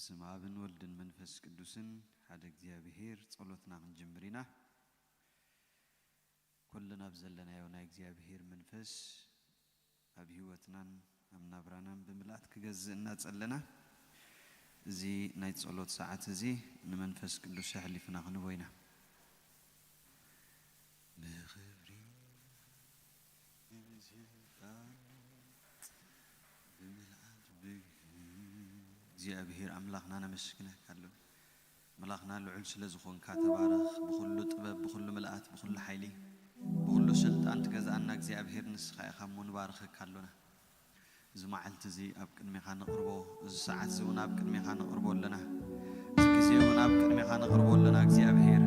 በስመ ኣብን ወልድን መንፈስ ቅዱስን ሓደ እግዚኣብሔር ጸሎትና ክንጅምር ኢና። ኩልና ኣብ ዘለናዮ ናይ እግዚኣብሔር መንፈስ ኣብ ህይወትናን ኣብ ናብራናን ብምልኣት ክገዝእ እናጸለና፣ እዚ ናይ ጸሎት ሰዓት እዚ ንመንፈስ ቅዱስ ኣሕሊፍና ክንቦ ኢና። ብኽብሪ ብስልጣን ብምልኣት ብ-፣ እግዚኣብሔር ኣምላኽና ነመስግነካ ኣሎ። ኣምላኽና ልዑል ስለ ዝኾንካ ተባረኽ። ብኹሉ ጥበብ፣ ብኹሉ ምልኣት፣ ብኹሉ ሓይሊ፣ ብኹሉ ስልጣን ትገዝኣና እግዚኣብሔር ንስኻ ኢኻ እሞ ንባርኸካ ኣሎና። እዚ መዓልቲ እዚ ኣብ ቅድሜኻ ነቕርቦ፣ እዚ ሰዓት እዚ እውን ኣብ ቅድሜኻ ነቕርቦ ኣለና። እዚ ግዜ እውን ኣብ ቅድሜኻ ነቕርቦ ኣለና። እግዚኣብሔር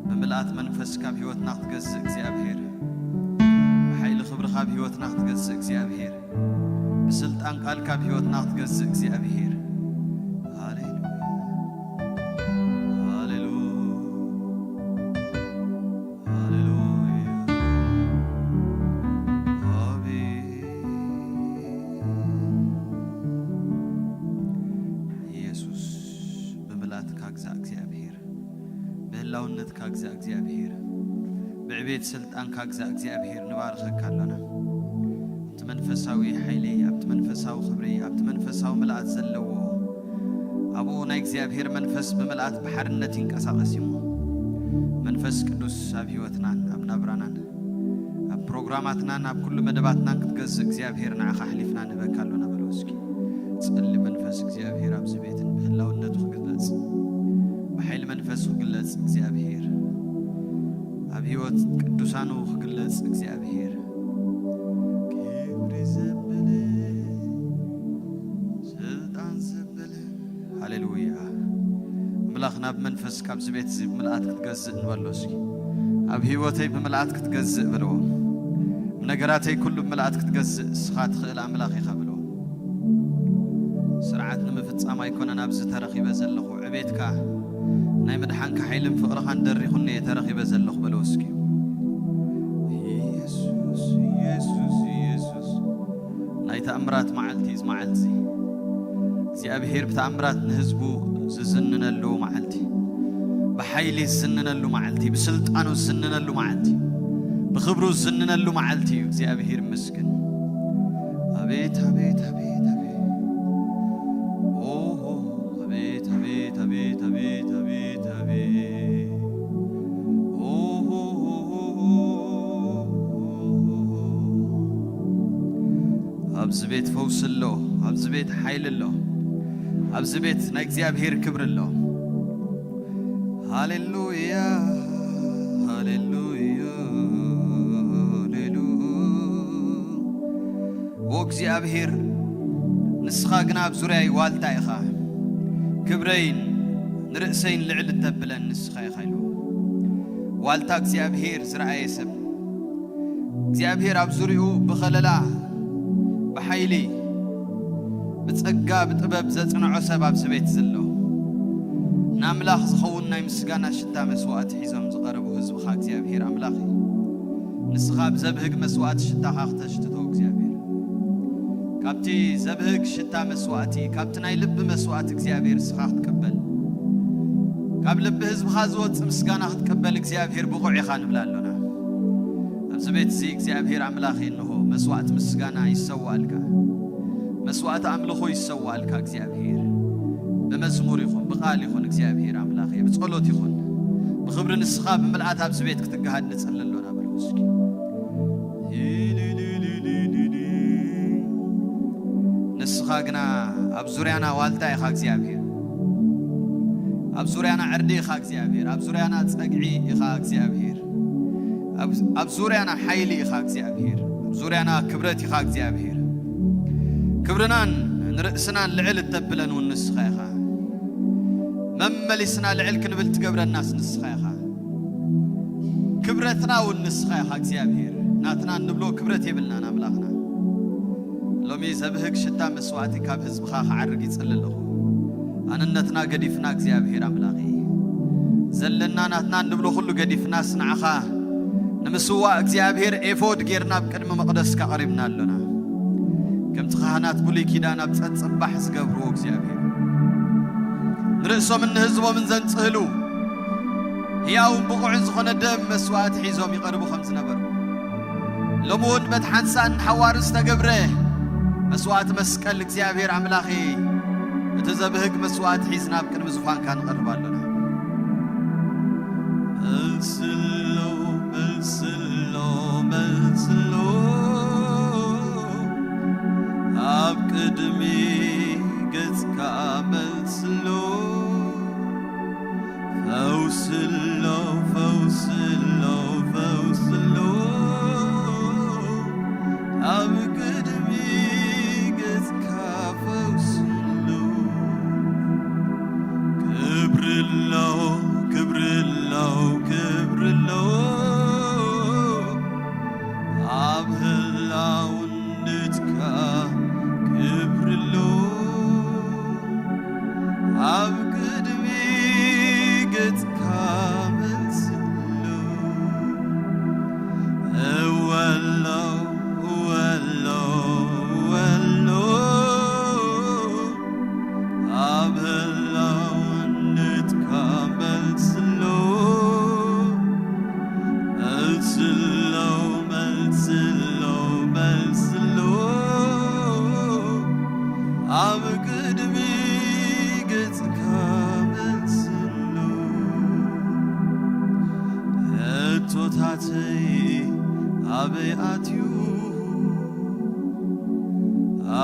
ብምልኣት መንፈስ ካብ ህይወትና ክትገዝእ እግዚኣብሔር፣ ብሓይሊ ክብሪ ካብ ህይወትና ክትገዝእ እግዚኣብሔር፣ ብስልጣን ቃል ካብ ህይወትና ክትገዝእ እግዚኣብሔር። ሃሌሉያ፣ ሃሌሉያ፣ ሃሌሉያ። ኣቤት ኢየሱስ፣ ብምልኣትካ ግዛእ እግዚኣብሔር፣ ብህላውነትካ ግዛእ እግዚኣብሔር፣ ብዕቤት ስልጣንካ ግዛእ እግዚኣብሔር ንባርኸካ ኣሎና። ኣብቲ መንፈሳዊ ሓይሊ፣ ኣብቲ መንፈሳዊ ክብሪ፣ ኣብቲ መንፈሳዊ ምልኣት ዘለዎ፣ ኣብኡ ናይ እግዚኣብሔር መንፈስ ብምልኣት ብሓርነት ይንቀሳቐስ እዩ። መንፈስ ቅዱስ ኣብ ህይወትናን ኣብ ናብራናን ኣብ ፕሮግራማትናን ኣብ ኩሉ መደባትናን ክትገዝእ እግዚኣብሔር ንዓኻ ኣሕሊፍና ንህበካ ኣሎና በሎ እስኪ። ጸሊ መንፈስ እግዚኣብሔር ኣብዚ ቤትን ብህላውነቱ ክግለጽ፣ ብሓይሊ መንፈስ ክግለጽ እግዚኣብሔር፣ ኣብ ህይወት ቅዱሳኑ ክግለጽ እግዚኣብሔር። ክብሪ ዘብል ስልጣን ዘብል ሃሌሉያ። ኣምላኽና ብመንፈስካ ኣብዚ ቤት እዚ ብምልኣት ክትገዝእ ንበሎ እስኪ። ኣብ ህይወተይ ብምልኣት ክትገዝእ በልዎ። ኣብ ነገራተይ ኩሉ ብምልኣት ክትገዝእ እስኻ ትኽእል ኣምላኽ ኢኻ በልዎ። ስርዓት ንምፍጻም ኣይኮነን ኣብዚ ተረኺበ ዘለኹ፣ ዕቤትካ ናይ ምድሓንካ ሓይልን ፍቕርኻን ደሪኹኒ እየ ተረኺበ ዘለኹ በልዎ እስኪ። ኢየሱስ፣ ኢየሱስ፣ ኢየሱስ። ናይ ተኣምራት መዓልቲ እዚ መዓልቲ እዚ። እግዚኣብሔር ብተኣምራት ንህዝቡ ዝዝንነሉ መዓልቲ፣ ብሓይሊ ዝዝንነሉ መዓልቲ፣ ብስልጣኑ ዝዝንነሉ መዓልቲ፣ ብኽብሩ ዝዝንነሉ መዓልቲ እዩ። እግዚኣብሔር ይመስገን። ኣቤት፣ ኣቤት፣ ኣቤት፣ ኣቤት። ኦሆ፣ ኣቤት፣ ኣቤት፣ ኣቤት፣ ኣቤት፣ ኣቤት፣ ኣቤት። ኦሆ፣ ኦሆ፣ ኦሆ፣ ኦሆ። ኣብዚ ቤት ፈውሲ ኣሎ፣ ኣብዚ ቤት ሓይሊ ኣሎ፣ ኣብዚ ቤት ናይ እግዚኣብሔር ክብሪ ኣሎ። ሃሌሉያ፣ ሃሌሉያ፣ ሃሌሉያ። ኦ እግዚኣብሔር፣ ንስኻ ግና ኣብ ዙርያይ ዋልታ ኢኻ፣ ክብረይን ንርእሰይን ልዕል እተብለን ንስኻ ኢኻ ኢሉ። ዋልታ እግዚኣብሔር ዝረኣየ ሰብ፣ እግዚኣብሔር ኣብ ዙርያኡ ብኸለላ፣ ብሓይሊ፣ ብጸጋ፣ ብጥበብ ዘጽንዖ ሰብ ኣብዚ ቤት ዘሎ፣ ንኣምላኽ ዝኸውን ናይ ምስጋና ሽታ መስዋእቲ ሒዞም ዝቐረቡ ህዝብኻ እግዚኣብሔር ኣምላኽ እዩ። ንስኻ ብዘብህግ መስዋእቲ ሽታኻ ክተሽትቶ እግዚኣብሔር፣ ካብቲ ዘብህግ ሽታ መስዋእቲ፣ ካብቲ ናይ ልቢ መስዋእቲ እግዚኣብሔር ንስኻ ክትቅበል፣ ካብ ልቢ ህዝብኻ ዝወጽእ ምስጋና ክትቅበል እግዚኣብሔር ብቑዕ ኢኻ ንብል ኣሎና። ኣብዚ ቤት እዚ እግዚኣብሔር ኣምላኽ እንሆ መስዋእቲ ምስጋና ይሰዋልካ፣ መስዋእቲ ኣምልኾ ይሰዋልካ እግዚኣብሔር። ብመዝሙር ይኹን ብቃል ይኹን እግዚኣብሔር ኣምላኽ ብጸሎት ይኹን ብኽብሪ ንስኻ ብምልኣት ኣብዚ ቤት ክትገሃድ ንጽሊ ኣሎና በሉ እስኪ። ንስኻ ግና ኣብ ዙርያና ዋልታ ኢኻ እግዚኣብሔር፣ ኣብ ዙርያና ዕርዲ ኢኻ እግዚኣብሔር፣ ኣብ ዙርያና ጸግዒ ኢኻ እግዚኣብሔር፣ ኣብ፣ ኣብ ዙርያና ሓይሊ ኢኻ እግዚኣብሔር፣ ኣብ ዙርያና ክብረት ኢኻ እግዚኣብሔር። ክብርናን ንርእስናን ልዕል እተብለን እውን ንስኻ ኢኻ። መመሊስና ልዕል ክንብል ትገብረናስ ንስኻ ኢኻ። ክብረትና እውን ንስኻ ኢኻ እግዚኣብሔር። ናትና እንብሎ ክብረት የብልናን ኣምላኽና። ሎሚ ዘብህግ ሽታ መስዋእቲ ካብ ህዝብኻ ክዓርግ ይጽሊ ኣለኹ። ኣንነትና ገዲፍና እግዚኣብሔር ኣምላኸይ፣ ዘለና ናትና እንብሎ ኩሉ ገዲፍናስ ንዓኻ ንምስዋእ እግዚኣብሔር ኤፎድ ጌርና ኣብ ቅድሚ መቕደስካ ቀሪብና ኣሎና። ከምቲ ካህናት ብሉይ ኪዳን ኣብ ጸጸባሕ ዝገብርዎ እግዚኣብሔር፣ ርእሶምን ንህዝቦምን ዘንጽህሉ፣ ህያውን ብቑዕን ዝኾነ ደም መስዋእቲ ሒዞም ይቐርቡ ከም ዝነበሩ፣ ሎሚ እውን በቲ ሓንሳእን ንሓዋሩ ዝተገብረ መስዋእቲ መስቀል፣ እግዚኣብሔር ኣምላኸ፣ እቲ ዘብህግ መስዋእቲ ሒዝና ኣብ ቅድሚ ዙፋንካ ንቐርብ ኣሎና። መልስሎ፣ መልስሎ፣ መልስሎ፣ ኣብ ቅድሚ ገጽካ መልስሎ። ፈውስሎ፣ ፈውስሎ፣ ፈውስሎ፣ ኣብ ቅድሚ ገጽካ ፈውስሎ። ክብርሎ፣ ክብርሎ፣ ክብርሎ፣ ኣብ ህላውነትካ ክብርሎ። ኣብ ቅድሚ ገጽካ መልስሎ። እወሎ፣ እወሎ፣ እወሎ፣ ኣብ ህላውነትካ መልስሎ። መልስሎ፣ መልስሎ፣ መልስሎ፣ ኣብ ቅድሚ ገጽካ መልስሎ። ሕቶታተይ ኣበይ ኣትዩ?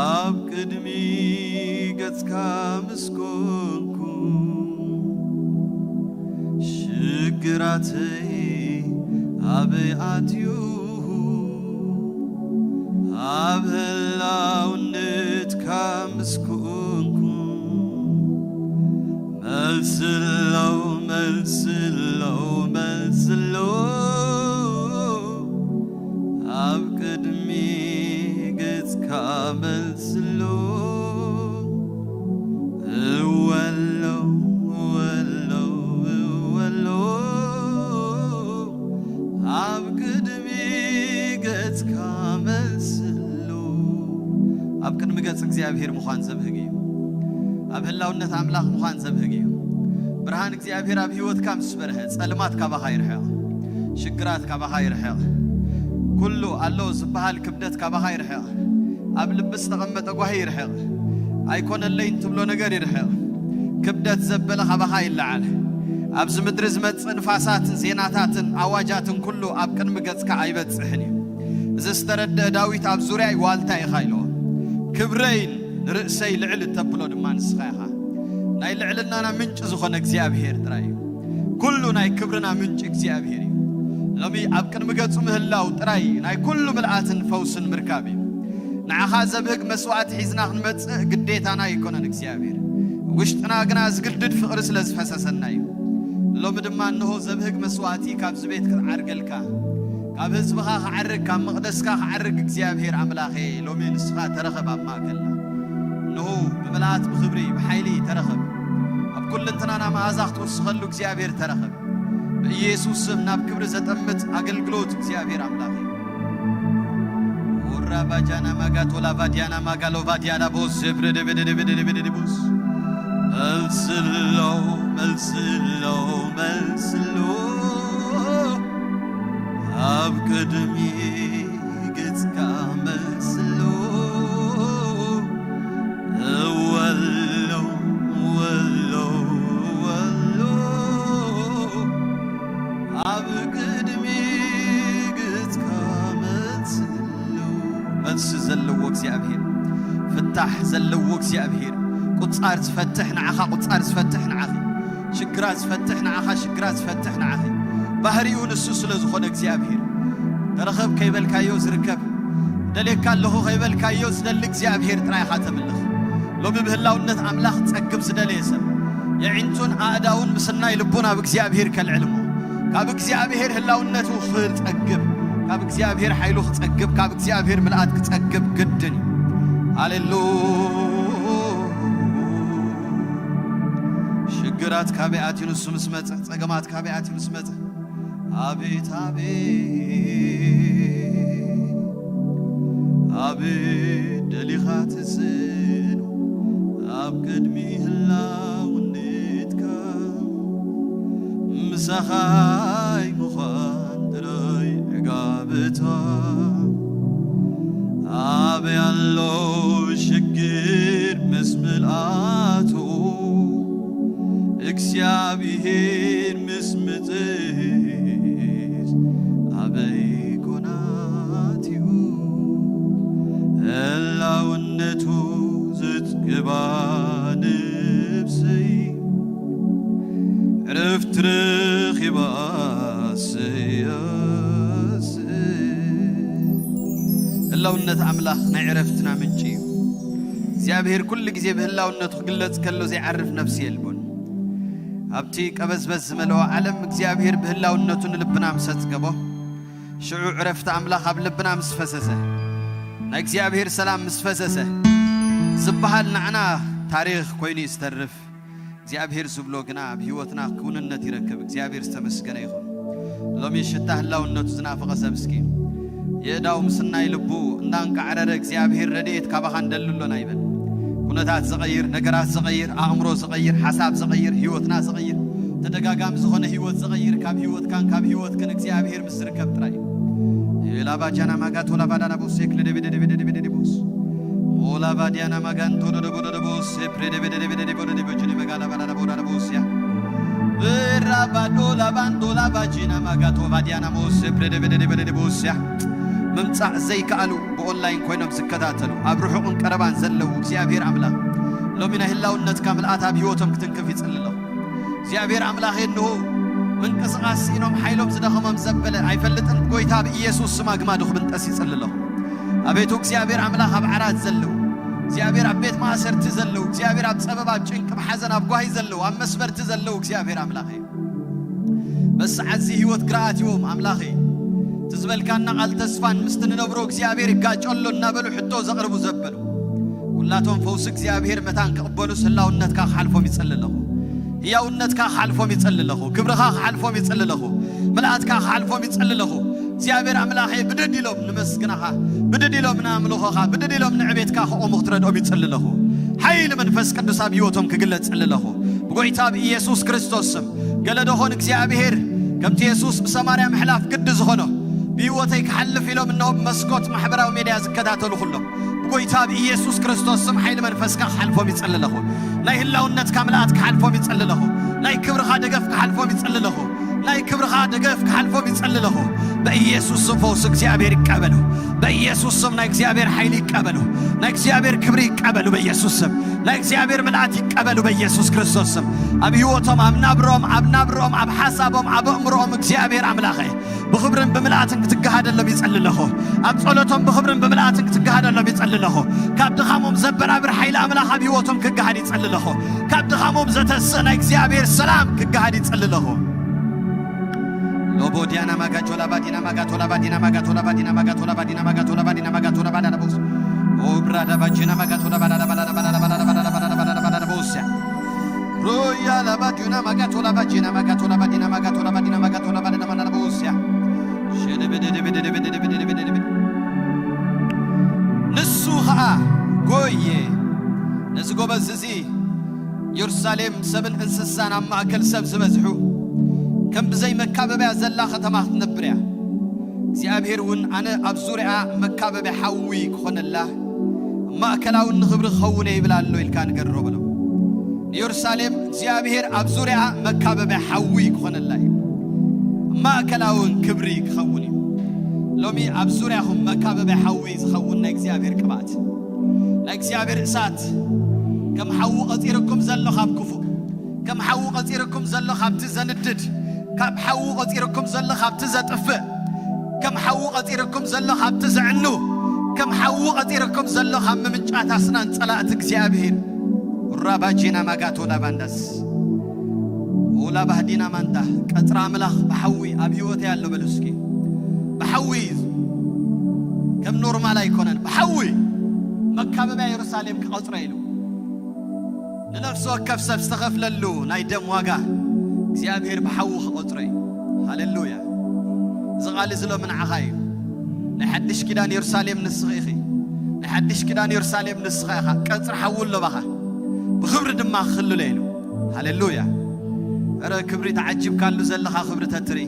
ኣብ ቅድሚ ገጽካ ምስ ኮንኩ፣ ሽግራተይ ኣበይ ኣትዩ? ኣብ ህላውነትካ ምስ ኮንኩ፣ መልስሎ፣ መልስሎ፣ መልስሎ፣ ኣብ ቅድሚ ገጽካ መልስሎ። እወሎ፣ እወሎ፣ እወሎ፣ ኣብ ቅድሚ ገጽካ መልስሎ። ኣብ ቅድሚ ገጽ እግዚኣብሔር ምዃን ዘብህግ እዩ። ኣብ ህላውነት ኣምላኽ ምዃን ዘብህግ እዩ። ብርሃን እግዚኣብሔር ኣብ ህይወትካ ምስ በርሀ፣ ጸልማት ካባኻ ይርሕቕ፣ ሽግራት ካባኻ ይርሕቕ፣ ኩሉ ኣሎ ዝበሃል ክብደት ካባኻ ይርሕቕ። ኣብ ልቢ ዝተቐመጠ ጓሂ ይርሕቕ፣ ኣይኮነለይን ትብሎ ነገር ይርሕቕ። ክብደት ዘበለ ካባኻ ይለዓል። ኣብዚ ምድሪ ዝመጽእ ንፋሳትን ዜናታትን ኣዋጃትን ኩሉ ኣብ ቅድሚ ገጽካ ኣይበጽሕን እዩ። እዚ ዝተረድአ ዳዊት ኣብ ዙርያይ ዋልታ ኢኻ ኢልዎ። ክብረይን ንርእሰይ ልዕል እተብሎ ድማ ንስኻ ኢኻ። ናይ ልዕልናና ምንጪ ዝኾነ እግዚኣብሔር ጥራይ እዩ። ኩሉ ናይ ክብርና ምንጪ እግዚኣብሔር እዩ። ሎሚ ኣብ ቅድሚ ገጹ ምህላው ጥራይ ናይ ኩሉ ምልኣትን ፈውስን ምርካብ እዩ። ንዓኻ ዘብህግ መስዋዕቲ ሒዝና ክንመጽእ ግዴታና ኣይኮነን እግዚኣብሔር። ውሽጥና ግና ዝግድድ ፍቕሪ ስለ ዝፈሰሰና እዩ። ሎሚ ድማ እንሆ ዘብህግ መስዋዕቲ ካብዚ ቤት ክትዓርገልካ፣ ካብ ህዝብኻ ክዓርግ፣ ካብ መቕደስካ ክዓርግ እግዚኣብሔር ኣምላኸ ሎሚ ንስኻ ተረኸብ ኣብ ማእከልና። እንሆ ብምልኣት ብኽብሪ ብሓይሊ ተረኸብ። ኣብ ኩልንትናና መኣዛ ክትውስኸሉ እግዚኣብሔር ተረኸብ። ብኢየሱስ ስም ናብ ክብሪ ዘጠምት ኣገልግሎት እግዚኣብሔር ኣምላኸ። ኦራ ባጃና ማጋ ቶላ ቫዲያና ማጋ ሎ ቫዲያና ቦስ ብርድብድብድብድብድቡስ። መልስሎ፣ መልስሎ፣ መልስሎ፣ ኣብ ቅድሚ ገጽካ መልስሎ። እወሎ፣ እወሎ፣ እወሎ፣ ኣብ ቅድሚ ገጽካ መልስሎ። መልሲ ዘለዎ እግዚኣብሔር፣ ፍታሕ ዘለዎ እግዚኣብሔር፣ ቁጻር ዝፈትሕ ንዓኻ፣ ቁጻር ዝፈትሕ ንዓኺ፣ ሽግራት ዝፈትሕ ንዓኻ፣ ሽግራት ዝፈትሕ ንዓኺ። ባህሪኡ ንሱ ስለ ዝኾነ እግዚኣብሔር፣ ተረኸብ ከይበልካዮ ዝርከብ፣ ደልየካ ኣለኹ ከይበልካዮ ዝደሊ እግዚኣብሔር ጥራይ ኢኻ ተምልኽ። ሎሚ ብህላውነት ኣምላኽ ጸግብ ዝደለየ ሰብ፣ የዒንቱን ኣእዳውን ምስናይ ልቡን ኣብ እግዚኣብሔር ከልዕል እሞ፣ ካብ እግዚኣብሔር ህላውነቱ ክጸግብ፣ ካብ እግዚኣብሔር ሓይሉ ክጸግብ፣ ካብ እግዚኣብሔር ምልኣት ክጸግብ ግድን እዩ። ሃሌሉ። ሽግራት ካበይ ኣትዩ ንሱ ምስ መጸ፣ ጸገማት ካበይ ኣትዩ ምስ መጸ፣ ኣቤት ኣቤት ኣቤት ደሊኻ ትስእን ኣብ ቅድሚ ህላውነት እታ ኣበይ ኣሎ ሽግር ምስ ምልኣቱ፣ እግዚኣብሔር ምስ ምጽእስ ኣበይ ኮናት እዩ? ህላውነቱ ዝጽግባ ነብሰይ ዕረፍቲ ረኺባ ስያስ። ህላውነት ኣምላኽ ናይ ዕረፍትና ምንጪ እዩ። እግዚኣብሔር ኩሉ ግዜ ብህላውነቱ ክግለጽ ከሎ ዘይዓርፍ ነፍሲ የልቦን። ኣብቲ ቀበዝበዝ ዝመልኦ ዓለም እግዚኣብሔር ብህላውነቱ ንልብና ምስ ኣጽገቦ፣ ሽዑ ዕረፍቲ ኣምላኽ ኣብ ልብና ምስ ፈሰሰ፣ ናይ እግዚኣብሔር ሰላም ምስ ፈሰሰ፣ ዝበሃል ንዓና ታሪኽ ኮይኑ እዩ ዝተርፍ። እግዚኣብሔር ዝብሎ ግና ኣብ ህይወትና ክውንነት ይረክብ። እግዚኣብሔር ዝተመስገነ ይኹን። ሎሚ ሽታ ህላውነቱ ዝናፈቐ ሰብ እስኪ የእዳው ምስናይ ልቡ እንዳንቃዕረረ እግዚኣብሔር ረድኤት ካባኻ እንደሊ ኣሎና ይበል። ኩነታት ዝቐይር፣ ነገራት ዝቐይር፣ ኣእምሮ ዝቐይር፣ ሓሳብ ዝቐይር፣ ህይወትና ዝቐይር፣ ተደጋጋሚ ዝኾነ ህይወት ዝቐይር ካብ ህይወትካን ካብ ህይወትክን እግዚኣብሔር ምስ ዝርከብ ጥራይ እዩ። ኤላባጃና ማጋቶ ላባዳና ቦሴክ ለደቤደደቤደደቤደቦስ ኦላባዲያና ማጋንቶ ደደቦደደቦስ ፕሬደቤደደቤደደቦደደቦ ጅኒ መጋላባዳና ቦዳና ቦስያ ብራባዶ ላባንዶ ላባጂና ማጋቶ ባዲያና ሞስ ፕሬደቤደደቤደደቦስያ ምምጻእ ዘይከኣሉ ብኦንላይን ኮይኖም ዝከታተሉ ኣብ ርሑቕን ቀረባን ዘለዉ እግዚኣብሔር ኣምላኽ ሎሚ ናይ ህላውነትካ ምልኣት ኣብ ህይወቶም ክትንክፍ ይጽሊ ኣለኹ። እግዚኣብሔር ኣምላኽ እንሆ ምንቅስቓስ ስኢኖም ሓይሎም ዝደኸሞም ዘበለ ኣይፈልጥን። ብጎይታ ብኢየሱስ ስም ኣግማዱ ክብንጠስ ይጽሊ ኣለኹ። ኣቤቱ እግዚኣብሔር ኣምላኽ ኣብ ዓራት ዘለዉ እግዚኣብሔር ኣብ ቤት ማእሰርቲ ዘለዉ እግዚኣብሔር ኣብ ጸበብ ኣብ ጭንቂ ኣብ ሓዘን ኣብ ጓሂ ዘለዉ ኣብ መስበርቲ ዘለዉ እግዚኣብሔር ኣምላኽ እዩ። በዚ ሰዓት እዚ ህይወት ግራ ኣትዎም ኣምላኸይ፣ እቲ ዝበልካና ቃል ተስፋን ምስቲ ንነብሮ እግዚኣብሔር ይጋጮ ኣሎ እናበሉ ሕቶ ዘቕርቡ ዘበሉ ኩላቶም ፈውሲ እግዚኣብሔር መታን ክቕበሉስ ህላውነትካ ክሓልፎም ይጸሊ ኣለኹ። ህያውነትካ ክሓልፎም ይጸሊ ኣለኹ። ክብርኻ ክሓልፎም ይጸሊ ኣለኹ። ምልኣትካ ክሓልፎም ይጸሊ ኣለኹ። እግዚኣብሔር ኣምላኸይ ብድድ ኢሎም ንመስግናኻ፣ ብድድ ኢሎም ንኣምልኾኻ፣ ብድድ ኢሎም ንዕቤትካ ክቖሙ ክትረድኦም ይጸሊ ኣለኹ። ሓይሊ መንፈስ ቅዱስ ኣብ ህይወቶም ክግለጽ ይጸሊ ኣለኹ። ብጎይታ ብኢየሱስ ክርስቶስ ስም ገለ ደኾን እግዚኣብሔር ከምቲ የሱስ ብሰማርያ ምሕላፍ ግዲ ዝኾኖ ብህይወተይ ክሓልፍ ኢሎም እነሆ ብመስኮት ማሕበራዊ ሜድያ ዝከታተሉ ኩሎም ብጎይታ ብኢየሱስ ክርስቶስ ስም ሓይሊ መንፈስካ ክሓልፎም ይጸሊ ኣለኹ። ናይ ህላውነትካ ምልኣት ክሓልፎም ይጸሊ ኣለኹ። ናይ ክብርኻ ደገፍ ክሓልፎም ይጸሊ ኣለኹ። ናይ ክብርኻ ደገፍ ክሓልፎም ይጸሊ ኣለኹ። በኢየሱስ ስም ፈውሲ እግዚኣብሔር ይቀበሉ። በኢየሱስ ስም ናይ እግዚኣብሔር ሓይሊ ይቀበሉ። ናይ እግዚኣብሔር ክብሪ ይቀበሉ በኢየሱስ ስም። ናይ እግዚኣብሔር ምልኣት ይቀበሉ በኢየሱስ ክርስቶስ ስም። ኣብ ህይወቶም፣ ኣብ ናብሮም፣ ኣብ ናብሮም፣ ኣብ ሓሳቦም፣ ኣብ ኣእምሮኦም እግዚኣብሔር ኣምላኸ ብኽብርን ብምልኣትን ክትገሃደሎም ይጸሊ ኣለኹ። ኣብ ጸሎቶም ብኽብርን ብምልኣትን ክትገሃደሎም ይጸሊ ኣለኹ። ካብ ድኻሞም ዘበራብር ሓይሊ ኣምላኽ ኣብ ህይወቶም ክገሃድ ይጸሊ ኣለኹ። ካብ ድኻሞም ዘተስእ ናይ እግዚኣብሔር ሰላም ክገሃድ ይጸሊ ኣለኹ። ሎቦዲያና ማጋጆላ ባዲና ማጋቶላ ባዲና ማጋቶላ ባዲና ማጋቶላ ባዲና ማጋቶላ ባዲና ማጋቶላ ባዳና ቦስ ኦብራዳ ባጂና ማጋቶላ ባዳዳ ባዳዳ ባዳዳ ባዳዳ ባዳዳ ባዳዳ ባዳዳ ባዳዳ ቦስያ ሮያ ላባዲና ማጋቶላ ባጂና ማጋቶላ ባዲና ማጋቶላ ባዲና ማጋቶላ ባዳዳ ባዳዳ ቦስያ ሸደበደበደበደበደበደበደበደ ንሱ ኸኣ ጎየ። ነዚ ጎበዝ እዚ ኢየሩሳሌም ሰብን እንስሳን ኣብ ማእከል ሰብ ዝበዝሑ ከም ብዘይ መካበብያ ዘላ ከተማ ክትነብር እያ። እግዚኣብሔር እውን ኣነ ኣብ ዙርያኣ መካበብያ ሓዊ ክኾነላ ኣብ ማእከላውን ንኽብሪ ክኸውን እየ ይብል ኣሎ ኢልካ ንገሮ በሎ። ንኢየሩሳሌም እግዚኣብሔር ኣብ ዙርያኣ መካበብያ ሓዊ ክኾነላ እዩ። ኣብ ማእከላውን ክብሪ ክኸውን እዩ። ሎሚ ኣብ ዙርያኹም መካበብያ ሓዊ ዝኸውን ናይ እግዚኣብሔር ቅብኣት ናይ እግዚኣብሔር እሳት ከም ሓዊ ቐጺርኩም ዘሎ ካብ ክፉእ ከም ሓዊ ቐጺርኩም ዘሎ ካብቲ ዘንድድ ካብ ሓዊ ቐጺርኩም ዘሎ ካብቲ ዘጥፍእ ከም ሓዊ ቐጺርኩም ዘሎ ካብቲ ዘዕኑ ከም ሓዊ ቐጺርኩም ዘሎ ካብ ምምንጫት ኣስናን ጸላእቲ እግዚኣብሔር ራባጂና ማጋቶ ላባንዳስ ኦላ ባህዲና ማንታ ቀጽሪ ኣምላኽ ብሓዊ ኣብ ህይወተይ ኣሎ በሉ እስኪ ብሓዊ ከም ኖርማል ኣይኮነን ብሓዊ መካበብያ የሩሳሌም ክቐጽሮ ኢሉ ንነፍሲ ወከፍ ሰብ ዝተኸፍለሉ ናይ ደም ዋጋ እግዚኣብሔር ብሓዊ ክቐጽሮ እዩ። ሃሌሉያ። እዚ ቓል እዚ ሎሚ ንዓኻ እዩ። ናይ ሓድሽ ኪዳን የሩሳሌም ንስኺ ኢኺ። ናይ ሓድሽ ኪዳን የሩሳሌም ንስኻ ኢኻ። ቀጽሪ ሓዊ ኣሎ ባኻ። ብኽብሪ ድማ ክኽልሎ ኢሉ። ሃሌሉያ። እረ ክብሪ ተዓጂብካሉ ዘለኻ ክብሪ ተትርኢ።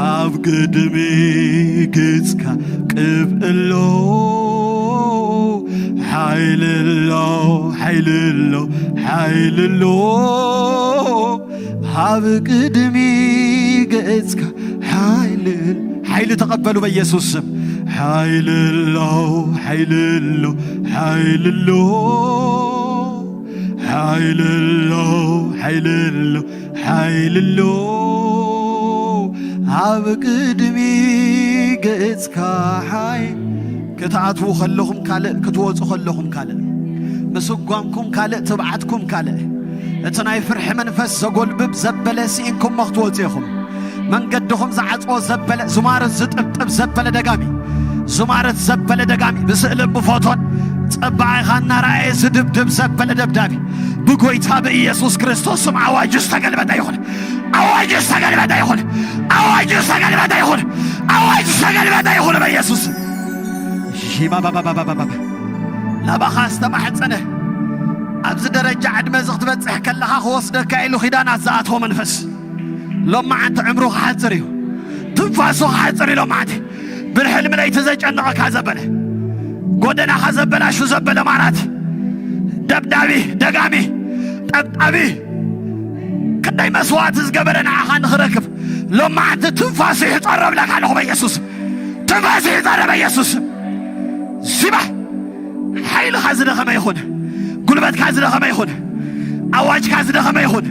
ኣብ ቅድሚ ገጽካ ቅብእ ኣሎ፣ ሓይሊ ኣሎ፣ ሓይሊ ኣሎ፣ ሓይሊ ኣሎ። ኣብ ቅድሚ ገጽካ ሓይሊ፣ ሓይሊ ተቐበሉ በኢየሱስ ስም። ሓይሊ ኣሎ፣ ሓይሊ ኣሎ፣ ሓይሊ ኣሎ። ሓይሊ ኣሎ፣ ሓይሊ ኣሎ፣ ሓይሊ ኣሎ። ኣብ ቅድሚ ገጽካ ሓይ ክትኣትዉ ከለኹም ካልእ፣ ክትወጹ ከለኹም ካልእ፣ ምስጓምኩም ካልእ፣ ትብዓትኩም ካልእ። እቲ ናይ ፍርሒ መንፈስ ዘጎልብብ ዘበለ ስኢንኩሞ ክትወጹ ኢኹም። መንገድኹም ዝዓጽዎ ዘበለ፣ ዝማርት ዝጥብጥብ ዘበለ ደጋሚ፣ ዝማርት ዘበለ ደጋሚ፣ ብስእልን ብፎቶን ጸባኢኻ እናረኣየ ዝድብድብ ዘበለ ደብዳቢ፣ ብጎይታ ብኢየሱስ ክርስቶስ ስም ኣዋጅ ዝተገልበጠ ይኹን። ኣዋጅ ዝተገልበጠ ይኹን። ኣዋጅ ዝተገልበጠ ይኹን። ኣዋጅ ዝተገልበጠ ይኹን በኢየሱስ። ሺባባባባባባ ላባኻ ዝተማሕጸነ፣ ኣብዚ ደረጃ ዕድመ እዚ ክትበጽሕ ከለኻ ክወስደካ ኢሉ ኪዳናት ዝኣትዎ መንፈስ፣ ሎማዓንቲ ዕምሩ ክሓጽር እዩ። ትንፋሱ ክሓጽር እዩ ሎማዓንቲ። ብሕልሚ ለይቲ ዘጨነቐካ ዘበለ፣ ጎደናኻ ዘበላሹ ዘበለ ማራት፣ ደብዳቢ፣ ደጋሚ፣ ጠብጣቢ፣ ክንደይ መስዋዕቲ ዝገበረ ንዓኻ ንኽረክብ፣ ሎማዓንቲ ትንፋሱ ይሕጸሮ እብለካ ኣለኹ በኢየሱስ። ትንፋሱ ይሕጸሮ በኢየሱስ። ሲባ ሓይልኻ ዝደኸመ ይኹን፣ ጉልበትካ ዝደኸመ ይኹን፣ ኣዋጅካ ዝደኸመ ይኹን፣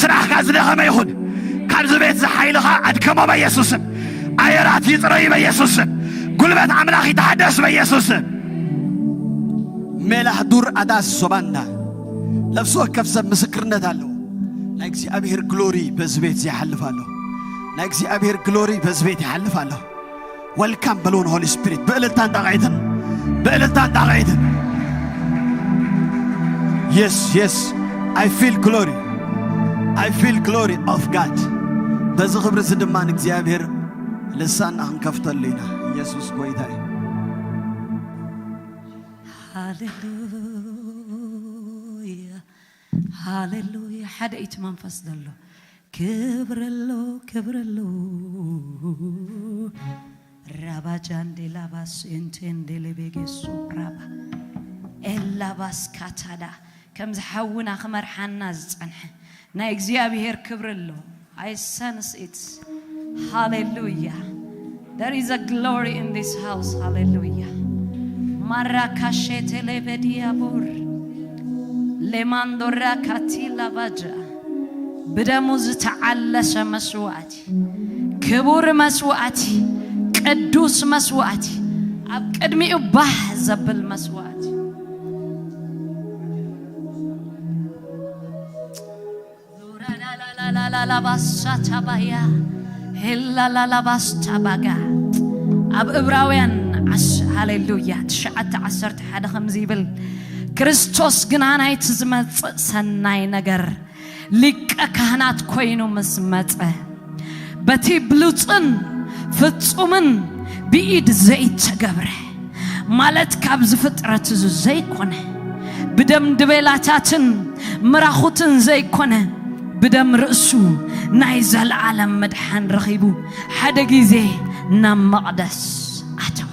ስራሕካ ዝደኸመ ይኹን፣ ካብዚ ቤት እዚ ሓይልኻ ኣድከሞ በኢየሱስም። ኣየራት ይጽረዩ በኢየሱስም። ጉልበት ኣምላኽ ይተሓደስ በኢየሱስም። ሜላህ ዱር ኣዳስ ሶባንዳ፣ ነፍሲ ወከፍ ሰብ ምስክርነት ኣለዎ። ናይ እግዚኣብሔር ግሎሪ በዚ ቤት እዚ ይሓልፍ ኣሎ። ናይ እግዚኣብሔር ግሎሪ በዚ ቤት ይሓልፍ ኣሎ። ወልካም በልዎ ንሆሊ ስፒሪት ብእልልታን ጣቕዒትን፣ ብእልልታን ጣቕዒትን። Yes, yes, I feel glory, I feel glory of God. በዚ ክብሪ እዚ ድማ ንእግዚኣብሔር ልሳንና ክንከፍተሉ ኢና። ኢየሱስ ጎይታ እዩ። ሃሌሉያ፣ ሃሌሉያ። ሓደ ኢቲ መንፈስ ዘሎ ክብረሎ፣ ክብረሎ። ራባጃንዴ ላባስ ኤንቴንዴ ሌቤጌሶ ራባ ኤላባስ ካታዳ። ከምዚ ሓውና ክመርሓና ዝጸንሐ ናይ እግዚኣብሔር ክብሪ ኣሎ። I sense it. ሃሌሉያ። There is a glory in this house. ሃሌሉያ። ማራካሼቴ ሌቤዲያ ቡር ሌማንዶራ ካቲላ ባጃ። ብደሙ ዝተዓለሰ መስዋዕቲ፣ ክቡር መስዋዕቲ፣ ቅዱስ መስዋዕቲ፣ ኣብ ቅድሚኡ ባህ ዘብል መስዋዕቲ። ላላላላላባሳታባያ ሄላላላባስታባጋ። ኣብ ዕብራውያን ዓስ-፣ ሃሌሉያ፣ ትሽዓተ ዓሰርተ ሓደ ከምዚ ይብል፣ ክርስቶስ ግና ናይቲ ዝመጽእ ሰናይ ነገር ሊቀ ካህናት ኮይኑ ምስ መጸ፣ በቲ ብሉጽን ፍጹምን ብኢድ ዘይተገብረ፣ ማለት ካብዚ ፍጥረት እዚ ዘይኮነ፣ ብደም ድቤላታትን ምራኹትን ዘይኮነ፣ ብደም ርእሱ ናይ ዘለዓለም ምድሓን ረኺቡ፣ ሓደ ግዜ ናብ መቕደስ ኣተወ።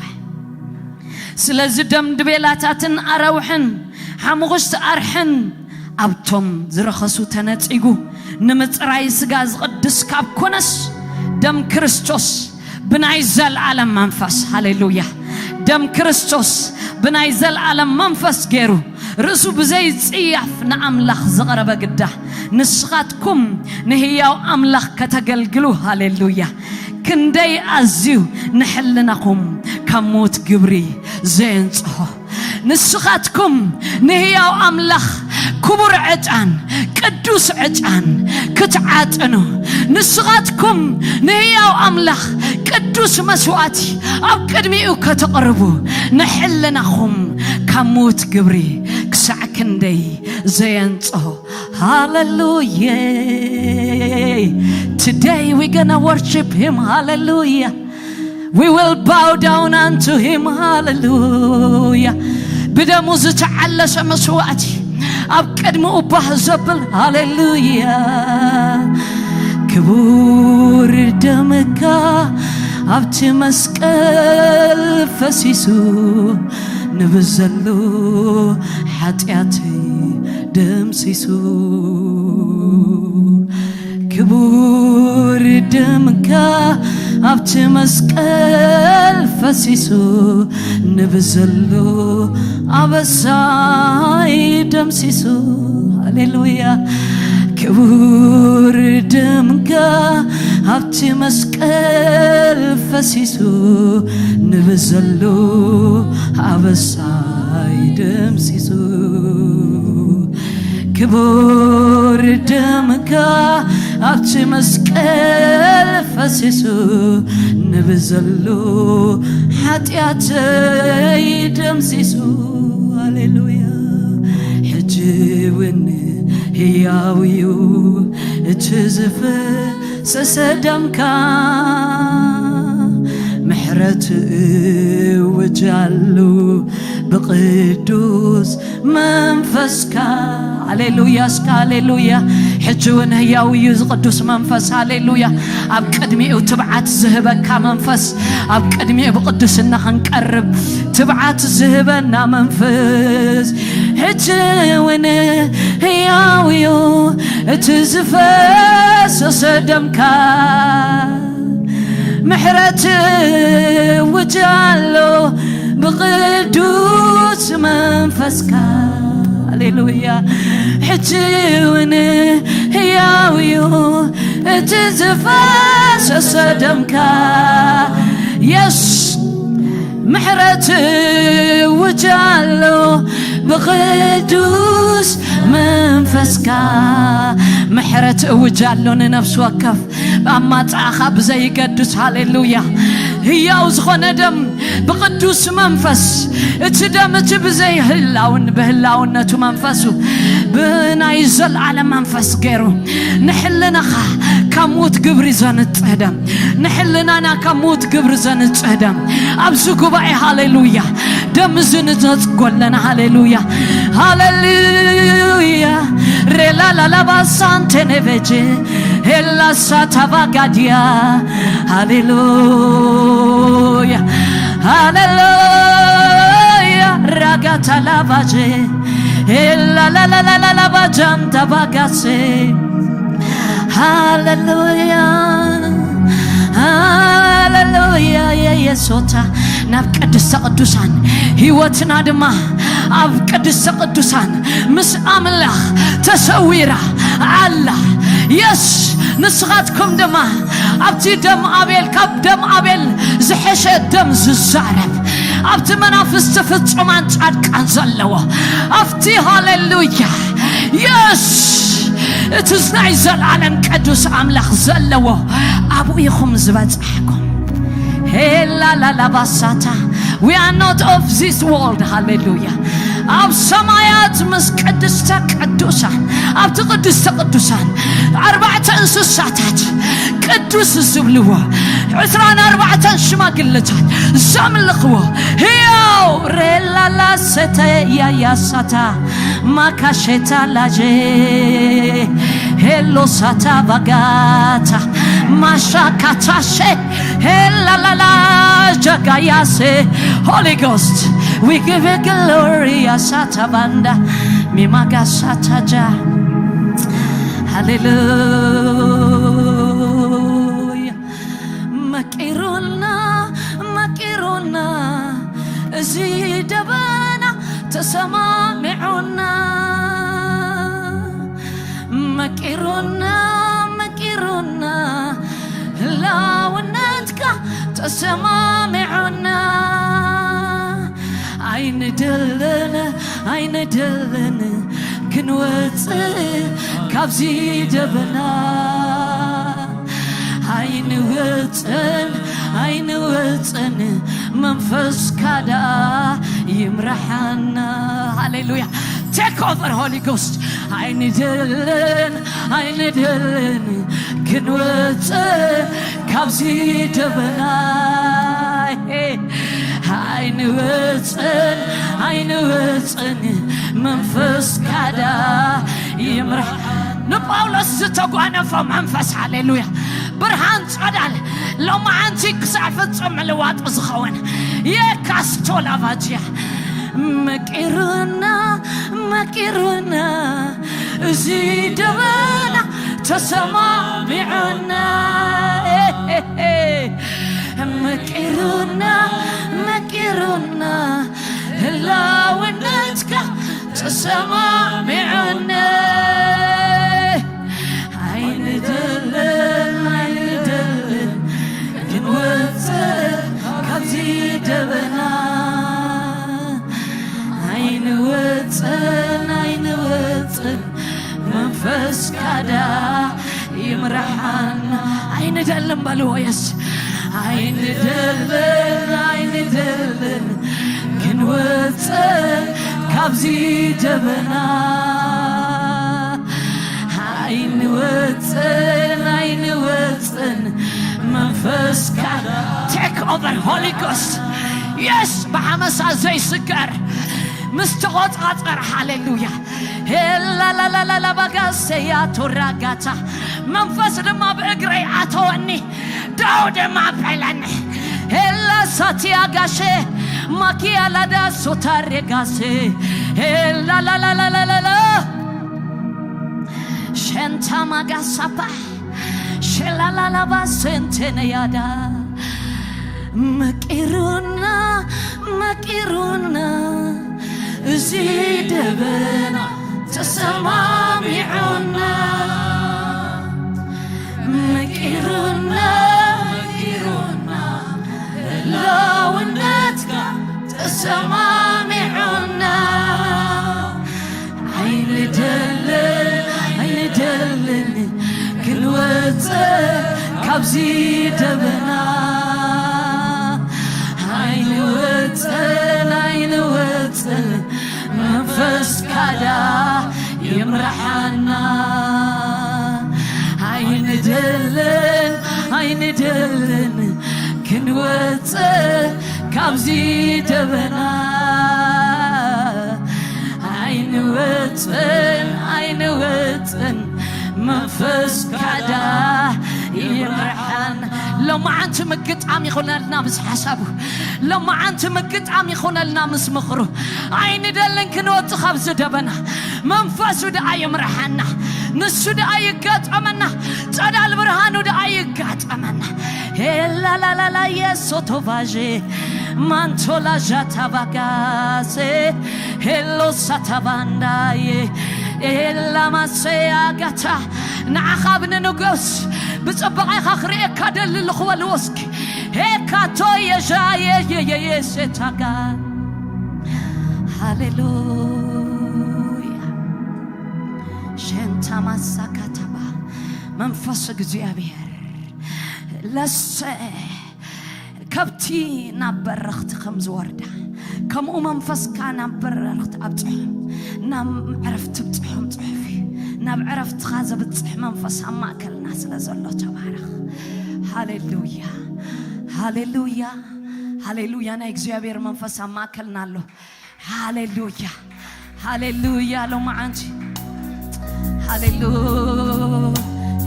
ስለዚ ደም ድቤላታትን ኣራውሕን ሓሙኽሽቲ ኣርሕን ኣብቶም ዝረኸሱ ተነጺጉ፣ ንምጽራይ ስጋ ዝቕድስ ካብ ኮነስ፣ ደም ክርስቶስ ብናይ ዘለዓለም መንፈስ፣ ሃሌሉያ፣ ደም ክርስቶስ ብናይ ዘለዓለም መንፈስ ገይሩ፣ ርእሱ ብዘይ ጽያፍ ንኣምላኽ ዘቕረበ ግዳ፣ ንስኻትኩም ንህያው ኣምላኽ ከተገልግሉ፣ ሃሌሉያ፣ ክንደይ ኣዝዩ ንሕልናኹም ካብ ምዉት ግብሪ ዘየንጽሆ። ንስኻትኩም ንህያው ኣምላኽ ክቡር ዕጣን፣ ቅዱስ ዕጣን ክትዓጥኑ፣ ንስኻትኩም ንህያው ኣምላኽ ቅዱስ መስዋዕቲ ኣብ ቅድሚኡ ከተቕርቡ፣ ንሕልናኹም ካብ ምዉት ግብሪ ክሳዕ ክንደይ ዘየንጽሆ። ሃሌሉያ። Today we gonna worship him. ሃሌሉያ። We will bow down unto him. ሃሌሉያ። ብደሙ ዝተዓለሰ መስዋዕቲ ኣብ ቅድሚኡ ባህ ዘብል። ሃሌሉያ። ክቡር ደምካ ኣብቲ መስቀል ፈሲሱ ንብዘሎ ሓጢኣተይ ደምሲሱ። ክቡር ደምካ ኣብቲ መስቀል ፈሲሱ ንብዘሎ ኣበሳይ ደምሲሱ። ሃሌሉያ። ክቡር ደምካ ኣብቲ መስቀል ፈሲሱ ንብዘሎ ኣበሳይ ደምሲሱ። ክቡር ደምካ ኣብቲ መስቀል ፈሲሱ ንብዘሎ ሓጢኣተይ ደምሲሱ። ሃሌሉያ። ሕጂ እውን ህያው እዩ እቲ ዝፈሰሰ ደምካ፣ ምሕረት እውጅ ኣሎ ብቅዱስ መንፈስካ። ሃሌሉያ፣ እስከ ሃሌሉያ። ሕጂ እውን ህያው እዩ እዚ ቅዱስ መንፈስ። ሃሌሉያ። ኣብ ቅድሚኡ ትብዓት ዝህበካ መንፈስ፣ ኣብ ቅድሚኡ ብቅድስና ክንቀርብ ትብዓት ዝህበና መንፈስ። ሕጂ እውን ህያው እዩ እቲ ዝፈሰሰ ደምካ፣ ምሕረት እውጅ ኣሎ ብቅዱስ መንፈስካ። ሃሌሉያ። ሕጂ እውን ህያው እዩ እቲ ዝፈሰሰ ደምካ። የስ፣ ምሕረት እውጅ ኣሎ ብቅዱስ መንፈስካ። ምሕረት እውጅ ኣሎ ንነፍሲ ወከፍ ኣማጽኣኻ ብዘይገድስ። ሃሌሉያ። ህያው ዝኾነ ደም ብቅዱስ መንፈስ፣ እቲ ደም እቲ ብዘይ ህላውን ብህላውነቱ መንፈሱ ብናይ ዘልዓለም መንፈስ ገይሩ ንሕልናኻ ካብ ምዉት ግብሪ ዘንጽህ ደም፣ ንሕልናና ካብ ምዉት ግብሪ ዘንጽህ ደም ኣብዚ ጉባኤ። ሃሌሉያ። ደም እዚ ንነጽጎ ኣለና። ሃሌሉያ፣ ሃሌሉያ። ሬላ ላላባ ሳንቴኔቬጄ ሄላ ሳታባጋዲያ። ሃሌሉያ፣ ሃሌሉያ። ራጋታ ላባጄ ሄላ ላላላላላባጃንታ ባጋሴ። ሃሌሉያ፣ ሃሌሉያ። የየሶታ ናብ ቅድስተ ቅዱሳን፣ ህይወትና ድማ ኣብ ቅድስተ ቅዱሳን ምስ ኣምላኽ ተሰዊራ ኣላ። የስ፣ ንስኻትኩም ድማ ኣብቲ ደም ኣቤል፣ ካብ ደም ኣቤል ዝሐሸ ደም ዝዛረብ፣ ኣብቲ መናፍስቲ ፍጹማን ጻድቃን ዘለዎ ኣብቲ፣ ሃሌሉያ፣ የስ፣ እቲ ናይ ዘላለም ቅዱስ ኣምላኽ ዘለዎ ኣብኡ ኢኹም ዝበጻሕኩም። ሄላ ላላባሳታ፣ we are not of this world። ሃሌሉያ። ኣብ ሰማያት ምስ ቅድስተ ቅዱሳን፣ ኣብቲ ቅድስተ ቅዱሳን ኣርባዕተ እንስሳታት ቅዱስ ዝብልዎ፣ ዕስራን ኣርባዕተን ሽማግለታት ዘምልኽዎ ህያው ሬላላ ሰተ ያያሳታ ማካሼታ ላጄ ሄሎ ሳታ ባጋታ ማሻካታሼ ሄላላላ ጃጋያሴ። Holy Ghost, we give you glory. Asata banda mimaga sataja. ሃሌሉያ። መቂሩና፣ መቂሩና፣ እዚ ደበና ተሰማሚዑና። መቂሩና፣ መቂሩና፣ ህላውነትካ ተሰማሚዑና። ኣይንደልን፣ ኣይንደልን ክንወፅእ ካብዚ ደበና። ኣይንወፅን፣ ኣይንወፅን፣ መንፈስካ ደኣ ይምርሓና። ሃሌሉያ። Take over, Holy Ghost. ኣይንደልን፣ ኣይንደልን ክንወፅእ ካብዚ ደበና። ኣይንወፅን፣ ኣይንወፅን፣ መንፈስካ ደኣ ይምርሓና። ንጳውሎስ ዝተጓነፎ መንፈስ፣ ሃሌሉያ፣ ብርሃን ጸዳል ሎማዓንቲ ክሳዕ ፍጹም ምልዋጥ ዝኸውን የካስቶላቫጅያ። መቂሩና፣ መቂሩና፣ እዚ ደበና ተሰማሚዑና። መቂሩና፣ መቂሩና፣ ህላውነትካ ተሰማሚዑና። ኣይንደልን፣ ኣይንደልን ክንወፅእ ካብዚ ደበና። ኣይንወፅን፣ ኣይንወፅን፣ መንፈስካ ዳ ይምርሓና። ኣይንደልን በልዎ፣ የስ። ኣይንደልን፣ ኣይንደልን ክንወፅእ ካብዚ ደበና። ኣይንወፅን፣ ኣይንወፅን፣ መንፈስካ take over, Holy Ghost። የስ፣ ብሓመሳ ዘይስገር ምስ ተቖጻጸር፣ ሃሌሉያ። ሄላላላላላ ባጋሰያ ቶራጋታ መንፈስ ድማ ብእግረይ ኣተወኒ፣ ደው ድማ በለኒ። ሄላ ሳቲያ ጋሼ ማኪያ ላዳ ሶታሬ ጋሴ ሄላላላላላላ ሸንታ ማጋሳፓ ሸላላላባ ሴንቴነያዳ መቂሩና መቂሩና እዚ ደበና ተሰማሚዑና መቂሩና መቂሩና ህላውነትካ ተሰማሚዑና ኣይንደልን ኣይንደልን ክንወፅእ ካብዚ ደበና ኣይንወፅን ኣይንወፅን መንፈስካ ዳ ይምርሓና ኣይንደልን ኣይንደልን ክንወፅእ ካብዚ ደበና ኣይንወፅን ኣይንወፅን መንፈስካ ዳ ይምርሓን። ሎማዓንቲ ምግጣም ይኹነልና ምስ ሓሳቡ፣ ሎማዓንቲ ምግጣም ይኹነልና ምስ ምኽሩ። ኣይንደልን ክንወፅእ ካብዚ ደበና። መንፈሱ ደኣ ይምርሓና፣ ንሱ ደኣ ይጋጠመና፣ ጸዳል ብርሃኑ ደኣ ይጋጠመና። ሄላላላላ የሶቶቫዤ ማንቶላ ዣታባጋሴ ሄሎ ሳታባንዳዬ ኤላማሴያ ጋታ ንዓኻ ብንንጎስ ብጽባቐኻ ክርእየካ ደሊ ልኽበልዎ እስኪ ሄካቶ የሻየ የየየሴታጋ ሃሌሉያ ሸንታ ማሳካታባ መንፈስ እግዚኣብሔር ለሰ ከብቲ ናብ በረኽቲ ከም ዝወርዳ ከምኡ መንፈስካ ናብ በረኽቲ ኣብፅሖም ናብ ዕረፍቲ ብፅሖም ፅሑፍ እዩ ናብ ዕረፍትኻ ዘብፅሕ መንፈስ ኣብ ማእከልና ስለ ዘሎ ተባረኽ ሃሌሉያ ሃሌሉያ ሃሌሉያ ናይ እግዚኣብሔር መንፈስ ኣብ ማእከልና ኣሎ ሃሌሉያ ሃሌሉያ ሎማዓንቲ ሃሌሉያ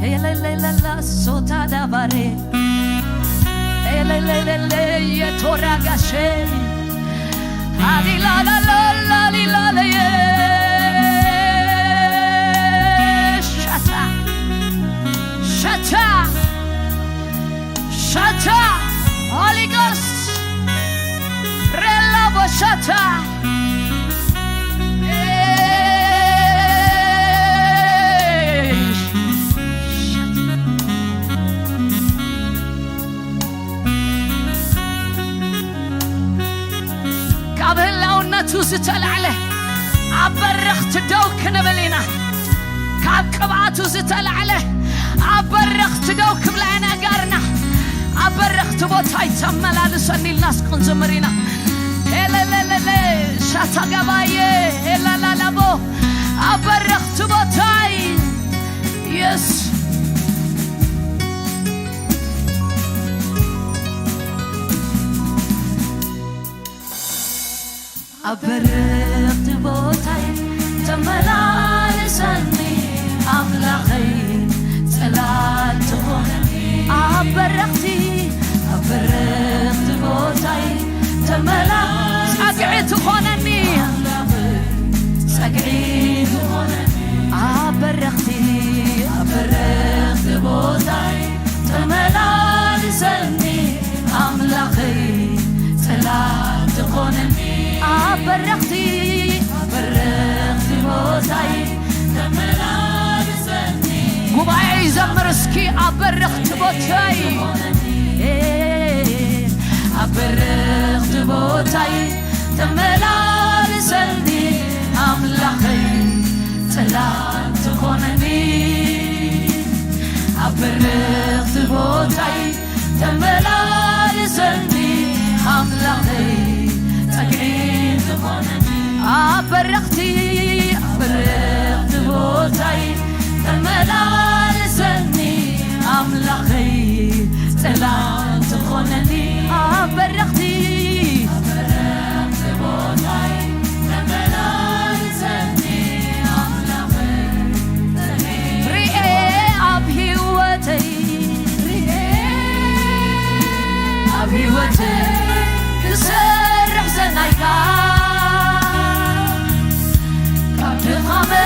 ሄለለለላ ሶታ ዳባሬ ሄለለለለ የቶራ ጋሼ ሃሊላላላላሊላለየ ሸታ ሸታ ሸታ Holy Ghost Rela Boshata ካብ ህላውነቱ ዝተላዕለ ኣብ በረኽቲ ደው ክንብል ኢና ካብ ቅብኣቱ ዝተላዕለ ኣብ በረኽቲ ደው ክብላ ኢና ጋርና ኣብ በረኽቲ ቦታ ይተመላልሰኒ ኢልና እስክንዝምር ኢና ኤለለለለ ሻታጋባየ ኤላላላቦ ኣብ በረኽቲ ቦታይ የስ ኣብ በረኽቲ ቦታይ ተመላልሰኒ ኣምላኽ ኣብ በረኽቲ ኣብ በረኽቲ ቦታይ ተመላ ጸግዒ ትኾነኒ ጸግዒ ትኾነኒ ኣብ በረኽቲ ኣብ በረኽቲ ቦታይ ተመላልሰኒ ኣምላኸይ ጽላል ትኾነኒ ኣብ በረኽቲ ኣብ በረኽቲ ቦታይ ተመላልሰኒ ጉባኤ ይዘምር እስኪ ኣብ በረኽቲ ቦታይ ኣብ በረኽቲ ቦታይ ተመላልሰኒ ኣምላኸይ ጽላል ትኾነኒ ኣብ በረኽቲ ቦታይ ተመላልሰኒ ኣምላኸይ ጸግዒ ትኾነኒ ኣብ በረኽቲ ኣብ በረኽቲ ቦታይ ተመላልሰኒ ኣምላኸይ ጽላል ትኾነኒ ኣብ በረኽቲ ኣብ በረኽቲ ቦታይ ተመላልሰኒ ኣምላኸይ ጸግዒ ሪኤ ኣብ ህይወተይ ሪኤ ኣብ ህይወተይ ክሰርሕ ሰናይካ ካብ ድኻመይ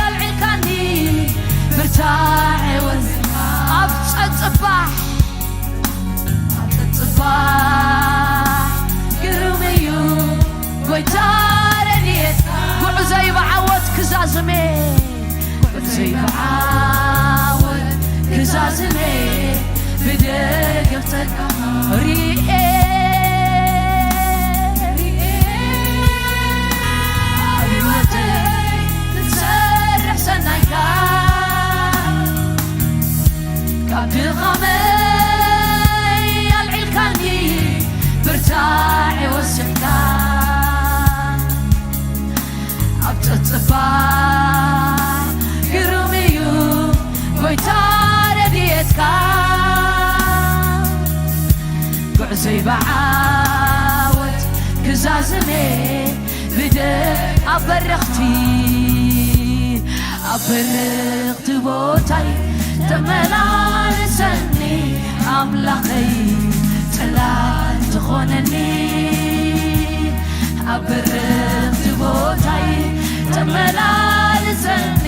ኣልዒልካኒ ብርታዐ ወንዝካ ኣብ ጸጽባሕ ኣብ ጸጽባሕ ግሩም እዩ ጎይታ ረድኤት ጉዕዞይ ብዓወት ክዛዝሜ ዘይብዓወት ክዛዝሜ ብደገፍ ጸጋኻ ሪኤ ሪኤ ኣብ ህይወተይ ክትሰርሕ ሰናይካ ካብ ድኻመይ ኣልዒልካኒ ብርታዐ ወሲኽካ ኣብ ጸጽባሕ ግሩም እዩ ጎይታ ረድኤትካ ጉዕዞይ ብዓወት ክዛዝሜ ብደ ኣብ በረኽቲ ኣብ በረኽቲ ቦታይ ተመላልሰኒ ኣምላኸይ ጽላል ትኾነኒ ኣብ በረኽቲ ቦታይ ተመላልሰኒ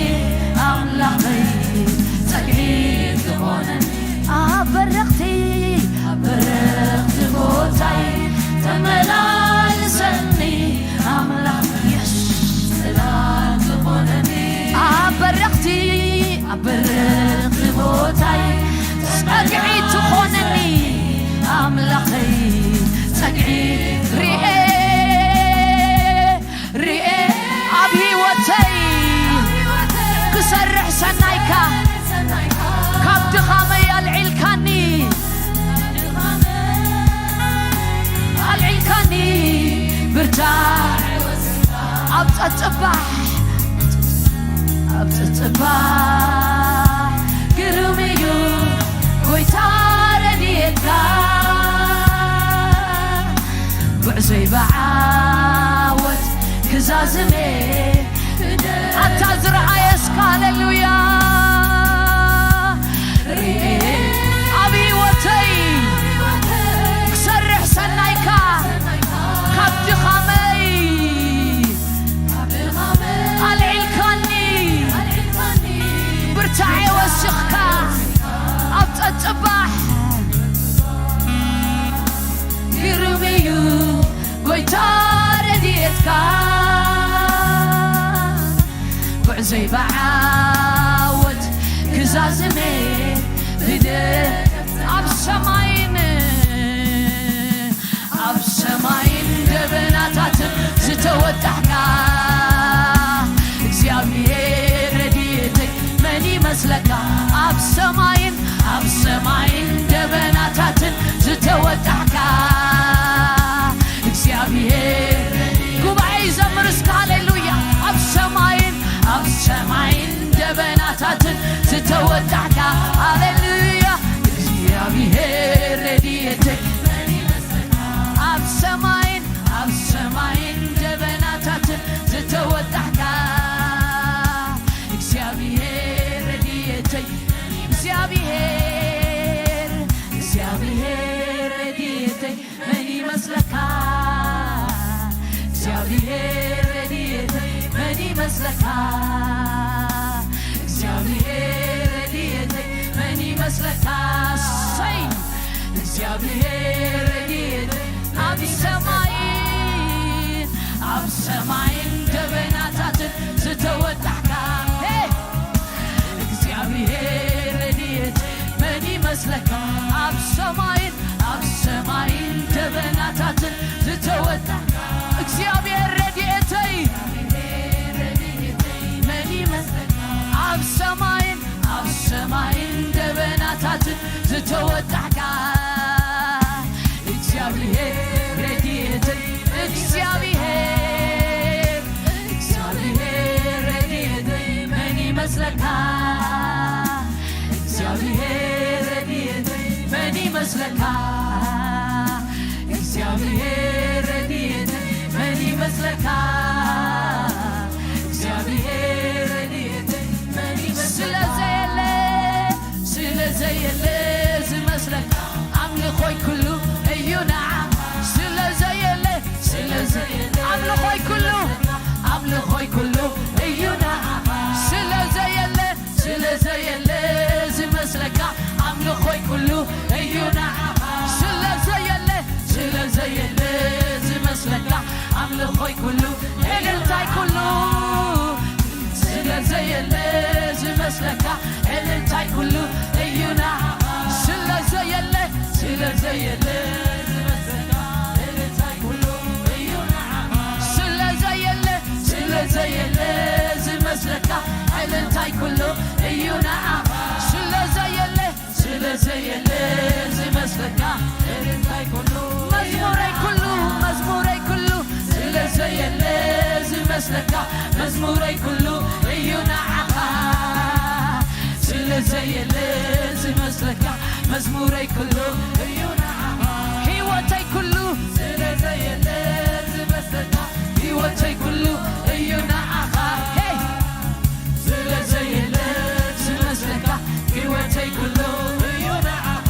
ኣምላኸይ ጸግዒ ትኾነኒ ኣብ በረኽቲ ኣብ በረኽቲ ቦታይ ተመላልሰኒ ኣምላኽ የሱስ ጽላል ትኾነኒ ኣብ በረኽቲ ኣብ በረኽቲ ቦታይ ጸግዒ ትኾነኒ ኣምላኸይ ጸግዒ ሪኤ ሪኤ ኣብ ህይወተይ ክሰርሕ ሰናይካ ካብ ድኻመይ ኣልዒልካኒ ኣልዒልካኒ ብርታ ኣብ ጸጽባሕ ኣብ ጸጽባሕ ግሩም እዩ ጎይታ ረድኤትካ ጉዕዞይ ብዓወት ክዛዝሜ ኣታ ዝረኣየ እስከ ሃሌሉያ ርኤ ኣብ ህይወተይ ክሰርሕ ሰናይካ ካብ ድኻመይ ኣልዒልካኒ ብርታዐ ወሲኽካ ኣብ ጸጽባሕ ግሩም እዩ ጎይታ ረድኤትካ ጉዕዞይ ብዓወት ክዛዝሜ ብደ ኣብ ሰማይን ኣብ ሰማይን ደበናታትን ዝተወጣሕካ እግዚኣብሔር ረድኤተይ መን ይመስለካ ኣብ ሰማይን ኣብ ሰማይን ደበናታትን ዝተወጣሕካ እግዚኣብሔር ጉባኤ ይዘምር እስከ ሃሌሉያ ኣብ ሰማይን ኣብ ሰማይን ደበናታትን ዝተወጣሕካ ሃሌሉያ እግዚኣብሔር እግዚኣብሔር ረድኤተይ መን ይመስለካ? እግዚኣብሔር ረድኤተይ መን ይመስለካ? እሰይ! እግዚኣብሔር ረድኤተይ ኣብ ሰማይን ኣብ ሰማይን ደበናታትን ዝተወጣሕካ፣ ሄ! እግዚኣብሔር ረድኤተይ መን ይመስለካ? ኣብ ሰማይን ኣብ ሰማይን ደበናታትን ዝተወጣሕካ፣ እግዚኣብሔር ረድኤተይ መን ይመስለካ? ኣብ ሰማይን ኣብ ሰማይን ደበናታትን ዝተወጣሕካ፣ እግዚኣብሔር ረድኤተይ፣ እግዚኣብሔር፣ እግዚኣብሔር ረድኤተይ መን ይመስለካ? እግዚኣብሔር ረድኤተይ መን ይመስለካ? እግዚኣብሔር ረድኤተይ መን ይመስለካ? እግዚኣብሔር ረድኤተይ መን ይመስለካ? ስለ ዘየለ፣ ስለ ዘየለ ዝመስለካ ኣምልኾይ ኩሉ እዩ ንዓኻ። ስለ ዘየለ፣ ስለ ዘየለ ኣምልኾይ ኩሉ፣ ኣምልኾይ ኩሉ እዩ ንዓኻ። ስለ ዘየለ፣ ስለ ዘየለ ዝመስለካ ኣምልኾይ ኩሉ እዩ ንዓኻ። ስለ ዘየለ፣ ስለ ዘየለ ዝመስለካ ኣምልኾይ ኩሉ፣ እልልታይ ኩሉ፣ ስለ ዘየለ ዝመስለካ እልልታይ ኩሉ እዩ ንዓኻ። ስለ ዘየለ፣ ስለ ዘየለ ዝመስለካ እልልታይ ኩሉ እዩ ንዓኻ። ስለ ዘየለ፣ ስለ ዘየለ ዝመስለካ እልልታይ ኩሉ እዩ ንዓኻ። ስለ ዘየለ፣ ስለ ዘየለ ዝመስለካ እልልታይ ኩሉ፣ መዝሙረይ ኩሉ፣ መዝሙረይ ኩሉ፣ ስለ ዘየለ ዝመስለካ መዝሙረይ ኩሉ እዩ ንዓኻ። ስለ ዘየለ ዝመስለካ መዝሙረይ ኩሉ እዩ ንዓኻ። ህይወተይ ኩሉ፣ ስለ ዘየለ ዝመስለካ ህይወተይ ኩሉ እዩ ንዓኻ። ሄይ! ስለ ዘየለ ዝመስለካ ህይወተይ ኩሉ እዩ ንዓኻ።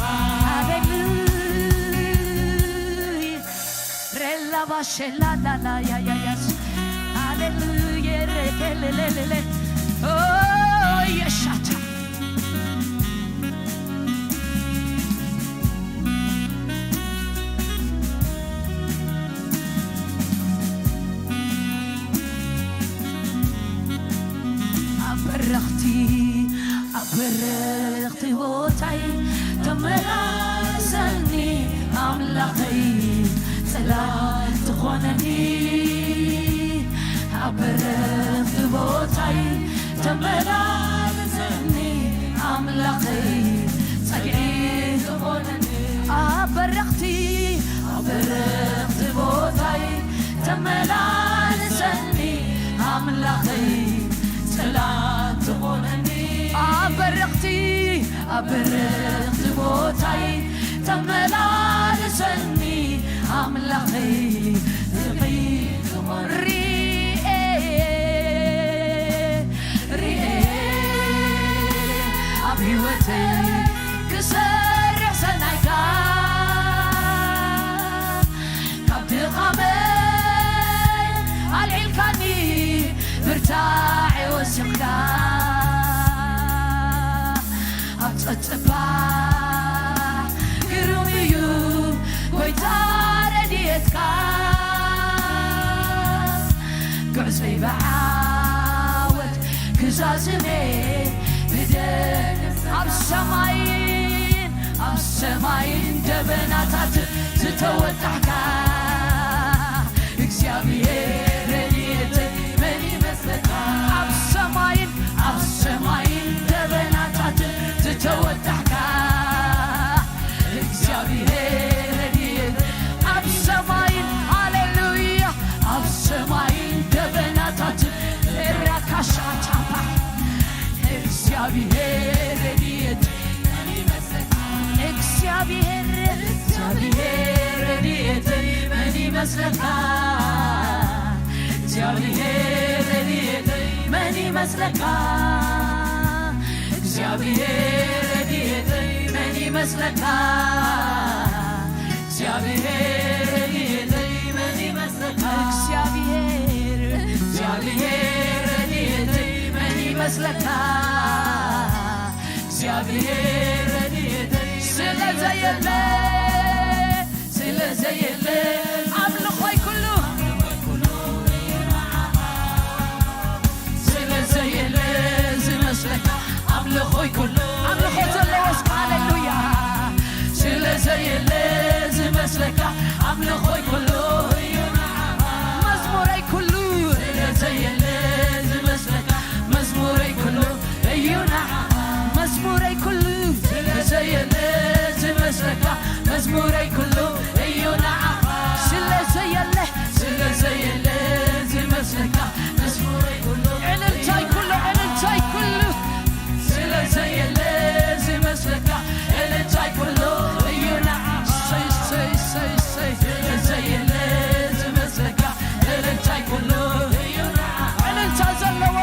ሃሌሉያ። ሬላ ባሸላ ላላ ያ ያ ያ ያ። ሃሌሉያ። ሬኬሌሌሌሌ። ኦ የሻታ። ኣብ በረኽቲ፣ ኣብ በረኽቲ ቦታይ ተመላልሰኒ ኣምላኸይ፣ ጽላል ትኾነኒ። ኣብ በረኽቲ ቦታይ ተመላልሰኒ ኣምላኸይ፣ ጸግዒ ትኾነኒ። ኣብ በረኽቲ፣ ኣብ በረኽቲ ቦታይ ተመላልሰኒ ኣምላኸይ፣ ጽላል ትኾነኒ። ኣብ በረኽቲ፣ ኣብ በረኽቲ ቦታይ ተመላልሰኒ ኣምላኸይ፣ ጽግዒ ትኾነኒ። ርኤ፣ ርኤ ኣብ ህይወተይ ክሰርሕ ሰናይካ፣ ካብ ድኻመይ ኣልዒልካኒ፣ ብርታዐ ወሲኽካ፣ ኣብ ጸጥታ ግሩም እዩ ጎይታ ረድኤትካ። ጉዕዞይ ብዓወት ክዛዝሜ ብደም ኣብ ሰማይን ኣብ ሰማይን ደበናታት ዝተወጣሕካ እግዚኣብሔር ረድኤተይ መን ይመስለካ? ኣብ ሰማይን ኣብ ሰማይን ደበናታት ዝተወጣሕካ እግዚኣብሔር ረድኤት ኣብ ሰማይን፣ ሃሌሉያ፣ ኣብ ሰማይን ደበናታትን ራካሻታባ እግዚኣብሔር ረድኤት፣ እግዚኣብሔር፣ እግዚኣብሔር ረድኤት መን ይመስለካ? እግዚኣብሔር ረድኤት መን ይመስለካ? እግዚኣብሔር ረድኤተይ መን ይመስለካ? እግዚኣብሔር ረድኤተይ መን ይመስለካ? እግዚኣብሔር፣ እግዚኣብሔር ረድኤተይ መን ይመስለካ? እግዚኣብሔር ረድኤተይ ስለ ዘየለ፣ ስለ ዘየለ ኣምልኾይ ኩሉ፣ ስለ ዘየለ ዝመስለካ ኣምልኾይ ኩሉ። ኣምልኾ ዘለዎ እስከ ሃሌሉያ። ስለ ዘየለ ዝመስለካ ኣምልኾይ ኩሉ እዩ ንዓኻ። መዝሙረይ ኩሉ ስለ ዘየለ ዝመስለካ መዝሙረይ ኩሉ እዩ ንዓኻ። መዝሙረይ ኩሉ ስለ ዘየለ ዝመስለካ መዝሙረይ ኩሉ እዩ ንዓኻ። ስለ ዘየለ፣ ስለ ዘየለ ዝመስለካ መዝሙረይ ኩሉ፣ ዕልልታይ ኩሉ፣ ዕልልታይ ኩሉ። ስለ ዘየለ ዝመስለካ ዕልልታይ ኩሉ እዩ ንዓኻ። ሰይ፣ ሰይ፣ ሰይ፣ ሰይ። ስለ ዘየለ ዝመስለካ ዕልልታይ ኩሉ እዩ ንዓኻ። ዕልልታ ዘለዎ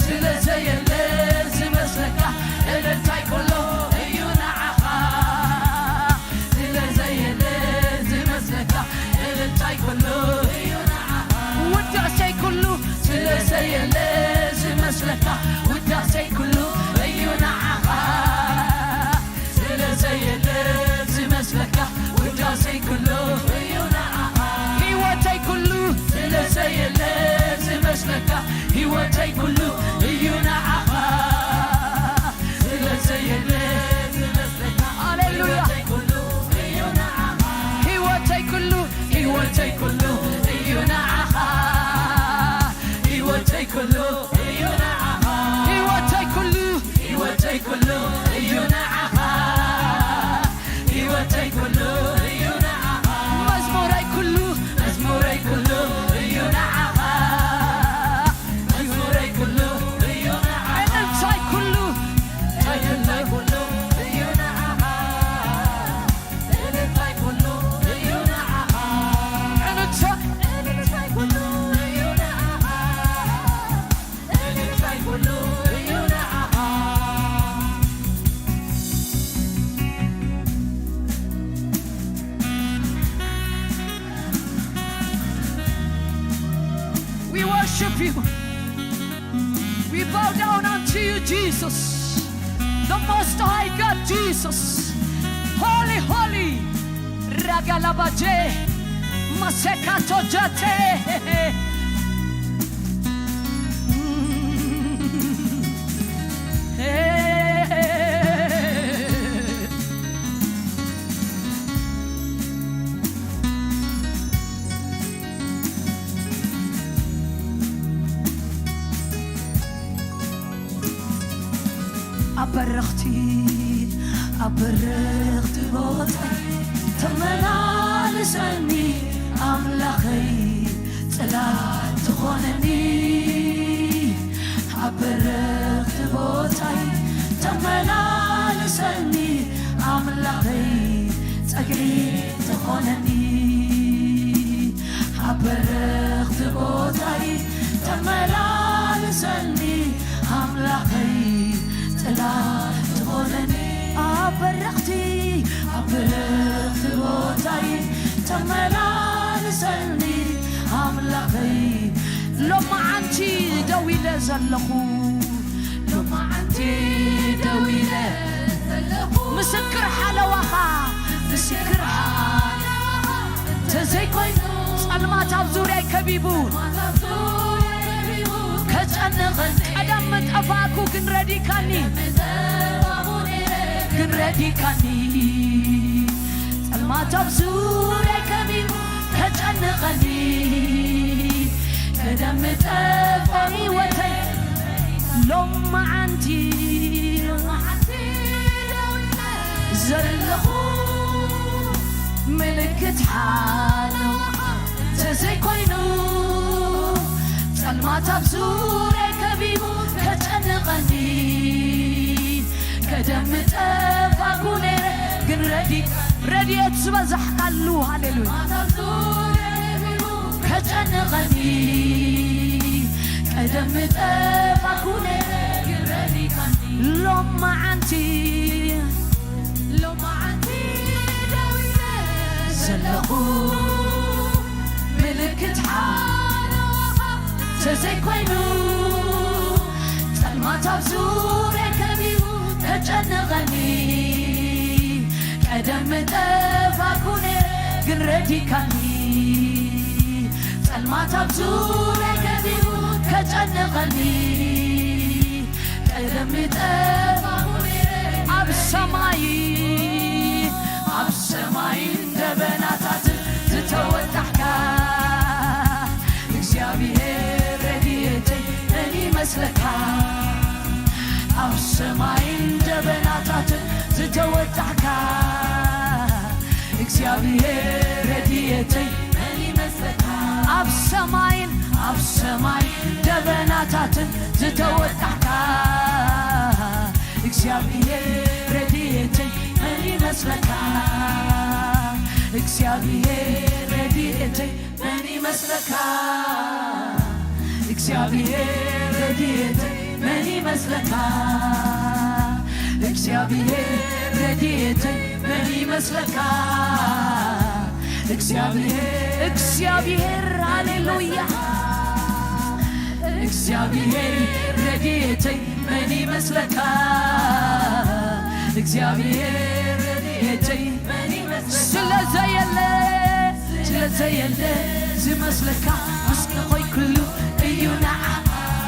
ስለ ዘየለ ዝመስለካ ዕልልታይ ኩሉ እዩ ንዓኻ። ስለ ዘየለ ዝመስለካ ዕልልታይ ኩሉ እዩ ንዓኻ። ውዳሴይ ኩሉ ስለ ዘየለ ዝመስለካ ውዳሴይ ኩሉ እዩ ንዓኻ። ስለ ዘየለ ዝመስለካ ውዳሴይ ኩሉ እዩ ንዓኻ። ህይወተይ ኩሉ ስለ ዘየለ ዝመስለካ ህይወተይ ኩሉ እዩ ንዓኻ። ስለ ዘየለ ዝመስለካ ሃሌሉያ። ህይወተይ ኩሉ እዩ ንዓኻ። ህይወተይ ኩሉ፣ ህይወተይ ኩሉ እዩ ንዓኻ። ህይወተይ ኩሉ እዩ ንዓኻ። ህይወተይ ኩሉ፣ ህይወተይ ኩሉ እዩ ንዓኻ። ህይወተይ ኩሉ እዩ ንዓኻ። መዝሙረይ ኩሉ፣ መዝሙረይ ኩሉ እዩ ንዓኻ። መዝሙረይ ኩሉ እዩ ንዓኻ። ዕልልታይ ኩሉ፣ ዕልልታይ ኩሉ እዩ ንዓኻ። ዕልልታይ ኩሉ እዩ ንዓኻ። ዕልልታ፣ ዕልልታይ ኩሉ እዩ ንዓኻ። ዕልልታይ ኩሉ እዩ ንዓኻ። We worship you. We bow down unto you, Jesus. The Most High God, Jesus. Holy, holy. Ragalabaje. Masekato jate. ኣብ በረኽቲ፣ ኣብ በረኽቲ ቦታ ተመላልሰኒ ኣምላኸይ፣ ጽላል ትኾነኒ። ኣብ በረኽቲ ቦታይ ተመላልሰኒ ኣምላኸይ፣ ጸግዒ ትኾነኒ። ኣብ በረኽቲ ቦታይ ተመላልሰኒ ኣምላኸይ፣ ጽላል ትኾነኒ። ኣብ በረኽቲ፣ ኣብ በረኽቲ ቦታይ ተመላልሰኒ ኣምላኸይ። ሎማዓንቲ ደው ኢለ ዘለኹ፣ ሎማዓንቲ ደው ኢለ ዘለኹ፣ ምስክር ሓለዋኻ፣ ምስክር ሓለዋኻ ተዘይኮይኑ፣ ጸልማት ኣብ ዙርያይ ከቢቡ ከጨንቐን፣ ቀደም ምጠፋእኩ ግን ረዲካኒ፣ ግን ረዲካኒ። ጸልማት ኣብ ዙርያይ ከቢቡ ከጨንቐኒ፣ ቀደም ምጠፋእ ህይወተይ ሎማዓንቲ ዘለኹ ምልክት ሓለዋ ተዘይኮይኑ፣ ጸልማት ኣብ ዙርያይ ከቢቡ ከጨንቐኒ፣ ቀደም ምጠፋእኩ ነይረ ግን ረዲ-፣ ረድኤት ዝበዛሕካሉ፣ ሃሌሉያ፣ ከጨንቐኒ፣ ቀደም ምጠፋእኩ ነይረ ግን ረዲካኒ። ሎማዓንቲ፣ ሎማዓንቲ ደው ኢለ ዘለኹ፣ ምልክት ተዘይኮይኑ ጸልማት ኣብ ዙርያ ከቢቡ ተጨነቐኒ። ቀደም ምጠፋኩ ነይረ ግን ረዲካኒ። ጸልማት ኣብ ዙርያ ከቢቡ ተጨነቐኒ። ቀደም ምጠፋኩ ነይረ ኣብ ሰማይ ኣብ ሰማይን ደበናታትን ዝተወጣሕካ እግዚኣብሔር ረድኤተይ መን ይመስለካ? ኣብ ሰማይን ደበናታትን ዝተወጣሕካ እግዚኣብሔር ረድኤተይ መን ይመስለካ? ኣብ ሰማይን ኣብ ሰማይ ደበናታትን ዝተወጣሕካ እግዚኣብሔር ረድኤተይ መን ይመስለካ? እግዚኣብሔር ረድኤተይ መን ይመስለካ? እግዚኣብሔር ረድኤተይ መን ይመስለካ? እግዚኣብሔር ረድኤተይ መን ይመስለካ? እግዚኣብሔር እግዚኣብሔር ሃሌሉያ። እግዚኣብሔር ረድኤተይ መን ይመስለካ? እግዚኣብሔር ረድኤተይ መን ይመስለካ? ስለ ዘየለ ስለ ዘየለ ዝመስለካ ምስኪን ኾይ ኩሉ እዩ ንዓኻ።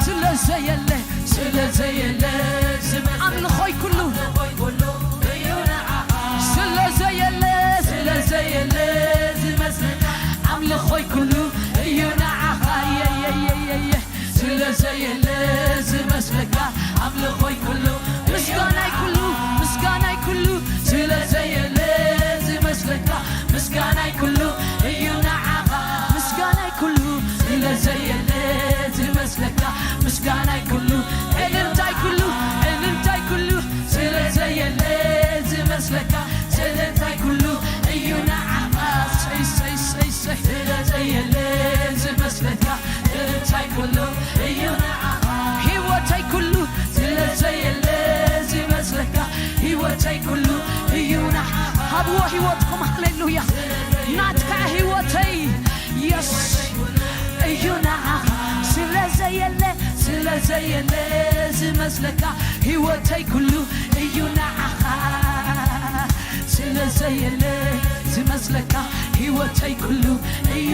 ስለ ዘየለ ስለ ዘየለ ዝመስለካ ኣምልኾይ ኩሉ ኣምልኾይ ኩሉ እዩ ንዓኻ። ስለ ዘየለ ስለ ዘየለ ዝመስለካ ኣምልኾይ ኩሉ እዩ ንዓኻ። የየየየየ ስለ ዘየለ ዝመስለካ ኣምልኾይ ኩሉ ምስጋናይ ኩሉ ምስጋናይ ኩሉ ስለ ዘየለ ዝመስለካ ምስጋናይ ኩሉ እዩ ንዓኻ። ምስጋናይ ኩሉ ስለ ዘየለ ዝመስለካ ምስጋናይ ኩሉ እልልታይ ኩሉ እልልታይ ኩሉ ስለ ዘየለ ዝመስለካ እልልታይ ኩሉ እዩ ንዓኻ። ሰይ ሰይ ሰይ ሰይ ስለ ዘየለ ዝመስለካ እልልታይ ኩሉ እዩ ንዓኻ። ህይወተይ ኩሉ ስለ ዘየለ ዝመስለካ ህይወተይ ኩሉ እዩ ንዓኻ። ሃብዎ ህይወትኩም ሃሌሉያ ናትካ ህይወተይ የስ እዩ ንዓኻ። ስለ ዘየለ ስለ ዘየለ ዝመስለካ ህይወተይ ኩሉ እዩ ንዓኻ። ስለ ዘየለ ዝመስለካ ህይወተይ ኩሉ እዩ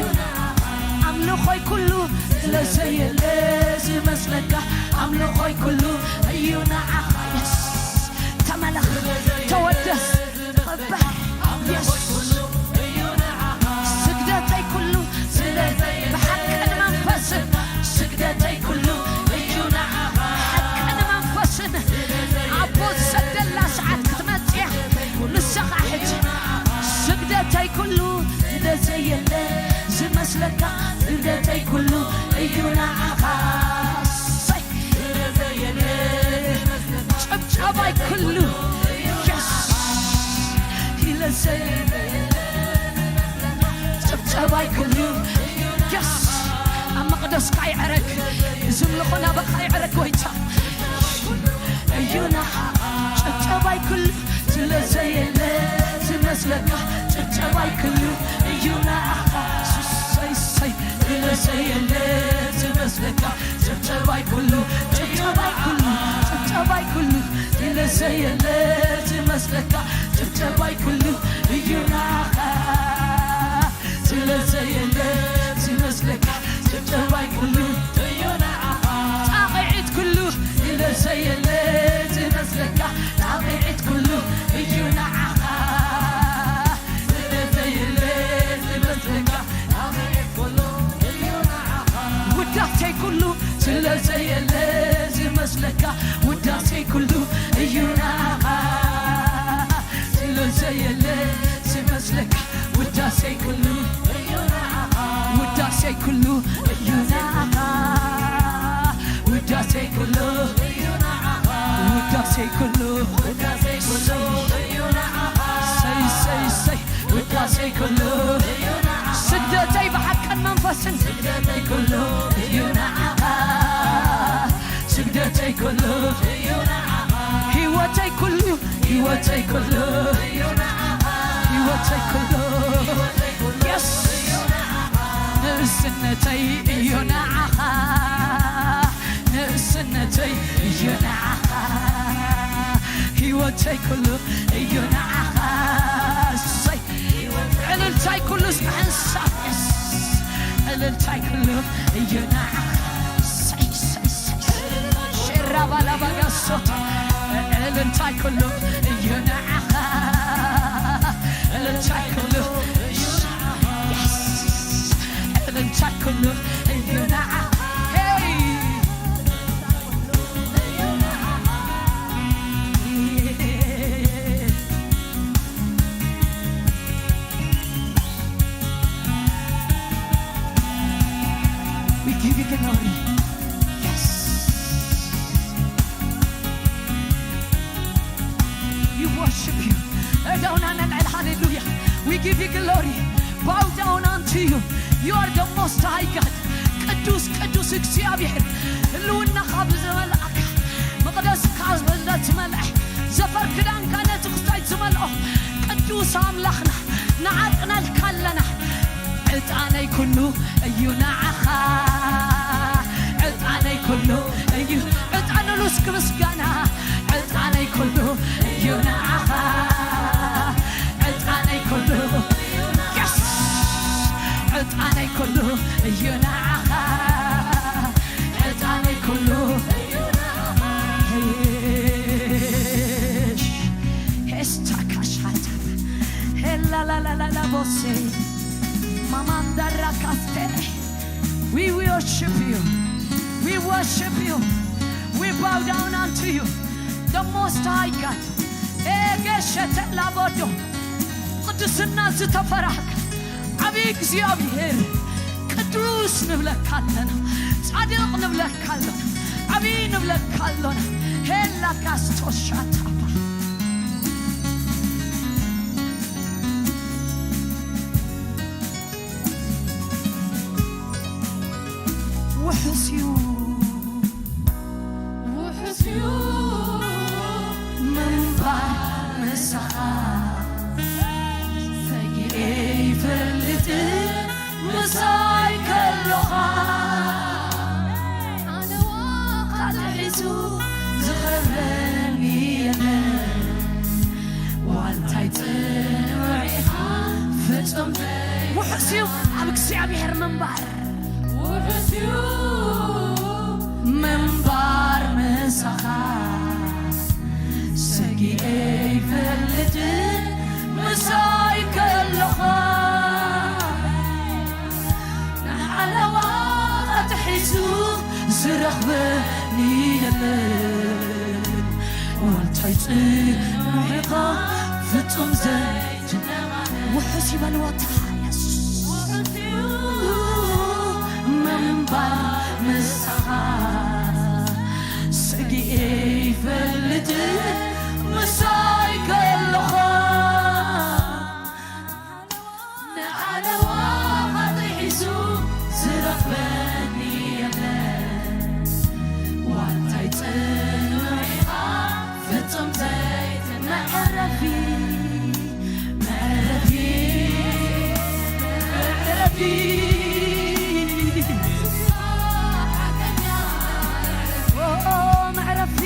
ኣምልኾይ ኩሉ ስለ ዘየለ ዝመስለካ ኣምልኾይ ኩሉ እዩ ንዓኻ። የስ ተመለኽ ተወደስ ተቐበል የስ ስግደተይ ኩሉ ስለ ብሓቅን መንፈስን ስግደተይ ኩሉ እዩ ንዓኻ። ሓቅን መንፈስን ኣቦ ዝሰደላ ሰዓት ክትመጽያ ንስኻ ሕጂ ስግደተይ ኩሉ ስለ ዘየለ ዝመስለካ ስግደተይ ኩሉ እዩ ንዓኻ። ሰይ ጭብጨባይ ኩሉ የስ ኢለ ዘየለ ጭብጨባይ ኩሉ የስ ኣብ መቕደስካ ይዕረግ ዝምልኾ ናባኻ ይዕረግ ጎይታ እዩ ንዓኻ። ጭብጨባይ ኩሉ ስለ ዘየለ ዝመስለካ ጭብጨባይ ኩሉ እዩ ንዓኻ። ሰይ ሰይ ስለ ዘየለ ዝመስለካ ጭብጨባይ ኩሉ ጭብጨባይ ኩሉ ጭብጨባይ ኩሉ ስለ ዘየለ ዝመስለካ ጭብጨባይ ኩሉ እዩ ንዓኻ። ስለ ዘየለ ዝመስለካ ጭብጨባይ ኩሉ እዩ ንዓኻ። ጣቕዒት ኩሉ ስለ ዘየለ ዝመስለካ ጣቕዒት ኩሉ እዩ ንዓኻ። ስለ ዘየለ ዝመስለካ ጣቕዒት ኩሉ እዩ ንዓኻ። ውዳሴይ ኩሉ ስለ ዘየለ ዝመስለካ ውዳሴይ ኩሉ እዩ ንዓኻ። ስለ ዘየለ ዝመስለካ ውዳሴይ ኩሉ እዩ ንዓኻ። ውዳሴይ ኩሉ እዩ ንዓኻ። ውዳሴይ ኩሉ እዩ ንዓኻ። ውዳሴይ ኩሉ ውዳሴይ ኩሉ እዩ ንዓኻ። ሰይ ሰይ ሰይ ውዳሴይ ኩሉ እዩ ንዓኻ። ስግደተይ ብሓቅን መንፈስን ስግደተይ ኩሉ እዩ ንዓኻ። ስግደተይ ኩሉ እዩ ንዓኻ። ህይወተይ ኩሉ ህይወተይ ኩሉ እዩ ንዓኻ። ህይወተይ ኩሉ ህይወተይ ኩሉ የስ እዩ ንዓኻ። ንእስ ንእስነተይ እዩ ንዓኻ፣ ንእስነተይ እዩ ንዓኻ፣ ህይወተይ ኩሉ እዩ ንዓኻ። እሰይ፣ ዕልልታይ ኩሉ እስከ ሓንሳብ፣ የስ፣ ዕልልታይ ኩሉ እዩ ንዓኻ። እሰይ፣ እሰይ፣ እሰይ። ሸራ ባላባጋ ሶታ፣ ዕልልታይ ኩሉ እዩ ንዓኻ፣ ዕልልታይ ኩሉ፣ የስ፣ ዕልልታይ ኩሉ እዩ ንዓኻ። ሄይ! We give you glory. Yes. We worship you. እደውና ነልዕል። ሃሌሉያ። We give you glory. Bow down unto you. You are the most high God. ቅዱስ ቅዱስ እግዚኣብሔር፣ ህልውናኻ ብዝመልኣካ፣ መቕደስካ ብዝመልአ፣ ዘፈር ክዳንካ ነቲ ክስታይ ዝመልኦ ቅዱስ ኣምላኽና፣ ንዓጥነልካ ኣለና። ዕጣነይ ኩሉ እዩ ንዓኻ፣ ዕጣነይ ኩሉ እዩ። ዕጣን ሉስ ክምስጋና፣ ዕጣነይ ኩሉ እዩ ንዓኻ፣ ዕጣነይ ኩሉ፣ የስ፣ ዕጣነይ ኩሉ እዩ ንዓኻ፣ ዕጣነይ ኩሉ እዩ ንዓኻ። ሄሽ፣ ሄስታ ካሻታ፣ ሄላላላላላ ቦሴ፣ ማማንዳራ ካስቴ። We worship you. We worship you. We bow down unto you. The most high God. ኤጌሸተ ላቦዶ። ቅድስና ዝተፈራህካ ዓብዪ እግዚኣብሔር ቅዱስ ንብለካ ኣለና። ጻድቕ ንብለካ ኣለና። ዓብዪ ንብለካ ኣለና። ሄላ ካስቶሻታባ። ውሑስ እዩ። ውሑስ እዩ ምንባር ምሳኻ። ሰጊኤ ይፈልጥ ምሳይ ከሎኻ። ኣነ ዋላ ሒዙ ዝኸብረኒ የለን። ዋልታይ ጽኑዕ ኢኻ ፍጹም ዘይ-፣ ውሑስ እዩ ኣብ እግዚኣብሔር ምንባር። ውሑስ እዩ ምንባር ምሳኻ። ሰጊኤ ይፈልጥ ምሳይ ከሎኻ። ንሓለዋ ኣትሒዙ ዝረኽበኒ የለን። ዋልታይ ጽኑዕ ኢኻ ፍጹም ዘይትነቓነቕ። ውሑስ ይበልዎ ተሓየስ። ውሑስ እዩ ምንባር ምሳኻ። ሰጊኤ ይፈልጥ ምሳይ ከሎኻ። ንሓለዋ ኣትሒዙ ዝረኽበኒ የለን። ዋልታይ ጽኑዕ ኢኻ ፍጹም ዘይትነ-፣ መዕረፊ፣ መዕረፊ፣ መዕረፊ። ኦ፣ መዕረፊ፣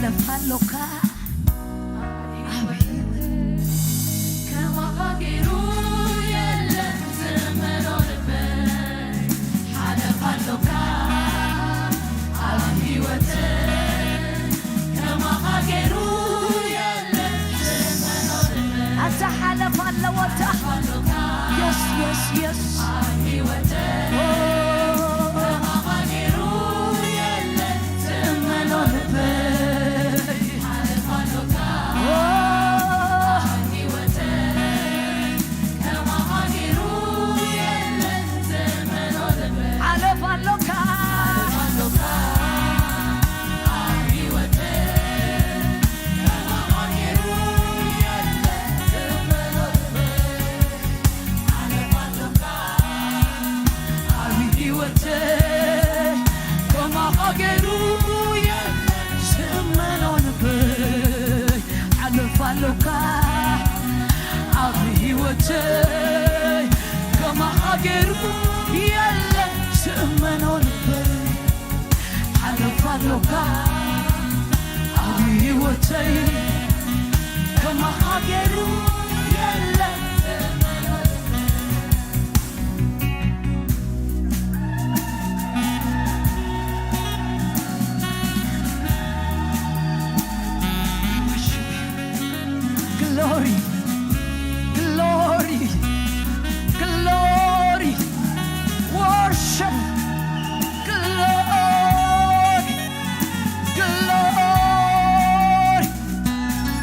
ሓለፋ ኣሎካ ኣብ ህይወት ከማኻ ገይሩ የለን ዝእመኖ ልበይ። ሓለፋ ኣሎካ ኣብ ህይወት ከማኻ ገይሩ የለን ዝእመኖ ልበይ። ኣታ ሓለፋ ኣለዎ፣ ኣታ ሓለፋ ኣሎካ። የስ፣ የስ፣ የስ። ኣብ ህይወት ኦ። ከማኻ ገይሩ የለን ዝእመኖ ልበይ። ሓለፋ ኣሎካ። ኣብ ህይወተይ ከማኻ ገይሩ የለን ዝእመኖ ልበይ። ሓለፋ ኣሎካ ኣብ ህይወተይ ከማኻ ገይሩ የለን ዝእመኖ ልበይ። ሓለፋ ኣሎካ ኣብ ህይወተይ ከማኻ ገይሩ የለን። Glory, glory, glory, worship, glory, glory,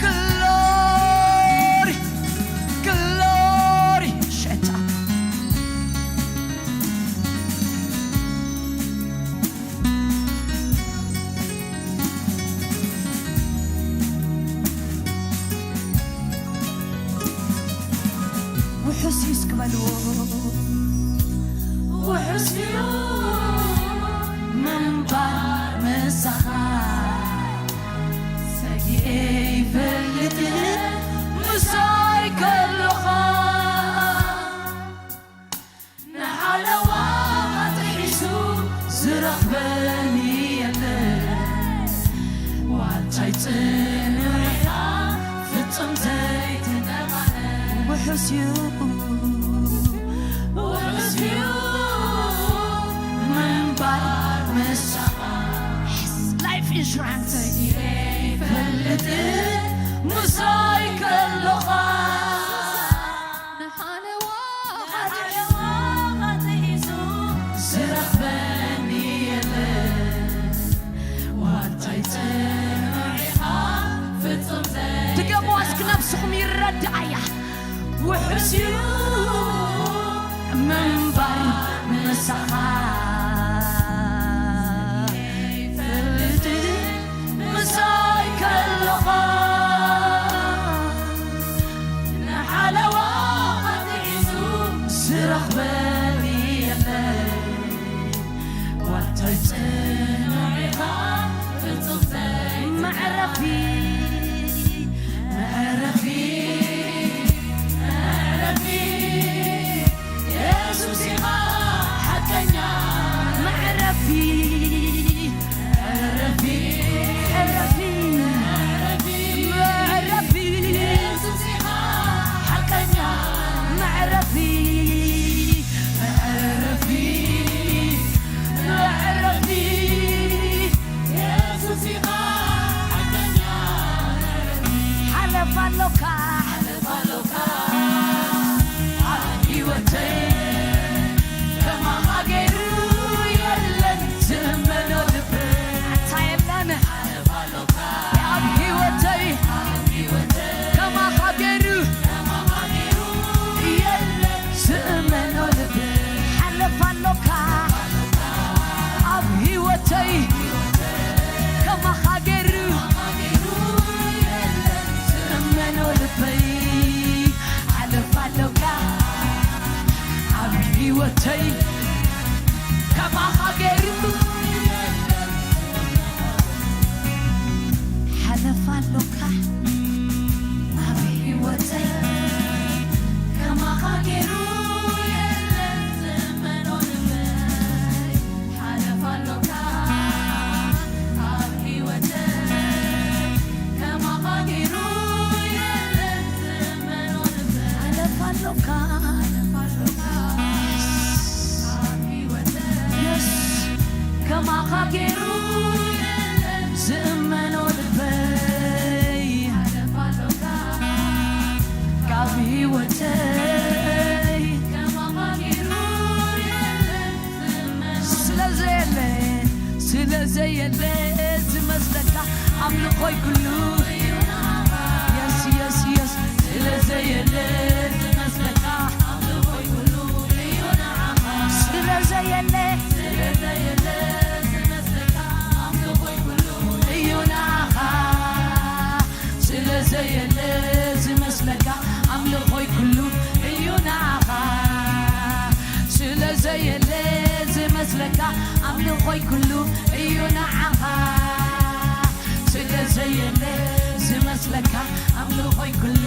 glory, glory. Shut up. ውሑስ እዩ እስኪ በልዎ። ውሑስ እዩ ምንባር ምሳኻ፣ ሰጊኤ ይፈልጥ ምሳይ ከሎኻ። ንሓለዋ ጥሒሱ ዝረኽበኒ የለን። ዋልታይ ጽኑዕ ኢኻ ፍጹም ዘይትነቓነቕ። ውሑስ እዩ። ውሑስ እዩ ምንባር ምሳኻ። Yes, life insurance። ይፈልጥ ምሳይ ከሎኻ። ንሓለዋ ጥሒሱ ዝረኽበኒ የለን። ዋልታይ ጽኑዕ ኢኻ ፍጹም ዘይ- ድገምዋ እስኪ ነብስኹም ይረድኣያ። ውሑስ እዩ ምንባር ምሳኻ። ይፈልጥ ምሳይ ከሎኻ። ንሓለዋ ጥሒሱ ዝረኽበኒ የለን። ዋልታይ ጽኑዕ ኢኻ ፍጹም ዘይ- መዕረፊ፣ መዕረፊ፣ መዕረፊ። የሱስ ኢኻ ሓቀኛ መዕረፊ። መዕረፊ፣ መዕረፊ፣ መዕረፊ። የሱስ ኢኻ ሓቀኛ መዕረፊ። መዕረፊ፣ መዕረፊ። የሱስ ኢኻ ሓቀኛ መዕረፊ። ሓለፋ ኣሎካ፣ ሓለፋ ኣሎካ ኣብ ህይወተይ። ከማኻ ገይሩ የለን ዝእመኖ ልበይ። ኣታ የለን። ኣብ ህይወተይ ከማኻ ገይሩ የለን ዝእመኖ ልበይ። ሓለፋ ኣሎካ ኣብ ህይወተይ ከማኻ ገይሩ ዝእመኖ ልበይ። ሓለፋ ኣሎካ ኣብ ህይወተይ ከማኻ ገይሩ። ሓለፋ ኣሎካ ኣብ ህይወተይ ከማኻ ገይሩ የለን ዝእመኖ ልበይ። ሓለፋ ኣሎካ ኣብ ህይወተይ ገይሩ የለን ዝእመኖ ልበይ ካብ ህይወተይ ስለ ዘየለ ስለ ዘየለ ዝመስለካ ኣምልኾይ ኩሉ የስ የስ የስ ስለ ዘየለ ዝመስለካ ኣምልኾይ ኩሉ እዩ ንዓኻ ስለ ዘየለ ስለ ዘየለ ዝመስለካ ኣምልኾይ ኩሉ እዩ ንዓኻ ስለ ዘየለ ዝመስለካ ኣምልኾይ ኩሉ እዩ ንዓኻ ስለ ዘየለ ዝመስለካ ኣምልኾይ ኩሉ እዩ ንዓኻ ስለ ዘየለ ዝመስለካ ኣምልኾይ ኩሉ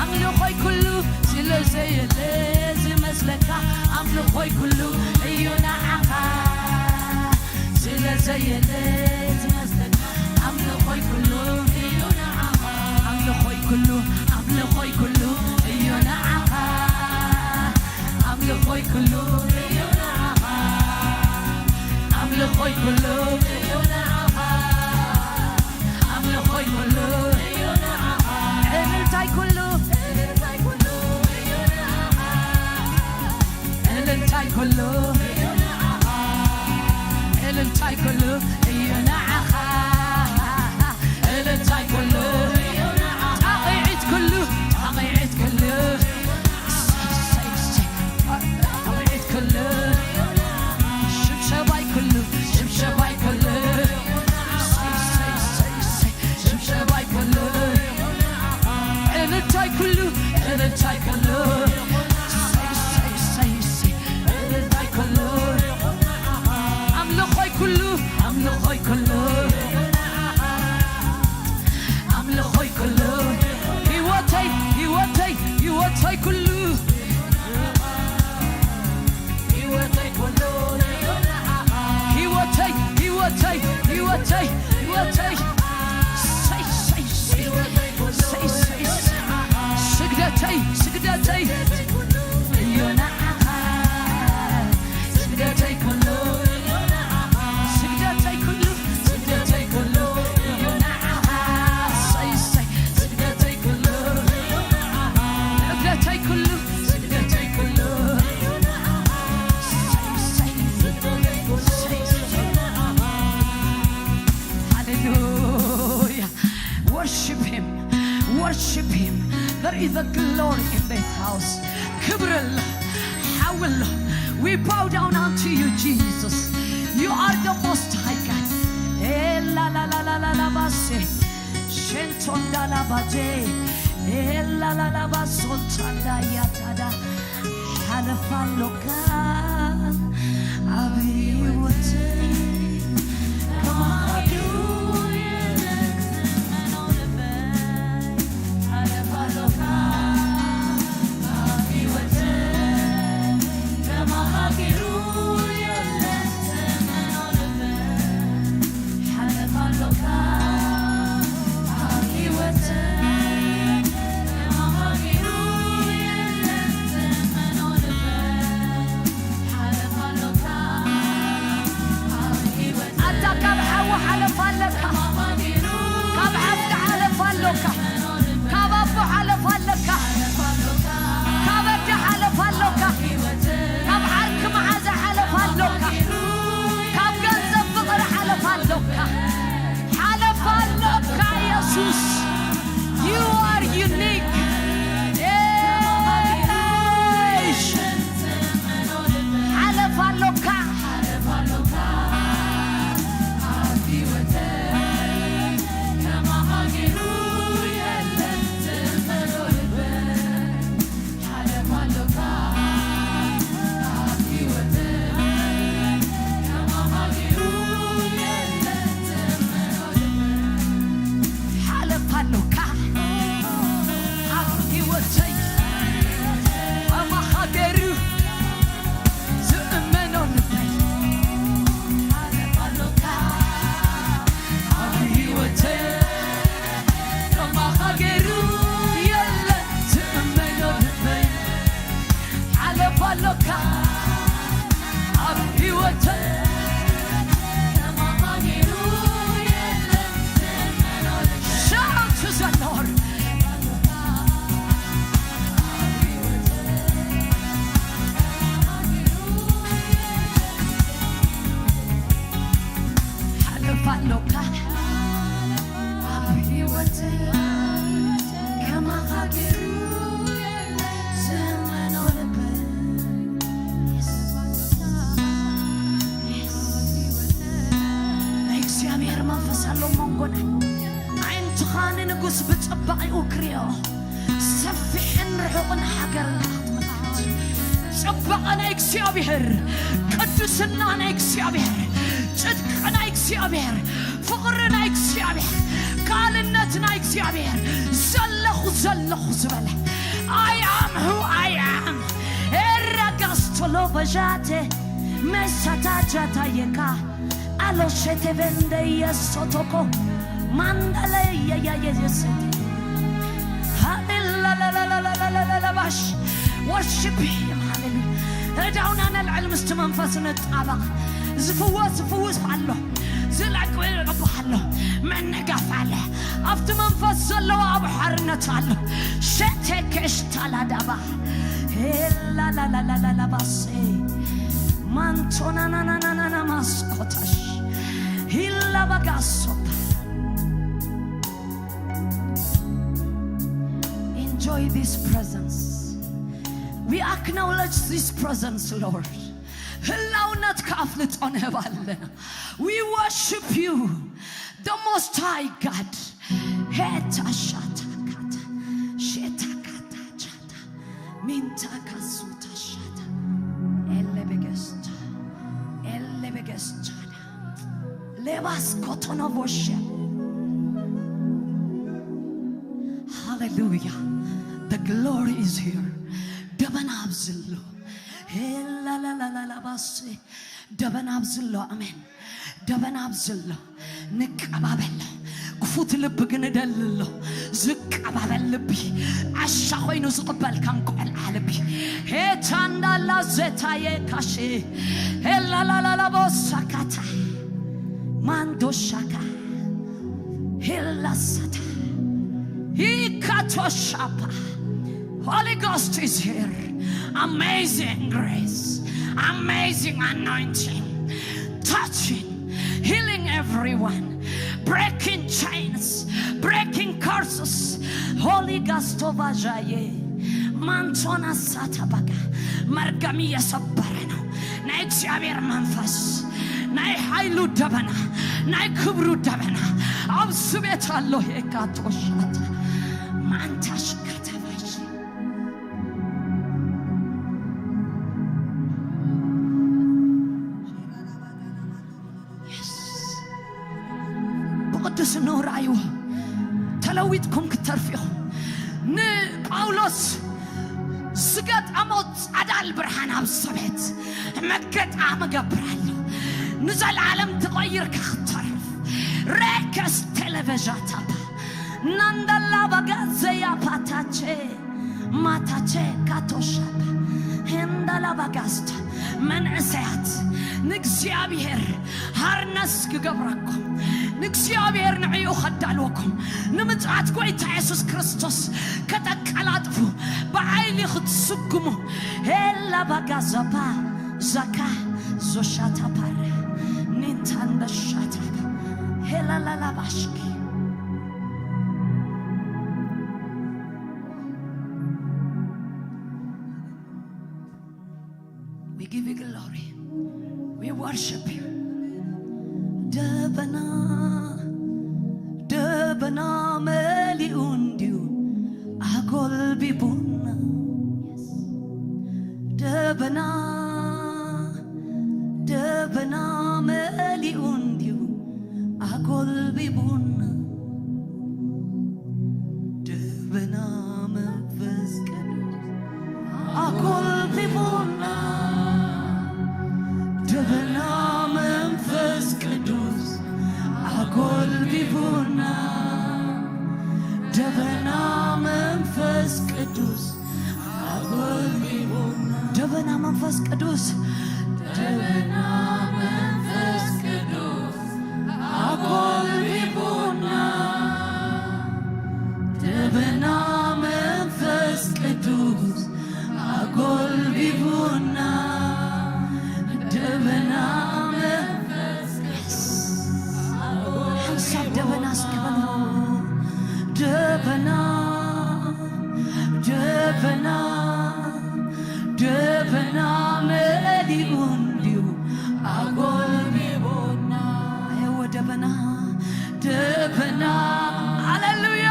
ኣምልኾይ ኩሉ ስለ ዘየለ ዝመስለካ ኣምልኾይ ኩሉ እዩ ንዓኻ ስለ ዘየለ ዝመስለካ ኣምልኾይ ኩሉ እዩ ንዓኻ ኣምልኾይ ኩሉ ኣምልኾይ ኩሉ እዩ ንዓኻ ኣምልኾይ ኩሉ እዩ ንዓኻ ኣምልኾይ ኩሉ እዩ ንዓኻ ኣምልኾይ ኩሉ እዩ ንዓኻ እልልታይ ኩሉ እልልታይ ኩሉ እዩ ንዓኻ እልልታይ ኩሉ እዩ ንዓኻ እልልታይ ኩሉ እዩ ንዓኻ እልልታይ ኩሉ እዩ ንዓኻ ጣቕዒት ኩሉ ጣቕዒት ኩሉ ጣቕዒት ኩሉ ሽብሸባይ ኩሉ ሽብሸባይ ኩሉ ሽብሸባይ ኩሉ እልልታይ ኩሉ እልልታይ ኩሉ እልልታይ ኩሉ ኣምልኾይ ኩሉ ኣምልኾይ ኩሉ ኣምልኾይ ኩሉ ህይወተይ ህይወተይ ህይወተይ ኩሉ ህይወተይ ኩሉ ህይወተይ ህይወተይ ህይወተይ ህይወተይ ሰይ ሰይ ሰይ ሰይ ሰይ ስግደተይ ስግደተይ እዩ ንዓኻ ስግደተይ ኩሉ ስግደተይ ኩሉ ስግደተይ ኩሉ እዩ ንዓኻ ሰይ ሰይ ስግደተይ ኩሉ ስግደተይ ኩሉ ስግደተይ ኩሉ Hallelujah. Worship him. Worship him. There is a glory in this house. ክብር ኣሎ፣ ሓዊ ኣሎ። We bow down unto you, Jesus. You are the most high God. Eh, la, la, la, la, la, la, ba, se. Shento, nda, la, ba, de. Eh, la, la, la, ba, so, ta, nda, ya, ta, da. ሓለፋ ኣሎካ ኣብ ህይወተይ ከማኻ ድሩ የለን ዝእመኖ ልበይ ሓለፋ ኣሎካ ኣብ ህይወተይ ከማኻ ድሩ የለን ዝእመኖ ልበይ ሓለፋ ኣሎካ ኣብ ህይወተይ ከማኻ ገይሩ የለን ዝእመኖ ልበይ ሓለፋ ኣሎካ ኣብ ህይወተይ ኣታ ካብ ሓዊ ሓለፋ ኣለካ ከማኻ ገይሩ ካብ ሓፍቲ ሓለፋ ኣሎካ ካብ ኣቦ ሓለፋ ኣለካ ካብ ኣደ ሓለፋ ኣሎካ ካብ ዓርኪ መሓዛ ሓለፋ ኣሎካ ካብ ገንዘብ ፍቕሪ ሓለፋ ኣሎካ ሓለፋ ኣሎካ የሱስ You are unique ሓለፋ ኣሎካ ሓለፋ ኣሎካ ኣብ ህይወተይ ከማኻ ገይሩ ኣሎካ ኣብ ህይወተይ ከማኻ ገይሩ ዝእመኖ ልቢ ናይ እግዚኣብሔር መንፈስ ኣሎ መንጎና። ኣዒንትኻ ንንጉስ ብጽባቒኡ ክርእዮ ሰፊሕን ርሑቕን ሃገርና ክትምልከት ጽባቐ ናይ እግዚኣብሔር፣ ቅድስና ናይ እግዚኣብሔር፣ ጽድቂ ናይ እግዚኣብሔር፣ ፍቕሪ ናይ እግዚኣብሔር፣ ካልእነት ናይ እግዚኣብሔር ዘለኹ ዘለኹ ዝበለ I am who I am። ኤራጋስቶሎ በዣቴ መሳታጃታየካ ኣሎሼቴ ቬንደየ ሶቶኮ ማንዳለየያየየሰቴ ሃሌላላላላላላላባሽ ወርሽፕ ሃሌሉያ። እዳውና ነልዕል ምስቲ መንፈስ ንጣበቕ። ዝፍወስ ዝፍውስ ኣሎ፣ ዝለቅቕ ይለቅቕ ኣሎ። መነጋፍ ኣለ ኣብቲ መንፈስ ዘለዎ ኣብ ሓርነት ኣሎ። ሸቴ ኬሽታላዳባ ሄላላላላላባሴ ማንቶናናናናናና ማስኮታሽ ሂላባጋሶታ Enjoy this presence. We acknowledge this presence, Lord. ህላውነትካ ኣፍልጦ ንህብ ኣለና። We worship you, the most high God. ሄታ ሻታ ካታ ሼታ ካታ ቻታ ሚንታ ካሱ ታሻታ ኤሌ ቤገስታ ኤሌ ቤገስታዳ ሌባስ ኮቶኖ ቦሸ ሃሌሉያ። The glory is here. ደበና ኣብዝሎ ሄላላላላላባሴ ደበና ኣብዝሎ። ኣሜን። ደበና ኣብዝሎ። ንቀባበሎ። ክፉት ልቢ ግን እደልሎ። ዝቀባበል ልቢ ዓሻ ኮይኑ ዝቕበልካ እንቆልዓ ልቢ ሄቻ እንዳላ ዘታየ ካሼ ሄላላላላቦሳካታ ማንዶሻካ ሄላሳታ ሂካቶሻፓ Holy Ghost is here. Amazing grace, amazing anointing, touching, healing everyone, breaking chains, breaking curses. Holy Ghost ova jaye. ማንቶና ሳታ ባጋ መርገም እየሰበረ ነው። ናይ እግዚኣብሔር መንፈስ ናይ ሓይሉ ደበና ናይ ክብሩ ደበና ኣብዚ ቤት ኣሎ። ሄካቶሻታ ማንታሽ ከተባሽ ብቕዱስ ንራእይዎ ተለዊጥኩም ክትተርፉ ኢኹም። ንጳውሎስ ዝገጠሞ ጸዳል ብርሃን ኣብ ሰቤት መገጣ መገብራለሁ ንዘለዓለም ተቐይርካ ክትተርፍ ሬከስ ቴሌቨዣታታ ናንዳላ ባጋዘያ ፓታቼ ማታቼ ካቶሻታ ሄንዳላ ባጋስታ መንእሰያት ንእግዚኣብሔር ሃርነስ ክገብረኩም ንእግዚኣብሔር ንዕኡ ከዳልወኩም ንምጽኣት ጎይታ የሱስ ክርስቶስ ከተቀላጥፉ ብዓይሊ ክትስጉሙ ሄላ ባጋዛፓ ዛካ ዞሻታ ፓራ ኒንታንዳ ሻታ ሄላላላ ባሽኪ We give you glory. We worship you. ደበና ደበና መሊኡ እንዲዩ ኣጎልቢቡና ደበና ደበና መሊኡ እንዲዩ ኣጎልቢቡና ደበና መንፈስ ቅዱስ ኣጎልቢቡና ደበና መንፈስ ቅዱስ ኣጎልቢቡና ደበና መንፈስ ቅዱስ ኣጎልቢቡና ደበና መንፈስ ቅዱስ ደበና መንፈስ ቅዱስ ኣጎልቢቡና ደበና መንፈስ ቅዱስ ኣጎልቢቡና ደበና መንፈስ ቅዱስ ደበና፣ ደበና፣ ሃሌሉያ።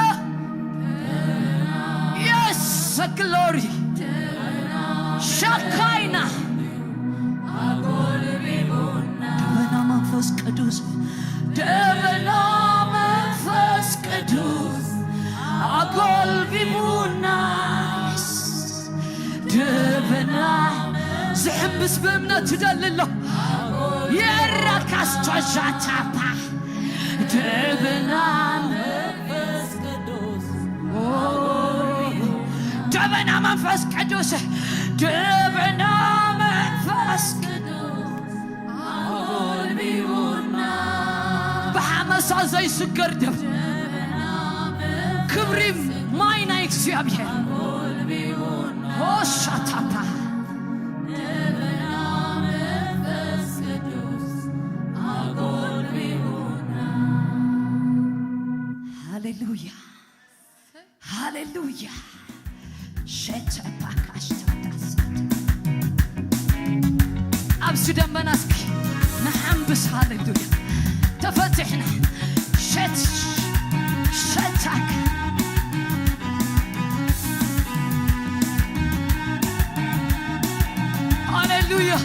Yes, the glory. ሸካይና። ደበና መንፈስ ቅዱስ፣ ደበና መንፈስ ቅዱስ ኣጎልቢቡና። ደበና ዝሕምስ ብእምነት ትደሊ ኣሎ። የራካስቶ ሻታፓ ደበና መንፈስ ቅዱስ፣ ኦ፣ ደበና መንፈስ ቅዱስ፣ ደበና መንፈስ ቅዱስ ኣጎልቢቡና። ብሓመሳ ዘይስገር ደም፣ ክብሪ ማይ ናይ እግዚኣብሔር። ሆሻታታ። ደበና መንፈስ ቅዱስ ኣጎልቢቡና። ሃሌሉያ፣ ሃሌሉያ። ሸቸፓካሽታታሳት ኣብዚ ደመና እስኪ ንሓንብስ። ሃሌሉያ። ተፈቲሕና። ሸት፣ ሸታክ። ሃሌሉያ።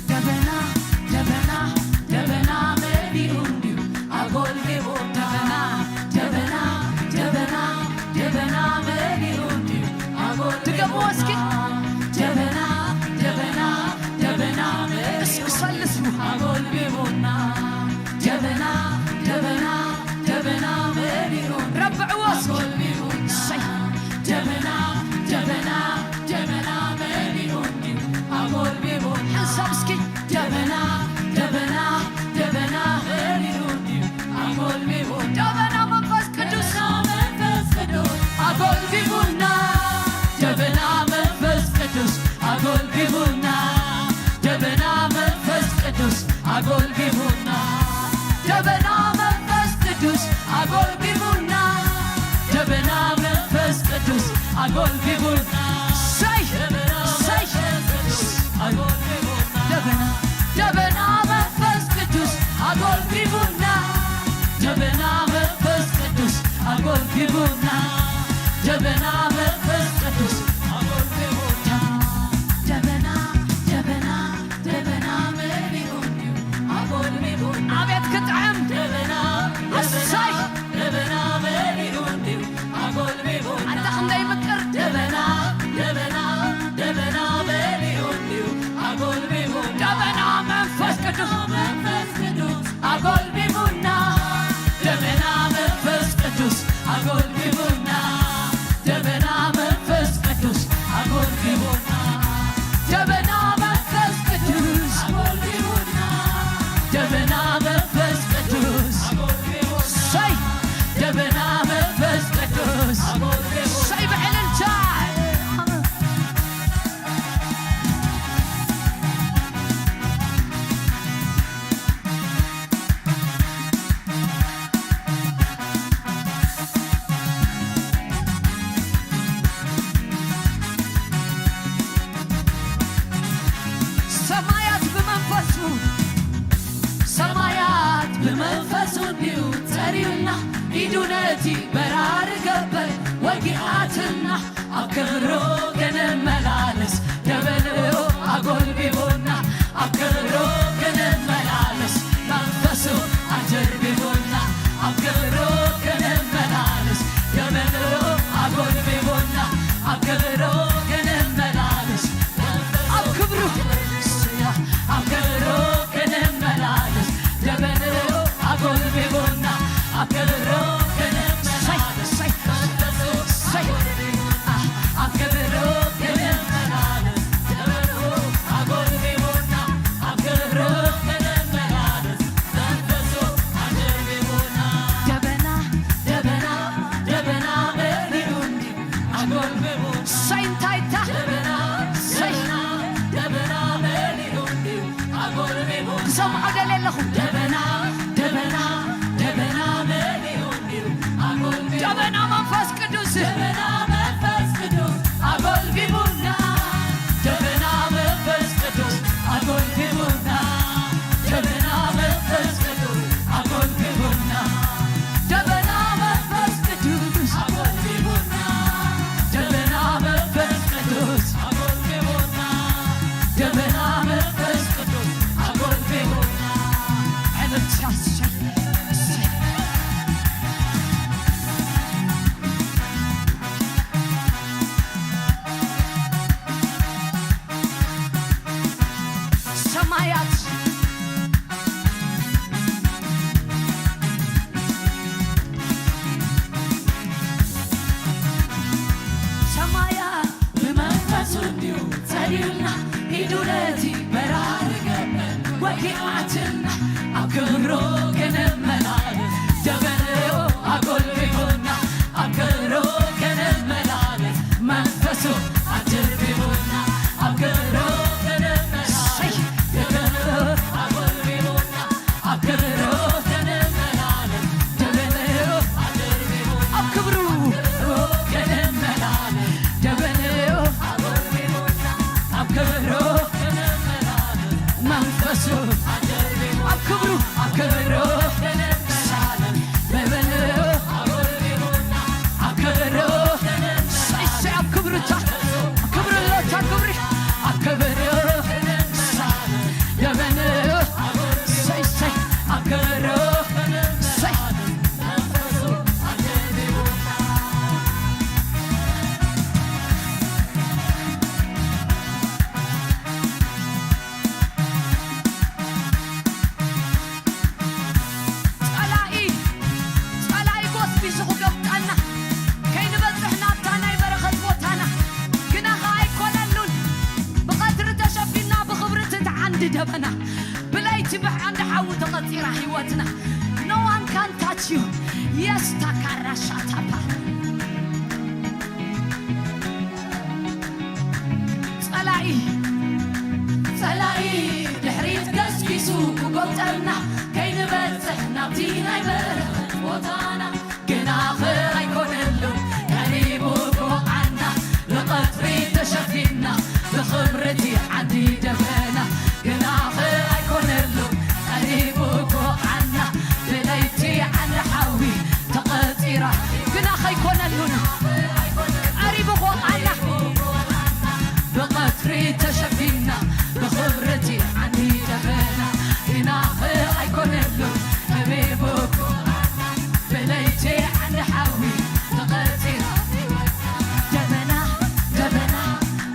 ደበና፣ ደበና፣ ደበና መሊኡ እንድዩ ኣጎልቢቡ። ደበና፣ ደበና፣ ደበና፣ ደበና መሊኡ እንድዩ ኣጎልቢቡ። ድገምዎ እስኪ። ደበና፣ ደበና፣ ደበና መሊኡ እስኪ ሰልስዎ። ኣጎልቢቡና። ደበና፣ ደበና፣ ደበና መሊኡ ረብዕዎ እስኪ። ኣጎልቢቡና። እሰይ። ደበና፣ ደበና፣ ደበና መሊኡ እንድዩ ኣጎልቢቡና። ሓንሳብ እስኪ። ደበና፣ ደበና፣ ደበና መሊኡ እንድዩ ኣጎልቢቡና። ደበና መንፈስ ቅዱስ። ደበና መንፈስ ቅዱስ ኣጎልቢቡና። ደበና መንፈስ ቅዱስ ኣጎልቢቡና። ደበና መንፈስ ቅዱስ ኣጎልቢቡና። ደበና መንፈስ ቅዱስ ኣጎልቢቡና። ደበና መንፈስ ቅዱስ ኣጎልቢቡና። ሰይ፣ ሰይ። ደበና፣ ደበና መንፈስ ቅዱስ ኣጎልቢቡና። ደበና መንፈስ ቅዱስ ኣጎልቢቡና። ደበና መንፈስ ቅዱስ ኣጎልቢቡና። ደበና፣ ደበና፣ ደበና መሊኡ እንድዩ ኣጎልቢቡና። ኣቤት ክጥዕም። ደበና፣ እሰይ። ደበና መሊኡ እንድዩ ኣጎልቢቡና። ኣንታ ክንደይ ምቅር። ደበና፣ ደበና፣ ደበና መሊኡ እንድዩ ኣጎልቢቡና። ደበና መንፈስ ቅዱስ። መንፈስ ቅዱስ ኣጎልቢቡና። ደበና መንፈስ ቅዱስ ኣጎልቢቡና። ደበና መንፈስ ቅዱስ ኣጎልቢቡና። ደበና መንፈስ ቅዱስ ኣጎልቢቡና። ደበና መንፈስ ቅዱስ ኣጎልቢቡና። ሰይ፣ ደበና መንፈስ ቅዱስ ኣጎልቢቡና። ሰይ፣ ብዕልልታ። ሰማያት ብመንፈሱ፣ ሰማያት ብመንፈሱ እንድዩ ጸሪዩና፣ ኢዱ ነቲ በራሪ ገበል ወጊኣትና። ኣብ ክብሩ ክንመላለስ ደበንኡ ኣጎልቢቡና። ኣብ ክብሩ ክንመላለስ መንፈሱ ኣጀርቢቡና። ኣብ ክብሩ ክንመላለስ ደበንኡ ኣጎልቢቡና። ኣብ ክብሩ ክንመላለስ ኣብ ክብሩ፣ ኣብ ክብሩ ክንመላለስ ደበንኡ ኣጎልቢቡና። ኣብ ክብሩ ክንመላለስ ደበና መንፈስ ቅዱስ፣ ደበና መንፈስ ቅዱስ ኣጎልቢቡና። ደበና መንፈስ ቅዱስ ኣጎልቢቡና። ደበና መንፈስ ቅዱስ ኣጎልቢቡና። ደበና መንፈስ ቅዱስ ኣጎልቢቡና። ደበና መንፈስ ቅዱስ ኣጎልቢቡና። ደበና መንፈስ ቅዱስ ኣጎልቢቡና። ዕልልታ፣ እሰይ፣ እሰይ። ሰማያት ሰማያ ብመንፈሱ እንዲሁ ጸሊልና ኢዱ ነቲ በራሪ ገበን ወኪኣትና ኣብ ክብሩ ክንመላለስ ደበንኡ ኣጎልቢቡና ኣብ ክብሩ ክንመላለስ መንፈሱ ኣድርቢቡና ኣብ ክብሩ ክንመላለስ ደበንኡ ኣጎልቢቡና ኣብ ክብሩ ክንመላለስ ደበንኡ ኣድርቢቡና ኣብ ክብሩ ክንመላለስ ደበንኡ ኣብ ክብሩ መንፈሱ ኣብ ክብሩ ኣብ ክብሩ ደበንኡ ኣብ ክብሩ ሰይሰይ ኣብ ክብሩ ታ ክብሩ ሎታ ክብሪ ኣብ ክብሩ ደበንኡ ሰይሰይ ኣብ ክብሩ ሰይ ጸላኢ ጸላኢ ጎስቢሱ ክገምጠና ከይንበጽሕ ናብታ ናይ በረኸት ቦታና ግና ኸኣ ኣይኮነሉን። ብቐትሪ ተሸፊና ብኽብሪ እቲ ዓንዲ ደበና ብለይቲ ብዓንዲ ሓዊ ተቐጺራ ህይወትና። No one can touch you. Yes ታካራሻታፓ ጸላኢ ጸላኢ ድሕሪት ገስጊሱ ክጎብጠና ከይንበጽሕ ናብቲ ናይ በረኸት ቦታና ግናኸ ኣይኮነሉ ቀሪቡ ክወቕዓና ብቐትሪ ተሸፊና ብኽብርቲ ዓዲ ደበና ግናኸ ኣይኮነሉ ቀሪቡ ክወቕዓና ብለይቲ ዓንዲ ሓዊ ተቐጺራ ግና ኸይኮነሉን ቀሪቡ ክወቕዓና ብቐትሪ ተሸፊና ብኽብርቲ ዓንዲ ደበና ግናኸ ኣይኮነሉ ቀሪቡ ክወቕዓና ብለይቲ ዓንዲ ሓዊ ተቐጺራ ደበና ደበና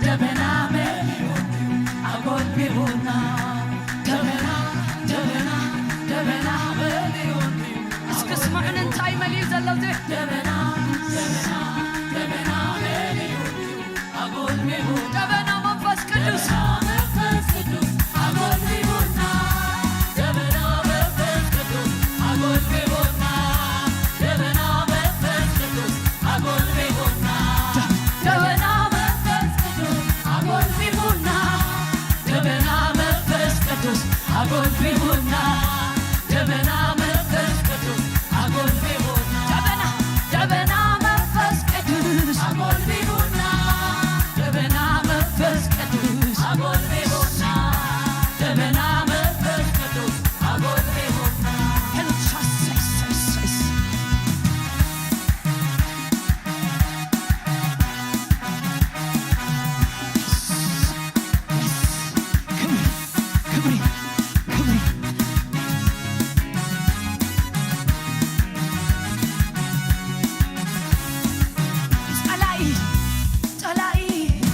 ደበና መሊኡ ኣጎልቢቡና ደበና ደበና ደበና መሊኡ እስኪ ስምዑን እንታይ መሊኡ ዘሎ እዚ ደበና ደበና ደበና መሊኡ ኣጎልቢቡ ደበና መንፈስ ቅዱስ መንፈስ ቅዱስ ኣጎልቢቡና ደበና መንፈስ ቅዱስ ኣጎልቢቡና ደበና መንፈስ ቅዱስ ኣጎልቢቡና ደበና መንፈስ ቅዱስ ኣጎልቢቡና ደበና መንፈስ ቅዱስ ኣጎልቢቡና ደበና መንፈስ ቅዱስ ኣጎልቢቡና ደበና ደበና መንፈስ ቅዱስ ኣጎልቢቡና ደበና መንፈስ ቅዱስ ኣጎልቢቡና ደበና መንፈስ ቅዱስ ኣጎልቢቡና ክብሪ ክብሪ ክብሪ ጸላኢ ጸላኢ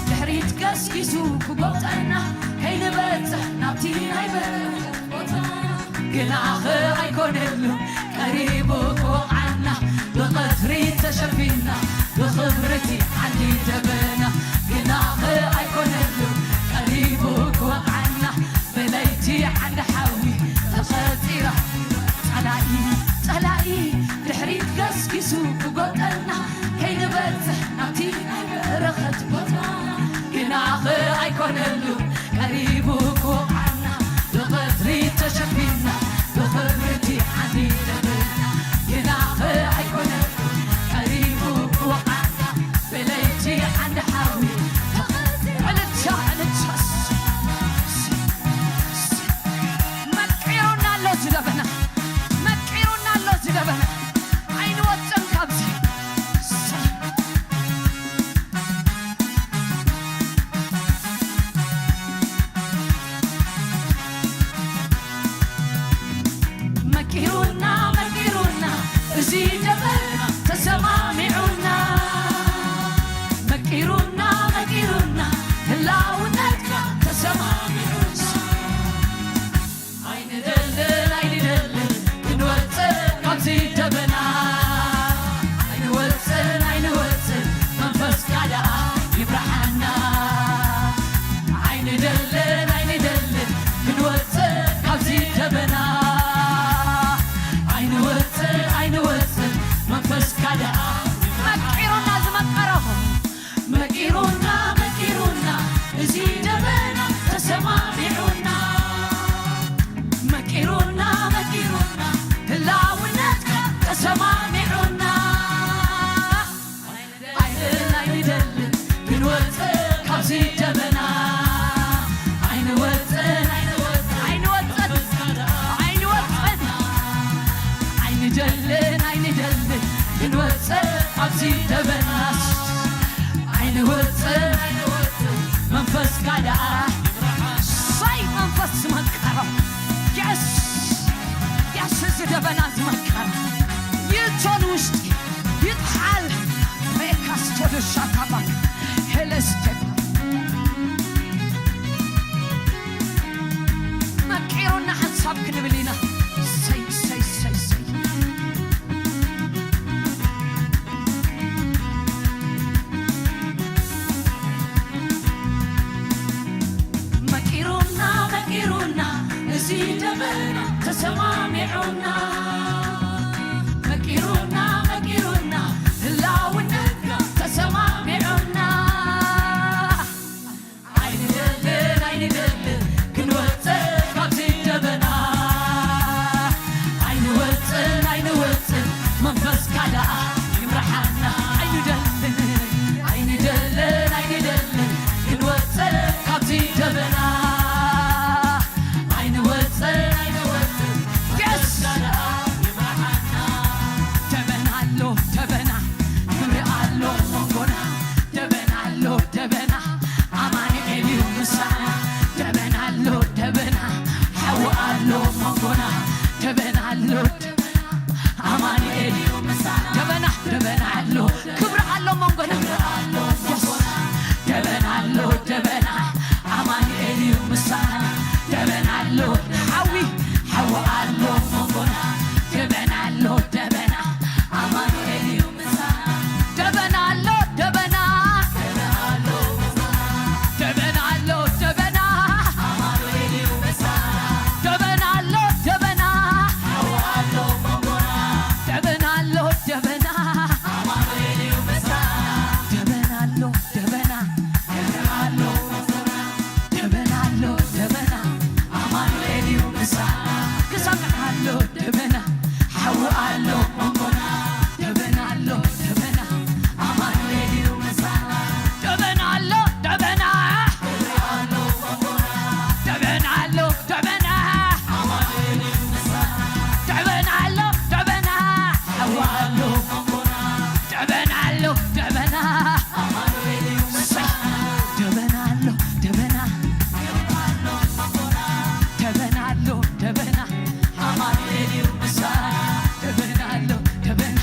ድሕሪት ገስጊሱ ክጎብጠና ከይንበጽሕ ናብቲ ናይ በረኸት ቦታና ግናኸ ኣይኮነሉ ቀሪቡ ክወቕዓና ብቐትሪ ተሸፊና ብኽብርቲ ዓንዲ ደበና ግናኸ ኣይኮነሉ ቀሪቡ ክወቕዓና ብለይቲ ዓንዲ ሓዊ ተቐጺራ ጸላኢ ጸላኢ ድሕሪት ገስጊሱ ክጎብጠና ከይንበጽሕ ናብቲ ናይ በረኸት ቦታ ግናኸ ኣይኮነሉ ቀሪቡ ክወቕዓና ብቐትሪ ተሸፊና ብኽብርቲ ዓንዲ ደበና ግናኸ ኣይኮነሉ ኣብዚ ደበናስ ኣይንወፅን፣ ኣይንወፅን፣ መንፈስካ ደኣ። ሳይ መንፈስ ዝመቀሮ። የስ፣ የስ፣ እዚ ደበና ዝመቀሮ። ይእቶ ንውሽጢ፣ ይጥሓል። ሬካስቶዶ ሻታባ፣ ሄለስቴፓ። መቂሩና ሓንሳብ ክንብል ኢና። ሰይ፣ ሰይ፣ ሰይ፣ ሰይ። መቂሩና፣ መቂሩና፣ እዚ ደበና ተሰማሚዑና። መቂሩና፣ መቂሩና፣ ህላውነትካ ተሰማሚዑና። ኣይንደልን፣ ኣይንደልን፣ ክንወፅእ ካብዚ ደበና። ኣይንወፅን፣ ኣይንወፅን፣ መንፈስካ ደኣ ይምርሓና። ኣይንደልን፣ ኣይንደልን፣ ኣይንደልን፣ ክንወፅእ ካብዚ ደበና። ኣይንወፅን፣ ኣይንወፅን፣ የስ! መንፈስካ ደኣ ይምርሓና። ደበና ኣሎ፣ ደበና፣ ክብሪ ኣሎ መንጎና። ደበና ኣሎ፣ ደበና፣ ኣማኑኤል እዩ ምሳና። ደበና ኣሎ፣ ደበና፣ ሓዊ ኣሎ መንጎና። ደበና ኣሎ፣ ደበና፣ ኣማኑኤል እዩ ምሳና። ደበና፣ ደበና ኣሎ፣ ክብሪ ኣሎ መንጎና። ደበና ኣሎ፣ ደበና፣ ኣማኑኤል እዩ ምሳና። ደበና ኣሎ፣ ሓዊ፣ ሓዊ ኣሎ መንጎና። ደበና ኣሎ፣ ደበና፣ ኣማኑኤል እዩ ደበና ኣሎ፣ ደበና። ደበና ኣሎ፣ ደበና። ደበና ኣሎ፣ ደበና። ደበና ኣሎ፣ ደበና። ደበና ኣሎ፣ ደበና። ደበና ኣሎ፣ ደበና፣ ኣማኑኤል እዩ ምሳና። ክሰምዕ ኣሎ ደበና፣ ሓዊ ኣሎ መንጎና። ደበና ኣሎ፣ ደበና፣ ኣማኑኤል እዩ ምሳና። ደበና ኣሎ፣ ደበና። ደበና ኣሎ፣ ደበና። ደበና ኣሎ፣ ደበና። ሓዊ ኣሎ መንጎና። ደበና ኣሎ፣ ደበና። እሰይ! ደበና ኣሎ፣ ደበና። ደበና ኣሎ፣ ደበና። ኣማኑኤል እዩ ምሳና። ደበና ኣሎ፣ ደበና።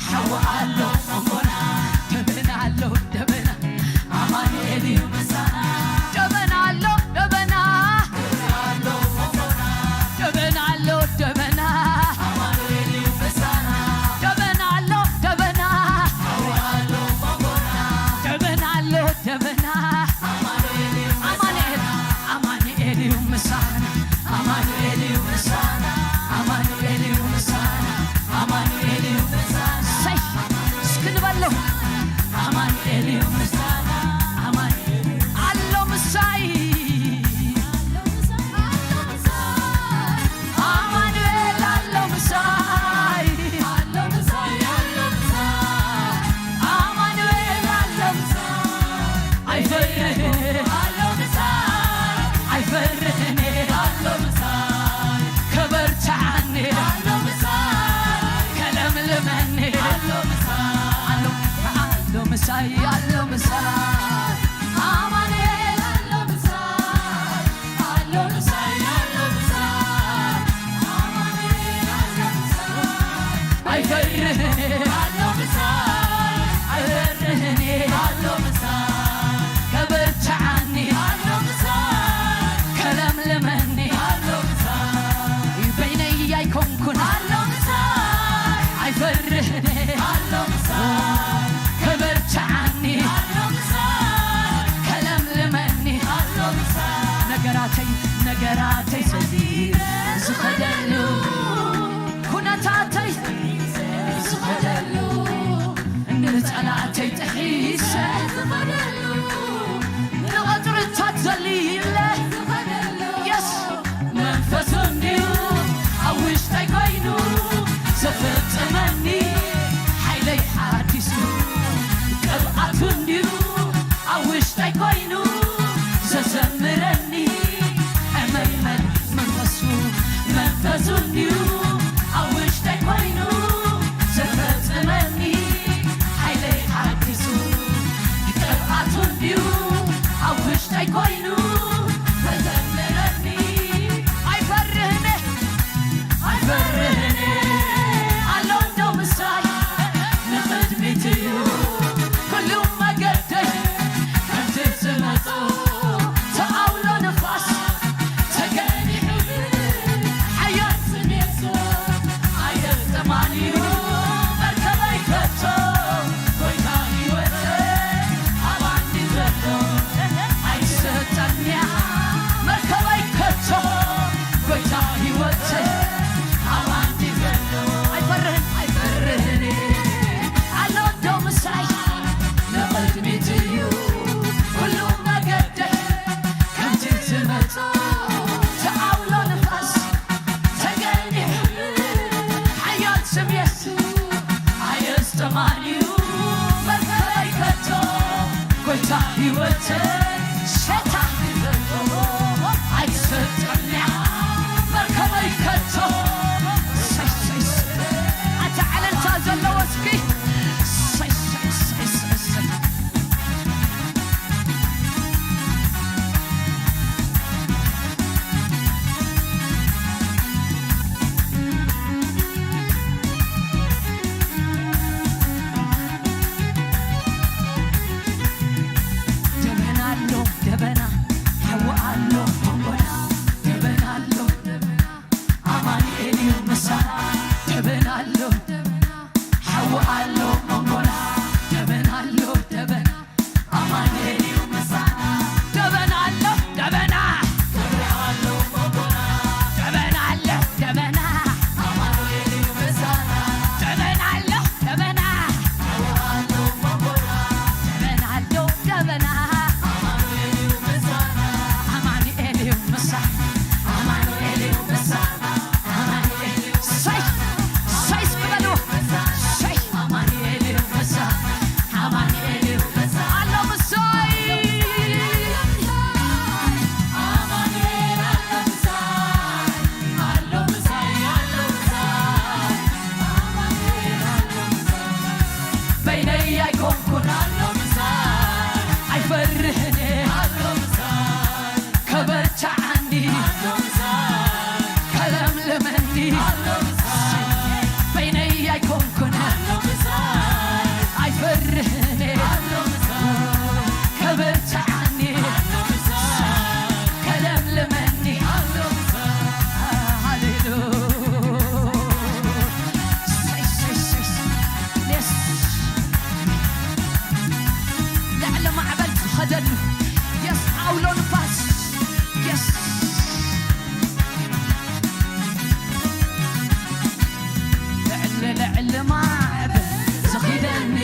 ሓዊ ኣሎ መንጎና። ደበና ኣሎ፣ ደበና። ኣማኑኤል እዩ ምሳና። ደበና ኣሎ፣ ደበና። ደበና ኣሎ፣ ደበና። ኣማኑኤል እዩ ምሳና። ደበና ኣሎ፣ ደበና። ደበና ኣሎ፣ ደበና። ኣማኑኤል፣ ኣማኑኤል እዩ ምሳና። ኣማኑኤል እዩ ምሳና። ኣማኑኤል እዩ ምሳና። ኣማኑኤል እዩ ምሳና። ሰይ፣ እስኪ ንበሎ። ኣማኑኤል እዩ ምሳና። ኣማኑኤል እዩ ኣሎ ምሳይ። ኣማኑኤል ኣሎ ምሳይ። ኣማኑኤል ኣሎ ምሳይ። ኣይፈርህን። ኣይፈርህን። ከበርትዓኒ። ከለምልመኒ። ኣሎ፣ ኣሎ ምሳይ፣ ኣሎ ምሳይ። ኣማኑኤል ኣሎ ምሳይ፣ ኣሎ ምሳይ፣ ኣሎ ምሳይ። ኣማኑኤል ኣሎ ምሳይ። ኣይፈርህን። ኣሎ ምሳይ። ኣይፈርህን። ኣሎ ምሳይ። ከበርትዓኒ። ኣሎ ምሳይ። ከለምልመኒ። ኣሎ ምሳይ። በይነይ ኣይኮንኩን። ኣሎ ምሳይ። ኣይፈርህን። ኣሎ ምሳይ። ከበርትዓኒ። ኣሎ ምሳይ። ከለምልመኒ። ኣሎ ምሳይ። ነገራተይ፣ ነገራተይ ሰዲደ ዝኸደሉ፣ ኩነታተይ ዝኸደሉ፣ ንጸላእተይ ጥሒሰ ዝኸደሉ፣ ንቐጽርታት ዘሊለ ዝኸደሉ፣ የስ መንፈሱ እንድዩ ኣብ ውሽጠይ ኮይኑ ዘፈጽመኒ፣ ሓይለይ ሓዲሱ ቅብኣቱ እንድዩ ኣብ ውሽጠይ ኮይኑ ዘዘምረኒ። እመይ መን መንፈሱ፣ መንፈሱ እንድዩ ኣብ ውሽጠይ ኮይኑ ዘፈጽመኒ፣ ኮይኑ ተዘምረኒ። ኣይፈርህን፣ ኣይፈርህን፣ ኣሎ እንዶ ምሳይ። ንቕድሚት እዩ ኩሉ መገደይ። ከምቲ ዝመጾ ተኣውሎ ንፋስ ተገሊሑ። ሓያል ስም የሱስ ኣየስጥማን እዩ መርከበይ ከቶ። ጎይታ ህይወተይ ኣባኒ ዘሎ ኣይሰጠንያ መርከበይ ከቶ። ጎይታ ህይወተይ ኣባኒ ዘሎ ኣይፈርህን፣ ኣይፈርህን። ኣሎ ዶ ምሳይ ንቕድሚት እዩ ኩሉ መገደይ። ከምቲ ዝመጾ ተኣውሎ ንፋስ ተገሊሑ። ሓያል ስም የሱስ ኣየስጥማን እዩ መርከበይ ከቶ። ጎይታ ህይወተይ ሸታ ኣይትሰጠንያ መርከበይ ከቶ። ሰይ፣ ሰይ፣ ሰይ። ኣታ ዕልልታ ዘለዎ እስኪ። ሰይ፣ ሰይ፣ ሰይ፣ ሰይ፣ ሰይ። ደበና ኣሎ ደበና፣ ሓዊ ኣሎ መንጎና። ደበና ኣሎ ደበና፣ ኣማኑኤል እዩ ምሳና። ደበና ኣሎ ደበና፣ ሓዊ ኣሎ መንጎና። ደበና ኣሎ ደበና፣ ኣማኑኤል እዩ ምሳና። ደበና ኣሎ ደበና፣ ክብሪ ኣሎ መንጎና። ደበና ኣሎ ደበና፣ ኣማኑኤል እዩ ምሳና። ደበና ኣሎ ደበና፣ ሓዊ ኣሎ መንጎና። ደበና ኣሎ ደበና፣ ኣማኑኤል እዩ ምሳና። ኣማኑኤል እዩ ምሳና። ኣማኑኤል እዩ ምሳና። ሰይ፣ ሰይ እስኪ በሉ። ሰይ፣ ኣማኑኤል እዩ ምሳና። ኣማኑኤል እዩ ምሳና። ኣሎ ምሳይ። ኣማኑኤል ኣሎ ምሳይ። ኣሎ ምሳይ፣ ኣሎ ምሳይ። ኣማኑኤል ኣሎ ምሳይ። በይነይ ኣይኮንኩን ኣሎ ምሳይ። ኣይፈርህን ኣሎ ምሳይ። ከበርትዓኒ ከለምልመኒ በይነይ ኣይኮንኩን ኣይፈርህን ከበርትዓኒ ከለምልመኒ ሃሌሉያ። ሰይ፣ ሰይ፣ ሰይ፣ ሰይ። የስ። ልዕሊ ማዕበል ዝኸደሉ የስ ኣውሎ ንፋስ የስ ልዕሊ ልዕሊ ማዕበል ዝኺደኒ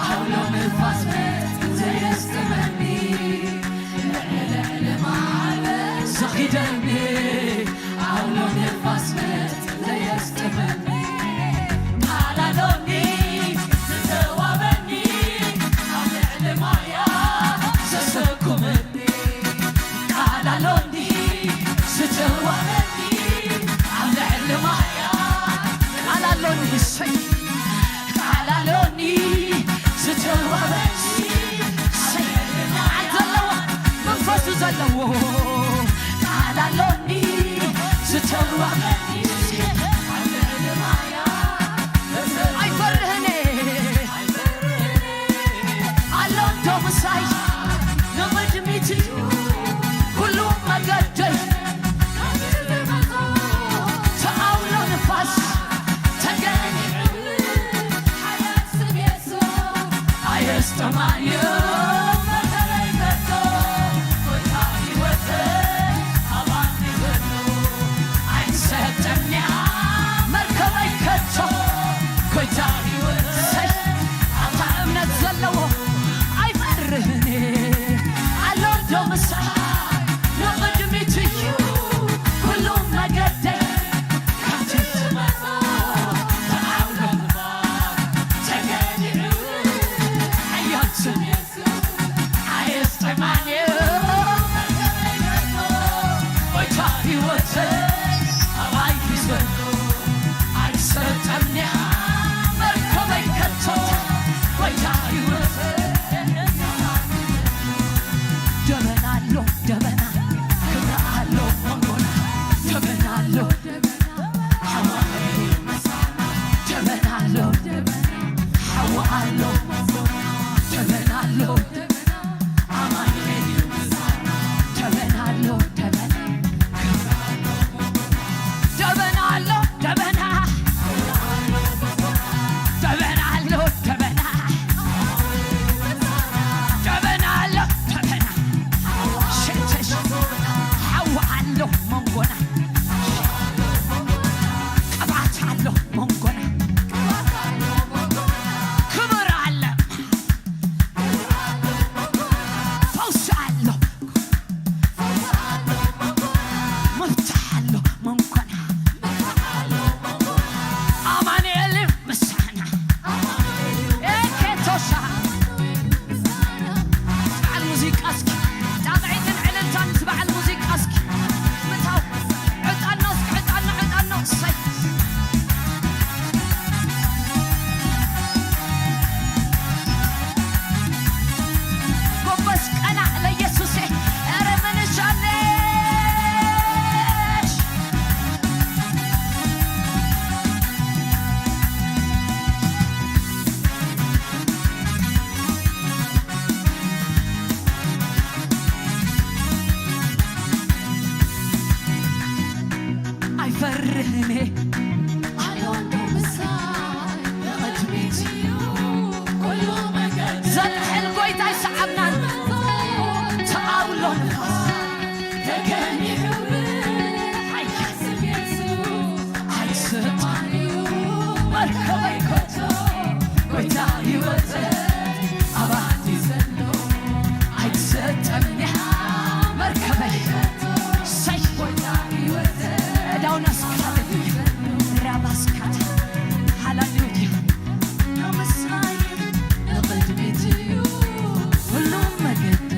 ኣውሎ ንፋስ መጠን ዘየስጥመኒ ልዕሊ ልዕሊ ማዕበል ዝኺደኒ ኣውሎ ንፋስ መጠን ዘየስጥመኒ ቃል ኣሎኒ ዝተዋበኒ ኣብ ልዕሊ ማያ ዘሰኩመኒ ቃል ኣሎኒ ዝተዋበኒ ኣብ ልዕሊ ማያ ቃል ኣሎኒ ሰይ ቃል ኣሎኒ ዝተዋበኒ ሰይ ቃል ዘለዎ መንፈሱ ዘለዎ ቃል ኣሎኒ ዝተዋበኒ ኣብ ልዕሊ ማያ ኣይፈርህን ኣሎ እንዶ ምሳይ ንቕድሚት እዩ ኩሉ መገደይ ተኣውሎ ንፋስ ተገሊዑ ሓያል ስም የሱስ ኣየስጥማን እዩ መከረይ ከቶ ጎይታ ህይወተይ ኣባኒ ዘሎ ኣይትሰጠንያ መርከበይ ከቶ ጎይታ ህይወተይ ኣታ እምነት ዘለዎ ኣይፈርህን ኣሎ ዶ ምሳይ ንቕድሚት እዩ ኩሉ መገደይ ካብቲ ዝመጾ ተዓውሎ ተገሊዑ ሓያል ስም የሱስ ደበና ኣሎ፣ ደበና፣ ኣማኑኤል፣ ደበና ኣሎ፣ ደበና፣ ደበና ኣሎ፣ ደበና፣ ደበና ኣሎ፣ ደበና፣ ደበና ኣሎ፣ ደበና፣ ሸተሽ፣ ሓዊ ኣሎ መንጎና፣ ቅብኣት ኣሎ መንጎና፣ ክብር ኣለ። ፈውሲ ኣሎ፣ መፍትሒ ኣሎ መንጎና። ኣማኑኤል ምሳና። ኤኬቶሻ። በዓል ሙዚቃ እስኪ፣ ጣቕዒትን ዕልልታን ምስ በዓል ሙዚቃ እስኪ ምታው። ዕጣኖ እስኪ፣ ዕጣኖ፣ ዕጣኖ። እሰይ። ጎንበስ ቀና ለኢየሱሴ። ኧረ ምን ይሻለሽ? ኣይፈርህን እየ። ኣሎ እንዶ ምሳይ ንቕድሚት እዩ ኩሉ መገዲ። ዘጥሕል ጎይታ ይሰዓብናን። ተቓውሎ ንፋስ ተገኒሑ ሓያል ስም የሱስ ኣይስማን እዩ መርከበይ ከቶ። ጎይታ ህይወተይ ኣብ ኣንቲ ዘሎ ኣይትሰጠን እያ መርከበይ። ሰይ ጎይታ ህይወተይ ዳውናስ ካለቱ ራባስካት ሃላሉያ ምሳይ ንቕድሚት እዩ ኩሉ መገዲ።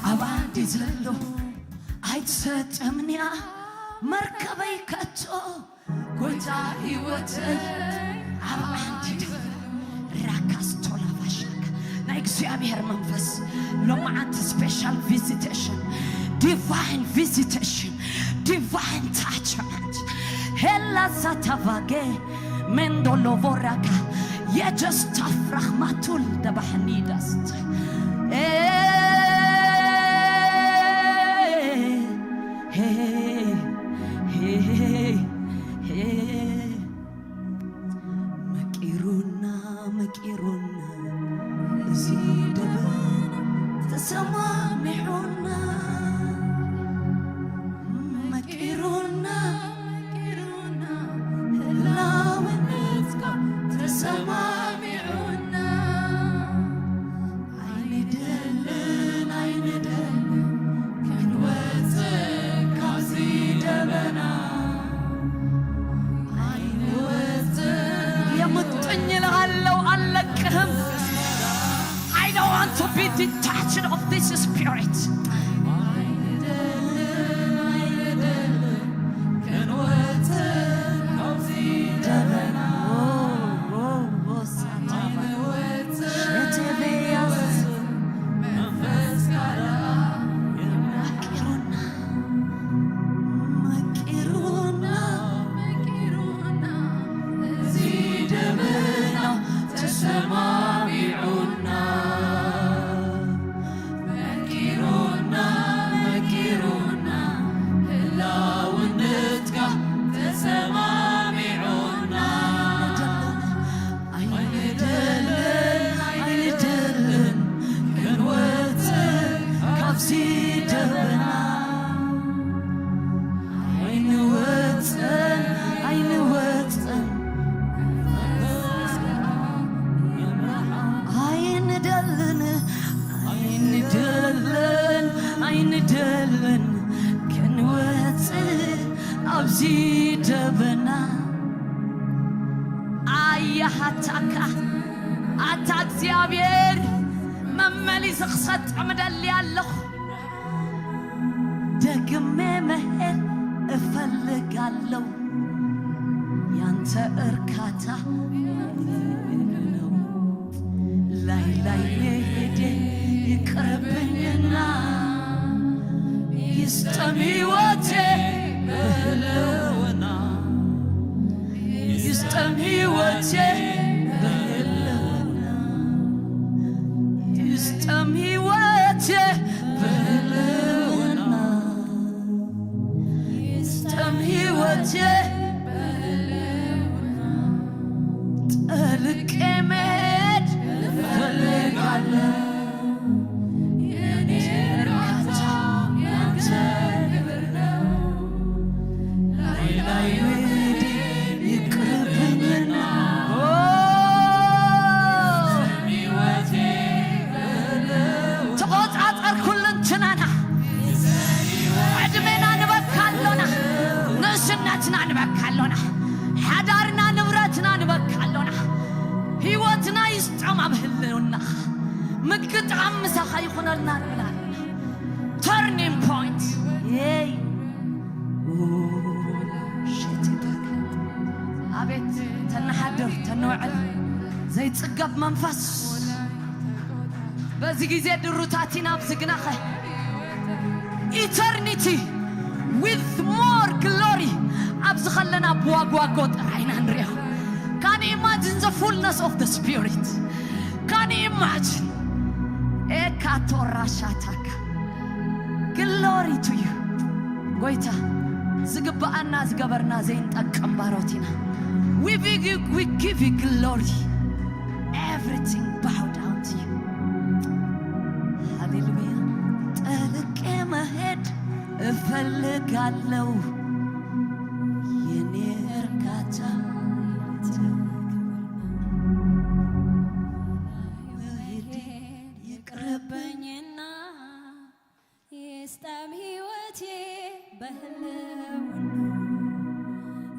ኣብ ኣንዲ ዘሎ ኣይትሰጠምንያ መርከበይ ከቶ። ጎይታ ህይወተይ ኣብ ዓንዲ ደሎ። ራካስቶላ ፋሻካ ናይ እግዚኣብሔር መንፈስ ሎማዓንቲ ስፔሻል ቪዚቴሽን፣ ዲቫይን ቪዚቴሽን፣ ዲቫይን ታችመንት ሄላ ሳታቫጌ ሜንዶሎ ቮራካ የጀስታፍ ራህማቱል ደባሕኒ ዳስት መቂሩና መቂሩና እዚ ደበና ተሰማሚዑና መቂሩና መቂሩና ህላውነትካ ተሰማሚዑና ኣይንደልን ኣይንደልን ክንወፅእ ካብዚ ደበና ኣይንወፅእ የሙጥኝ እልሃለሁ፣ አልለቅህም። I don't want to be detached of this spirit. መቂሩና፣ መቂሩና፣ እዚ ደመና ተሰማሚዑና። መቂሩና፣ መቂሩና፣ ህላውነትካ ተሰማሚዑና። ኣይንደልን፣ ኣይንደልን ክንወፅእ ካብዚ ደበና። ኣይንወፅን፣ ኣይንወፅን፣ ኣይንደልን፣ ኣይንደልን፣ ኣይንደልን ክንወፅእ ኣብዚ ደበና። ኣያሃታካ ኣታ እግዚኣብሔር መመሊስ ክሰጥም ደሊ ኣለኹ። ደግሜ መሄድ እፈልጋለሁ። ያንተ እርካታ ነው። ላይ ላይ መሄዴ ይቅርብኝና ይስጠም ህይወቴ በህልውና ይስጠም ህይወቴ በህልውና ይስጠም ህይወቴ በህልውና ይስጠም ህይወቴ በህልውና ጠልቄ መሄድ እፈልጋለሁ። የኔ እርካታ ያንተ ክብር ነው። ላይ ላይ መሄድ ይቅርብኝና ተቆጻጸር ኩልንትናና። ዕድሜና ንበካ ኣሎና፣ ንእስነትና ንበካ ኣሎና፣ ሓዳርና ንብረትና ንበካ ኣሎና። ህይወትና ይስጠም ኣብ ህልውና፣ ምግጣም ምሳኻ ይኹነልና ንብል ኣለና። ተርኒንግ ፖይንት። የይ። ኦ፣ ሽት ይበል። ኣቤት፣ ተንሓድር፣ ተንውዕል፣ ዘይጽገብ መንፈስ። በዚ ግዜ ድሩታት ኢና፣ ኣብዚ ግናኸ ኢተርኒቲ with more glory ኣብዚ ኸለና ብዋግዋጎ ጥራይ ኢና ንሪኦ። Can you imagine the fullness of the spirit? Can you imagine? ኤካቶራሻታካ ግሎሪ ቱ ዩ። ጎይታ፣ ዝግብኣና ዝገበርና ዘይንጠቅም ባሮት ኢና። We give you, we give you glory. Everything bow down to you. ሃሌሉያ። ጠልቄ መሄድ እፈልጋለሁ። የኔ እርካታ መሄድ ይቅርብኝና ይስጠም ህይወቴ በህልውና፣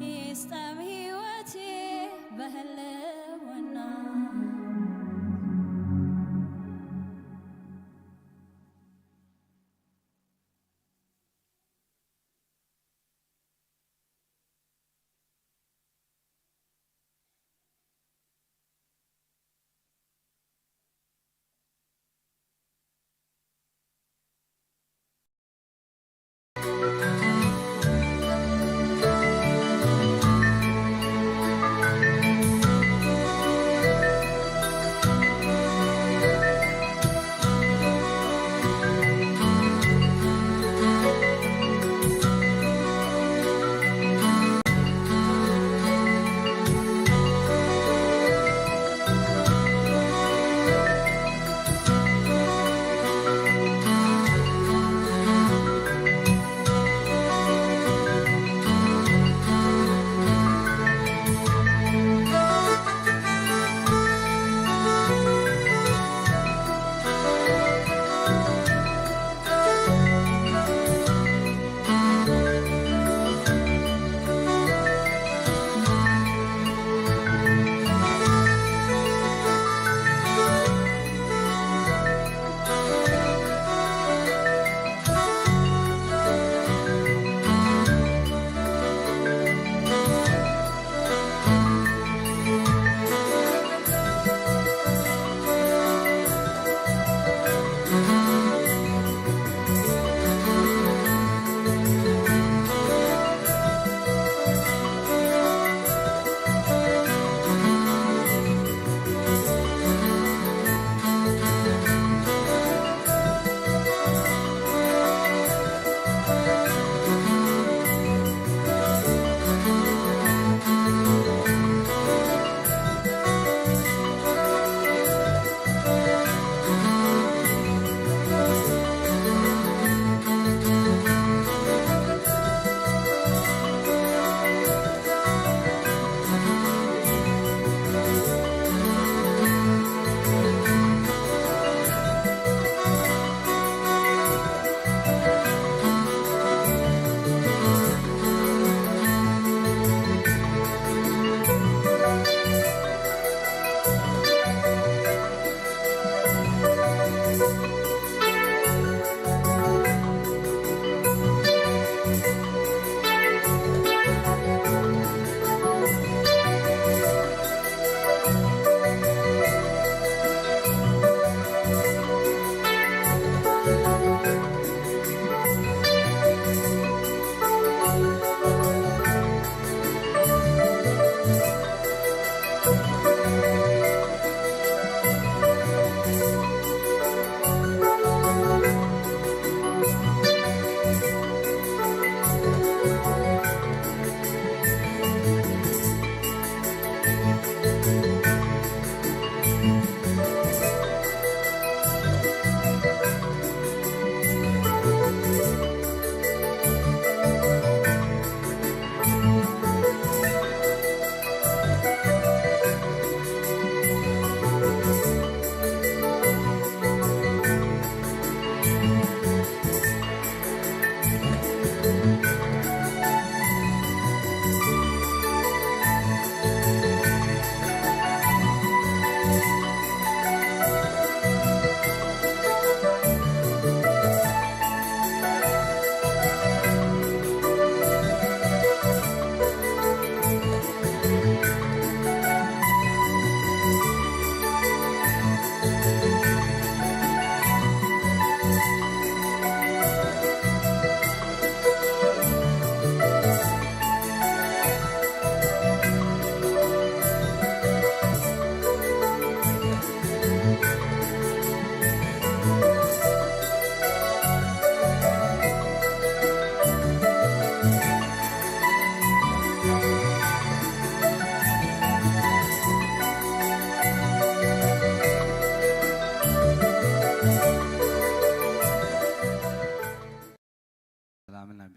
ይስጠም ህይወቴ በህልውና።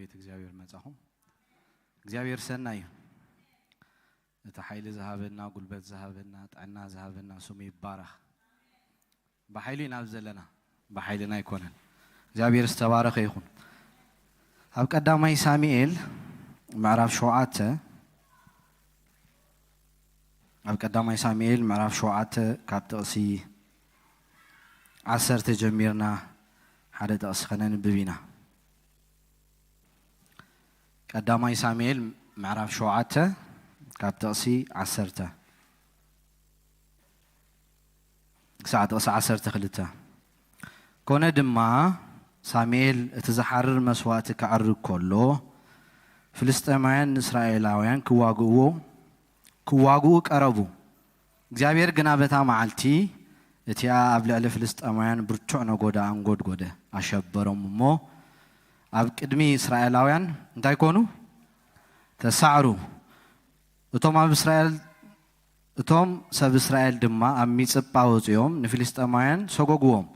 ቤት እግዚኣብሔር መጻኹም። እግዚኣብሔር ሰናይ እዩ። እቲ ሓይሊ ዝሃበና፣ ጉልበት ዝሃበና፣ ጥዕና ዝሃበና ስሙ ይባረኽ። ብሓይሉ ኢና ኣብዚ ዘለና፣ ብሓይልና ኣይኮነን። እግዚኣብሔር ዝተባረኸ ይኹን። ኣብ ቀዳማይ ሳሙኤል ምዕራፍ ሸውዓተ፣ ኣብ ቀዳማይ ሳሙኤል ምዕራፍ ሸውዓተ ካብ ጥቕሲ ዓሰርተ ጀሚርና ሓደ ጥቕሲ ከነንብብ ኢና። ቀዳማይ ሳሙኤል ምዕራፍ ሸውዓተ ካብ ጥቕሲ ዓሰርተ ክሳዕ ጥቕሲ ዓሰርተ ክልተ። ኮነ ድማ ሳሙኤል እቲ ዝሓርር መስዋእቲ ከዕርግ ከሎ፣ ፍልስጤማውያን ንእስራኤላውያን ክዋግእዎ፣ ክዋግኡ ቀረቡ። እግዚኣብሔር ግና በታ መዓልቲ እቲኣ ኣብ ልዕሊ ፍልስጤማውያን ብርቱዕ ነጎዳ ኣንጎድጎደ፣ ኣሸበሮም እሞ ኣብ ቅድሚ እስራኤላውያን እንታይ ኮኑ? ተሳዕሩ። እቶም ኣብ እስራኤል፣ እቶም ሰብ እስራኤል ድማ ኣብ ሚጽጳ ወጺኦም ንፍልስጤማውያን ሰጎግዎም፣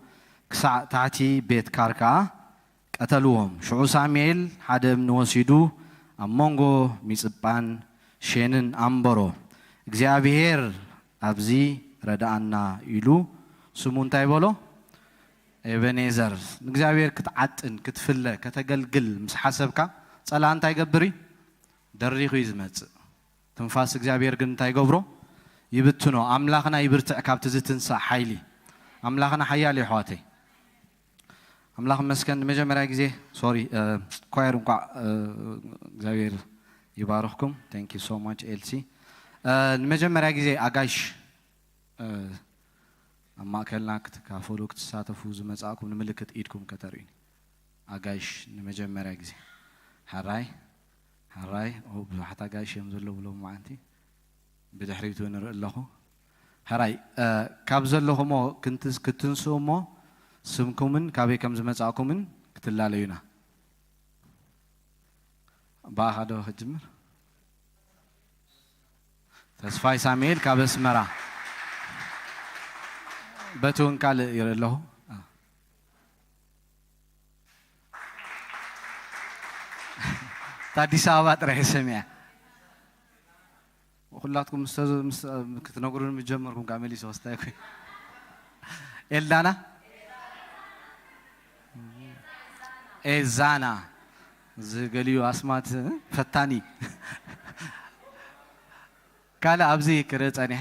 ክሳዕ ታሕቲ ቤት ካር ከኣ ቀተልዎም። ሽዑ ሳሙኤል ሓደ እምኒ ወሲዱ ኣብ መንጎ ሚጽጳን ሼንን ኣንበሮ። እግዚኣብሔር ኣብዚ ረድኣና ኢሉ ስሙ እንታይ በሎ? ኤበኔዘር። ንእግዚኣብሔር ክትዓጥን ክትፍለ ከተገልግል ምስ ሓሰብካ ጸላ እንታይ ይገብር እዩ? ደሪኹ እዩ ዝመጽእ። ትንፋስ እግዚኣብሔር ግን እንታይ ይገብሮ? ይብትኖ። ኣምላኽና ይብርትዕ ካብቲ ዝትንሳእ ሓይሊ። ኣምላኽና ሓያል እዩ ኣሕዋተይ። ኣምላኽ ይመስገን። ንመጀመርያ ግዜ፣ ሶሪ፣ ኳየር እንኳዕ እግዚኣብሔር ይባርኽኩም። Thank you so much ኤልሲ። ንመጀመርያ ግዜ ኣጋይሽ ኣብ ማእከልና ክትካፈሉ ክትሳተፉ ዝመጻእኩም ንምልክት ኢድኩም ከተርእዩኒ። ኣጋይሽ ንመጀመርያ ግዜ። ሕራይ፣ ሕራይ። ኦ፣ ብዙሓት ኣጋይሽ እዮም ዘለዉ ሎም መዓንቲ። ብድሕሪቱ ንርኢ ኣለኹ። ሕራይ፣ ካብ ዘለኹሞ ክትንስኡ እሞ ስምኩምን ካበይ ከም ዝመጻእኩምን ክትላለዩና። ብኣኻ ዶ ክጅምር? ተስፋይ ሳሙኤል ካብ ኣስመራ። በቲ እውን ካልእ ይርኢ ኣለኹ። እታ ኣዲስ ኣበባ ጥራሕ እየ ሰሚዐ። ኩላትኩም ምስ ተዝ-፣ ምስ፣ ክትነግሩን ምስ ጀመርኩም ከዓ መሊሰ ወስታይ ኮይ። ኤልዳና? ኤዛና። እዚ ገሊኡ ኣስማት ፈታኒ። ካልእ ኣብዚ ክርኢ ጸኒሐ።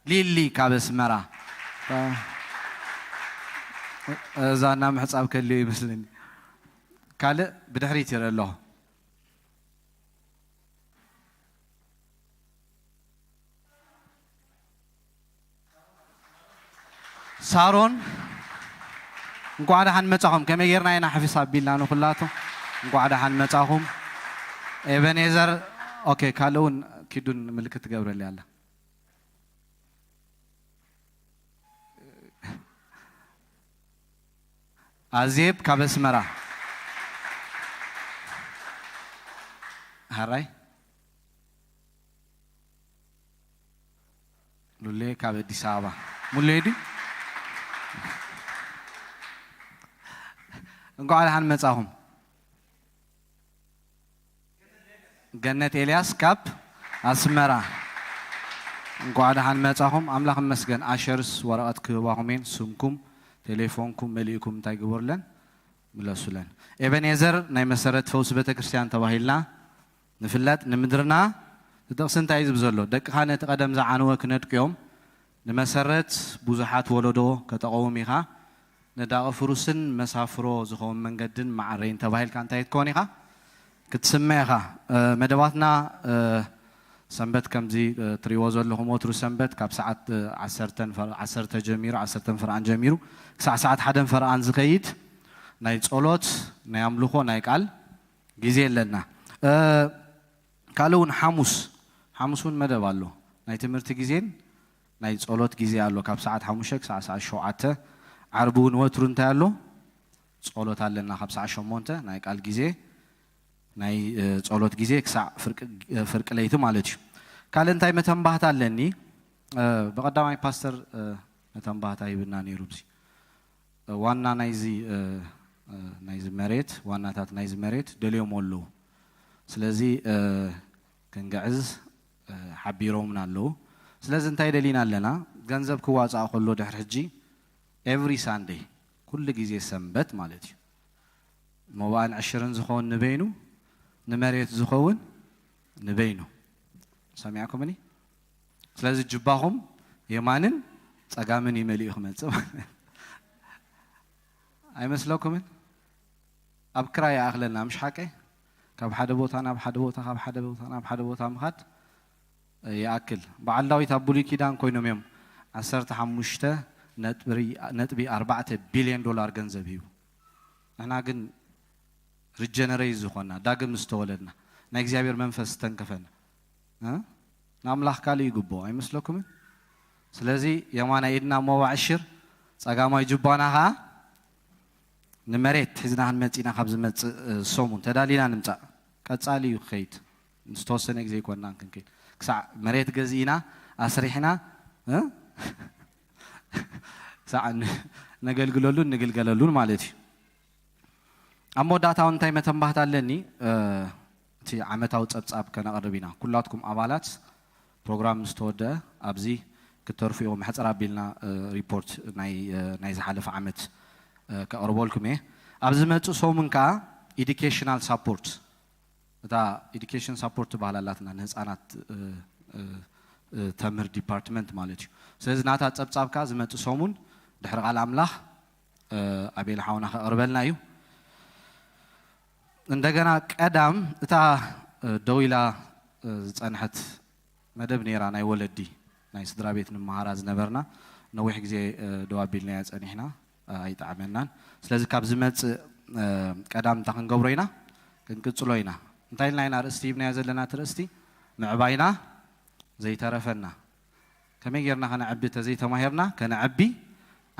ሊሊ ካብ ኣስመራ። እዛ እና ምሕጻብ ከልዮ ይመስለኒ። ካልእ ብድሕሪት ይርኢ ኣለኹ። ሳሮን፣ እንኳዕ ደሓን መጻኹም። ከመይ ጌርና ኢና ሕፍስ ኣቢልና ንኹላቱ? እንኳዕ ደሓን መጻኹም። ኤበኔዘር፣ ኦኬ፣ ካልእ እውን ኪዱን ምልክት ትገብረለይ ኣላ። ኣዜብ ካብ ኣስመራ። ሃራይ። ሉሌ ካብ ኣዲስ ኣበባ። ሙሌ ድዩ? እንኳዕ ደሓን መጻኹም። ገነት ኤልያስ ካብ ኣስመራ። እንኳዕ ደሓን መጻኹም። ኣምላኽ ይመስገን። ኣሸርስ ወረቐት ክህባኹም እየን። ስምኩም፣ ቴሌፎንኩም መሊእኩም እንታይ ግበሩለን? ምለሱለን። ኤበኔዘር ናይ መሰረት ፈውሲ ቤተ ክርስቲያን ተባሂልና ንፍለጥ። ንምድርና እቲ ጥቕሲ እንታይ እዩ ዝብል ዘሎ? ደቅኻ ነቲ ቀደም ዝዓነወ ክነድቅዮም፣ ንመሰረት ብዙሓት ወለዶ ከተቐውም ኢኻ። ነዳቒ ፍሩስን መሳፍሮ ዝኸውን መንገድን መዓረይን ተባሂልካ እንታይ ክትከውን ኢኻ? ክትስመ ኢኻ። እ፣ መደባትና፣ እ፣ ሰንበት ከምዚ፣ እ፣ ትሪእዎ ዘለኹም ወትሩ ሰንበት ካብ ሰዓት፣ እ፣ ዓሰርተ ፈር-፣ ዓሰርተ ጀሚሩ፣ ዓሰርተ ፈርቓን ጀሚሩ ክሳዕ ሰዓት ሓደ ፈርቓን ዝኸይድ ናይ ጸሎት፣ ናይ ኣምልኾ፣ ናይ ቃል ግዜ ኣለና። እ፣ ካልእ እውን ሓሙስ፣ ሓሙስ እውን መደብ ኣሎ። ናይ ትምህርቲ ግዜን ናይ ጸሎት ግዜ ኣሎ፣ ካብ ሰዓት ሓሙሽተ ክሳዕ ሰዓት ሸውዓተ። ዓርቢ እውን ወትሩ እንታይ ኣሎ? ጸሎት ኣለና፣ ካብ ሰዓት ሸሞንተ ናይ ቃል ግዜ፣ ናይ፣ እ፣ ጸሎት ግዜ ክሳዕ ፍርቂ፣ እ፣ ፍርቂ ለይቲ ማለት እዩ። ካልእ እንታይ መተንባህታ ኣለኒ? እ፣ ብቐዳማይ ፓስተር፣ እ፣ መተንባህታ ሂብና ነይሩ። ብዚ ዋና ናይዚ ናይዚ መሬት ዋናታት ናይዚ መሬት ደልዮም ኣለዉ። ስለዚ ክንግዕዝ ሓቢሮምና ኣለዉ። ስለዚ እንታይ ደሊና ኣለና? ገንዘብ ክዋፃእ ከሎ ድሕሪ ሕጂ every Sunday ኩሉ ግዜ ሰንበት ማለት እዩ። መባእን ዕሽርን ዝኸውን ንበይኑ፣ ንመሬት ዝኸውን ንበይኑ። ሰሚዕኩምኒ? ስለዚ ጅባኹም የማንን ጸጋምን ይመሊኡ ክመጽእ ማለት ኣይመስለኩምን? ኣብ ክራይ ይኣኽለና ምሽ ሓቀይ? ካብ ሓደ ቦታ ናብ ሓደ ቦታ፣ ካብ ሓደ ቦታ ናብ ሓደ ቦታ ምኻድ ይኣክል። በዓል ዳዊት ኣብ ብሉይ ኪዳን ኮይኖም እዮም ዓሰርተ ሓሙሽተ ነጥቢ ኣርባዕተ ቢልዮን ዶላር ገንዘብ ሂቡ። ንሕና ግን ሪጀነሬት ዝኾና ዳግም ዝተወለድና ናይ እግዚኣብሔር መንፈስ ዝተንከፈና ንኣምላኽ ካልእ ይግብኦ ኣይመስለኩምን? ስለዚ የማናይ ኢድና ሞባዕ ሽር ጸጋማይ ጅባና ኸዓ ንመሬት ሒዝና ክንመጽእ ኢና። ካብ ዝመጽእ ሰሙን ተዳሊና ንምጻእ ቀጻሊ እዩ ክኸይድ። ዝተወሰነ ግዜ ይኮንና ክንከይድ ክሳዕ መሬት ገዚእና ኣስሪሕና ክሳዕ ነገልግለሉን ንግልገለሉን ማለት እዩ። ኣብ መወዳእታ እውን እንታይ መተንባህታ ኣለኒ? እቲ ዓመታዊ ጸብጻብ ከነቕርብ ኢና። ኩላትኩም ኣባላት ፕሮግራም ምስ ተወደአ ኣብዚ ክትተርፉ ኢኹም። ሕጽር ኣቢልና ሪፖርት ናይ ዝሓለፈ ዓመት ከቕርበልኩም እየ። ኣብ ዝመጽእ ሰሙን ከኣ ኢዱኬሽናል ሳፖርት እታ ኢዱኬሽን ሳፖርት ትበሃል ኣላትና ንህፃናት ተምህር ዲፓርትመንት ማለት እዩ። ስለዚ ናታ ፀብፃብ ከዓ ዝመፅእ ሰሙን ድሕሪ ቃል ኣምላኽ ኣቤል ሓውና ከቕርበልና እዩ። እንደገና ቀዳም እታ ደው ኢላ ዝፀንሐት መደብ ነይራ ናይ ወለዲ ናይ ስድራ ቤት ንመሃራ ዝነበርና ነዊሕ ግዜ ደው ኣቢልናያ ፀኒሕና ኣይጠዓመናን። ስለዚ ካብ ዝመፅእ ቀዳም እንታይ ክንገብሮ ኢና ክንቅፅሎ ኢና። እንታይ ኢልና ኢና ርእስቲ ሂብናዮ ዘለና እቲ ርእስቲ ምዕባይና ዘይተረፈና ከመይ ጌርና ከነዕቢ ተዘይተማሂርና ከነዕቢ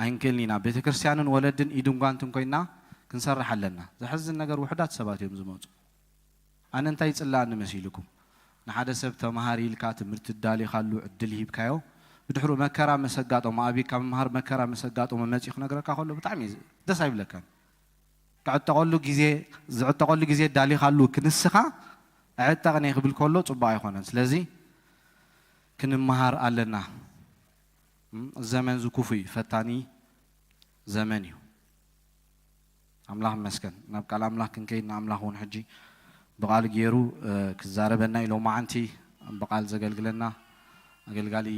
ኣይንክእልን ኢና። ቤተክርስትያንን ወለድን ኢድን ጓንትን ኮይና ክንሰርሕ ኣለና። ዘሕዝን ነገር ውሑዳት ሰባት እዮም ዝመፁ። ኣነ እንታይ ይፅላኣኒ መሲልኩም? ንሓደ ሰብ ተምሃር ኢልካ ትምህርቲ ዳሊኻሉ ዕድል ሂብካዮ ብድሕሩ መከራ መሰጋጠሞ ኣብካ ምምሃር መከራ መሰጋጠሞ መፂኡ ክነግረካ ከሎ ብጣዕሚ ደስ ኣይብለካን። ክዕጠቐሉ ግዜ ዝዕጠቐሉ ግዜ ዳሊኻሉ ክንስኻ ዕጠቕኒ ክብል ከሎ ፅቡቅ ኣይኮነን። ስለዚ ክንምሃር ኣለና። ዘመን ዝኩፉ እዩ፣ ፈታኒ ዘመን እዩ። ኣምላኽ ይመስገን ናብ ቃል ኣምላኽ ክንከይድ ንኣምላኽ እውን ሕጂ ብቓል ገይሩ ክዛረበና እዩ። ሎማዓንቲ ብቓል ዘገልግለና ኣገልጋሊ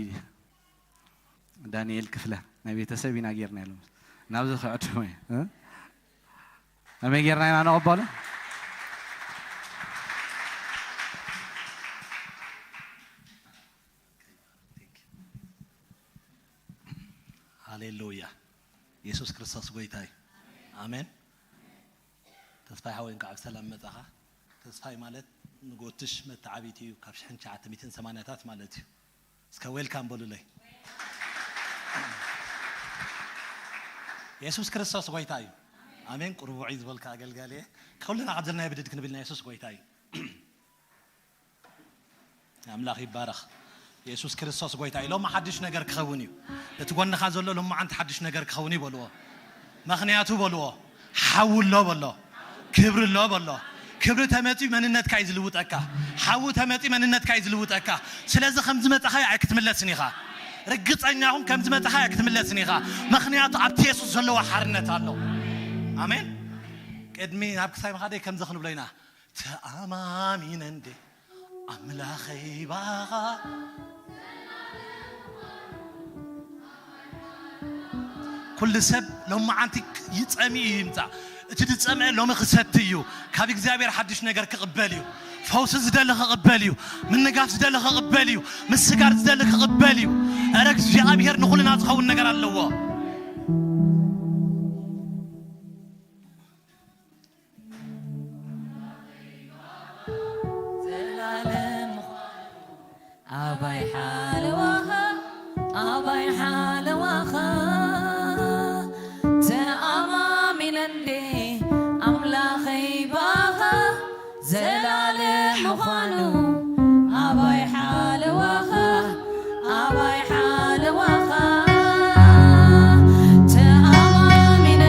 ዳንኤል ክፍለ ናይ ቤተሰብ ኢና ጌርና ኢሎም ናብዚ ክዕድሞ እየ። ከመይ ጌርና ኢና ንቕበሎ? ሃሌሉያ። የሱስ ክርስቶስ ጎይታ እዩ። ኣሜን። ተስፋይ ሓወይ እንኳዕ ብሰላም መጻኻ። ተስፋይ ማለት ንጎትሽ መተዓቢቲ እዩ ካብ ሽሕን ትሽዓተ ሚእትን ሰማንያታት ማለት እዩ። እስከ ዌልካም በሉለይ። የሱስ ክርስቶስ ጎይታ እዩ። ኣሜን። ቁሩብ ውዑይ ዝበልካ ኣገልጋሊ እየ። ኩልና ካብ ዘለናዮ ብድድ ክንብል ኢና የሱስ ጎይታ እዩ። ኣምላኽ ይባረኽ። የሱስ ክርስቶስ ጎይታ እዩ። ሎሚ ሓድሽ ነገር ክኸውን እዩ። እቲ ጎንኻ ዘሎ ሎማዓንቲ ሓድሽ ነገር ክኸውን እዩ በልዎ። ምኽንያቱ በልዎ ሓዊ ኣሎ በሎ፣ ክብሪ ኣሎ በሎ። ክብሪ ተመፂኡ መንነትካ እዩ ዝልውጠካ። ሓዊ ተመፂኡ መንነትካ እዩ ዝልውጠካ። ስለዚ ከም ዝመፃኻ ኣይክትምለስን ኢኻ። ርግፀኛ ኹን ከም ዝመፃኻ ኣይክትምለስን ኢኻ። ምኽንያቱ ኣብቲ የሱስ ዘለዎ ሓርነት ኣሎ። ኣሜን። ቅድሚ ናብ ክሳይ ምኻደይ ከምዚ ክንብሎ ኢና ተኣማሚነ እንዴ ኣምላኸይ ባኻ ኩሉ ሰብ ሎማዓንቲ ይጸሚ እዩ ይምጻእ። እቲ ዝጸምአ ሎሚ ክሰቲ እዩ። ካብ እግዚኣብሔር ሓድሽ ነገር ክቕበል እዩ። ፈውሲ ዝደሊ ክቕበል እዩ። ምንጋፍ ዝደሊ ክቕበል እዩ። ምስጋር ዝደሊ ክቕበል እዩ። እረ እግዚኣብሔር ንኹልና ዝኸውን ነገር ኣለዎ። ዘላለም ኣባይ ሓለዋኻ ኣባይ ሓለዋኻ ተኣማሚነንዴ ኣምላኸይ ባኻ ዘላለም ምዃኑ ኣባይ ሓለዋኻ ኣባይ ሓለዋኻ ተኣማሚነ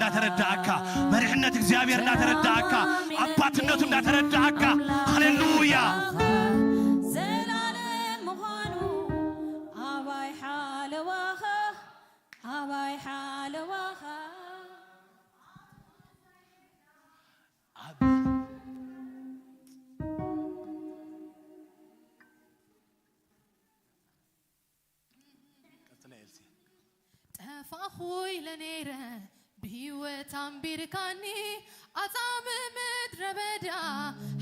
እናተረዳእካ፣ መሪሕነት እግዚኣብሔር እናተረዳእካ፣ ኣባትነቱ እናተረዳእካ። ሃሌሉያ። ዘላለም ምዃኑ ኣባይ ሓለዋኻ ኣባይ ሓለዋኻ ጠፋኹ ኢለ ነይረ ብህይወት ኣንቢርካኒ ኣጻምእ ምድረ በዳ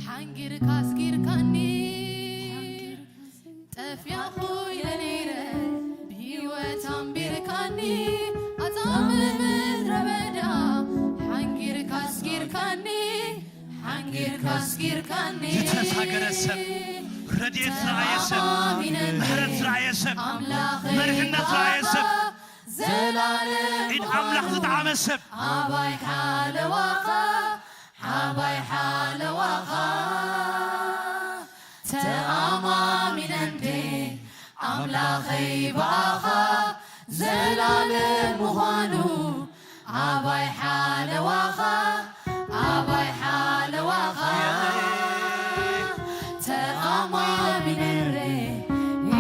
ሓንጊርካ ኣስጊርካኒ ጠፊኣኹ ኢለ ነይረ ብህይወት ኣንቢርካኒ ኣጻምእ ምድረ በዳ ሓንጊርካ ኣስጊርካኒ ሓንጊርካ ኣስጊርካኒ ዝተሻገረ ሰብ፣ ረድኤት ዝረኣየ ሰብ፣ ምሕረት ዝረኣየ ሰብ፣ መሪሕነት ዝረኣየ ሰብ፣ ኢድ ኣምላኽ ዝጠዓመ ሰብ። ኣባይ ሓለዋኻ ኣባይ ሓለዋኻ ተኣማሚነንዴ ኣምላኸይ ብኣኻ ዘላለም ምዃኑ ኣባይ ሓለዋኻ ኣባይ ሓለዋኻ ተኣማሚነንዴ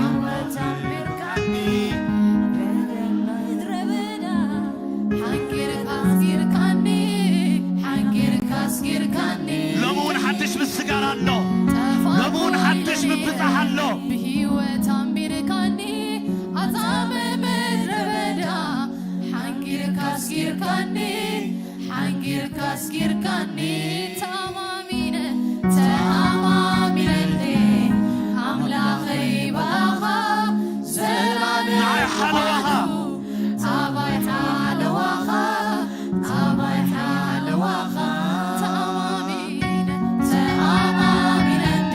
ኣምላኸይ ብኣኻ ሓንጊርካ ኣስጊርካኒ ሓንጊርካ ኣስጊርካኒ ሎሚ እውን ሓድሽ ምስጋና ኣሎ። ሎሚ እውን ሓድሽ ምብጻሕ ኣሎ። ብህይወት ኣንቢርካኒ ኣጻምእ ምድረ በዳ ሓንጊርካ ኣስጊርካኒ ሓንጊርካ ኣስጊርካኒ ተኣማሚነ ተኣማሚነንዴ ኣምላኸይ ብኣኻ ዘላለም ንዓይ ሓለዋኻ ኣባይ ሓለዋኻ ኣባይ ሓለዋኻ ተኣማሚነ ተኣማሚነንዴ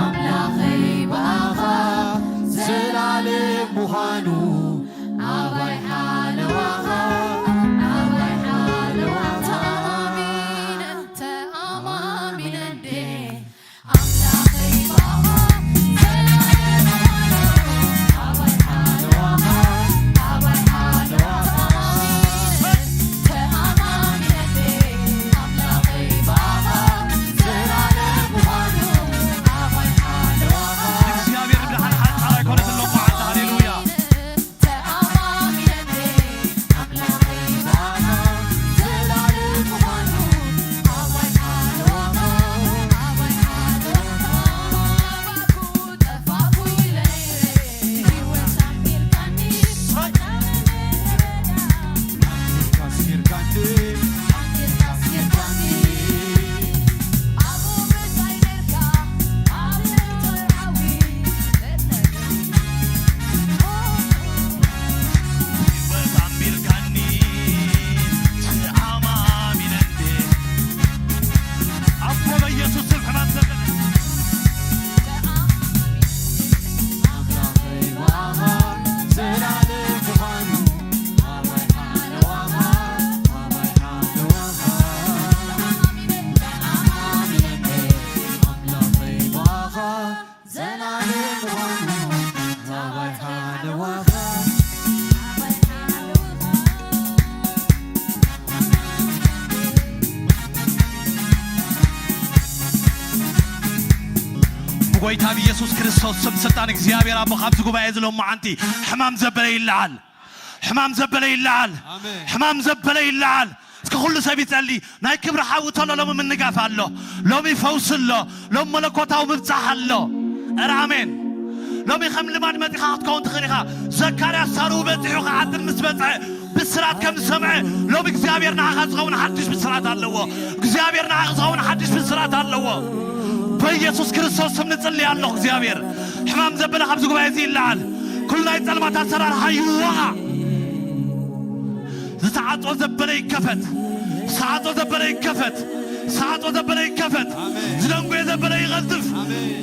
ኣምላኸይ ብኣኻ ዘላለም ምዃኑ ኣባይ ሓለዋኻ ኣባይ ሓለዋኻ ተኣማሚነ ተኣማሚነንዴ እግዚኣብሔር ብደሓን ሓንጻር ኣይኮነትን ሎማዓንቲ። ሃሌሉያ። ኣቢልካኒ ተኣማሚነንዴ ኣቦ በኢየሱስ ስም ሕማም ዘበለ ብጎይታ ብኢየሱስ ክርስቶስ ስም ስልጣን እግዚኣብሔር ኣቦ ካብዚ ጉባኤ እዚ ሎማዓንቲ ሕማም ዘበለ ይለዓል። ሕማም ዘበለ ይለዓል። ሕማም ዘበለ ይለዓል። እስከ ኩሉ ሰብ ይጸሊ። ናይ ክብሪ ሓዊ ተሎ ሎሚ ምንጋፍ ኣሎ። ሎሚ ፈውሲ ኣሎ። ሎሚ መለኮታዊ ምብጻሕ ኣሎ። እረ ኣሜን። ሎሚ ከም ልማድ መጺኻ ክትከውን ትኽእል ኢኻ። ዘካርያስ ሳርኡ በጺሑ ክዓጥን ምስ በጽሐ ብስራት ከም ዝሰምዐ ሎሚ እግዚኣብሔር ንዓኻ ዝኸውን ሓድሽ ብስራት ኣለዎ። እግዚኣብሔር ንዓኻ ዝኸውን ሓድሽ ብስራት ኣለዎ። በኢየሱስ ክርስቶስ ስም ንጽሊ ኣለኹ እግዚኣብሔር ሕማም ዘበለ ካብዚ ጉባኤ እዚ ይለዓል። ኩሉ ናይ ጸልማት ኣሰራርሓ ይወሃ። ዝተዓጾ ዘበለ ይከፈት። ዝተዓጾ ዘበለ ይከፈት። ዝተዓጾ ዘበለ ይከፈት። ዝደንጎየ ዘበለ ይቐዝፍ።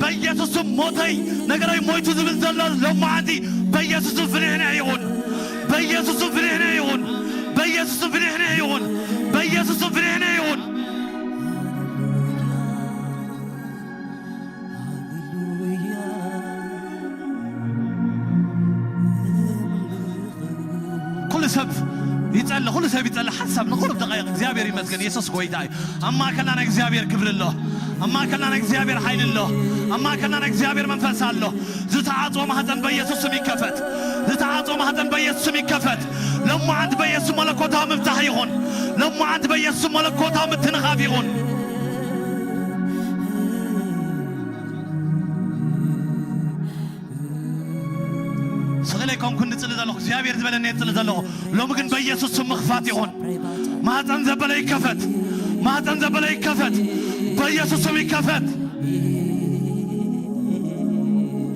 በኢየሱስ ስም ሞተይ ነገረይ ሞይቱ ዝብል ዘሎ ሎማዓንቲ በኢየሱስ ስም ፍንሕንሕ ይኹን። በኢየሱስ ስም ፍንሕንሕ ይኹን። በኢየሱስ ስም ፍንሕንሕ ይኹን። በኢየሱስ ስም ፍንሕንሕ ይኹን። ኩሉ ሰብ ይጸ ኩሉ ሰብ ይጸልእ ሓንሳብ ንቁሩብ ደቃይቕ እግዚኣብሔር ይመስገን። የሱስ ጎይታ እዩ። ኣብ ማእከልና ናይ እግዚኣብሔር ክብሪ ኣሎ። ኣብ ማእከልና ናይ እግዚኣብሔር ሓይሊ ኣሎ። ኣብ ማእከልና ናይ እግዚኣብሔር መንፈስ ኣሎ። ዝተዓጽወ ማህጸን በኢየሱስ ስም ይከፈት። ዝተዓጽወ ማህጸን በኢየሱስ ስም ይከፈት። ሎማዓንቲ በኢየሱስ መለኮታዊ ምብጻሕ ይኹን። ሎማዓንቲ በኢየሱስ መለኮታዊ ምትንኻፍ ይኹን። ስቕለ ኣይኮንኩን ዝጽሊ ዘለኹ እግዚኣብሔር ዝበለኒ እየ ዝጽሊ ዘለኹ። ሎሚ ግን በኢየሱስ ስም ምኽፋት ይኹን። ማህፀን ዘበለ ይከፈት። ማህፀን ዘበለ ይከፈት። በኢየሱስ ስም ይከፈት።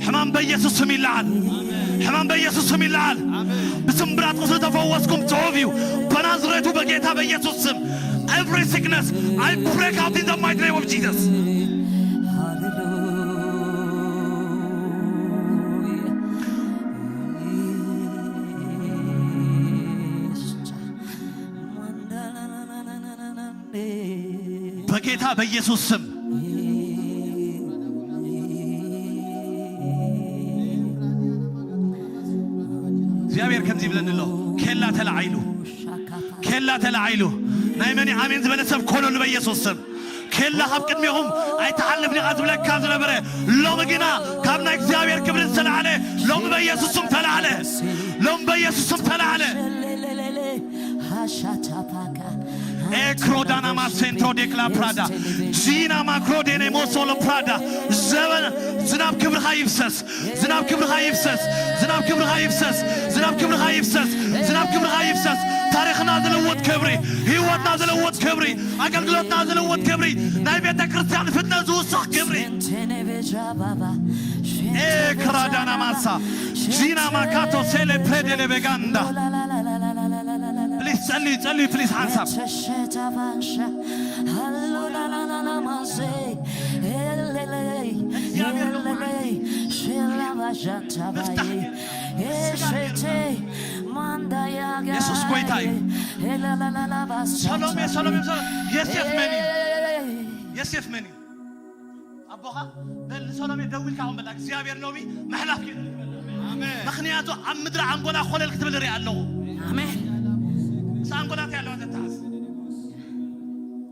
ሕማም በኢየሱስ ስም ይለዓል። ሕማም በኢየሱስ ስም ይለዓል። ብስምብራት ቁስሊ ተፈወስኩም ጽሑፍ እዩ። በናዝሬቱ በጌታ በኢየሱስ ስም every sickness I break out in the mighty name of Jesus. በጌታ በኢየሱስ ስም እግዚኣብሔር ከምዚ ይብለኒ ኣሎ። ኬላ ተላዒሉ፣ ኬላ ተላዒሉ። ናይ መን ኣሜን ዝበለ ሰብ ኮነሉ በኢየሱስ ስም። ኬላ ካብ ቅድሜኹም ኣይትሓልፍን ኢኻ ዝብለካ ዝነበረ፣ ሎሚ ግና ካብ ናይ እግዚኣብሔር ክብሪ ዝተላዕለ፣ ሎሚ በኢየሱስ ስም ተላዕለ። ሎሚ በኢየሱስ ስም ተላዕለ። ኤክሮዳና ማሴንትሮ ዴክላ ፕራዳ ጂና ማክሮ ዴኔ ሞሶሎ ፕራዳ። ዘበን ዝናብ ክብርኻ ይፍሰስ። ዝናብ ክብርኻ ይፍሰስ። ዝናብ ክብርኻ ይፍሰስ። ዝናብ ክብርኻ ይፍሰስ። ዝናብ ክብርኻ ይፍሰስ። ታሪኽና ዝልውጥ ክብሪ፣ ህይወትና ዝልውጥ ክብሪ፣ ኣገልግሎትና ዝልውጥ ክብሪ፣ ናይ ቤተ ክርስቲያን ፍጥነት ዝውስኽ ክብሪ። ኤክራዳና ማሳ ጂና ማካቶ ሴሌ ፕሬዴሌ ቤጋንዳ። ፕሊስ ጸልዩ፣ ጸልዩ ፕሊስ ሓንሳብ። የሱስ ጎይታ እዩ። ሰሎሜ፣ ሰሎሜ፣ ሰሎሜ። የሴፍ መን እዩ? የሴፍ መን እዩ? ኣቦኻ በል ንሰሎሜ ደዊልካ ኹን በላ፣ እግዚኣብሔር ሎሚ ምሕላፍ ጌርልክ በላ። ኣሜን። ምኽንያቱ ኣብ ምድሪ ኣንጎላ ኮለል ክትብል ርኢ ኣለኹ። ኣሜን። እሳ ኣንጎላ እንታይ ኣለዋ ተተሓዝ?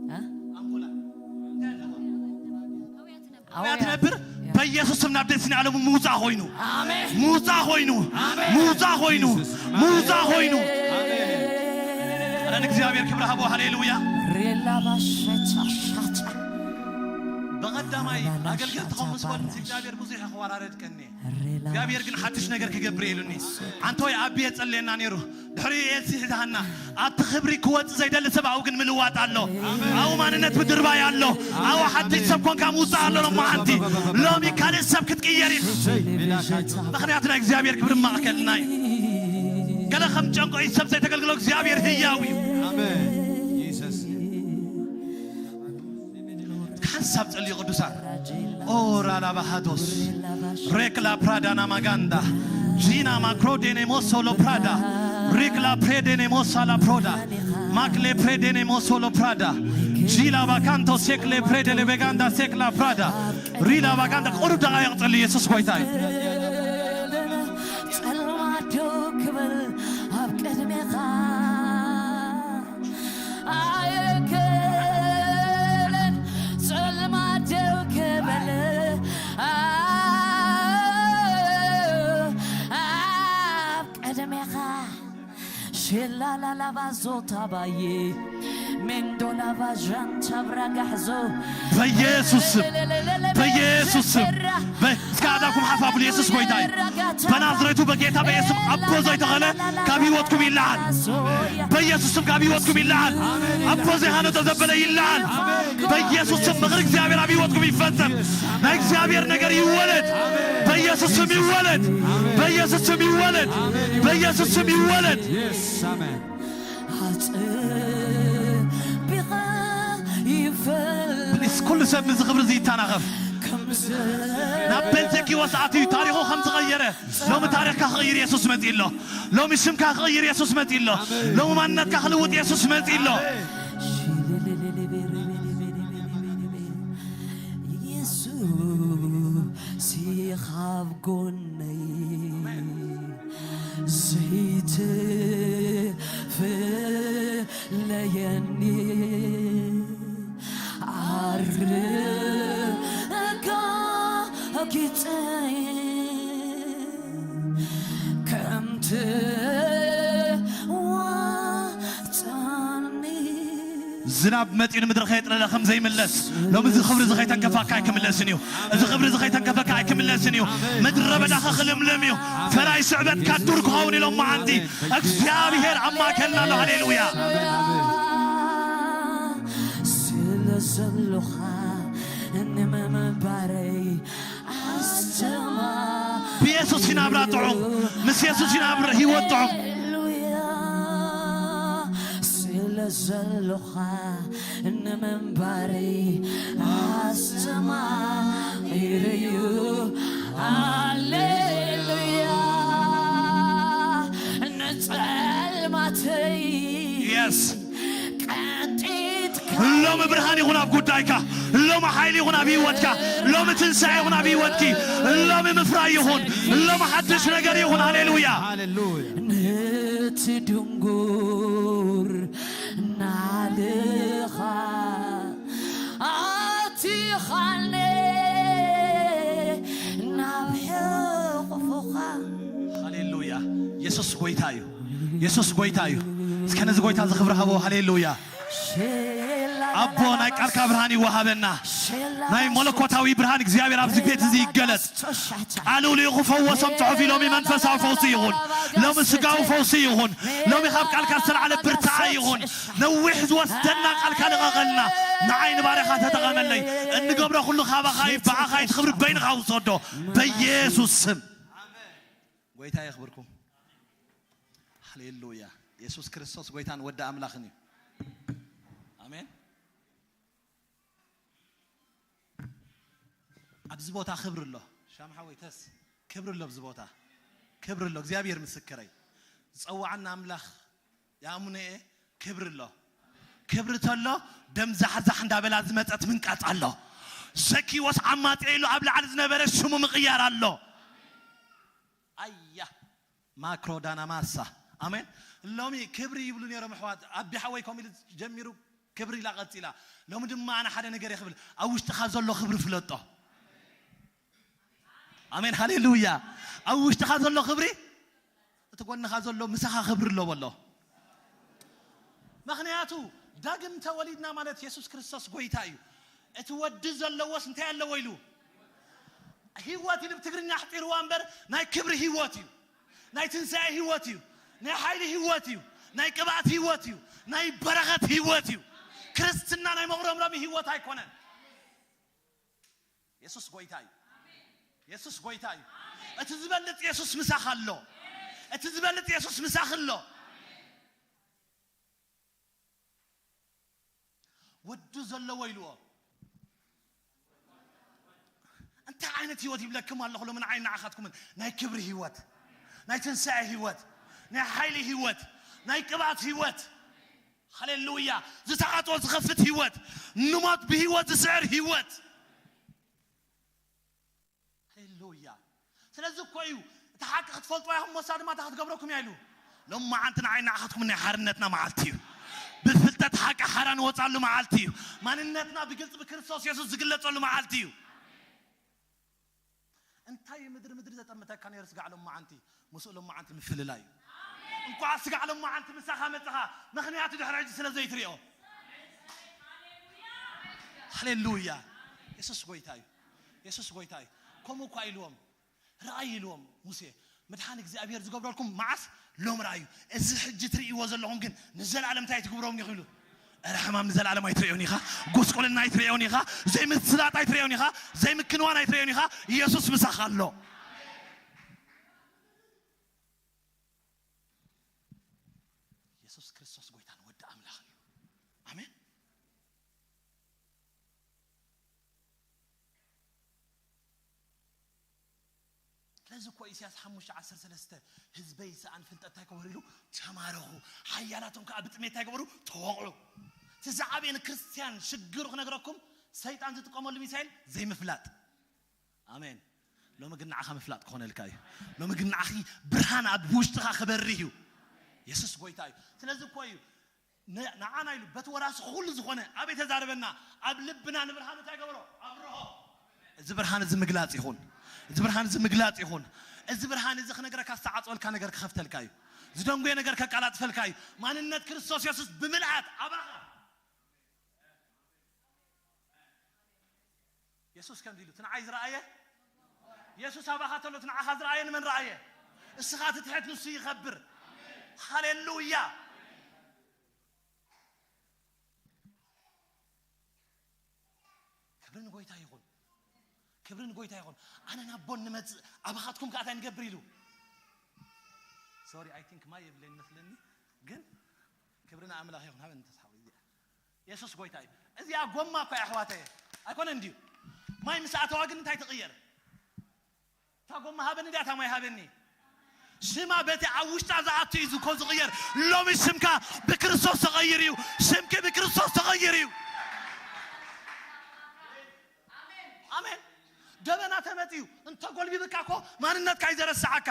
እ? ኣንጎላ እንታይ ኣለዋ? ኣውያ ትነብር። በኢየሱስ ስም ናብ ደስኒ ዓለሙ ምውፃእ ኮይኑ። ኣሜን። ምውፃእ ኮይኑ። ኣሜን። ምውፃእ ኮይኑ። ምውፃእ ኮይኑ። ኣረ ንእግዚኣብሔር ክብሪ ሃቦ። ሃሌሉያ። ሬላ ባሸቻ ሻቻ። በቐዳማይ ኣገልገልቲ ኸም ምስ በሉ እግዚኣብሔር ብዙሕ ክወራረድ ቀኒ። እግዚኣብሔር ግን ሓድሽ ነገር ክገብር ኢሉኒ። ኣንተ ወይ ኣቢ የጸልየና ነይሩ። ድሕሪ ኤልሲ ሒዛሃና። ኣብቲ ክብሪ ክወጽእ ዘይደሊ ሰብ ኣብኡ ግን ምልዋጥ ኣሎ። ኣብኡ ማንነት ምድርባይ ኣሎ። ኣብኡ ሓድሽ ሰብ ኮንካ ምውጻእ ኣሎ። ሎማዓንቲ ሎሚ ካልእ ሰብ ክትቅየር ኢሉ። ምኽንያቱ ናይ እግዚኣብሔር ክብሪ ማእከልና እዩ። ገለ ከም ጨንቆ እዩ ሰብ ዘይተገልግሎ እግዚኣብሔር ህያው እዩ። ኣሜን። ጂሰስ። ሓንሳብ ጸልዩ ቅዱሳን። ኦ ራላ ባሃዶስ ሬክላ ፕራዳ ናማጋንዳ ጂና ማክሮ ዴኔሞሶ ሎ ፕራዳ ሪክላ ፕሬ ዴኔሞሳ ላ ፕሮዳ ማክሌ ፕሬ ዴኔሞሶ ሎ ፕራዳ ጂላ ባካንቶ ሴክሌ ፕሬ ዴሌ ቤጋንዳ ሴክላ ፕራዳ ሪላ ባካንዳ ቁሩብ ደቓይቕ ጸልዩ። የሱስ ጎይታ እዩ። ጸልማት ደው ክብል ኣብ ቅድሜኻ ኣይክእልን ጸልማት ደው ክብል ኣብ ቅድሜኻ ሼላላላባዞ ታባዬ ሜንዶላባዣን ቻብራጋሕዞ በኢየሱስ ስም፣ በኢየሱስ ስም። በ-፣ እስከ ኣእዳውኩም ሓፍ ኣብሉ። የሱስ ጎይታ እዩ። በናዝሬቱ በጌታ በኢየሱስ ስም ኣቦ ዘይተኸለ ካብ ህይወትኩም ይለዓል። በኢየሱስ ስም ካብ ህይወትኩም ይለዓል። ኣቦ ዘይሃነጾ ዘበለ ይለዓል። በኢየሱስ ስም ምኽሪ እግዚኣብሔር ኣብ ህይወትኩም ይፈጸም። ናይ እግዚኣብሔር ነገር ይወለድ። በኢየሱስ ስም ይወለድ። በኢየሱስ ስም ይወለድ። በኢየሱስ ስም ይወለድ። Yes, amen. ኣጸቢቐ ይፈል ፕሊስ፣ ኩሉ ሰብ ምስዚ ክብሪ እዚ ይተናኸፍ። ከምዚ ናብ ቤት ዘኪዎስ ኣትዩ ታሪኹ ከም ዝቐየረ፣ ሎሚ ታሪኽካ ክቕይር የሱስ መጺኡ ኣሎ። ሎሚ ሽምካ ክቕይር የሱስ መጺኡ ኣሎ። ኣሜን። ሎሚ ማንነትካ ክልውጥ የሱስ መጺኡ ኣሎ። ኣሜን። የሱስ ኢኻ ኣብ ጎነይ ዘይትፈ ኣረጋግጸኒ ከም ትዋጽኣኒ። ዝናብ መጺኡ ንምድሪ ከየጥለለ ከም ዘይምለስ፣ ሎሚ እዚ ክብሪ እዚ ከይተንከፈካ ኣይክምለስን እዩ። እዚ ክብሪ እዚ ከይተንከፈካ ኣይክምለስን እዩ። ምድረ በዳኻ ክልምልም እዩ። ፈላይ ስዕበትካ ዱር ክኸውን ኢሎም መዓንቲ እግዚኣብሔር ኣብ ማእከልና ኣሎ። ሃሌሉያ። ስለ ዘሎኻ ንምንባረይ ኣስተማ ብየሱስ እዩ ናብራ ጥዑም። ምስ የሱስ እዩ ናብራ ህይወት ጥዑም። ሃሌሉያ። ስለ ዘሎኻ ንምንባረይ ኣስተማቒረዩ። ሃሌሉያ። ንጸልማተይ የስ። ቀንጢጥካ ሎሚ ብርሃን ይኹን ኣብ ጉዳይካ። ሎሚ ሓይሊ ይኹን ኣብ ህይወትካ። ሎሚ ትንሳኤ ይኹን ኣብ ህይወትኪ። ሎሚ ምፍራይ ይኹን። ሎሚ ሓድሽ ነገር ይኹን። ሃሌሉያ። ሃሌሉያ። ነቲ ድንጉር ናልኻ ኣቲኻኒ ናብ ሕቑፍኻ። ሃሌሉያ። የሱስ ጎይታ እዩ። የሱስ ጎይታ እዩ። እስከ ነዚ ጎይታ እዚ ክብሪ ሃቦ። ሃሌሉያ። ኣቦ፣ ናይ ቃልካ ብርሃን ይወሃበና። ናይ መለኮታዊ ብርሃን እግዚኣብሔር ኣብዚ ቤት እዚ ይገለጽ። ቃሉ ልኢኹ ፈወሶም ጽሑፍ ኢሎም መንፈሳዊ ፈውሲ ይኹን። ሎሚ ስጋዊ ፈውሲ ይኹን። ሎሚ ካብ ቃልካ ዝተላዕለ ብርታዓ ይኹን። ነዊሕ ዝወስደና ቃልካ ልቐቐልና። ንዓይ ንባርያኻ ተጠቐመለይ። እንገብሮ ኩሉ ካባኻ እዩ። ብኣኻ እዩ። እቲ ክብሪ በይንኻ ውሰዶ። በኢየሱስ ስም። ጎይታ የኽብርኩም። ሃሌሉያ። የሱስ ክርስቶስ ጎይታን ወዲ ኣምላኽን እዩ። ኣሜን። ኣብዚ ቦታ ክብሪ ኣሎ። ሻምሓ ወይ ተስ ክብሪ ኣሎ። ኣብዚ ቦታ ክብሪ ኣሎ። እግዚኣብሔር ምስክረይ። ዝጸዋዓና ኣምላኽ የኣሙነኤ ክብሪ ኣሎ። ክብሪ ተሎ ደም ዛሕዛሕ እንዳበላ ዝመጸት ምንቃጽ ኣሎ። ዘኪዎስ ዓማጺ ኢሉ ኣብ ላዕሊ ዝነበረ ሽሙ ምቕያር ኣሎ። ኣያ ማክሮ ዳናማሳ። ኣሜን። ሎሚ ክብሪ ይብሉ ነይሮም ኣሕዋት። ኣቢ ሓወይ ከምኡ ኢሉ ጀሚሩ ክብሪ ኢላ ቀጺላ። ሎሚ ድማ ኣነ ሓደ ነገር እየ ክብል፣ ኣብ ውሽጥኻ ዘሎ ክብሪ ፍለጦ። ኣሜን፣ ሃሌሉያ። ኣብ ውሽጥኻ ዘሎ ክብሪ፣ እቲ ጎንኻ ዘሎ ምሳኻ ክብሪ ኣሎ በሎ። ምኽንያቱ ዳግም ተወሊድና ማለት የሱስ ክርስቶስ ጎይታ እዩ። እቲ ወዲ ዘለዎስ እንታይ ኣለዎ ኢሉ? ህይወት ኢሉ ብትግርኛ ኣሕፂርዋ እምበር ናይ ክብሪ ህይወት እዩ። ናይ ትንሳኤ ህይወት እዩ። ናይ ሓይሊ ህይወት እዩ። ናይ ቅብኣት ህይወት እዩ። ናይ በረኸት ህይወት እዩ። ክርስትና ናይ መጉረምረሚ ህይወት ኣይኮነን። የሱስ ጎይታ እዩ። የሱስ ጎይታ እዩ። እቲ ዝበልጽ የሱስ ምሳኻ ኣሎ። እቲ ዝበልጽ የሱስ ምሳኺ ኣሎ። ወዱ ዘለዎ ኢልዎ። እንታይ ዓይነት ህይወት ይብለክም ኣለኹ? ሎሚ ንዓይ ንዓኻትኩምን ናይ ክብሪ ህይወት፣ ናይ ትንሳኤ ህይወት፣ ናይ ሓይሊ ህይወት፣ ናይ ቅብኣት ህይወት። ሃሌሉያ። ዝተዓጽወ ዝኸፍት ህይወት፣ ንሞት ብህይወት ዝስዕር ህይወት። ሃሌሉያ። ስለዚ እኮ እዩ እቲ ሓቂ ክትፈልጥዋ ኢኹም፣ ሞሳ ድማ እታ ክትገብረኩም እያ ኢሉ። ሎም መዓንቲ ንዓይ ንዓኻትኩም ናይ ሓርነትና መዓልቲ እዩ። ብፍልጠት ሓቂ ሓራ ንወጻሉ መዓልቲ እዩ። ማንነትና ብግልጺ ብክርስቶስ የሱስ ዝግለጸሉ መዓልቲ እዩ። እንታይ እዩ ምድሪ ምድሪ ዘጠምተካ ነይሩ ስጋዕ ሎም መዓንቲ? ምስኡ ሎም መዓንቲ ምፍልላይ እዩ። እንኳዕ ስጋዕ ሎም መዓንቲ ምሳኻ መጽኻ፣ ምኽንያቱ ድሕሪ ሕጂ ስለ ዘይትሪኦ። ሃሌሉያ። የሱስ ጎይታ እዩ። የሱስ ጎይታ እዩ። ከምኡ እኳ ኢልዎም፣ ርኣይ ኢልዎም ሙሴ፣ ምድሓን እግዚኣብሔር ዝገብረልኩም መዓስ? ሎም ርኣዩ። እዚ ሕጂ ትርእይዎ ዘለኹም ግን ንዘለኣለም እንታይ ትግብሮም ኢኹ ኢሉ። እረ ሕማም ንዘለኣለም ኣይትርእዮን ኢኻ። ጉስቁልና ኣይትርእዮን ኢኻ። ዘይምስላጥ ኣይትርእዮን ኢኻ። ዘይምክንዋን ኣይትርእዮን ኢኻ። ኢየሱስ ምሳኻ ኣሎ። የሱስ ክርስቶስ ጎይታን ወዲ ኣምላኽን እዩ። ኣሜን። ስለዚ እኮ ኢሳያስ ሓሙሽተ ዓሰርተ ሰለስተ ህዝበይ ሰኣን ፍልጠት እንታይ ክበሩ ኢሉ ተማረኹ፣ ሓያላቶም ከዓ ብጥሜት እንታይ ክበሩ ተወቕዑ። እቲ ዝዓበየ ንክርስትያን ሽግሩ ክነግረኩም ሰይጣን ዝጥቀመሉ ሚሳይል ዘይምፍላጥ። ኣሜን። ሎሚ ግን ንዓኻ ምፍላጥ ክኾነልካ እዩ። ሎሚ ግን ንዓኺ ብርሃን ኣብ ውሽጥኻ ክበርህ እዩ። የሱስ ጎይታ እዩ። ስለዚ እኮ እዩ ን-፣ ንዓና ኢሉ በቲ ወራሲ ኩሉ ዝኾነ ኣበይ ተዛረበና? ኣብ ልብና ንብርሃን እንታይ ገበሮ? ኣብርሆ። እዚ ብርሃን እዚ ምግላጽ ይኹን። እዚ ብርሃን እዚ ምግላጽ ይኹን። እዚ ብርሃን እዚ ክነግረካ፣ ዝተዓጽወልካ ነገር ክኸፍተልካ እዩ። ዝደንጎየ ነገር ከቃላጥፈልካ እዩ። ማንነት ክርስቶስ የሱስ ብምልኣት ኣባኻ። የሱስ ከምዚ ኢሉ፣ እቲ ንዓይ ዝረኣየ፣ የሱስ ኣባኻ ተሎ እቲ ንዓኻ ዝረኣየ ንመን ረኣየ? እስኻ ትትሕት፣ ንሱ ይኸብር። ሃሌሉያ። ክብሪ ንጎይታ ይኹን። ክብሪ ንጎይታ ይኹን። ኣነ ናብ ቦን ንመጽእ፣ ኣባኻትኩም ከኣ እንታይ ንገብር ኢሉ። ሶሪ፣ I think ማይ የብለይን መስለኒ፣ ግን ክብሪ ንኣምላኽ ይኹን። ሃበኒ ተስሓዊ እዚኣ። የሱስ ጎይታ እዩ። እዚኣ ጎማ እኮ እያ ኣሕዋተየ። ኣይኮነን ድዩ? ማይ ምስ ኣተዋ ግን እንታይ ትቕየር? እታ ጎማ ሃበኒ ድያ እታ ማይ ሃበኒ? ሽማ በቲ ኣብ ውሽጣ ዝኣቱ እዩ እኮ ዝቕየር። ሎሚ ሽምካ ብክርስቶስ ተቐይር እዩ። ሽምኪ ብክርስቶስ ተቐይር እዩ። ኣሜን። ደበና ተመጽዩ እንተጎልቢብካ እኮ ማንነትካ እዩ ዘረስዓካ።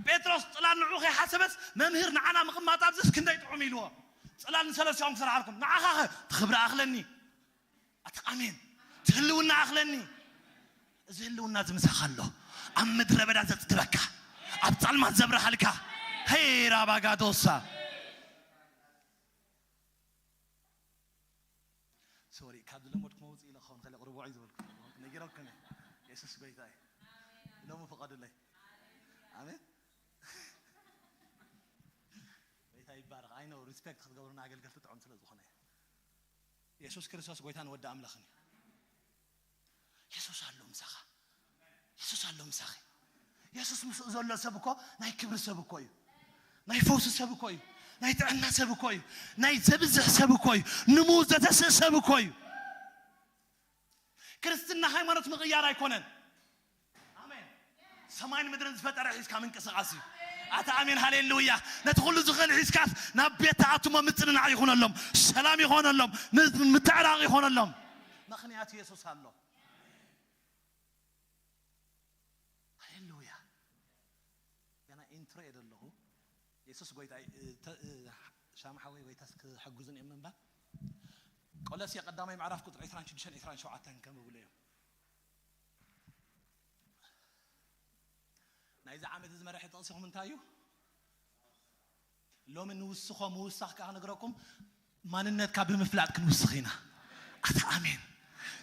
ጴጥሮስ ጽላል ንዑ ከይሓሰበስ መምህር ንዓና ምቕማጥ ኣብዝስ ክንደይ ጥዑም ኢልዎ። ጽላል ንሰለስቲኦም ክሰርሓልኩም። ንዓኻ ኸ እቲ ክብሪ ኣኽለኒ። ኣታ ኣሜን። እቲ ህልውና ኣኽለኒ። እዚ ህልውና እዚ ምሳኻ ኣሎ። ኣብ ምድረ በዳ ዘጽግበካ፣ ኣብ ጸልማት ዘብርሃልካ። ሄራ ባጋዶሳ። ሶሪ፣ ካብ ዝለመድኩ መውጽኢ ኢለ ክኸውን ከለ ቁርቡዕ እዩ ዝበልኩ። ነጊረኩም እየ። የሱስ ጎይታ እዩ። ሎሚ ፍቐዱለይ። ኣሜን። ጎይታ ይባረኽ። ኣይ ኖ ሪስፔክት ክትገብሩና ኣገልገልቲ ጥዑም ስለ ዝኾነ እዩ። የሱስ ክርስቶስ ጎይታን ወዲ ኣምላኽን እዩ። የሱስ ኣሎ ምሳኻ። የሱስ ኣሎ ምሳኺ። የሱስ ምስኡ ዘሎ ሰብ እኮ ናይ ክብሪ ሰብ እኮ እዩ። ናይ ፈውሲ ሰብ እኮ እዩ። ናይ ጥዕና ሰብ እኮ እዩ። ናይ ዘብዝሕ ሰብ እኮ እዩ። ንምዉት ዘተስእ ሰብ እኮ እዩ። ክርስትና ሃይማኖት ምቕያር ኣይኮነን። ኣሜን። ሰማይን ምድርን ዝፈጠረ ሒዝካ ምንቅስቓስ እዩ። ኣታ ኣሜን፣ ሃሌሉያ። ነቲ ኩሉ ዝኽእል ሒዝካስ ናብ ቤት ተኣትሞ ምጽንናዕ ይኹነሎም፣ ሰላም ይኾነሎም፣ ም-፣ ምትዕራቕ ይኾነሎም። ምኽንያቱ የሱስ ኣሎ። ሃሌሉያ። ገና ኢንትሮ እየ ዘለኹ። የሱስ ጎይታ እዩ። እ፣ ተ-፣ እ፣ ሻም ሓወይ ወይ ተስ ክሕግዙን እዮም ምንባብ። ቆሎሴ ቀዳማይ ምዕራፍ ቁጽሪ ዕስራን ሽዱሽተን ዕስራን ሸውዓተን ከንብቡለይ እዮም። ናይዚ ዓመት እዚ መራሒ ጥቕሲኹም እንታይ እዩ? ሎሚ ንውስኾ ምውሳኽ ከኣ ክነግረኩም፣ ማንነትካ ብምፍላጥ ክንውስኽ ኢና። ኣታ ኣሜን።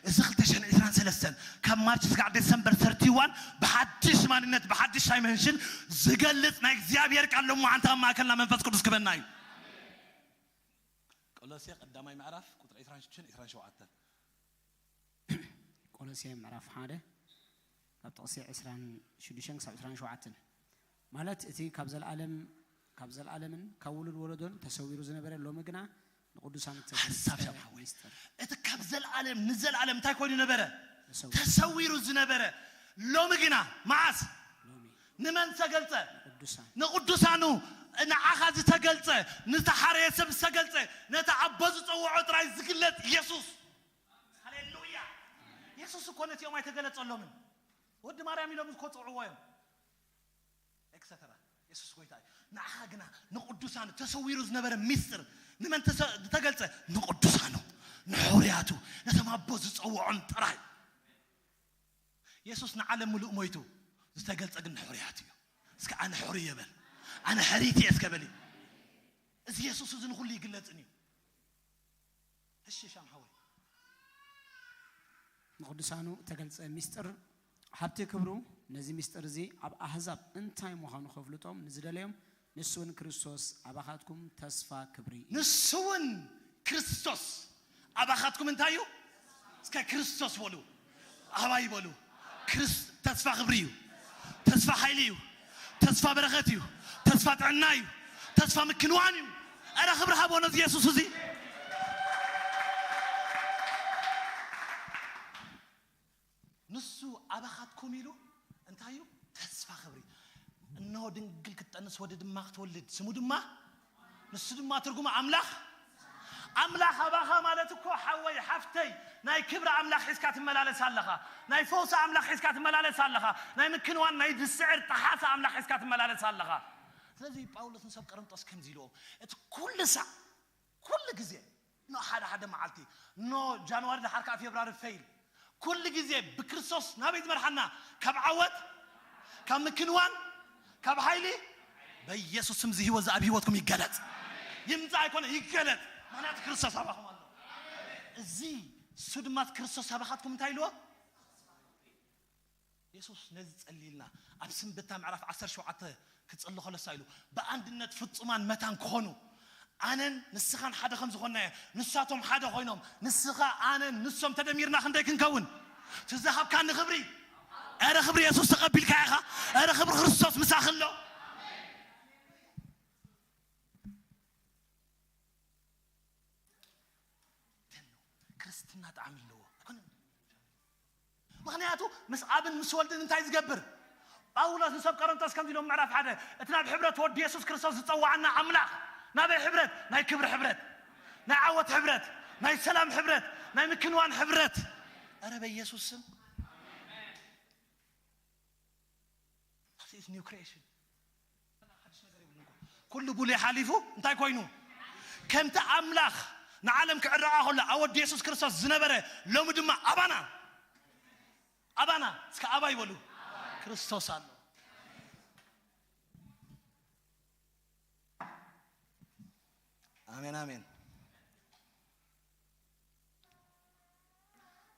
እዚ ክልተ ሽሕን ዕስራን ሰለስተን ካብ ማርች ስጋዕ ዴሰምበር ሰርቲ ዋን ብሓድሽ ማንነት፣ ብሓድሽ ዳይመንሽን ዝገልጽ ናይ እግዚኣብሔር ቃል ሎሚ መዓልቲ ኣብ ማእከልና መንፈስ ቅዱስ ክበና እዩ። ቆሎሴ ቀዳማይ ምዕራፍ ቁጽሪ ዕስራን ሽዱሽተን ዕስራን ሸውዓተን። ቆሎሴ ምዕራፍ ሓደ ካብ ጥቕሲ ዕስራን ሽዱሽተን ክሳብ ዕስራን ሸውዓተን። ማለት እቲ ካብ ዘለኣለም፣ ካብ ዘለኣለምን ካብ ውሉድ ወለዶን ተሰዊሩ ዝነበረ ሎሚ ግና ንቅዱሳን ሓሳብ ዝተገልጸ ሻም ሓወይ። ሚስጥር። እቲ ካብ ዘለኣለም ንዘለኣለም እንታይ ኮይኑ ነበረ? ተሰዊሩ። ተሰዊሩ ዝነበረ ሎሚ ግና መዓስ? ሎሚ። ንመን ዝተገልጸ? ንቅዱሳን። ንቅዱሳኑ። ንዓኻ ዝተገልጸ፣ ንዝተሓረየ ሰብ ዝተገልጸ፣ ነቲ ኣቦ ዝጸውዖ ጥራይ ዝግለጽ የሱስ። ሃሌሉያ። የሱስ እኮ ነቲኦም ኣይተገለጸሎምን። ወዲ ማርያም ኢሎም እኮ ጽውዕዎ እዮም። ኤክሰተራ። የሱስ ጎይታ እዩ። ንዓኻ ግና ንቅዱሳኑ ተሰዊሩ ዝነበረ ሚስጥር ንመን ተሰ-፣ ተገልጸ? ንቅዱሳኑ፣ ንሕሩያቱ፣ ነቶም ኣቦ ዝጸውዖም ጥራይ። የሱስ ንዓለም ምሉእ ሞይቱ፣ ዝተገልጸ ግን ንሕሩያቱ እዩ። እስከ ኣነ ሕሩይ እየ በል። ኣነ ሕርይቲ እየ እስከ በል። እዚ የሱስ እዚ ንኹሉ ይግለጽን እዩ። እሺ ሻም ሓወይ። ንቅዱሳኑ እተገልጸ ሚስጥር፣ ሃብቲ ክብሩ፣ ነዚ ሚስጥር እዚ ኣብ ኣህዛብ እንታይ ምዃኑ ከፍልጦም ንዝደለዮም፣ ንሱ እውን ክርስቶስ ኣባኻትኩም ተስፋ ክብሪ እዩ። ንሱ እውን ክርስቶስ ኣባኻትኩም እንታይ እዩ? እስከ ክርስቶስ በሉ። ኣባይ በሉ። ክርስ-፣ ተስፋ ክብሪ እዩ። ተስፋ ሓይሊ እዩ። ተስፋ በረኸት እዩ። ተስፋ ጥዕና እዩ። ተስፋ ምክንዋን እዩ። ኣረ ክብሪ ሃቦ ነዚ የሱስ እዚ። ንሱ ኣባኻትኩም ኢሉ እንታይ እዩ? ተስፋ ክብሪ። እነሆ ድንግል ክትጠንስ ወዲ ድማ ክትወልድ፣ ስሙ ድማ፣ ንሱ ድማ ትርጉሙ ኣምላኽ። ኣምላኽ ኣባኻ ማለት እኮ ሓወይ፣ ሓፍተይ፣ ናይ ክብሪ ኣምላኽ ሒዝካ ትመላለስ ኣለኻ። ናይ ፈውሲ ኣምላኽ ሒዝካ ትመላለስ ኣለኻ። ናይ ምክንዋን፣ ናይ ዝስዕር ጠሓሲ ኣምላኽ ሒዝካ ትመላለስ ኣለኻ። ስለዚ ጳውሎስ ንሰብ ቀረንጦስ ከምዚ ኢልዎ፣ እቲ ኩሉ ሳዕ ኩሉ ግዜ፣ ኖ ሓደ ሓደ መዓልቲ፣ ኖ ጃንዋሪ ደሓር ከዓ ፌብራሪ ፌይል። ኩሉ ግዜ ብክርስቶስ ናበይ ዝመርሓና? ካብ ዓወት፣ ካብ ምክንዋን፣ ካብ ሓይሊ። በኢየሱስ ስም እዚ ህይወት እዚ ኣብ ህይወትኩም ይገለጽ። ይምጻእ ኣይኮነ፣ ይገለጽ። ምኽንያቱ ክርስቶስ ኣባኹም ኣሎ። እዚ እሱ ድማ እቲ ክርስቶስ ኣባኻትኩም እንታይ ኢልዎ? የሱስ ነዚ ጸሊልና ኣብ ስንብታ ምዕራፍ ዓሰርተ ሸውዓተ ክጸሊ ከሎ እንታይ ኢሉ? ብኣንድነት ፍጹማን መታን ክኾኑ፣ ኣነን ንስኻን ሓደ ከም ዝኾንናዮ፣ ንሳቶም ሓደ ኮይኖም፣ ንስኻ፣ ኣነን ንሶም ተደሚርና ክንደይ ክንከውን? እቲ ዝሃብካኒ ክብሪ። ኣረ ክብሪ የሱስ ተቐቢልካ ኢኻ። ኣረ ክብሪ ክርስቶስ ምሳኺ ኣሎ። ደኖ፣ ክርስትና ጣዕሚ ኣለዎ። ኣይኮነን? ምኽንያቱ ምስ ኣብን ምስ ወልድን እንታይ ዝገብር? ጳውሎስ ንሰብ ቆሮንቶስ ከምዚ ኢሎም ምዕራፍ ሓደ፣ እቲ ናብ ሕብረት ወዲ የሱስ ክርስቶስ ዝጸዋዓና ኣምላኽ፣ ናበይ ሕብረት? ናይ ክብሪ ሕብረት፣ ናይ ዓወት ሕብረት፣ ናይ ሰላም ሕብረት፣ ናይ ምክንዋን ሕብረት። ኣረ በኢየሱስ ስም። This is new creation። ኩሉ ብሉይ ሓሊፉ እንታይ ኮይኑ? ከምቲ ኣምላኽ ንዓለም ክዕረቓ ከሎ ኣብ ወዲ የሱስ ክርስቶስ ዝነበረ፣ ሎሚ ድማ ኣባና፣ ኣባና፣ እስከ ኣባይ በሉ፣ ክርስቶስ ኣሎ። ኣሜን፣ ኣሜን።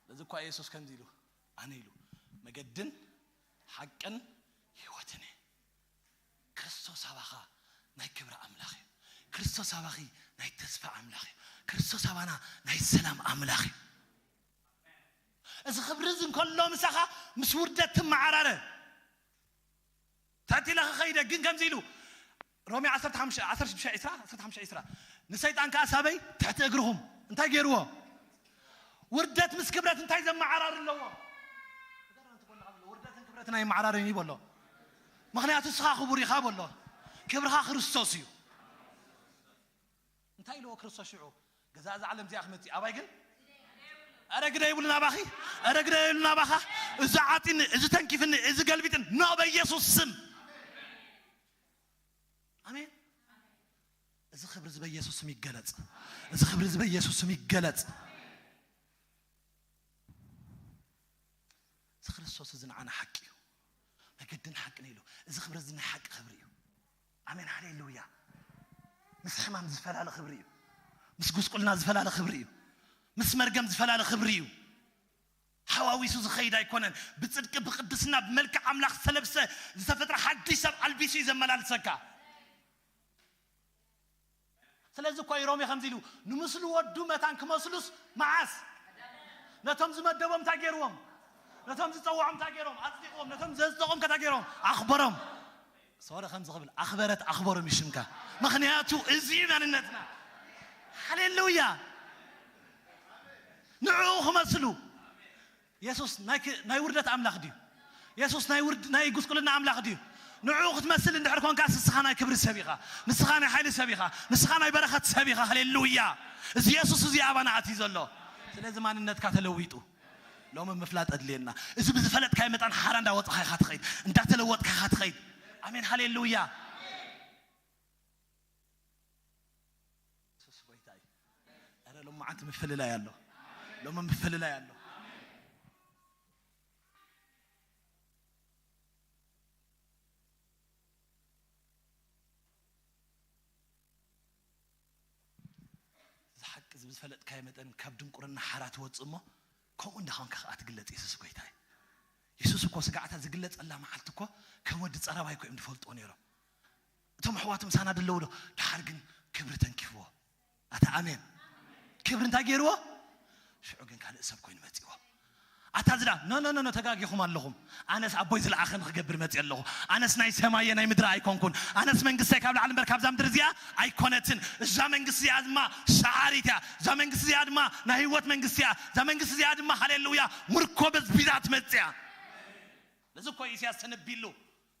ለዚ እኳ የሱስ ከምዚ ኢሉ፣ ኣነ ኢሉ፣ መገድን ሓቅን ህይወትን እየ። ክርስቶስ ኣባኻ ናይ ክብሪ ኣምላኽ እዩ። ክርስቶስ ኣባኺ ናይ ተስፋ ኣምላኽ እዩ። ክርስቶስ ኣባና ናይ ሰላም ኣምላኽ እዩ። እዚ ክብሪ እዚ እንከሎ ምሳኻ ምስ ውርደት ትመዓራረ። ትሕቲ ኢለ ክኸይደ ግን ከምዚ ኢሉ ሮሜ ዓሰርተ ሓሙሽተ፣ ዓሰርተ ሽዱሽተ፣ ዕስራ፣ ዓሰርተ ሓሙሽተ፣ ዕስራ፣ ንሰይጣን ከኣ ሳበይ ትሕቲ እግርኹም እንታይ ገይርዎ? ውርደት ምስ ክብረት እንታይ ዘመዓራሪ ኣለዎ? ውርደትን ክብረትን ኣይመዓራርን እዩ በሎ። ምኽንያቱ ንስኻ ክቡር ኢኻ በሎ። ክብርኻ ክርስቶስ እዩ። እንታይ ኢልዎ ክርስቶስ ሽዑ? ገዛ እዛ ዓለም እዚኣ ክመጽእ ኣባይ ግን ኣረ ግደ ይብሉን ኣባኺ፣ ኣረ ግደ ይብሉን ኣባኻ። እዚ ዓጢኒ፣ እዚ ተንኪፍኒ፣ እዚ ገልቢጥን ኖ በኢየሱስ ስም። ኣሜን። እዚ ክብሪ እዚ በኢየሱስ ስም ይገለጽ። እዚ ክብሪ እዚ በኢየሱስ ስም ይገለጽ። እዚ ክርስቶስ እዚ ንዓና ሓቂ እዩ። መገድን ሓቅን ኢሉ። እዚ ክብሪ እዚ ናይ ሓቂ ክብሪ እዩ። ኣሜን፣ ሃሌሉያ። ምስ ሕማም ዝፈላለ ክብሪ እዩ። ምስ ጉስቁልና ዝፈላለ ክብሪ እዩ። ምስ መርገም ዝፈላለ ክብሪ እዩ። ሓዋዊሱ ዝኸይድ ኣይኮነን። ብጽድቂ፣ ብቅድስና፣ ብመልክዕ ኣምላኽ ዝተለብሰ፣ ዝተፈጥረ ሓድሽ ሰብ ኣልቢሱ እዩ ዘመላልሰካ። ስለዚ እኮ እዩ ሮሜ ከምዚ ኢሉ፣ ንምስሉ ወዱ መታን ክመስሉስ መዓስ? ነቶም ዝመደቦም እንታይ ገይርዎም? ነቶም ዝጸውዖም እንታይ ገይሮም? ኣጽዲቕዎም። ነቶም ዘጽደቖም ከ እንታይ ገይሮም? ኣኽበሮም። ሶሪ ከምዚ ክብል፣ ኣኽበረት ኣኽበሮም እዩ ሽምካ። ምኽንያቱ እዚ እዩ መንነትና። ሃሌሉያ። ንዕኡ ክመስሉ። የሱስ ናይ ክ-፣ ናይ ውርደት ኣምላኽ ድዩ? የሱስ ናይ ውርድ-፣ ናይ ጉስቁልና ኣምላኽ ድዩ? ንዕኡ ክትመስል እንድሕር ኮንካ፣ ንስኻ ናይ ክብሪ ሰብ ኢኻ። ንስኻ ናይ ሓይሊ ሰብ ኢኻ። ንስኻ ናይ በረኸት ሰብ ኢኻ። ሃሌሉያ። እዚ የሱስ እዚ ኣባና ኣትዩ ዘሎ። ስለዚ ማንነትካ ተለዊጡ። ሎሚ ምፍላጥ ኣድልየና። እዚ ብዝፈለጥካዮ መጠን ሓራ እንዳወጻኻ ኢኻ ትኸይድ፣ እንዳተለወጥካ ኢኻ ትኸይድ። ኣሜን፣ ሃሌሉያ። የሱስ ጎይታ እዩ። ኧረ ሎማዓንቲ ምፍልላይ ኣሎ። ሎሚ ምፍልላይ ኣሎ። እዚ ሓቂ እዚ ብዝፈለጥካዮ መጠን ካብ ድንቁርና ሓራ ትወጽእ እሞ፣ ከምኡ እንዳኾንካ ከኣ ትግለጽ። የሱስ ጎይታ እዩ። የሱስ እኮ ስጋዕታ ዝግለጸላ መዓልቲ እኮ ከም ወዲ ጸረባ እኮ እዮም ዝፈልጥዎ ነይሮም። እቶም ኣሕዋቱ ምሳና ደለዉ ዶ? ደሓር ግን ክብሪ ተንኪፍዎ። ኣታ ኣሜን። ክብሪ እንታይ ገይርዎ? ሽዑ ግን ካልእ ሰብ ኮይኑ መጺዎ። ኣታ ዝዳ፣ ኖ፣ ኖ፣ ኖ፣ ኖ፣ ተጋጊኹም ኣለኹም። ኣነስ ኣቦይ ዝለኣኸኒ ክገብር መጺእ ኣለኹ። ኣነስ ናይ ሰማይ ናይ ምድሪ ኣይኮንኩን። ኣነስ መንግስተይ ካብ ላዕሊ እምበር ካብዛ ምድሪ እዚኣ ኣይኮነትን። እዛ መንግስቲ እዚኣ ድማ ሰዓሪት እያ። እዛ መንግስቲ እዚኣ ድማ ናይ ህይወት መንግስቲ እያ። እዛ መንግስቲ እዚኣ ድማ፣ ሃሌሉያ፣ ምርኮ በዝቢዛ ትመጽእ እያ። ነዚ እኮ ኢሳያስ ተነቢሉ፣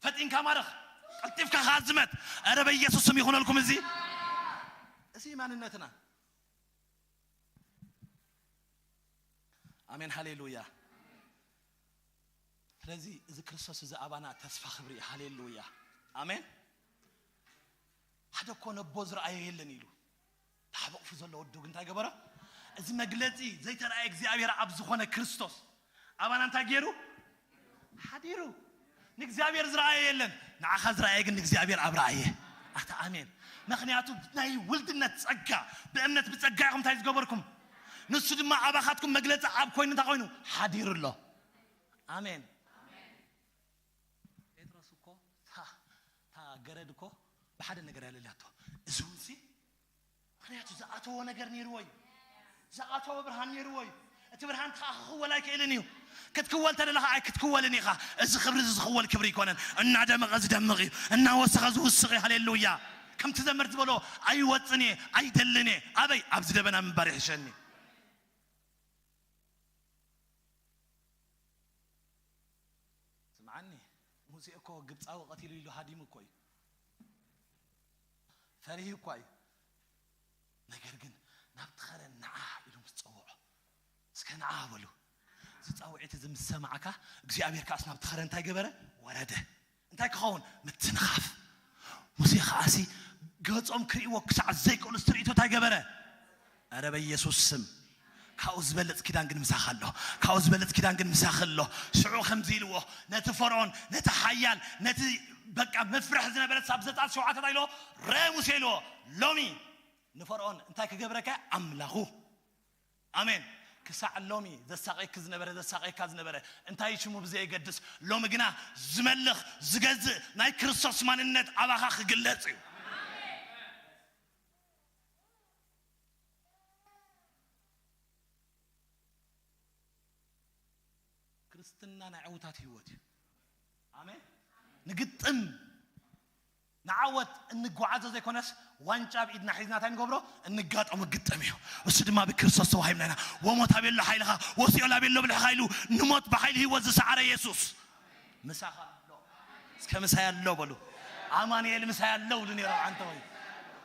ፈጢንካ ማረኽ፣ ቀልጢፍካ ከኣ ዝመት። ኧረ በኢየሱስ ስም ይኹነልኩም እዚ። እዚ ማንነትና። ኣሜን፣ ሃሌሉያ። ስለዚ እዚ ክርስቶስ እዚ ኣባና ተስፋ ክብሪ እዩ። ሃሌሉያ፣ ኣሜን። ሓደ እኮ ነቦ ዝረኣዮ የለን ኢሉ። ኣብ ኣቕፉ ዘሎ ወዱ ግን እንታይ ገበረ? እዚ መግለጺ ዘይተራእየ እግዚኣብሔር ኣብ ዝኾነ ክርስቶስ ኣባና እንታይ ገይሩ? ሓዲሩ። ንእግዚኣብሔር ዝረኣየ የለን፣ ንዓኻ ዝረኣየ ግን ንእግዚኣብሔር ኣብ ረኣየ። ኣታ ኣሜን። ምኽንያቱ ናይ ውልድነት ጸጋ፣ ብእምነት ብጸጋ ኢኹም እንታይ ዝገበርኩም? ንሱ ድማ ኣባኻትኩም መግለጺ ኣብ ኮይኑ እንታይ ኮይኑ? ሓዲሩ ኣሎ። ኣሜን። ጴጥሮስ እኮ እታ እታ ገረድ እኮ ብሓደ ነገር እያ ለልያቶ። እዚ እውን ሲ ምኽንያቱ ዝኣተዎ ነገር ነይርዎ እዩ። ዝኣተዎ ብርሃን ነይርዎ እዩ። እቲ ብርሃን ከዓ ክኽወል ኣይክእልን እዩ። ክትክወል ተደለኻ ኣይክትክወልን ኢኻ። እዚ ክብሪ እዚ ዝኽወል ክብሪ ኣይኮነን። እናደመቐ ዝደምቕ እዩ። እናወሰኸ ዝውስኽ እዩ። ሃሌሉያ። ከምቲ ዘመር ዝበሎ ኣይወፅን እየ፣ ኣይደልን እየ። ኣበይ? ኣብዚ ደበና ምንባር ይሕሸኒ። ስምዓኒ፣ ሙሴ እኮ ግብፃዊ ቀቲሉ ኢሉ ሃዲሙ እኮ እዩ። ፈሪሂ እኳ እዩ። ነገር ግን ናብቲ ኸረን ንዓ ኢሉ ምስ ጸውዖ፣ እስከ ንዓ በሉ። እዚ ጻውዒት እዚ ምስ ሰማዕካ እግዚኣብሔር ከኣስ ናብቲ ኸረን እንታይ ገበረ? ወረደ። እንታይ ክኸውን? ምትንኻፍ። ሙሴ ከኣሲ ገጾም ክርእይዎ ክሳዕ ዘይክእሉ ዝትርእይቶ እንታይ ገበረ? ኣረ በኢየሱስ ስም። ካብኡ ዝበለጽ ኪዳን ግን ምሳኻ ኣሎ። ካብኡ ዝበለጽ ኪዳን ግን ምሳኺ ኣሎ። ሽዑ ከምዚ ኢልዎ፣ ነቲ ፈርዖን፣ ነቲ ሓያል፣ ነቲ በቃ መፍርሒ ዝነበረ ሳብ ዘጻት ሸውዓተ እንታይ ኢልዎ? ረ ሙሴ ኢልዎ። ሎሚ ንፈርዖን እንታይ ክገብረካ? ኣምላኹ። ኣሜን። ክሳዕ ሎሚ ዘሳቀየኪ ዝነበረ፣ ዘሳቀየካ ዝነበረ እንታይ ሽሙ ብዘየገድስ፣ ሎሚ ግና ዝመልኽ ዝገዝእ ናይ ክርስቶስ ማንነት ኣባኻ ክግለጽ እዩ። ክርስትና ናይ ዕውታት ህይወት እዩ። ኣሜን። ንግጥም ንዓወት እንጓዓዞ ዘይኮነስ ዋንጫ ኣብ ኢድና ሒዝና እንታይ ንገብሮ? እንጋጠሞ ግጥም እዩ። እሱ ድማ ብክርስቶስ ተዋሂብና ኢና። ወሞት ኣቤሎ ሓይልኻ፣ ወሲኦል ኣቤሎ ብልሕኻ ኢሉ ንሞት ብሓይሊ ህይወት ዝሰዓረ የሱስ ምሳኻ ኣሎ። እስከ ምሳይ ኣሎ በሉ። ኣማኑኤል ምሳይ ኣሎ ብሉ ነይሮም ዓንተ ወይ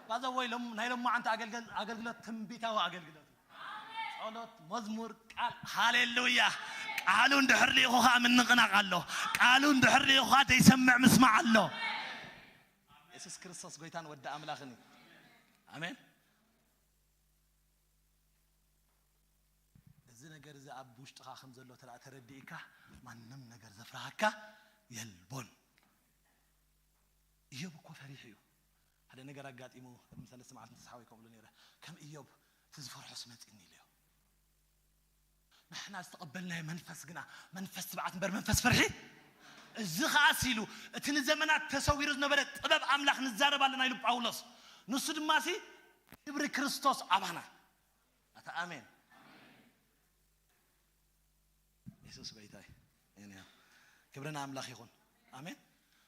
ባዘ ወይ ሎም ናይ ሎማዓንቲ ኣገልግል ኣገልግሎት ትንቢታዊ ኣገልግሎት እዩ። ጸሎት፣ መዝሙር፣ ቃል። ሃሌሉያ። ቃሉ እንድሕር ልኢኹ ኸዓ ምንቕናቕ ኣሎ። ቃሉ እንድሕር ልኢኹ ኸዓ ዘይሰምዕ ምስማዕ ኣሎ። የሱስ ክርስቶስ ጎይታን ወዲ ኣምላኽን እዩ። ኣሜን። እዚ ነገር እዚ ኣብ ውሽጥኻ ከም ዘሎ ተረዲእካ ማንም ነገር ዘፍርሃካ የልቦን። እዮብ እኮ ፈሪሑ እዩ። ሓደ ነገር ኣጋጢሙ ቅድሚ ሰለስተ መዓልቲ ምስ ሓወይ ከምኡ ኢሉ ነይረ። ከም እዮብ እቲ ዝፈርሖስ መጺእኒ ኢለዮ። ንሕና ዝተቐበልናዮ መንፈስ ግና መንፈስ ትብዓት እምበር መንፈስ ፍርሒ። እዚ ኸኣ ሲሉ እቲ ንዘመናት ተሰዊሩ ዝነበረ ጥበብ ኣምላኽ ንዛረብ ኣለና ኢሉ ጳውሎስ። ንሱ ድማ ሲ ክብሪ ክርስቶስ ኣባና። ኣታ ኣሜን። የሱስ ጎይታ እዩ። ክብሪ ንኣምላኽ ይኹን። ኣሜን።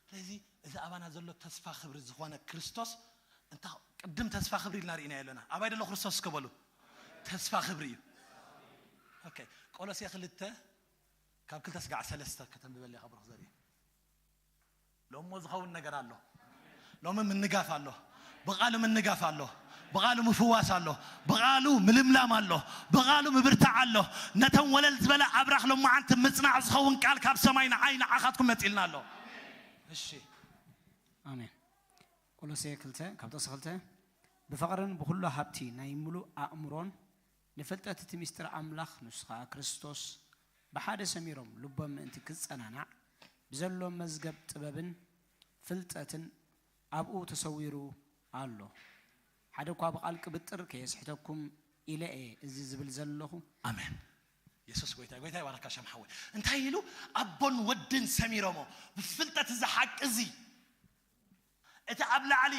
ስለዚ እዚ ኣባና ዘሎ ተስፋ ክብሪ ዝኾነ ክርስቶስ እንታ ቅድም ተስፋ ክብሪ ኢልና ርኢና ኣለና። ኣባይ ደሎ ክርስቶስ እስከ በሉ። ተስፋ ክብሪ እዩ። ኦኬ። ቆሎሴ ክልተ ካብ ክልተ ስጋዕ ሰለስተ ከተንብበለይ ካብ ብሩኽ ዘርኢ ሎሞ ዝኸውን ነገር ኣሎ። ሎሚ ምንጋፍ ኣሎ። ብቓሉ ምንጋፍ ኣሎ። ብቓሉ ምፍዋስ ኣሎ። ብቓሉ ምልምላም ኣሎ። ብቓሉ ምብርታዕ ኣሎ። ነተን ወለል ዝበለ ኣብራኽ ሎማዓንቲ ምጽናዕ ዝኸውን ቃል ካብ ሰማይ ንዓይ ንዓኻትኩም መጺልና ኣሎ። እሺ። ኣሜን። ቆሎሴ ክልተ ካብ ጥቕሲ ክልተ፣ ብፍቕርን ብኹሉ ሃብቲ ናይ ምሉእ ኣእምሮን ንፍልጠት እቲ ምስጢር ኣምላኽ፣ ንሱ ኸኣ ክርስቶስ፣ ብሓደ ሰሚሮም ልቦም ምእንቲ ክጸናናዕ፣ ብዘሎ መዝገብ ጥበብን ፍልጠትን ኣብኡ ተሰዊሩ ኣሎ። ሓደ እኳ ብቓል ቅብጥር ከየስሕተኩም ኢለ እየ እዚ ዝብል ዘለኹ። ኣሜን። የሱስ ጎይታ፣ ጎይታ ይባረካ ሻም ሓወይ። እንታይ ኢሉ? ኣቦን ወድን ሰሚሮሞ ብፍልጠት እዚ ሓቂ እዚ እቲ ኣብ ላዕሊ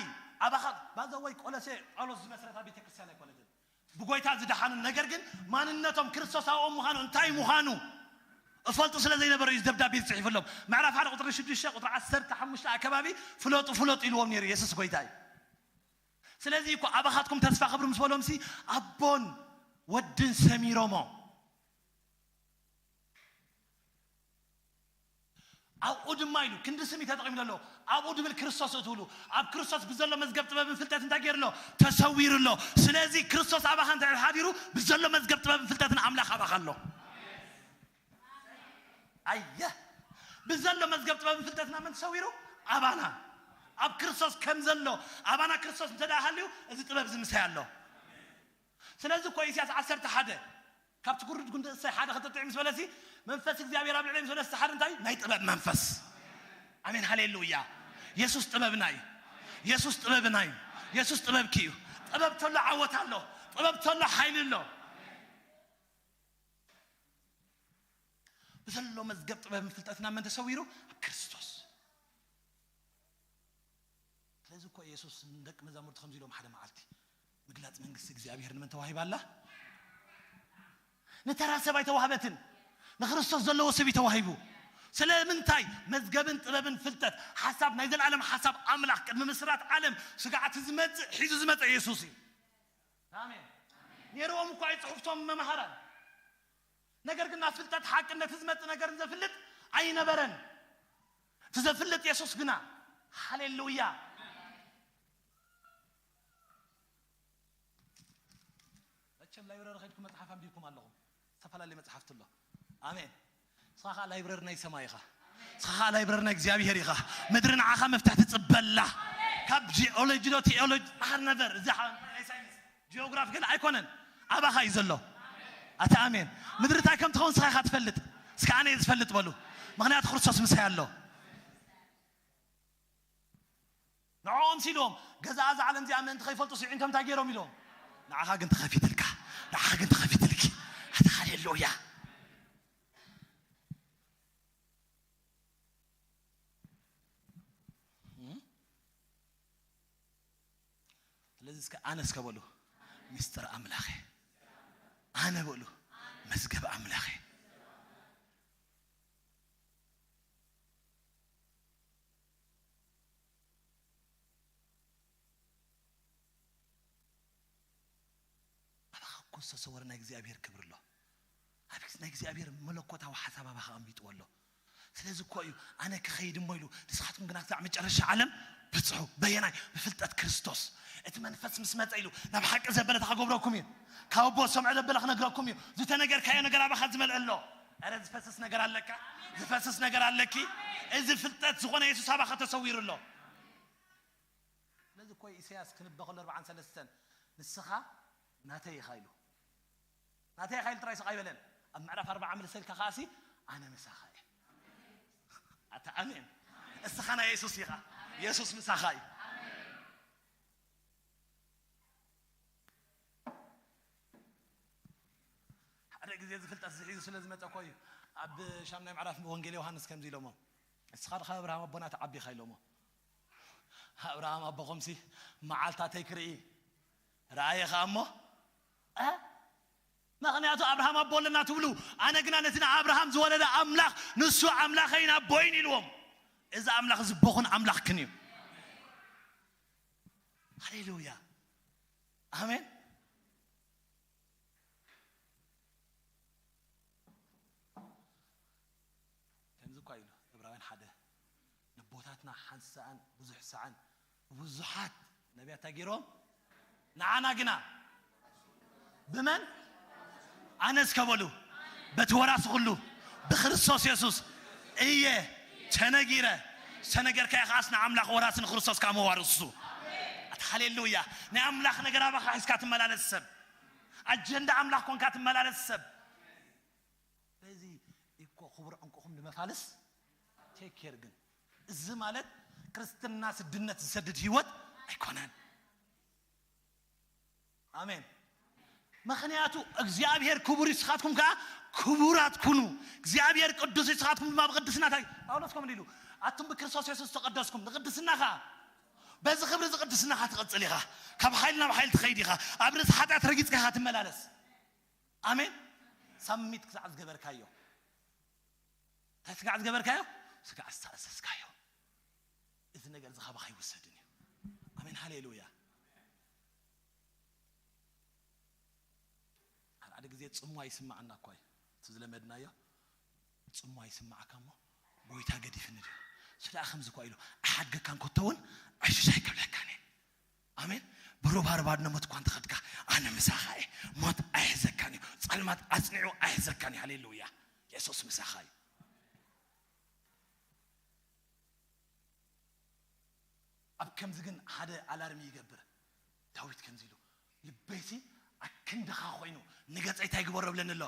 ኣባኻ ባዘ ወይ ቆሎሴ ጳውሎስ ዝመስረታ ቤተ ክርስቲያን ኣይኮነትን። ብጎይታ ዝደሓኑ ነገር ግን ማንነቶም ክርስቶሳዊ ምዃኑ እንታይ ምዃኑ እፈልጡ ስለ ዘይነበሩ እዩ ደብዳቤ ዝጽሒፍሎም። ምዕራፍ ሓደ ቁጥሪ ሽዱሽተ ቁጥሪ ዓሰርተ ሓሙሽተ ኣከባቢ ፍለጡ ፍለጡ ኢልዎም ነይሩ የሱስ ጎይታ እዩ። ስለዚ እኮ ኣባኻትኩም ተስፋ ክብሪ ምስ በሎም ሲ ኣቦን ወድን ሰሚሮሞ ኣብኡ ድማ ኢሉ ክንዲ ስም እዩ ተጠቒሙ ዘሎ። ኣብኡ ድብል ክርስቶስ እትብሉ ኣብ ክርስቶስ ብዘሎ መዝገብ ጥበብን ፍልጠት እንታይ ገይሩ ኣሎ? ተሰዊሩ ኣሎ። ስለዚ ክርስቶስ ኣባኻ እንታይ ሓዲሩ ብዘሎ መዝገብ ጥበብን ፍልጠትን ኣምላኽ ኣባኻ ኣሎ። ኣየ ብዘሎ መዝገብ ጥበብን ፍልጠትና መን ተሰዊሩ? ኣባና ኣብ ክርስቶስ ከም ዘሎ ኣባና ክርስቶስ እንተ ደኣ ሃልዩ እዚ ጥበብ እዚ ምሳይ ኣሎ። ስለዚ እኮ ኢሳያስ ዓሰርተ ሓደ ካብቲ ጉርድ ጉንዲ እሰይ ሓደ ክጥጥዕ ምስ በለሲ መንፈስ እግዚኣብሔር ኣብ ልዕሊ ምስ በለሲ ሓደ እንታይ ናይ ጥበብ መንፈስ። ኣሜን ሃሌሉያ። የሱስ ጥበብና እዩ። የሱስ ጥበብና እዩ። የሱስ ጥበብኪ እዩ። ጥበብ ተሎ ዓወት ኣሎ። ጥበብ ተሎ ሓይሊ ኣሎ። ብዘሎ መዝገብ ጥበብን ፍልጠትና መን ተሰዊሩ ኣብ ክርስቶስ። ስለዚ እኮ የሱስ ንደቂ መዛሙርቱ ከምዚ ኢሎም ሓደ መዓልቲ ምግላጽ መንግስቲ እግዚኣብሔር ንመን ተዋሂባ ኣላ? ንተራ ሰብ ኣይተዋህበትን። ንክርስቶስ ዘለዎ ሰብ እዩ ተዋሂቡ። ስለምንታይ? መዝገብን ጥበብን ፍልጠት ሓሳብ ናይ ዘላለም ሓሳብ ኣምላኽ ቅድሚ ምስራት ዓለም ስጋዕቲ ዝመጽእ ሒዙ ዝመጸ የሱስ እዩ። ኣሜን። ነይርዎም እኳ እዩ ጽሑፍቶም መምሃራን። ነገር ግን ናብ ፍልጠት ሓቅነት ዝመጽእ ነገር ዘፍልጥ ኣይነበረን። እቲ ዘፍልጥ የሱስ ግና። ሃሌሉያ። መቸም ላይብረሪ ከድኩም መጽሓፍ ኣንቢብኩም ኣለኹም። ዝተፈላለየ መጽሓፍቲ ኣሎ። ኣሜን። ንስኻ ኸዓ ላይብረሪ ናይ ሰማይ ኢኻ። ንስኻ ኸዓ ላይብረሪ ናይ እግዚኣብሔር ኢኻ። ምድሪ ንዓኻ መፍትሕ ትጽበላ። ካብ ጂኦሎጂ ዶ ቲኦሎጂ ማር ነበር እዚ ሓ- ናይ ሳይንስ ጂኦግራፊ ግን ኣይኮነን። ኣባኻ እዩ ዘሎ። ኣታ ኣሜን። ምድሪ እንታይ ከም ትኸውን ንስኻ ኢኻ ትፈልጥ። እስከ ኣነ እየ ዝፈልጥ በሉ። ምኽንያቱ ክርስቶስ ምሳይ ኣሎ። ንዕኦም ሲልዎም ገዛ እዛ ዓለም እዚኣ ምእንቲ ከይፈልጡ ስዒንቶም እንታይ ገይሮም ኢሎም። ንዓኻ ግን ተኸፊትልካ። ንዓኻ ግን ተኸፊትልኪ። ኣታ ሃሌሉያ። ስለዚ እስከ ኣነ እስከ በሉ። ምስጢር ኣምላኸ ኣነ በሉ። መዝገብ ኣምላኸ። ኣባኻ እኮ ዝተሰወረ ናይ እግዚኣብሔር ክብሪ ኣሎ። ኣብ ናይ እግዚኣብሔር መለኮታዊ ሓሳብ ኣባኻ ኣሚጥዎ ኣሎ። ስለዚ እኮ እዩ ኣነ ክኸይድ እሞ ኢሉ፣ ንስኻትኩም ግና ክሳዕ መጨረሻ ዓለም ብጽሑ። በየናይ? ብፍልጠት ክርስቶስ። እቲ መንፈስ ምስ መጸ ኢሉ ናብ ሓቂ ዘበለ እታ ክገብረኩም እዩ። ካብ ኣቦ ዝሰምዖ ዘበለ ክነግረኩም እዩ። ዝተነገርካዮ ነገር ኣባኻ ዝመልአ ኣሎ። ኧረ ዝፈስስ ነገር ኣለካ፣ ዝፈስስ ነገር ኣለኪ። እዚ ፍልጠት ዝኾነ የሱስ ኣባኻ ተሰዊሩ ኣሎ። ስለዚ እኮ ኢሳያስ ክንበ ከሎ ኣርብዓን ሰለስተን ንስኻ ናተይ ኢኻ ኢሉ። ናተይ ኢኻ ኢሉ ጥራይ ስቕ ኣይበለን። ኣብ ምዕራፍ ኣርብዓ ምልሰልካ ከኣሲ ኣነ ምሳኻ እየ። ኣታ ኣሜን። እስኻ ናይ የሱስ ኢኻ። የሱስ ምሳኻ እዩ። ሓደ ግዜ እዚ ፍልጠት ዝሒዙ ስለ ዝመጸ እኮ እዩ ኣብ ሻምናይ ምዕራፍ ወንጌል ዮሃንስ ከምዚ ኢሎሞ፣ ንስኻ ድኻ ኣብርሃም ኣቦና ትዓቢ ኢኻ ኢሎሞ። ኣብርሃም ኣቦኹምሲ መዓልታተይ ክርኢ ረኣየ ኸኣ እሞ እ? ምኽንያቱ ኣብርሃም ኣቦ ኣለና ትብሉ፣ ኣነ ግና ነቲ ንኣብርሃም ዝወለደ ኣምላኽ ንሱ ኣምላኸይን ኣቦይን ኢልዎም። እዚ ኣምላኽ እዚ ኣቦኹን ኣምላኽክን እዩ። ሃሌሉያ ኣሜን። ከምዚ እኳ ኢሉ ዕብራውያን ሓደ፣ ነቦታትና ሓንቲ ሰኣን ብዙሕ ሰኣን ብዙሓት ነቢያት እንታይ ገይሮም? ንዓና ግና ብመን? ኣነ እስከ በሉ በቲ ወራሲ ኩሉ ብክርስቶስ የሱስ እየ ተነጊረ። ዝተነገርካዮ ከዓስ ንኣምላኽ ወራሲ ንክርስቶስ ካብ መዋርሱ። ኣታ ሃሌሉያ። ናይ ኣምላኽ ነገር ኣባኻ ሒዝካ ትመላለስ ሰብ፣ ኣጀንዳ ኣምላኽ ኮንካ ትመላለስ ሰብ። በዚ እኮ ክቡር ዕንቁኹም ንመፋልስ ቴክ ኬር። ግን እዚ ማለት ክርስትና ስድነት ዝሰድድ ህይወት ኣይኮነን። ኣሜን። ምኽንያቱ እግዚኣብሔር ክቡር እዩ፣ ንስኻትኩም ከኣ ክቡራት ኩኑ። እግዚኣብሔር ቅዱስ እዩ፣ ንስኻትኩም ድማ ብቅድስና እንታይ? ጳውሎስ ከምኡ ኢሉ፣ ኣቱም ብክርስቶስ የሱስ ዝተቀደስኩም ንቅድስና ከኣ በዚ ክብሪ እዚ ቅድስናኻ ትቐጽል ኢኻ። ካብ ሓይሊ ናብ ሓይሊ ትኸይድ ኢኻ። ኣብ ርእሲ ሓጢኣት ረጊጽካ ኢኻ ትመላለስ። ኣሜን። ሳሚት ክሳዕ ዝገበርካዮ፣ እንታይ ስጋዕ ዝገበርካዮ? ስጋዕ ዝተኣዘዝካዮ። እዚ ነገር እዚ ካባኻ ኣይውሰድን እዩ። ኣሜን ሃሌሉያ። ሓደ ሓደ ግዜ ጽምዋ ይስማዓና እኳ እዩ። እቲ ዝለመድናዮ ጽምዋ ይስማዓካ እሞ ጎይታ ገዲፍኒ ድዩ? እሱ ደኣ ከምዚ እኳ ኢሉ ኣይሓድገካን ኮቶ እውን ዕሽሽ ኣይከብለካን እየ። ኣሜን። ብሩባርባድ ንሞት እኳ እንተኸድካ ኣነ ምሳኻ እየ። ሞት ኣይሕዘካን እዩ። ጸልማት ኣጽኒዑ ኣይሕዘካን እዩ። ሃሌሉያ። የሱስ ምሳኻ እዩ። ኣብ ከምዚ ግን ሓደ ኣላርም ይገብር። ዳዊት ከምዚ ኢሉ፣ ልበይሲ ኣክንድኻ ኮይኑ ንገጸይ እንታይ ግበሮ ብለኒ ኣሎ።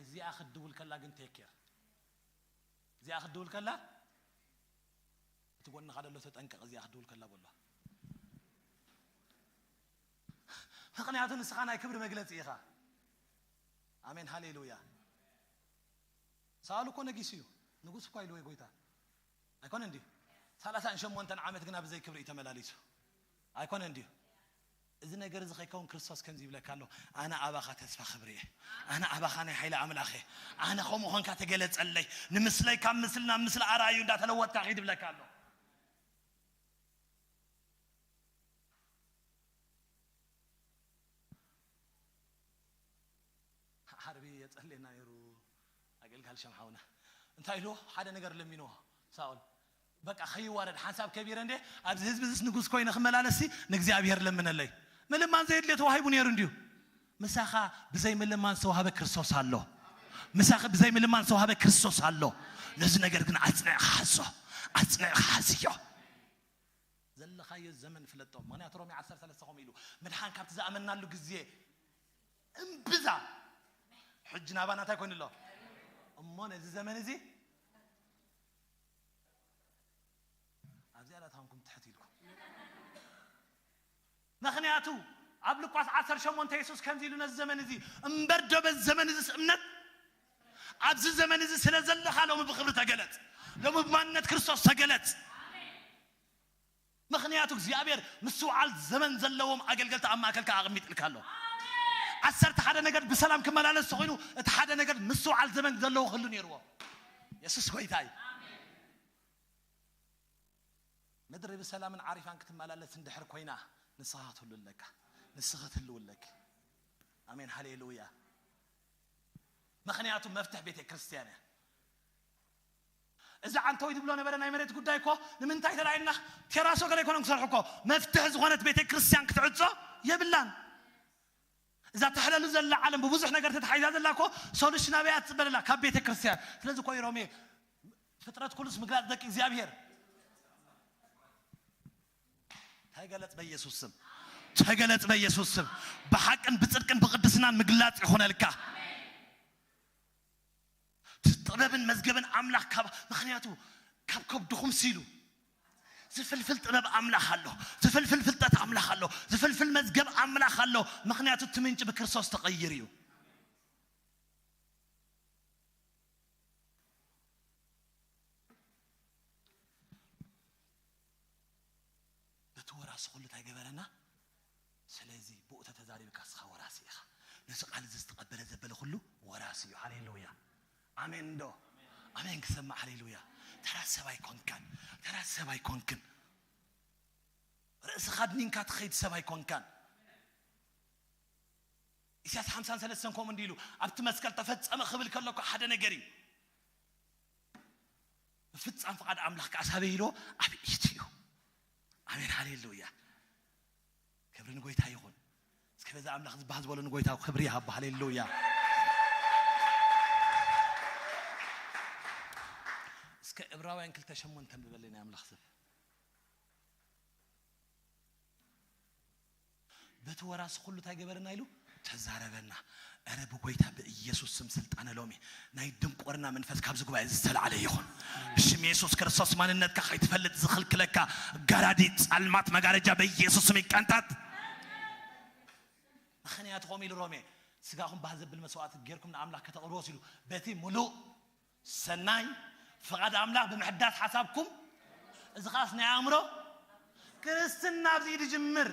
እዚኣ ክትድውል ከላ ግን ቴክ ኬር። እዚኣ ክትድውል ከላ እቲ ጎንኻ ዘሎ ተጠንቀቕ። እዚኣ ክትድውል ከላ በሎ። ምኽንያቱ ንስኻ ናይ ክብሪ መግለጺ ኢኻ። ኣሜን፣ ሃሌሉያ። ሳኦል እኮ ነጊሱ እዩ። ንጉስ እኳ ኢልዎ ጎይታ ኣይኮነን ድዩ? ሰላሳን ሸሞንተን ዓመት ግና ብዘይ ክብሪ እዩ ተመላሊሱ። ኣይኮነን ድዩ? እዚ ነገር እዚ ከይከውን ክርስቶስ ከምዚ ይብለካ ኣሎ፣ ኣነ ኣባኻ ተስፋ ክብሪ እየ። ኣነ ኣባኻ ናይ ሓይሊ ኣምላኽ እየ። ኣነ ከምኡ ኾንካ ተገለጸለይ። ንምስለይ ካብ ምስሊ ናብ ምስሊ ኣርኣዩ እንዳተለወጥካ ኺድ ይብለካ ኣሎ። ዓርቢ የጸልየና ነይሩ ኣገልጋል ሸምሓውና። እንታይ ኢልዎ? ሓደ ነገር ለሚንዎ ሳኦል። በቃ ከይዋረድ ሓንሳብ ከቢረ እንዴ ኣብዚ ህዝቢ እዚስ ንጉስ ኮይነ ክመላለስ ሲ ንእግዚኣብሔር ለምነለይ። ምልማን ዘየድልዮ ተዋሂቡ ነይሩ እንድዩ። ምሳኻ ብዘይ ምልማን ዝተዋህበ ክርስቶስ ኣሎ። ምሳኺ ብዘይ ምልማን ዝተዋህበ ክርስቶስ ኣሎ። ነዚ ነገር ግን ኣጽኒዕኻ ሓዞ። ኣጽኒዕኻ ሓዝዮ። ዘለኻዮ ዘመን ፍለጦ። ምኽንያቱ ሮሜ ዓሰርተ ሰለስተ ከምኡ ኢሉ፣ ምድሓን ካብቲ ዝኣመናሉ ግዜ እምብዛ ሕጂ ናባና እንታይ ኮይኑ ኣሎ? እሞ ነዚ ዘመን እዚ ኣብዚኣ ዳታንኩም ትሕት ኢልኩም። ምኽንያቱ ኣብ ሉቃስ ዓሰርተ ሸሞንተ የሱስ ከምዚ ኢሉ ነዚ ዘመን እዚ፣ እምበር ዶ በዚ ዘመን እዚስ እምነት? ኣብዚ ዘመን እዚ ስለ ዘለኻ ሎሚ ብኽብሪ ተገለጽ። ሎሚ ብማንነት ክርስቶስ ተገለጽ። ምኽንያቱ እግዚኣብሔር ምስትውዓል ዘመን ዘለዎም ኣገልገልቲ ኣብ ማእከልካ ኣቐሚጥልካ ኣሎ። ዓሰርተ ሓደ ነገድ ብሰላም ክመላለስ ተኾይኑ፣ እቲ ሓደ ነገድ ምስትውዓል ዘመን ዘለዎ ክህሉ ነይርዎ። የሱስ ጎይታ እዩ። ምድሪ ብሰላምን ዓሪፋን ክትመላለስ እንድሕር ኮይና፣ ንስኻ ክትህሉ ኣለካ። ንስኺ ክትህልው ኣለኪ። ኣሜን፣ ሃሌሉያ። ምኽንያቱ መፍትሕ ቤተ ክርስቲያን እያ። እዚ ዓንተው ዝብሎ ነበረ ናይ መሬት ጉዳይ እኮ ንምንታይ ተላይና ቴራሶ ገለ ኣይኮነን ክሰርሑ እኮ። መፍትሒ ዝኾነት ቤተ ክርስቲያን ክትዕጾ የብላን። እዛ ተሕለሉ ዘላ ዓለም ብብዙሕ ነገር ተታሒዛ ዘላ እኮ ሶሉሽን ኣበያ ትጽበለላ ካብ ቤተ ክርስቲያን። ስለዚ እኮ እዩ ሮሜ ፍጥረት ኩሉስ ምግላጽ ደቂ እግዚኣብሔር። ተገለጽ በኢየሱስ ስም። ተገለጽ በኢየሱስ ስም። ብሓቅን ብጽድቅን ብቅድስናን ምግላጽ ይኹነልካ። ጥበብን መዝገብን ኣምላኽ ካብ፣ ምኽንያቱ ካብ ከብድኹም ሲሉ ዝፍልፍል ጥበብ ኣምላኽ ኣሎ። ዝፍልፍል ፍልጠት ኣምላኽ ኣሎ። ዝፍልፍል መዝገብ ኣምላኽ ኣሎ። ምኽንያቱ እቲ ምንጪ ብክርስቶስ ተቐይሩ እዩ። በቲ ወራሲ ኩሉ እንታይ ገበረና? ስለዚ ብኡ ተተዛሪብካ እስኻ ወራሲ ኢኻ። ነዚ ቃል እዚ ዝተቐበለ ዘበለ ኩሉ ወራሲ እዩ። ሃሌሉያ። ኣሜን ዶ? ኣሜን ክሰማዕ። ሃሌሉያ። ተራ ሰብ ኣይኮንካን። ተራ ሰብ ኣይኮንክን። ርእስኻ ኣድኒንካ ትኸይድ ሰብ ኣይኮንካን። ኢሳያስ ሓምሳን ሰለስተን ከምኡ እንዲሉ ኣብቲ መስቀል ተፈጸመ ክብል ከሎ እኮ ሓደ ነገር እዩ። ምፍጻም ፍቓድ ኣምላኽ ከኣ ሳበይ ኢሎ ኣብ ኢድ እዩ። ኣሜን ሃሌሉያ። ክብሪ ንጎይታ ይኹን። እስከ በዛ ኣምላኽ ዝበሃል ዝበሎ ንጎይታ ክብሪ ይሃቦ። ሃሌሉያ። እስከ ዕብራውያን ክልተ ሸሞንተ ኣንብበለይ ናይ ኣምላኽ ሰብ። በቲ ወራሲ ኩሉ እንታይ ገበረና ኢሉ ተዛረበና። እረ ብጎይታ ብኢየሱስ ስም ስልጣነ ሎሚ ናይ ድንቁርና መንፈስ ካብዚ ጉባኤ ዝተላዕለ ይኹን። ብሽም የሱስ ክርስቶስ ማንነትካ ከይትፈልጥ ዝኽልክለካ ጋራዲ ጸልማት መጋረጃ በኢየሱስ ስም ይቀንጠጥ። ምኽንያቱ ከምኡ ኢሉ ሮሜ፣ ስጋኹም ባህ ዘብል መስዋዕቲ ጌርኩም ንኣምላኽ ከተቕርቦ ሲሉ በቲ ሙሉእ ሰናይ ፍቓድ ኣምላኽ ብምሕዳስ ሓሳብኩም፣ እዚ ኸኣስ ናይ ኣእምሮ ክርስትና ኣብዚ ድጅምር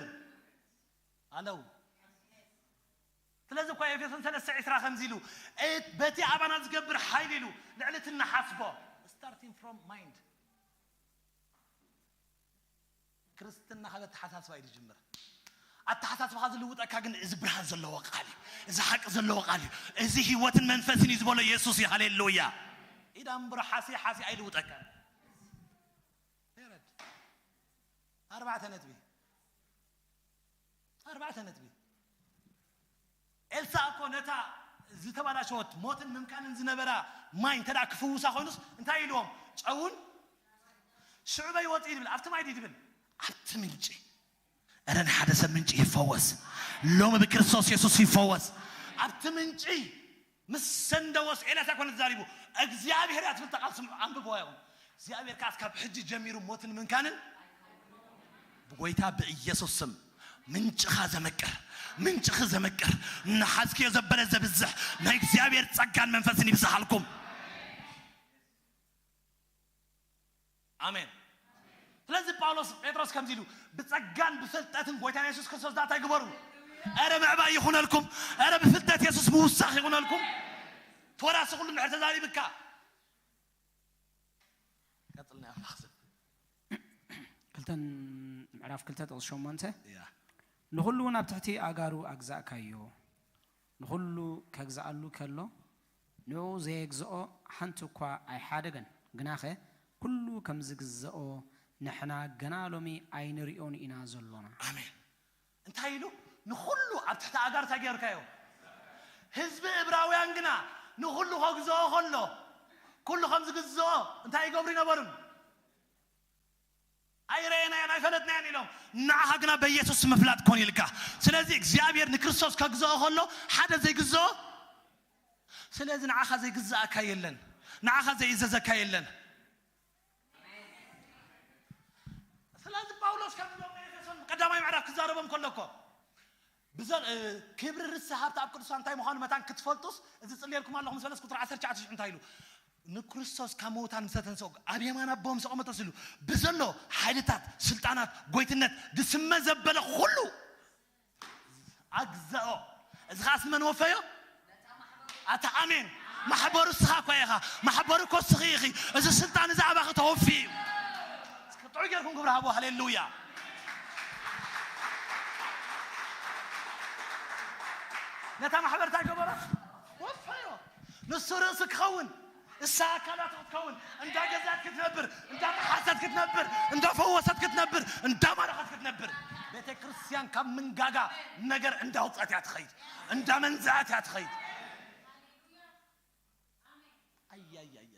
ኣለው። ስለዚ እኳ ኤፌሶን ሰለስተ ዕስራ ከምዚ ኢሉ፣ "እት-፣ በቲ ኣባና ዝገብር ሓይሊ" ኢሉ፣ ልዕሊ እቲ እንሓስቦ፣ starting from mind። ክርስትና ካብ ኣተሓሳስባ እዩ ዝጅምር። ኣተሓሳስባኻ ዝልውጠካ ግን እዚ ብርሃን ዘለዎ ቃል እዩ። እዚ ሓቂ ዘለዎ ቃል እዩ። እዚ ህይወትን መንፈስን እዩ ዝበሎ የሱስ እዩ። ሃሌሉያ። ኢዳ እምብሮ ሓሲ ሓሲ ኣይልውጠካን። ፔረድ። ኣርባዕተ ነጥቢ። ኣርባዕተ ነጥቢ። ኤልሳ እኮ ነታ ዝተባላሸወት ሞትን ምምካንን ዝነበራ ማይ እንተ ደኣ ክፍውሳ ኮይኑስ እንታይ ኢልዎም? ጨውን ሽዑ በይ ወጽእ ይብል። ኣብቲ ማይ ድዩ ድብል? ኣብቲ ምንጪ። እረ ንሓደ ሰብ ምንጪ ይፈወስ። ሎሚ ብክርስቶስ የሱስ ይፈወስ። ኣብቲ ምንጪ ምስ ሰንደወስ ኤልያስ ኣይኮነ ተዛሪቡ፣ እግዚኣብሔር እያ ትብል እታ ቃል። ስምዑ፣ ኣንብብዋ ኢኹም። እግዚኣብሔር ከኣ ካብ ሕጂ ጀሚሩ ሞትን ምንካንን ብጎይታ ብኢየሱስ ስም ምንጭኻ ዘመቅር፣ ምንጭኺ ዘመቅር፣ ንሓዝክዮ ዘበለ ዘብዝሕ ናይ እግዚኣብሔር ጸጋን መንፈስን ይብዝሓልኩም። ኣሜን። ስለዚ ጳውሎስ ጴጥሮስ ከምዚ ኢሉ፣ ብጸጋን ብፍልጠትን ጎይታና የሱስ ክርስቶስ ዳታ ይግበሩ። ኣረ ምዕባይ ይኹነልኩም። ኣረ ብፍልጠት የሱስ ምውሳኽ ይኹነልኩም። ተወራሲ ኩሉ እንድሕር ተዛሪብካ። ቀጽልና ኣምላኽ ስም። ክልተን ምዕራፍ ክልተ ጥቕሲ ሸሞንተ። ያ። ንኹሉ ናብ ትሕቲ ኣጋሩ ኣግዛእካዮ። ንኹሉ ከግዝኣሉ ከሎ፣ ንዕኡ ዘየግዝኦ ሓንቲ እኳ ኣይሓደገን። ግናኸ፣ ኩሉ ከም ዝግዝኦ ንሕና ገና ሎሚ ኣይንርእዮን ኢና ዘሎና። ኣሜን። እንታይ ኢሉ? ንኹሉ ኣብ ትሕቲ ኣጋር እንታይ ገይርካዮ? ህዝቢ እብራውያን ግና ንኹሉ ከግዝኦ ከሎ፣ ኩሉ ከም ዝግዝኦ እንታይ ይገብሩ ይነበሩን? ኣይረኣናዮን ኣይፈለጥናዮን ኢሎም። ንዓኻ ግና በኢየሱስ ምፍላጥ ኮን ኢልካ። ስለዚ እግዚኣብሔር ንክርስቶስ ከግዝኦ ከሎ ሓደ ዘይግዝኦ፣ ስለዚ ንዓኻ ዘይግዝኣካ የለን፣ ንዓኻ ዘይእዘዘካ የለን። ስለዚ ጳውሎስ ከም ኢሎም ኤፌሶን ቀዳማይ ምዕራፍ ክዛረቦም ከሎ እኮ ብዘን ክብሪ ርስ ሃብቲ ኣብ ቅዱሳን እንታይ ምዃኑ መታን ክትፈልጡስ፣ እዚ ጽልየልኩም ኣለኹ ምስ በለስ ቁጽሪ ዓሰርተ ትሽዓተ ሽዑ እንታይ ኢሉ? ንክርስቶስ ካብ ምዉታን ምስ ተንስኦ፣ ኣብ የማን ኣቦ ምስ ኣቐመጦስ ኢሉ፣ ብዘሎ ሓይልታት፣ ስልጣናት፣ ጎይትነት፣ ዝስመ ዘበለ ኩሉ ኣግዘኦ። እዚ ኸኣ ስመን ወፈዮ? ኣታ ኣሜን። ማሕበሩ እስኻ እኳ ኢኻ። ማሕበሩ እኮ እስኺ ኢኺ። እዚ ስልጣን እዚ ኣባኺ ተወፊ እዩ። እስኪ ጥዑይ ጌርኩም ግብሪ ሃቦ። ሃሌሉያ። ነታ ማሕበር እንታይ ገበሮ? ወፈዮ። ንሱ ርእሲ ክኸውን፣ እሳ ኣካላቱ ክትከውን፣ እንዳ ገዛት ክትነብር፣ እንዳ ጠሓሰት ክትነብር፣ እንዳ ፈወሰት ክትነብር፣ እንዳ ማረኸት ክትነብር። ቤተ ክርስቲያን ካብ ምንጋጋ ነገር እንዳ ውፅኣት እያ ትኸይድ፣ እንዳ መንዝኣት እያ ትኸይድ። ኣያያያይ።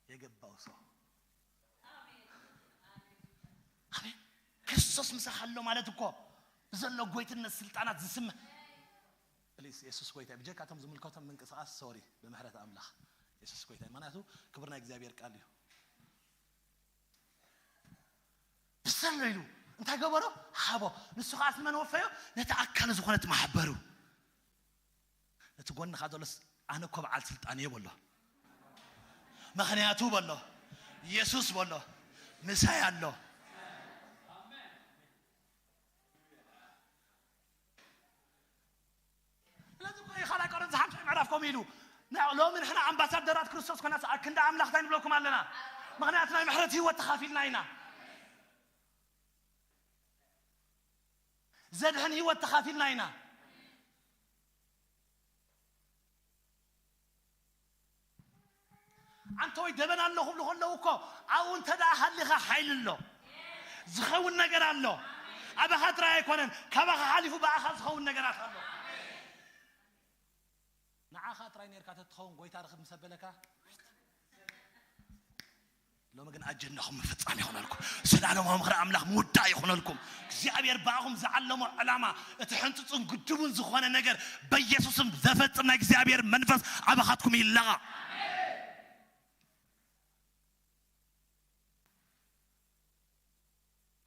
የገባው ሰው። ኣሜን። ክርስቶስ ምሳኻ ኣሎ ማለት እኮ ብዘሎ ጎይትነት ስልጣናት ዝስመ። ፕሊስ፣ የሱስ ጎይታ። ብጀካቶም ዝምልከቶም ምንቅስቃስ፣ ሶሪ፣ ብምሕረት ኣምላኽ። የሱስ ጎይታ። ምኽንያቱ ክብር ናይ እግዚኣብሔር ቃል እዩ። ብሰሎ ኢሉ እንታይ ገበሮ? ሃቦ። ንሱ ኸዓ ስመን ወፈዮ? ነቲ ኣካል ዝኾነት ማሕበሩ። ነቲ ጎንኻ ዘሎስ፣ ኣነ እኮ በዓል ስልጣን እየ በሎ። ምኽንያቱ በሎ፣ ኢየሱስ በሎ፣ ምሳይ ኣሎ። ስለዚ እኮ እዩ ካልኣይ ቆሮንቶስ ሓምሻይ ምዕራፍ ከምኡ ኢሉ፣ ና-፣ ሎሚ ንሕና ኣምባሳደራት ክርስቶስ ኮናስ ኣብ ክንዲ ኣምላኽ እንታይ ንብለኩም ኣለና? ምኽንያቱ ናይ ምሕረት ህይወት ተኻፊልና ኢና። ዘድሕን ህይወት ተኻፊልና ኢና። ኣንተ ወይ ደበና ኣሎ ክብሉ ከለዉ እኮ ኣብኡ እንተ ደኣ ሃሊኻ ሓይሊ ኣሎ። ዝኸውን ነገር ኣሎ። ኣባኻ ጥራይ ኣይኮነን፣ ካባኻ ሓሊፉ ብኣኻ ዝኸውን ነገራት ኣሎ። ንዓኻ ጥራይ ኔርካ ተትኸውን ጎይታ ርኽብ ምስ ኣበለካ፣ ሎሚ ግን ኣጀንዳኹም ምፍጻም ይኹነልኩም። ዘላለማዊ ምኽሪ ኣምላኽ ምውዳእ ይኹነልኩም። እግዚኣብሔር ብኣኹም ዝዓለሞ ዕላማ፣ እቲ ሕንጽጹን ግድቡን ዝኾነ ነገር በኢየሱስም ዘፈጽም ናይ እግዚኣብሔር መንፈስ ኣባኻትኩም ይለቓ።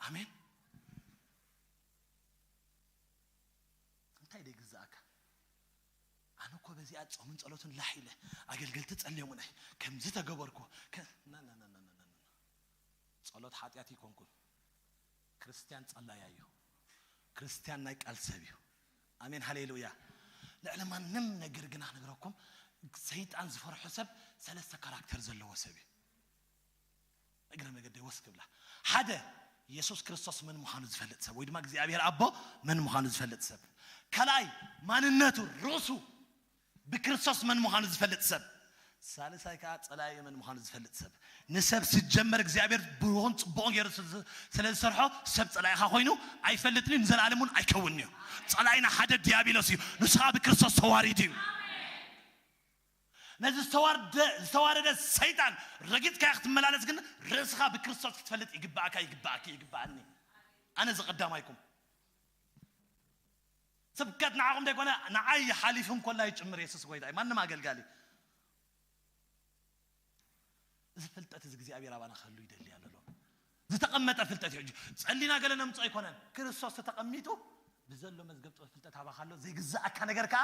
ኣሜን። እንታይ ደይ ግዛእካ? ኣነ እኮ በዚኣ ጾምን ጸሎትን ላሕ ኢለ፣ ኣገልገልቲ ጸልዮምለይ፣ ከምዚ ተገበርኩ። ከ-፣ ና፣ ና፣ ና። ጸሎት ሓጢኣት ይኮንኩን። ክርስትያን ጸላያ እዩ። ክርስትያን ናይ ቃል ሰብ እዩ። ኣሜን፣ ሃሌሉያ። ልዕሊ ማንም ነገር ግና ክነግረኩም፣ ሰይጣን ዝፈርሖ ሰብ ሰለስተ ካራክተር ዘለዎ ሰብ እዩ። እግረ መገደይ ወስ ክብላ። ሓደ፣ የሱስ ክርስቶስ መን ምዃኑ ዝፈልጥ ሰብ፣ ወይ ድማ እግዚኣብሔር ኣቦ መን ምዃኑ ዝፈልጥ ሰብ። ካልኣይ፣ ማንነቱ፣ ርእሱ ብክርስቶስ መን ምዃኑ ዝፈልጥ ሰብ። ሳልሳይ ከዓ፣ ጸላኢ መን ምዃኑ ዝፈልጥ ሰብ። ንሰብ ስጀመር እግዚኣብሔር ብሩኽን ጽቡቕን ገይሩ ስለ፣ ስለ ዝሰርሖ፣ ሰብ ጸላኢኻ ኮይኑ ኣይፈልጥን እዩ፣ ንዘለኣለም እውን ኣይከውንን እዩ። ጸላኢና ሓደ ዲያብሎስ እዩ፣ ንሱ ከዓ ብክርስቶስ ተዋሪዱ እዩ። ነዚ ዝተዋርደ ዝተዋረደ ሰይጣን ረጊጽካዮ ክትመላለስ ግን ርእስኻ ብክርስቶስ ክትፈልጥ ይግባእካ፣ ይግባእኪ፣ ይግባእኒ። ኣነ እዚ ቀዳማይኩም። ስብከት ንዓኹም ዘይኮነ ንዓይ ሓሊፉ እንኮላ ይጭምር የሱስ ጎይታ እዩ። ማንም ኣገልጋሊ እዚ ፍልጠት እዚ እግዚኣብሔር ኣባና ክህሉ ይደሊ ኣሎ። ዝተቐመጠ ፍልጠት እዩ። ሕጂ ጸሊና ገለ ነምጾ ኣይኮነን። ክርስቶስ ተተቐሚጡ ብዘሎ መዝገብ ጥበብ ፍልጠት ኣባኻ ኣሎ። ዘይግዛኣካ ነገር ከኣ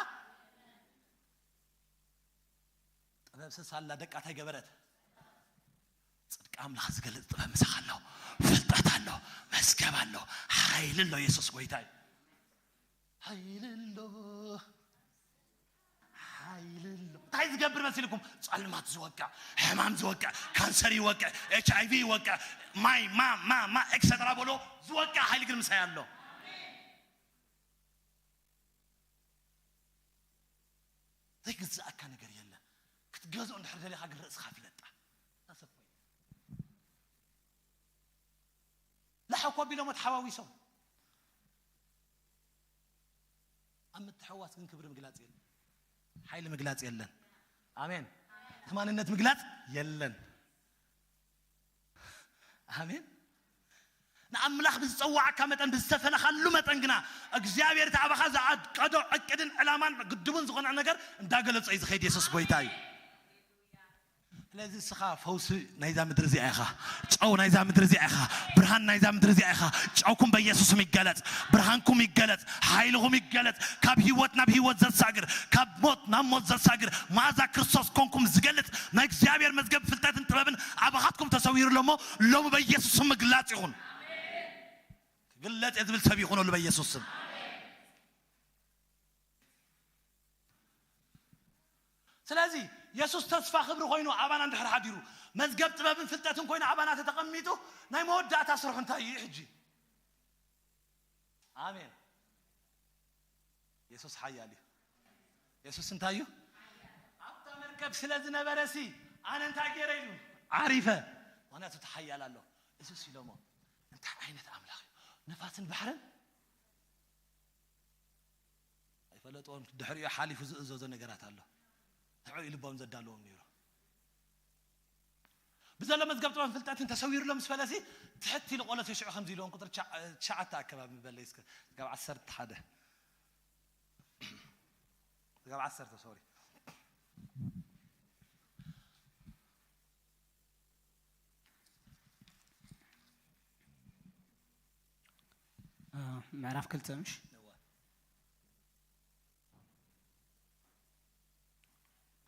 ጥበብ ስሳላ ደቃ እንታይ ገበረት? ጽድቂ ኣምላኽ ዝገልጽ ጥበብ ምሳኻ ኣሎ። ፍልጠት ኣሎ። መዝገብ ኣሎ። ሓይሊ ኣሎ። የሱስ ጎይታ እዩ። ሓይሊ ኣሎ። ሓይሊ ኣሎ። እንታይ ዝገብር መሲልኩም? ጸልማት ዝወቅዕ፣ ሕማም ዝወቅዕ፣ ካንሰር ይወቅዕ፣ ኤች ኣይ ቪ ይወቅዕ፣ ማይ ማ ማ ማ ኤክሰትራ በሎ ዝወቅዕ ሓይሊ ግን ምሳይ ኣሎ። ዘይግዛኣካ ነገር የለን። ክትገዝኦ እንድሕር ደሊኻ ግን ርእስኻ ፍለጣ። ኣሰብ ኮይኑ ላሓው ኮቢሎሞ ተሓዋዊሶም ኣብ ምትሕዋስ ግን ክብሪ ምግላጽ የለን፣ ሓይሊ ምግላጽ የለን። ኣሜን። እቲ ማንነት ምግላጽ የለን። ኣሜን። ንኣምላኽ ብዝጸዋዕካ መጠን ብዝተፈለኻሉ መጠን ግና እግዚኣብሔር እቲ ኣባኻ ዝኣቀዶ ዕቅድን ዕላማን ግድቡን ዝኾነ ነገር እንዳገለጸ እዩ ዝኸይድ። የሱስ ጎይታ እዩ። ስለዚ እስኻ ፈውሲ ናይዛ ምድሪ እዚኣ ኢኻ። ጨው ናይዛ ምድሪ እዚኣ ኢኻ። ብርሃን ናይዛ ምድሪ እዚኣ ኢኻ። ጨውኩም በኢየሱስም ይገለጽ። ብርሃንኩም ይገለጽ። ሓይልኹም ይገለጽ። ካብ ህይወት ናብ ህይወት ዘሳግር፣ ካብ ሞት ናብ ሞት ዘሳግር መኣዛ ክርስቶስ ኮንኩም ዝገልጽ ናይ እግዚኣብሔር መዝገብ ፍልጠትን ጥበብን ኣባኻትኩም ተሰዊሩ ኣሎ እሞ ሎሚ በኢየሱስም ምግላጽ ይኹን። ክግለጽ እየ ዝብል ሰብ ይኹነሉ በኢየሱስም። ስለዚ የሱስ ተስፋ ክብሪ ኮይኑ ኣባና እንድሕር ሓዲሩ፣ መዝገብ ጥበብን ፍልጠትን ኮይኑ ኣባና ተተቐሚጡ፣ ናይ መወዳእታ ስርሑ እንታይ እዩ ሕጂ? ኣሜን። የሱስ ሓያል እዩ። የሱስ እንታይ እዩ? ኣብታ መርከብ ስለ ዝነበረ ሲ ኣነ እንታይ ገይረ ኢሉ ዓሪፈ። ምኽንያቱ እቲ ሓያል ኣሎ። እሱስ ኢሎሞ እንታይ ዓይነት ኣምላኽ እዩ? ነፋስን ባሕርን ኣይፈለጥዎን። ድሕሪኡ ሓሊፉ ዝእዘዞ ነገራት ኣሎ። ንዕኡ እዩ ልቦም ዘዳልዎም ነይሩ። ብዘሎ መዝገብ ጥበብን ፍልጠትን ተሰዊሩሎም ምስ በለሲ ትሕት ኢሉ ቆሎሴ ሽዑ ከምዚ ኢልዎም ቁፅሪ ትሽዓ- ትሽዓተ ኣከባቢ ምበለይ እስከ ስጋብ ዓሰርተ ሓደ ስጋብ ዓሰርተ ሶሪ ምዕራፍ ክልተ ምሽ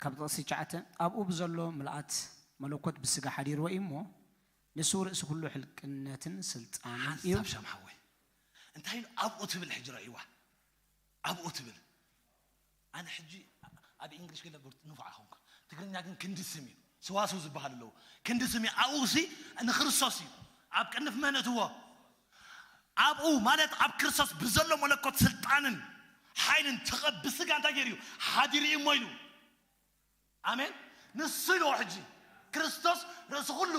ካብ ጥቕሲ ትሽዓተ ኣብኡ ብዘሎ ምልኣት መለኮት ብስጋ ሓዲርዎ እዩ እሞ ንሱ ርእሲ ኩሉ ሕልቅነትን ስልጣንን እዩ። ሓንሳብ ሻም ሓወይ እንታይ ኢሉ ኣብኡ ትብል ሕጂ ረእይዋ ኣብኡ ትብል ኣነ ሕጂ ኣብ እንግሊሽ ገለ ብርት ንፉዕ ኣይኮንኩ ትግርኛ ግን ክንዲ ስም እዩ ስዋስው ዝበሃል ኣለዉ ክንዲ ስም እዩ ኣብኡ ሲ ንክርስቶስ እዩ ኣብ ቅንፍ መን እትዎ ኣብኡ ማለት ኣብ ክርስቶስ ብዘሎ መለኮት ስልጣንን ሓይልን ተቐብ ብስጋ እንታይ ገይሩ እዩ ሓዲሩ እዩ እሞ ኢሉ ኣሜን ንሱ ኢልዎ ሕጂ ክርስቶስ ርእሲ ኩሉ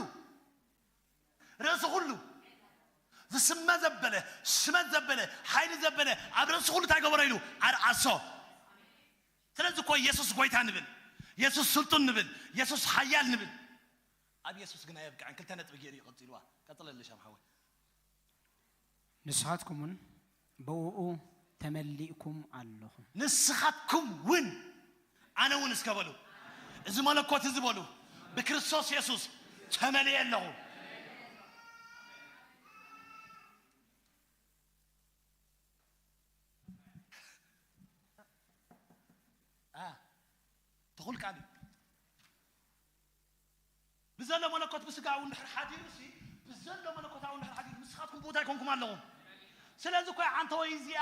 ርእሲ ኩሉ ዝስመ ዘበለ ሽመት ዘበለ ሓይሊ ዘበለ ኣብ ርእሲ ኩሉ እንታይ ገበሮ ኢሉ ኣርኣሶ ስለዚ እኮ የሱስ ጎይታ ንብል የሱስ ስልጡን ንብል የሱስ ሓያል ንብል ኣብ የሱስ ግን ኣየብቅዐን ክልተ ነጥቢ ገይሩ እዩ ቀፂልዋ ቀፅለለሻም ሓወይ ንስኻትኩምውን ብእኡ ተመሊእኩም ኣለኹም። ንስኻትኩም እውን ኣነ እውን እስከ በሉ እዚ መለኮት እዚ በሉ ብክርስቶስ የሱስ ተመሊኤ ኣለኹ። ትኹል ቃል እዩ። ብዘሎ መለኮት ብስጋ እውን ድሕር ሓዲሩ ሲ ብዘሎ መለኮት እውን ድሕር ሓዲሩ ንስኻትኩም ብኡታ ኣይኮንኩም ኣለኹም። ስለዚ እኮ ዓንተ ወይ እዚኣ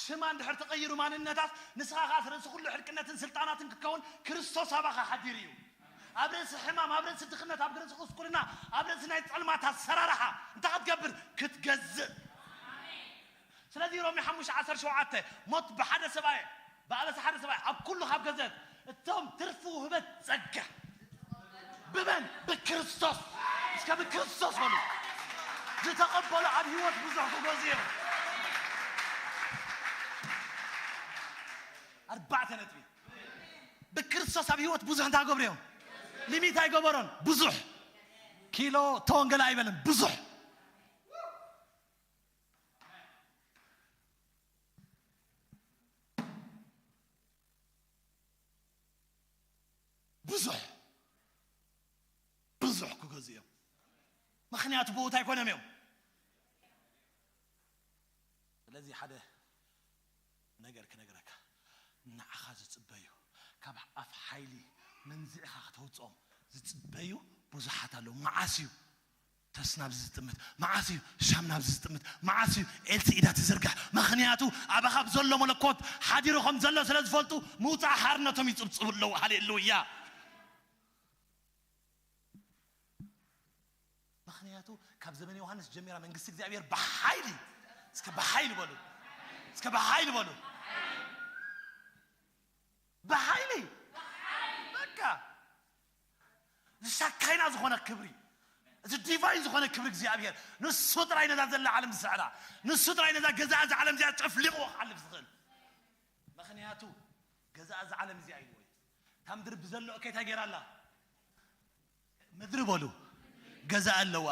ሽማ እንድሕር ተቐይሩ ማንነታት ንስኻ ከኣ ርእሲ ኩሉ ሕልቅነትን ስልጣናትን ክትከውን ክርስቶስ ኣባኻ ሓዲሩ እዩ። ኣብ ርእሲ ሕማም፣ ኣብ ርእሲ ድኽነት፣ ኣብ ርእሲ ቁስቁልና፣ ኣብ ርእሲ ናይ ጸልማት ኣሰራርሓ እንታይ ክትገብር ክትገዝእ። ስለዚ ሮሜ ሓሙሽተ ዓሰርተ ሸውዓተ ሞት ብሓደ ሰብኣይ ብኣበሳ ሓደ ሰብኣይ ኣብ ኩሉ ካብ ገዘት እቶም ትርፊ ውህበት ጸጋ ብመን ብክርስቶስ እስከ ብክርስቶስ በሉ ዝተቐበሉ ኣብ ህይወት ብዙሕ ክገዙ እዮም ኣርባዕተ ነጥቢ ብክርስቶስ ኣብ ህይወት ብዙሕ እንታይ ገብሩ እዮም? ሊሚት ኣይገበሮን። ብዙሕ ኪሎ ተወንገለ ኣይበለን። ብዙሕ ብዙሕ ብዙሕ ክገዝኡ እዮም። ምኽንያቱ ብኡ እንታይ ኮኖም እዮም? ስለዚ ሓደ ነገር ክነግረካ፣ ንዓኻ ዝጽበዩ፣ ካብ ኣፍ ሓይሊ መንዚዕኻ ክተውጽኦም ዝጽበዩ ብዙሓት ኣለዉ። መዓስ እዩ ተስ ናብዚ ዝጥምት? መዓስ እዩ ሻም ናብዚ ዝጥምት? መዓስ እዩ ኤልሲ ኢዳ ትዝርጋሕ? ምኽንያቱ ኣባኻ ብዘሎ መለኮት ሓዲሩ ከም ዘሎ ስለ ዝፈልጡ ምውጻእ ሓርነቶም ይጽብጽቡ ኣለዉ። ሃሌሉያ! ምኽንያቱ ካብ ዘመነ ዮሃንስ ጀሚራ መንግስቲ እግዚኣብሔር ብሓይሊ፣ እስከ ብሓይሊ በሉ፣ እስከ ብሓይሊ በሉ፣ ብሓይሊ በቃ ዝሻካይና ዝኾነ ክብሪ፣ እዚ ዲቫይን ዝኾነ ክብሪ እግዚኣብሔር ንሱ ጥራይ ነዛ ዘላ ዓለም ዝስዕራ፣ ንሱ ጥራይ ነዛ ገዛ እዛ ዓለም እዚኣ ጨፍሊቑ ክሓልፍ ዝኽእል። ምኽንያቱ ገዛ እዛ ዓለም እዚኣ ኢልዎ እዩ። እታ ምድሪ ብዘሎ እከይ እንታይ ገይራ ኣላ? ምድሪ በሉ ገዛ ኣለዋ፣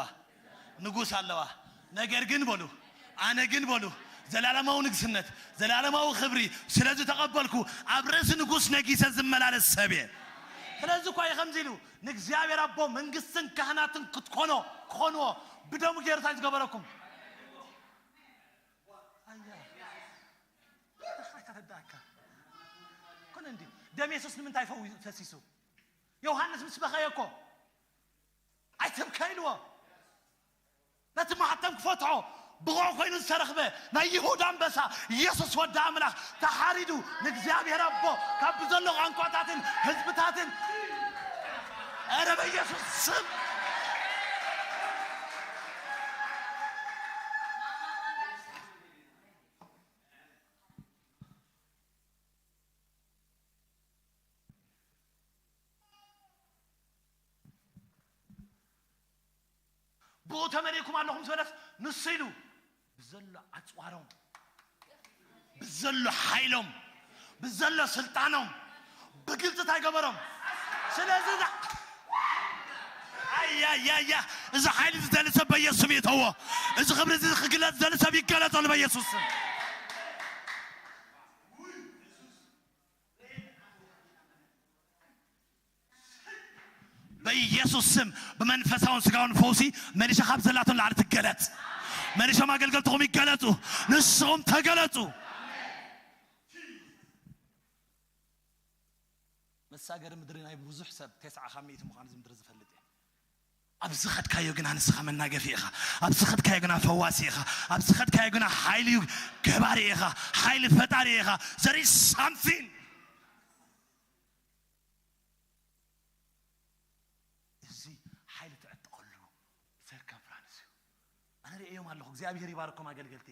ንጉስ ኣለዋ። ነገር ግን በሉ ኣነ ግን በሉ ዘላለማዊ ንግስነት፣ ዘላለማዊ ክብሪ ስለ ዝተቐበልኩ ኣብ ርእሲ ንጉስ ነጊሰ ዝመላለስ ሰብ እየ። ስለዚ እኳ እዩ ከምዚ ኢሉ ንእግዚኣብሔር ኣቦ መንግስትን ካህናትን ክትኮኖ ክኾንዎ ብደሙ ገይሩ እንታይ ዝገበረኩም? ኣያ ኣይተረዳእካ ኮነ እንዲ ደም የሱስ ንምንታይ ፈዊ ፈሲሱ? ዮሃንስ ምስ በኸየ እኮ ኣይተብካ ኢልዎ። ነቲ ማሕተም ክፈትሖ ብቑዕ ኮይኑ ዝተረኽበ ናይ ይሁዳ ኣንበሳ የሱስ ወዲ ኣምላኽ ተሓሪዱ ንእግዚኣብሔር ኣቦ ካብ ብዘሎ ቋንቋታትን ህዝብታትን፣ ኧረ በኢየሱስ ስም ብኡ ተመሊእኩም ኣለኹም ዝበለስ ንሱ ኢሉ ብዘሎ ኣፅዋሮም፣ ብዘሎ ሓይሎም፣ ብዘሎ ስልጣኖም ብግልፂ እንታይ ገበሮም? ስለዚ እዛ ኣያያያ እዚ ሓይሊ ዝደሊ ሰብ በኢየሱስ ስም ይእተዎ። እዚ ክብሪ እዚ ክግለፅ ዝደሊ ሰብ ይገለፀሉ በኢየሱስ ስም። በኢየሱስ ስም ብመንፈሳውን ስጋውን ፈውሲ መሊሻ ካብ ዘላቶም ላዕሊ ትገለጽ። መሊሻ ኣገልገልትኹም ይገለጹ። ንስኹም ተገለጹ። መሳገሪ ምድሪ ናይ ብዙሕ ሰብ ተስዓ ካብ ሚእቲ ምዃኑ እዚ ምድሪ ዝፈልጥ እየ። ኣብ ዝኸድካዮ ግና ንስኻ መናገፊ ኢኻ። ኣብ ዝኸድካዮ ግና ፈዋሲ ኢኻ። ኣብ ዝኸድካዮ ግና ሓይሊ እዩ፣ ገባሪ ኢኻ። ሓይሊ ፈጣሪ ኢኻ። There is something። እዚ ሓይሊ ትዕጠቐሉ ሰርከምፍራንስ እዩ። ኣነ ርእዮም ኣለኹ። እግዚኣብሔር ይባርኮም ኣገልገልቲ።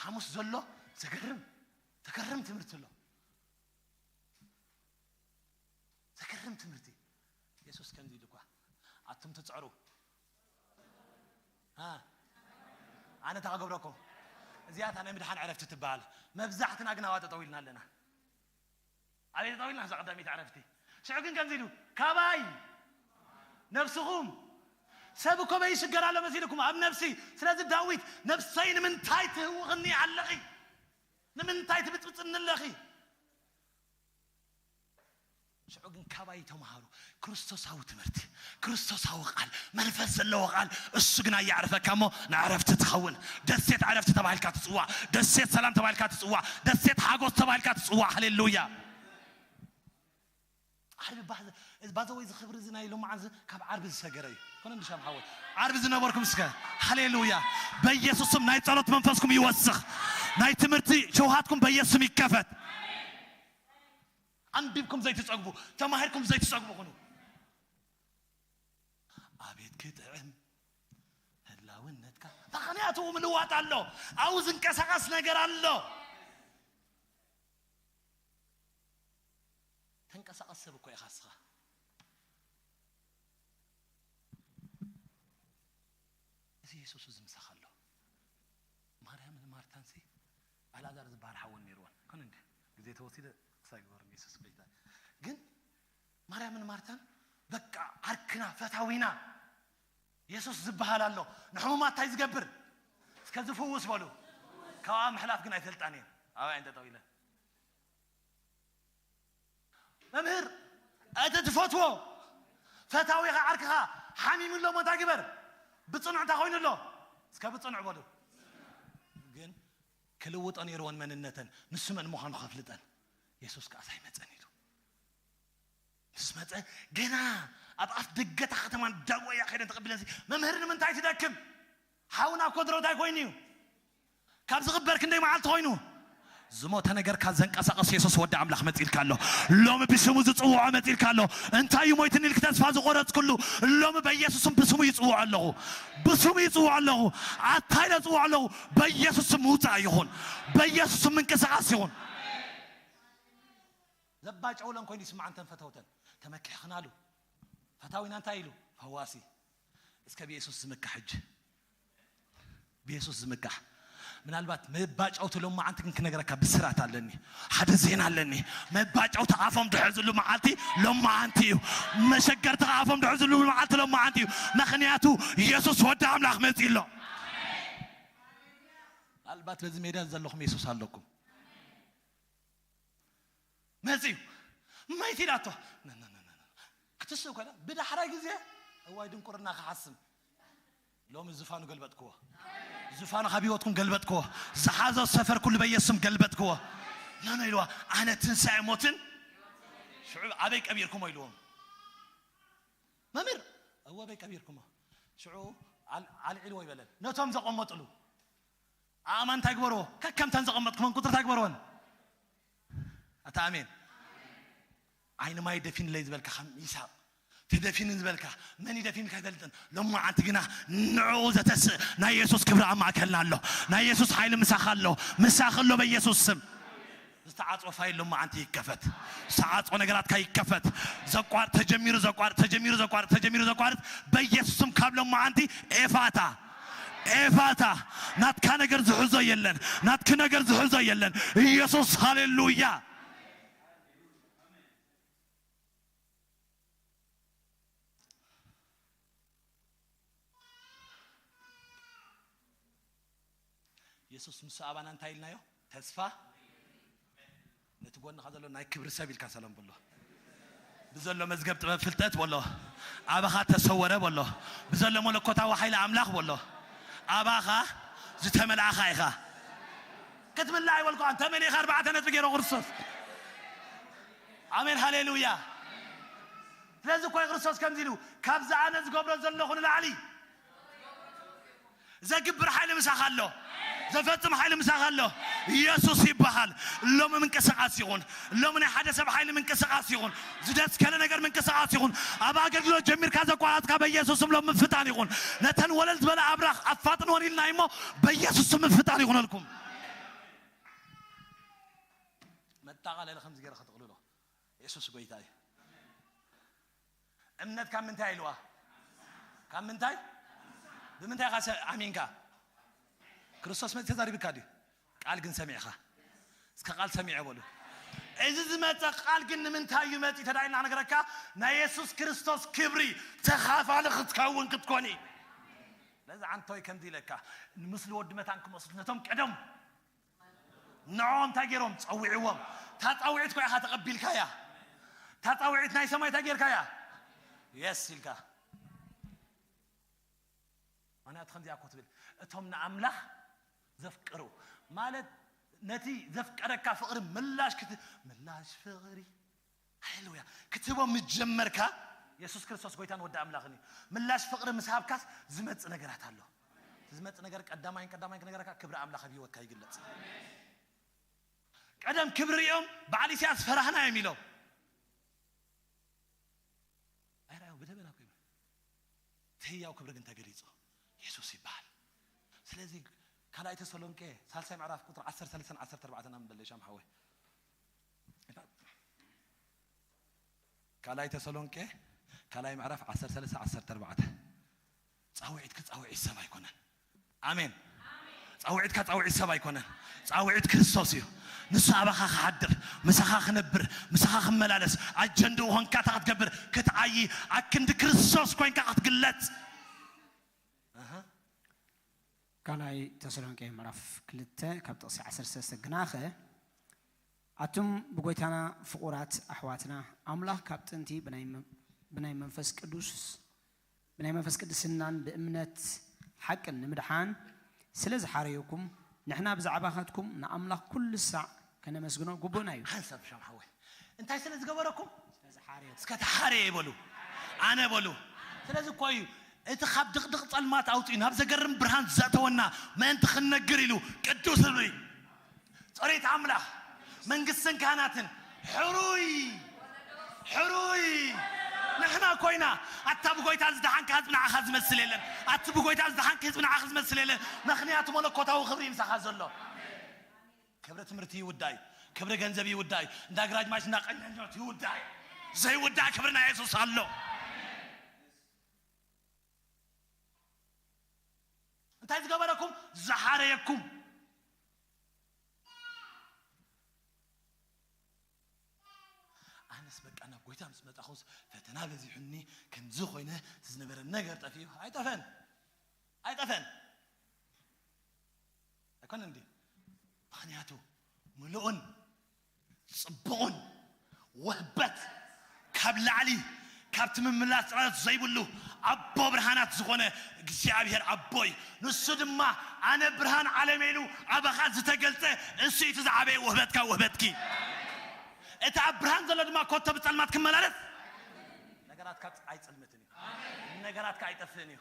ሓሙስ ዘሎ ዘገርም፣ ዘገርም ትምህርቲ ኣሎ። ዘገርም ትምህርቲ። የሱስ ከምዚ ኢሉ እኳ፣ ኣቱም ትጽዕሩ፣ አ፣ ኣነ እንታይ ክገብረኩም? እዚኣታ ናይ ምድሓን ዕረፍቲ ትበሃል። መብዛሕትና ግን ኣብኣ ጠጠው ኢልና ኣለና። ኣበይ ጠጠው ኢልና? እዛ ቀዳመይቲ ዕረፍቲ። ሽዑ ግን ከምዚ ኢሉ፣ ካባይ ነብስኹም። ሰብ እኮ በይሽገር ኣሎ መሲልኩም ኣብ ነብሲ። ስለዚ ዳዊት፣ ነብሰይ ንምንታይ ትህውኽኒ ኣለኺ? ንምንታይ ትብጽብጽኒ ኣለኺ? ሽዑ ግን ካባይ ተምሃሩ። ክርስቶሳዊ ትምህርቲ፣ ክርስቶሳዊ ቃል፣ መንፈስ ዘለዎ ቃል፣ እሱ ግን ኣየዕርፈካ እሞ ንዕረፍቲ ትኸውን። ደሴት ዕረፍቲ ተባሂልካ ትጽዋዕ፣ ደሴት ሰላም ተባሂልካ ትጽዋዕ፣ ደሴት ሓጎስ ተባሂልካ ትጽዋዕ። ሃሌሉያ። ዓርቢ ባህ-፣ ባዘወይ እዚ ክብሪ እዚ ናይ ሎማዓን እዚ ካብ ዓርቢ ዝሰገረ እዩ። ኮነ እንዲ ሻም ሓወት። ዓርቢ ዝነበርኩም እስከ ሃሌሉያ። በኢየሱስ ስም ናይ ጸሎት መንፈስኩም ይወስኽ። ናይ ትምህርቲ ሸውሃትኩም በኢየሱስ ስም ይከፈት። ኣንቢብኩም ዘይትጸግቡ፣ ተማሂርኩም ዘይትጸግቡ ኩኑ። ኣቤት ክጥዕም ህላውነትካ። ምኽንያቱ ምልዋጥ ኣሎ። ኣብኡ ዝንቀሳቐስ ነገር ኣሎ። ተንቀሳቐስ ሰብ እኮ ኢኻ እስኻ። እዚ የሱስ እዚ ምሳኻ ኣሎ። ማርያምን ማርታንሲ ኣልኣዛር ዝበሃል ሓወን ነይርወን። ኮነ እንዲ ግዜ ተወሲደ እንታይ ግበሩ፣ የሱስ ጎይታ። ግን ማርያምን ማርታን በቃ ዓርክና፣ ፈታዊና የሱስ ዝበሃል ኣሎ። ንሕሙማት እንታይ ዝገብር? እስከ ዝፍውስ በሉ። ካብኣ ምሕላፍ ግን ኣይፈልጣን እየን። ኣብኣ እየን ጠጠው ኢለን። መምህር፣ እቲ ትፈትዎ ፈታዊኻ ዓርክኻ ሓሚሙ ኣሎ እሞ እንታይ ግበር? ብጽኑዕ እንታይ ኮይኑ ኣሎ? እስከ ብጽኑዕ በሉ። ግን ክልውጦ ነይርወን መንነተን፣ ንሱ መን ምዃኑ ከፍልጠን። የሱስ ከኣስ ኣይመጸን ኢሉ። ምስ መጸ ገና ኣብ ኣፍ ደገ እታ ከተማ እንዳጎያ ከይደን ተቐቢለን፣ "መምህር ንምንታይ ትደክም? ሓውና እኮ ድሮ እንታይ ኮይኑ እዩ? ካብ ዝቕበር ክንደይ መዓልቲ ኮይኑ?" ዝሞተ ነገርካ ዘንቀሳቐስ የሱስ ወዲ ኣምላኽ መጺእልካ ኣሎ። ሎሚ ብስሙ ዝጽውዖ መጺእልካ ኣሎ። እንታይ እዩ ሞይትኒ ኢልክ ተስፋ ዝቖረጽክሉ፣ ሎሚ በኢየሱስም ብስሙ ይጽውዖ ኣለኹ። ብስሙ ይጽውዖ ኣለኹ። ኣታ ኢለ እጽውዖ ኣለኹ። በኢየሱስም ምውጻእ ይኹን። በኢየሱስም ምንቅስቓስ ይኹን። ዘባጨውለን ኮይኑ ይስማዕ። እንተን ፈተውተን ተመኪሕኽናሉ። ፈታዊና እንታይ ኢሉ? ፈዋሲ። እስከ ብየሱስ ዝምካሕ ሕጂ። ብየሱስ ዝምካሕ። ምናልባት መባጨውቲ ሎማዓንቲ ግን ክነግረካ ብስራት ኣለኒ። ሓደ ዜና ኣለኒ። መባጨውቲ ኣፎም ድሕዝሉ መዓልቲ ሎማዓንቲ እዩ። መሸገርቲ ኣፎም ድሕዝሉ መዓልቲ ሎማዓንቲ እዩ። ምኽንያቱ የሱስ ወዲ ኣምላኽ መጺኡ ኣሎ። ምናልባት በዚ ሜዳ ዘለኹም የሱስ ኣለኩም። መጺኡ መይቲ ኢላቶ። ነ-፣ ነ-፣ ነ-፣ ነ-፣ ነ-፣ ክትስእ ኮነ ብዳሕራይ ግዜ እዋይ ድንቁርና ክሓስም። ሎሚ ዝፋኑ ገልበጥክዎ። ዝፋኑ ካብ ህይወትኩም ገልበጥክዎ። ዝሓዞ ሰፈር ኩሉ በየስም ገልበጥክዎ። ኖ፣ ኖ ኢልዋ፣ ኣነ ትንሳኤ ሞትን ሽዑ ኣበይ ቀቢርኩሞ ኢልዎም። መምህር፣ እወ ኣበይ ቀቢርኩሞ? ሽዑ ኣል-፣ ኣልዒልዎ ይበለን። ነቶም ዘቐመጥሉ ኣእማን እንታይ ግበርዎ? ከከምተን ዘቐመጥኩመን ቁጽሪ እንታይ ግበርወን? ኣታ ኣሜን። ዓይኒ ማይ ደፊንለይ ዝበልካ ከም ይስሐቅ ተደፊንን ዝበልካ መን ይደፊንልካ ኣይፈልጥን። ሎማዓንቲ ግና ንዕኡ ዘተስእ ናይ የሱስ ክብሪ ኣብ ማእከልና ኣሎ። ናይ የሱስ ሓይሊ ምሳኻ ኣሎ። ምሳኺ ኣሎ በኢየሱስ ስም። ዝተዓጽወ ፋይል ሎማዓንቲ ይከፈት። ዝተዓጽወ ነገራትካ ይከፈት። ዘቋርጥ ተጀሚሩ፣ ዘቋርጥ ተጀሚሩ፣ ዘቋርጥ ተጀሚሩ፣ ዘቋርጥ በኢየሱስ ስም ካብ ሎማዓንቲ ኤፋታ፣ ኤፋታ። ናትካ ነገር ዝሕዞ የለን። ናትኪ ነገር ዝሕዞ የለን። ኢየሱስ ሃሌሉያ። የሱስ ምስ ኣባና እንታይ ኢልናዮ? ተስፋ። ነቲ ጎንኻ ዘሎ ናይ ክብሪ ሰብ ኢልካ ሰላም በሎ። ብዘሎ መዝገብ ጥበብ ፍልጠት በሎ። ኣባኻ ተሰወረ በሎ። ብዘሎ መለኮታዊ ሓይሊ ኣምላኽ በሎ። ኣባኻ ዝተመልኣኻ ኢኻ። ክትምልእ ኣይበልኩኻን፣ ተመሊእኻ ኣርባዕተ ነጥቢ ገይሩ ክርስቶስ። ኣሜን፣ ሃሌሉያ። ስለዚ እኮ እዩ ክርስቶስ ከምዚ ኢሉ፣ "ካብዚ ኣነ ዝገብሮ ዘለኹ ንላዕሊ ዘግብር ሓይሊ ምሳኻ ኣሎ፣ ዘፈጽም ሓይሊ ምሳኻ ኣሎ። ኢየሱስ ይበሃል። ሎሚ ምንቅስቓስ ይኹን፣ ሎሚ ናይ ሓደ ሰብ ሓይሊ ምንቅስቓስ ይኹን፣ ዝደስከለ ነገር ምንቅስቓስ ይኹን፣ ኣብ ኣገልግሎት ጀሚርካ ዘቋረጽካ በኢየሱስ ስም ሎም ምፍታን ይኹን። ነተን ወለል ዝበለ ኣብራኽ ኣፋጥንወን ኢልና እሞ በኢየሱስ ስም ምፍታን ይኹነልኩም." መጠቓለሊ ከምዚ ገይረ ከጥቕልሎ። የሱስ ጎይታ እዩ። እምነት ካብ ምንታይ ኢልዋ? ካብ ምንታይ? ብምንታይ ኢኻ ሰ-፣ ኣሚንካ? ክርስቶስ መጺኡ ተዛሪብካ ድዩ? ቃል ግን ሰሚዕኻ? እስከ ቃል ሰሚዐ በሉ። እዚ ዝመጸ ቃል ግን ንምንታይ እዩ መጺኡ ተዳኢልና ክነግረካ፣ ናይ የሱስ ክርስቶስ ክብሪ ተኻፋሊ ክትከውን ክትኮኒ። ለዚ ዓንቶይ ከምዚ ኢለካ፣ ንምስሊ ወዲ መታን ክመስሉ ነቶም ቀደም ንዕኦም እንታይ ገይሮም? ጸዊዕዎም። እታ ጻውዒት እኮ ኢኻ ተቐቢልካያ። እታ ጻውዒት ናይ ሰማይ እንታይ ጌርካያ? የስ ኢልካ። ምኽንያቱ ከምዚኣ እኮ ትብል፣ እቶም ንኣምላኽ ዘፍቅሩ፣ ማለት ነቲ ዘፍቀረካ ፍቕሪ ምላሽ ክት-፣ ምላሽ ፍቕሪ፣ ሃሌሉያ፣ ክትህቦ ምስ ጀመርካ፣ የሱስ ክርስቶስ ጎይታን ወዲ ኣምላኽን እዩ። ምላሽ ፍቕሪ ምስ ሃብካስ ዝመጽእ ነገራት ኣሎ። ዝመጽእ ነገር ቀዳማይን ቀዳማይን ክነገረካ፣ ክብሪ ኣምላኽ ኣብ ህይወትካ ይግለጽ። ቀደም ክብሪ ሪኦም በዓል ኢሳያስ ፈራህና እዮም ኢሎም ኣይረኣዮም፣ ብደበና እኮ እዮም። እቲ ህያው ክብሪ ግን ተገሊጹ የሱስ ይበሃል። ስለዚ ካልኣይ ተሰሎንቄ ሳልሳይ ምዕራፍ ቁጥሪ ዓሰርተ ሰለስተን ዓሰርተ ኣርባዕተን ኣንብበለይ ሻም ሓወይ። ካልኣይ ተሰሎንቄ ካልኣይ ምዕራፍ ዓሰርተ ሰለስተ ዓሰርተ ኣርባዕተ። ጻውዒት ክጻውዒት ሰብ ኣይኮነን። ኣሜን። ጻውዒትካ ጻውዒት ሰብ ኣይኮነን። ጻውዒት ክርስቶስ እዩ። ንሱ ኣባኻ ክሓድር፣ ምሳኻ ክነብር፣ ምሳኻ ክመላለስ፣ ኣጀንድኡ ኾንካ እታ ክትገብር ክትዓዪ፣ ኣክንዲ ክርስቶስ ኮይንካ ክትግለጽ። ኣሃ። ካልኣይ ተሰሎንቄ ምዕራፍ ክልተ ካብ ጥቕሲ ዓሰርተ ሰለስተ ግናኸ ኣቱም ብጎይታና ፍቑራት ኣሕዋትና ኣምላኽ ካብ ጥንቲ ብናይ መ- ብናይ መንፈስ ቅዱስ ብናይ መንፈስ ቅድስናን ብእምነት ሓቅን ንምድሓን ስለ ዝሓረየኩም ንሕና ብዛዕባኻትኩም ንኣምላኽ ኩሉ ሳዕ ከነመስግኖ ግቡእና እዩ። ሓንሳብ ሻም ሓወይ እንታይ ስለ ዝገበረኩም ስለ ዝሓረየኩም እስከ ተሓረየ በሉ ኣነ በሉ። ስለዚ እኮ እዩ እቲ ካብ ድቕድቕ ጸልማት ኣውፅኡ ናብ ዘገርም ብርሃን ዘእተወና ምእንቲ ክንነግር ኢሉ ቅዱስ ህዝቢ፣ ጸሪት ኣምላኽ፣ መንግስትን ካህናትን፣ ሕሩይ ሕሩይ ንሕና ኮይና። ኣታ ብጎይታ ዝደሓንካ ህዝቢ ንዓኻ ዝመስል የለን። ኣቲ ብጎይታ ዝደሓንክ ህዝቢ ንዓኻ ዝመስል የለን። ምኽንያቱ መለኮታዊ ክብሪ ምሳኻ ዘሎ። ክብሪ ትምህርቲ ይውዳእ እዩ። ክብሪ ገንዘብ ይውዳእ እዩ። እንዳ ግራጅ ማሽ እንዳ ቀኛኛት ይውዳእ እዩ። ዘይውዳእ ክብሪ ናይ የሱስ ኣሎ። እንታይ ዝገበረኩም? ዝሓረየኩም። ኣነስ በቃ ናብ ጎይታ ምስ መጣኹስ ፈተና በዚሑኒ፣ ከምዚ ኮይነ፣ እቲ ዝነበረ ነገር ጠፊኡ። ኣይጠፈን፣ ኣይጠፈን። ኣይኮነን እንዲ ምኽንያቱ ምሉእን ጽቡቕን ወህበት ካብ ላዕሊ፣ ካብቲ ምምላስ ጸሎት ዘይብሉ ኣቦ ብርሃናት ዝኾነ እግዚኣብሔር ኣቦ እዩ። ንሱ ድማ ኣነ ብርሃን ዓለም ኢሉ ኣባኻ ዝተገልጸ እሱ እቲ ዝዓበየ ውህበትካ ውህበትኪ። እቲ ኣብ ብርሃን ዘሎ ድማ ኮቶ ብጸልማት ክመላለስ ነገራትካ ኣይጽልምትን እዩ። ነገራትካ ኣይጠፍእን እዩ።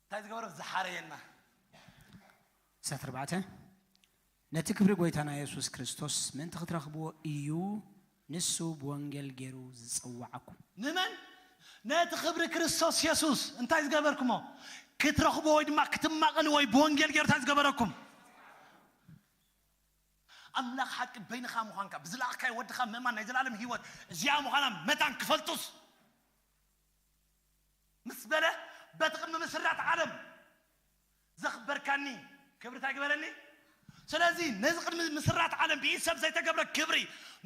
እንታይ ዝገበረ? ዝሓረየና። ሰት ኣርባዕተ ነቲ ክብሪ ጎይታና የሱስ ክርስቶስ ምእንቲ ክትረኽብዎ እዩ ንሱ ብወንጌል ገይሩ ዝጸዋዓኩም። ንመን? ነቲ ክብሪ ክርስቶስ የሱስ እንታይ ዝገበርኩሞ? ክትረኽብዎ ወይ ድማ ክትማቐልዎ እዩ ብወንጌል ገይሩ እንታይ ዝገበረኩም? ኣምላኽ ሓቂ በይንኻ ምዃንካ ብዝለኣኽካዮ ወድኻ ምእማን ናይ ዘላለም ህይወት እዚኣ ምዃና መታን ክፈልጡስ ምስ በለ በቲ ቅድሚ ምስራት ዓለም ዘኽበርካኒ ክብሪ እንታይ ግበረኒ። ስለዚ ነዚ ቅድሚ ምስራት ዓለም ብኢድ ሰብ ዘይተገብረ ክብሪ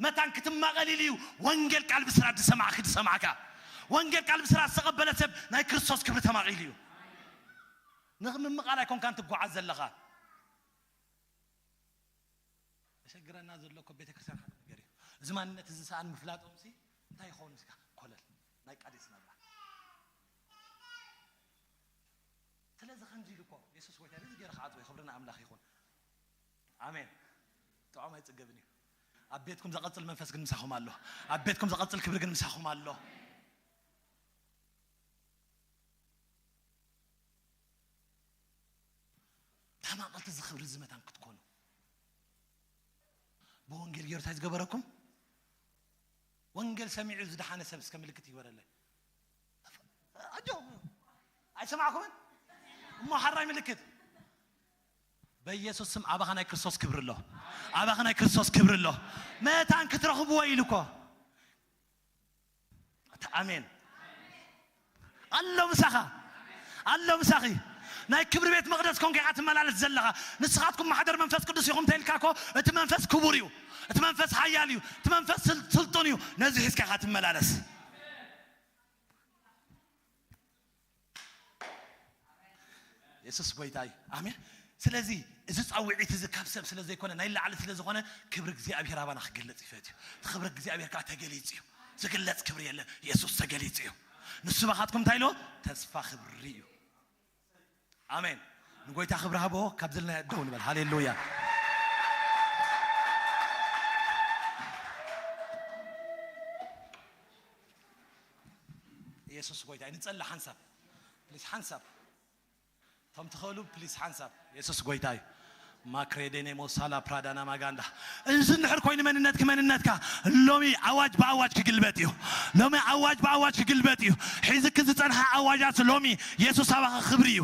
መታን ክትማቐል ኢሉ እዩ ወንጌል ቃል ብስራት ዝሰማዕኪ ዝሰማዕካ። ወንጌል ቃል ብስራት ዝተቐበለ ሰብ ናይ ክርስቶስ ክብሪ ተማቒሉ እዩ። ንኽምምቓል ኣይኮንካን ትጓዓዝ ዘለኻ። ዘሸግረና ዘሎ እኮ ቤተክርስትያን ሓደ ነገር እዩ። እዚ ማንነት እዚ ሰኣን ምፍላጦም ሲ እንታይ ይኸውን እስካ ኮለል ናይ ቃዴስ ናብራ። ስለዚ ከምዚ ኢሉ እኮ የሱስ ጎይታ እዚ ገይረ ክዓጽዎ ክብሪ ንኣምላኽ ይኹን። ኣሜን። ጥዑም ኣይጽገብን እዩ። ኣብ ቤትኩም ዘቐጽል መንፈስ ግን ምሳኹም ኣሎ። ኣብ ቤትኩም ዘቐጽል ክብሪ ግን ምሳኹም ኣሎ። ተማቐልቲ እዚ ክብሪ እዚ መታን ክትኮኑ ብወንጌል ገይሩ እንታይ ዝገበረኩም? ወንጌል ሰሚዑ ዝደሓነ ሰብ እስከ ምልክት ይግበረለይ። ኣጆ ኣይሰማዕኩምን እሞ ሓራይ ምልክት በኢየሱስ ስም ኣባኻ ናይ ክርስቶስ ክብሪ ኣሎ። ኣባኻ ናይ ክርስቶስ ክብሪ ኣሎ። መታን ክትረኽብዎ ኢሉ እኮ ኣሜን ኣሎ ምሳኻ ኣሎ ምሳኺ ናይ ክብሪ ቤት መቕደስ ኮንካ ኢኻ ትመላለስ ዘለኻ። ንስኻትኩም ማሕደር መንፈስ ቅዱስ ኢኹም ተልካ እኮ እቲ መንፈስ ክቡር እዩ። እቲ መንፈስ ሓያል እዩ። እቲ መንፈስ ስል- ስልጡን እዩ። ነዚ ሒዝካ ኢኻ ትመላለስ። የሱስ ጎይታ እዩ። ኣሜን። ስለዚ እዚ ጻውዒት እዚ ካብ ሰብ ስለ ዘይኮነ ናይ ላዕሊ ስለ ዝኾነ ክብሪ እግዚኣብሔር ኣባና ክግለጽ ይፈት እዩ። ክብሪ እግዚኣብሔር ከዓ ተገሊጹ እዩ። ዝግለጽ ክብሪ የለን። የሱስ ተገሊጹ እዩ። ንሱ ባኻትኩም እንታይ ኢልዎ? ተስፋ ክብሪ እዩ። ኣሜን። ንጎይታ ክብሪ ሃቦ ካብ ዘለና ደው ንበል። ሃሌሉያ። የሱስ ጎይታ እዩ። ንጸሊ ሓንሳብ ፕሊስ ሓንሳብ እቶም ትኽእሉ ፕሊስ ሓንሳብ የሱስ ጎይታ እዩ። ማክሬዴኔ ሞሳላ ፕራዳና ማጋንዳ እዚ እንድሕር ኮይኑ መንነትኪ መንነትካ ሎሚ ኣዋጅ ብኣዋጅ ክግልበጥ እዩ። ሎሚ ኣዋጅ ብኣዋጅ ክግልበጥ እዩ። ሒዝኪ ዝጸንሓ ኣዋጃት ሎሚ የሱስ ኣባኻ ክብሪ እዩ።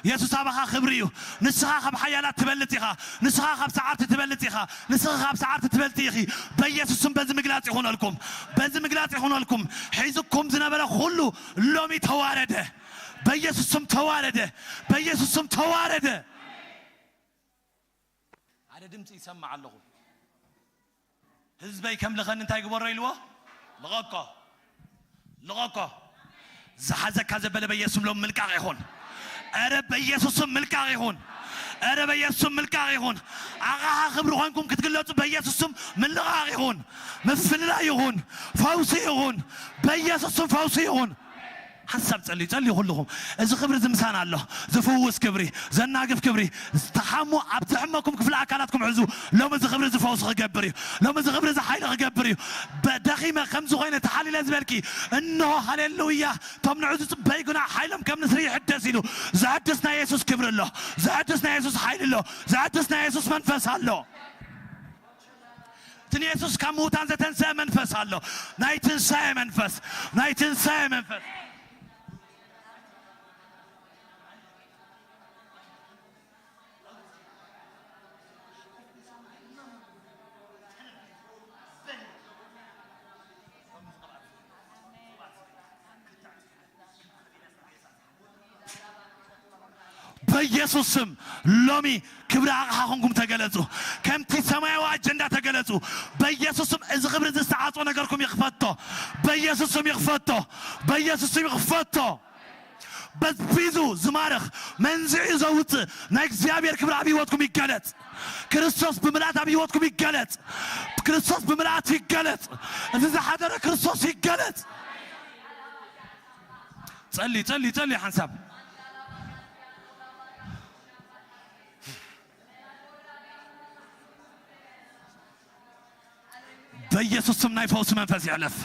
የሱስ ኣባኻ ክብሪ እዩ። ንስኻ ካብ ሓያላት ትበልጽ ኢኻ። ንስኻ ካብ ሰዓርቲ ትበልጽ ኢኻ። ንስኻ ካብ ሰዓርቲ ትበልጽ ኢኺ። በኢየሱስም በዚ ምግላጽ ይኹነልኩም። በዚ ምግላጽ ይኹነልኩም። ሒዝኩም ዝነበረ ኩሉ ሎሚ ተዋረደ። በኢየሱስ ስም ተዋረደ። በኢየሱስ ስም ተዋረደ። ሓደ ድምፂ ይሰማዕ ኣለኹ። ህዝበይ ከም ልኸኒ እንታይ ግበሮ ኢልዎ? ልቐቆ። ልቐቆ። ዝሓዘካ ዘበለ በኢየሱስ ስም ሎም ምልቃቕ ይኹን። ኧረ በኢየሱስ ስም ምልቃቕ ይኹን። ኧረ በኢየሱስ ስም ምልቃቕ ይኹን። ኣቕሓ ክብሪ ኮይንኩም ክትግለጹ በኢየሱስ ስም ምልቓቕ ይኹን። ምፍልላይ ይኹን። ፈውሲ ይኹን። በኢየሱስ ስም ፈውሲ ይኹን። ሓንሳብ ጸልዩ፣ ጸልዩ ኩልኹም። እዚ ክብሪ እዚ ምሳና ኣሎ። ዝፍውስ ክብሪ፣ ዘናግፍ ክብሪ፣ ዝተሓሙ ኣብ ዝሕመኩም ክፍሊ ኣካላትኩም ሕዙ። ሎሚ እዚ ክብሪ እዚ ፈውሲ ክገብር እዩ። ሎሚ እዚ ክብሪ እዚ ሓይሊ ክገብር እዩ። በ-፣ ደኺመ ከምዚ ኮይነ ተሓሊለ ዝበልኪ፣ እንሆ ሃሌሉያ፣ እቶም ንዑ ዝጽበዩ ግና ሓይሎም ከም ንስሪ ይሕደስ ኢሉ። ዘሕድስ ናይ የሱስ ክብሪ ኣሎ። ዘሕድስ ናይ የሱስ ሓይሊ ኣሎ። ዘሕድስ ናይ የሱስ መንፈስ ኣሎ። እቲ ንየሱስ ካብ ምዉታን ዘተንስአ መንፈስ ኣሎ። ናይ ትንሳኤ መንፈስ፣ ናይ ትንሳኤ መንፈስ። በኢየሱስ ስም ሎሚ ክብሪ ኣቕሓ ኮንኩም ተገለጹ። ከምቲ ሰማያዊ ኣጀንዳ ተገለጹ። በኢየሱስ ስም እዚ ክብሪ እዚ ዝተዓጾ ነገርኩም ይኽፈቶ። በኢየሱስ ስም ይኽፈቶ። በኢየሱስ ስም ይኽፈቶ። በዝቢዙ ዝማርኽ መንዚዑ ዘውጽእ ናይ እግዚኣብሔር ክብሪ ኣብ ህይወትኩም ይገለጽ። ክርስቶስ ብምልኣት ኣብ ህይወትኩም ይገለጽ። ክርስቶስ ብምልኣት ይገለጽ። እዚ ዝሓደረ ክርስቶስ ይገለጽ። ጸሊ፣ ጸሊ፣ ጸሊ ሓንሳብ። በኢየሱስ ስም ናይ ፈውሲ መንፈስ ይሕለፍ።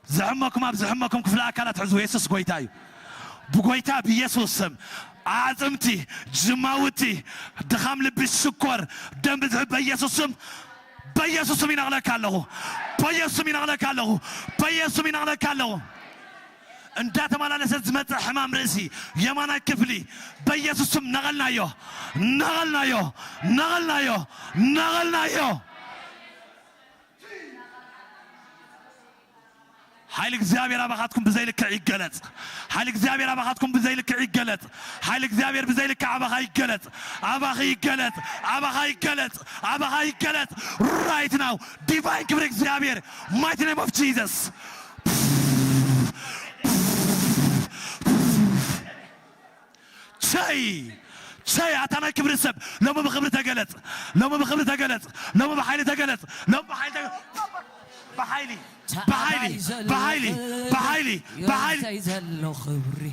ዝሕመኩም፣ ኣብ ዝሕመኩም ክፍለ ኣካላት ሕዝቡ። የሱስ ጎይታ እዩ። ብጎይታ ብኢየሱስ ስም ኣዕጽምቲ፣ ጅማውቲ፣ ድኻም ልቢ፣ ሽኮር፣ ደም ብዝሒ በኢየሱስ ስም፣ በኢየሱስ ስም ይነቕለካ ኣለኹ። በኢየሱስ ስም ይነቕለካ ኣለኹ። በኢየሱስ ስም ይነቕለካ ኣለኹ። እንዳተመላለሰ ዝመጽእ ሕማም ርእሲ፣ የማናይ ክፍሊ፣ በኢየሱስ ስም ነቐልናዮ፣ ነቐልናዮ፣ ነቐልናዮ፣ ነቐልናዮ። ሓይሊ እግዚኣብሔር ኣባኻትኩም ብዘይልክዕ ይገለጽ። ሓይሊ እግዚኣብሔር ኣባኻትኩም ብዘይልክዕ ይገለጽ። ሓይሊ እግዚኣብሔር ብዘይልክዕ ኣባኻ ይገለጽ። ኣባኺ ይገለጽ። ኣባኻ ይገለጽ። ኣባኻ ይገለጽ። Right now፣ ዲቫይን ክብሪ እግዚኣብሔር፣ mighty name of Jesus። ቸይ፣ ቸይ፣ ኣታ ናይ ክብሪ ሰብ፣ ሎሚ ብክብሪ ተገለጽ፣ ሎሚ ብክብሪ ተገለጽ፣ ሎሚ ብሓይሊ ተገለጽ፣ ሎሚ ብሓይሊ ተገለጽ። ብሓይሊ፣ ብሓይሊ፣ ብሓይሊ፣ ብሓይሊ፣ ብሓይሊ። ዘሎ ክብሪ፣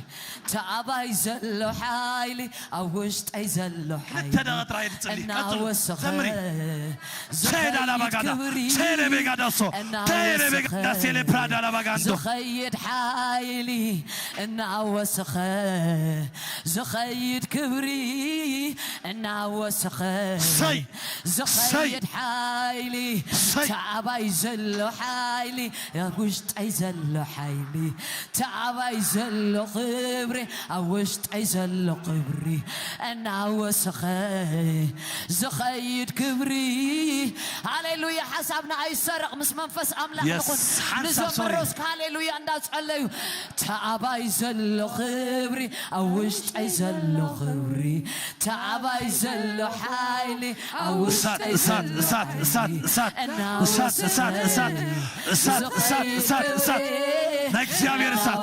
ተኣባይ ዘሎ ሓይሊ፣ ኣብ ውሽጠይ ዘሎ ሓይሊ ክልተ ደቂቕ ጥራይ ትጽሊ። ቀጽሉ። እናወሰኸ ዘምሪ። ሸዳ ላባጋዳ፣ ክብሪ ሸደ ቤጋዳሶ፣ ተየለ እናወሰኸ ቤጋዳ ሴሌ ፕራዳ ላባጋንዶ። ዝኸይድ ሓይሊ እናወሰኸ፣ ዝኸይድ ክብሪ እናወሰኸ፣ ሰይ፣ ዝኸይድ ሓይሊ፣ ሰይ። ተኣባይ ዘሎ ሓይሊ፣ ኣብ ውሽጠይ ዘሎ ሓይሊ፣ ተኣባይ ዘሎ ክብሪ፣ ኣብ ውሽጠይ ዘሎ ክብሪ እናወሰኸ ዝኸይድ ክብሪ። ሃሌሉያ። ሓሳብና ኣይሰረቕ፣ ምስ መንፈስ ኣምላኽ ንኹን። ንዘምሮ እስከ ሃሌሉያ እንዳጸለዩ። ተኣባይ ዘሎ ክብሪ፣ ኣብ ውሽጠይ ዘሎ ክብሪ፣ ተኣባይ ዘሎ ሓይሊ፣ ኣብ ውሽጠይ እሳት፣ እሳት፣ ዘሎ እሳት፣ ሓይሊ እሳት፣ እሳት፣ እናወሰኸ እሳት፣ እሳት፣ እሳት፣ እሳት፣ እሳት፣ እሳት። ዝኸይድ ክብሪ ናይ እግዚኣብሔር እሳት፣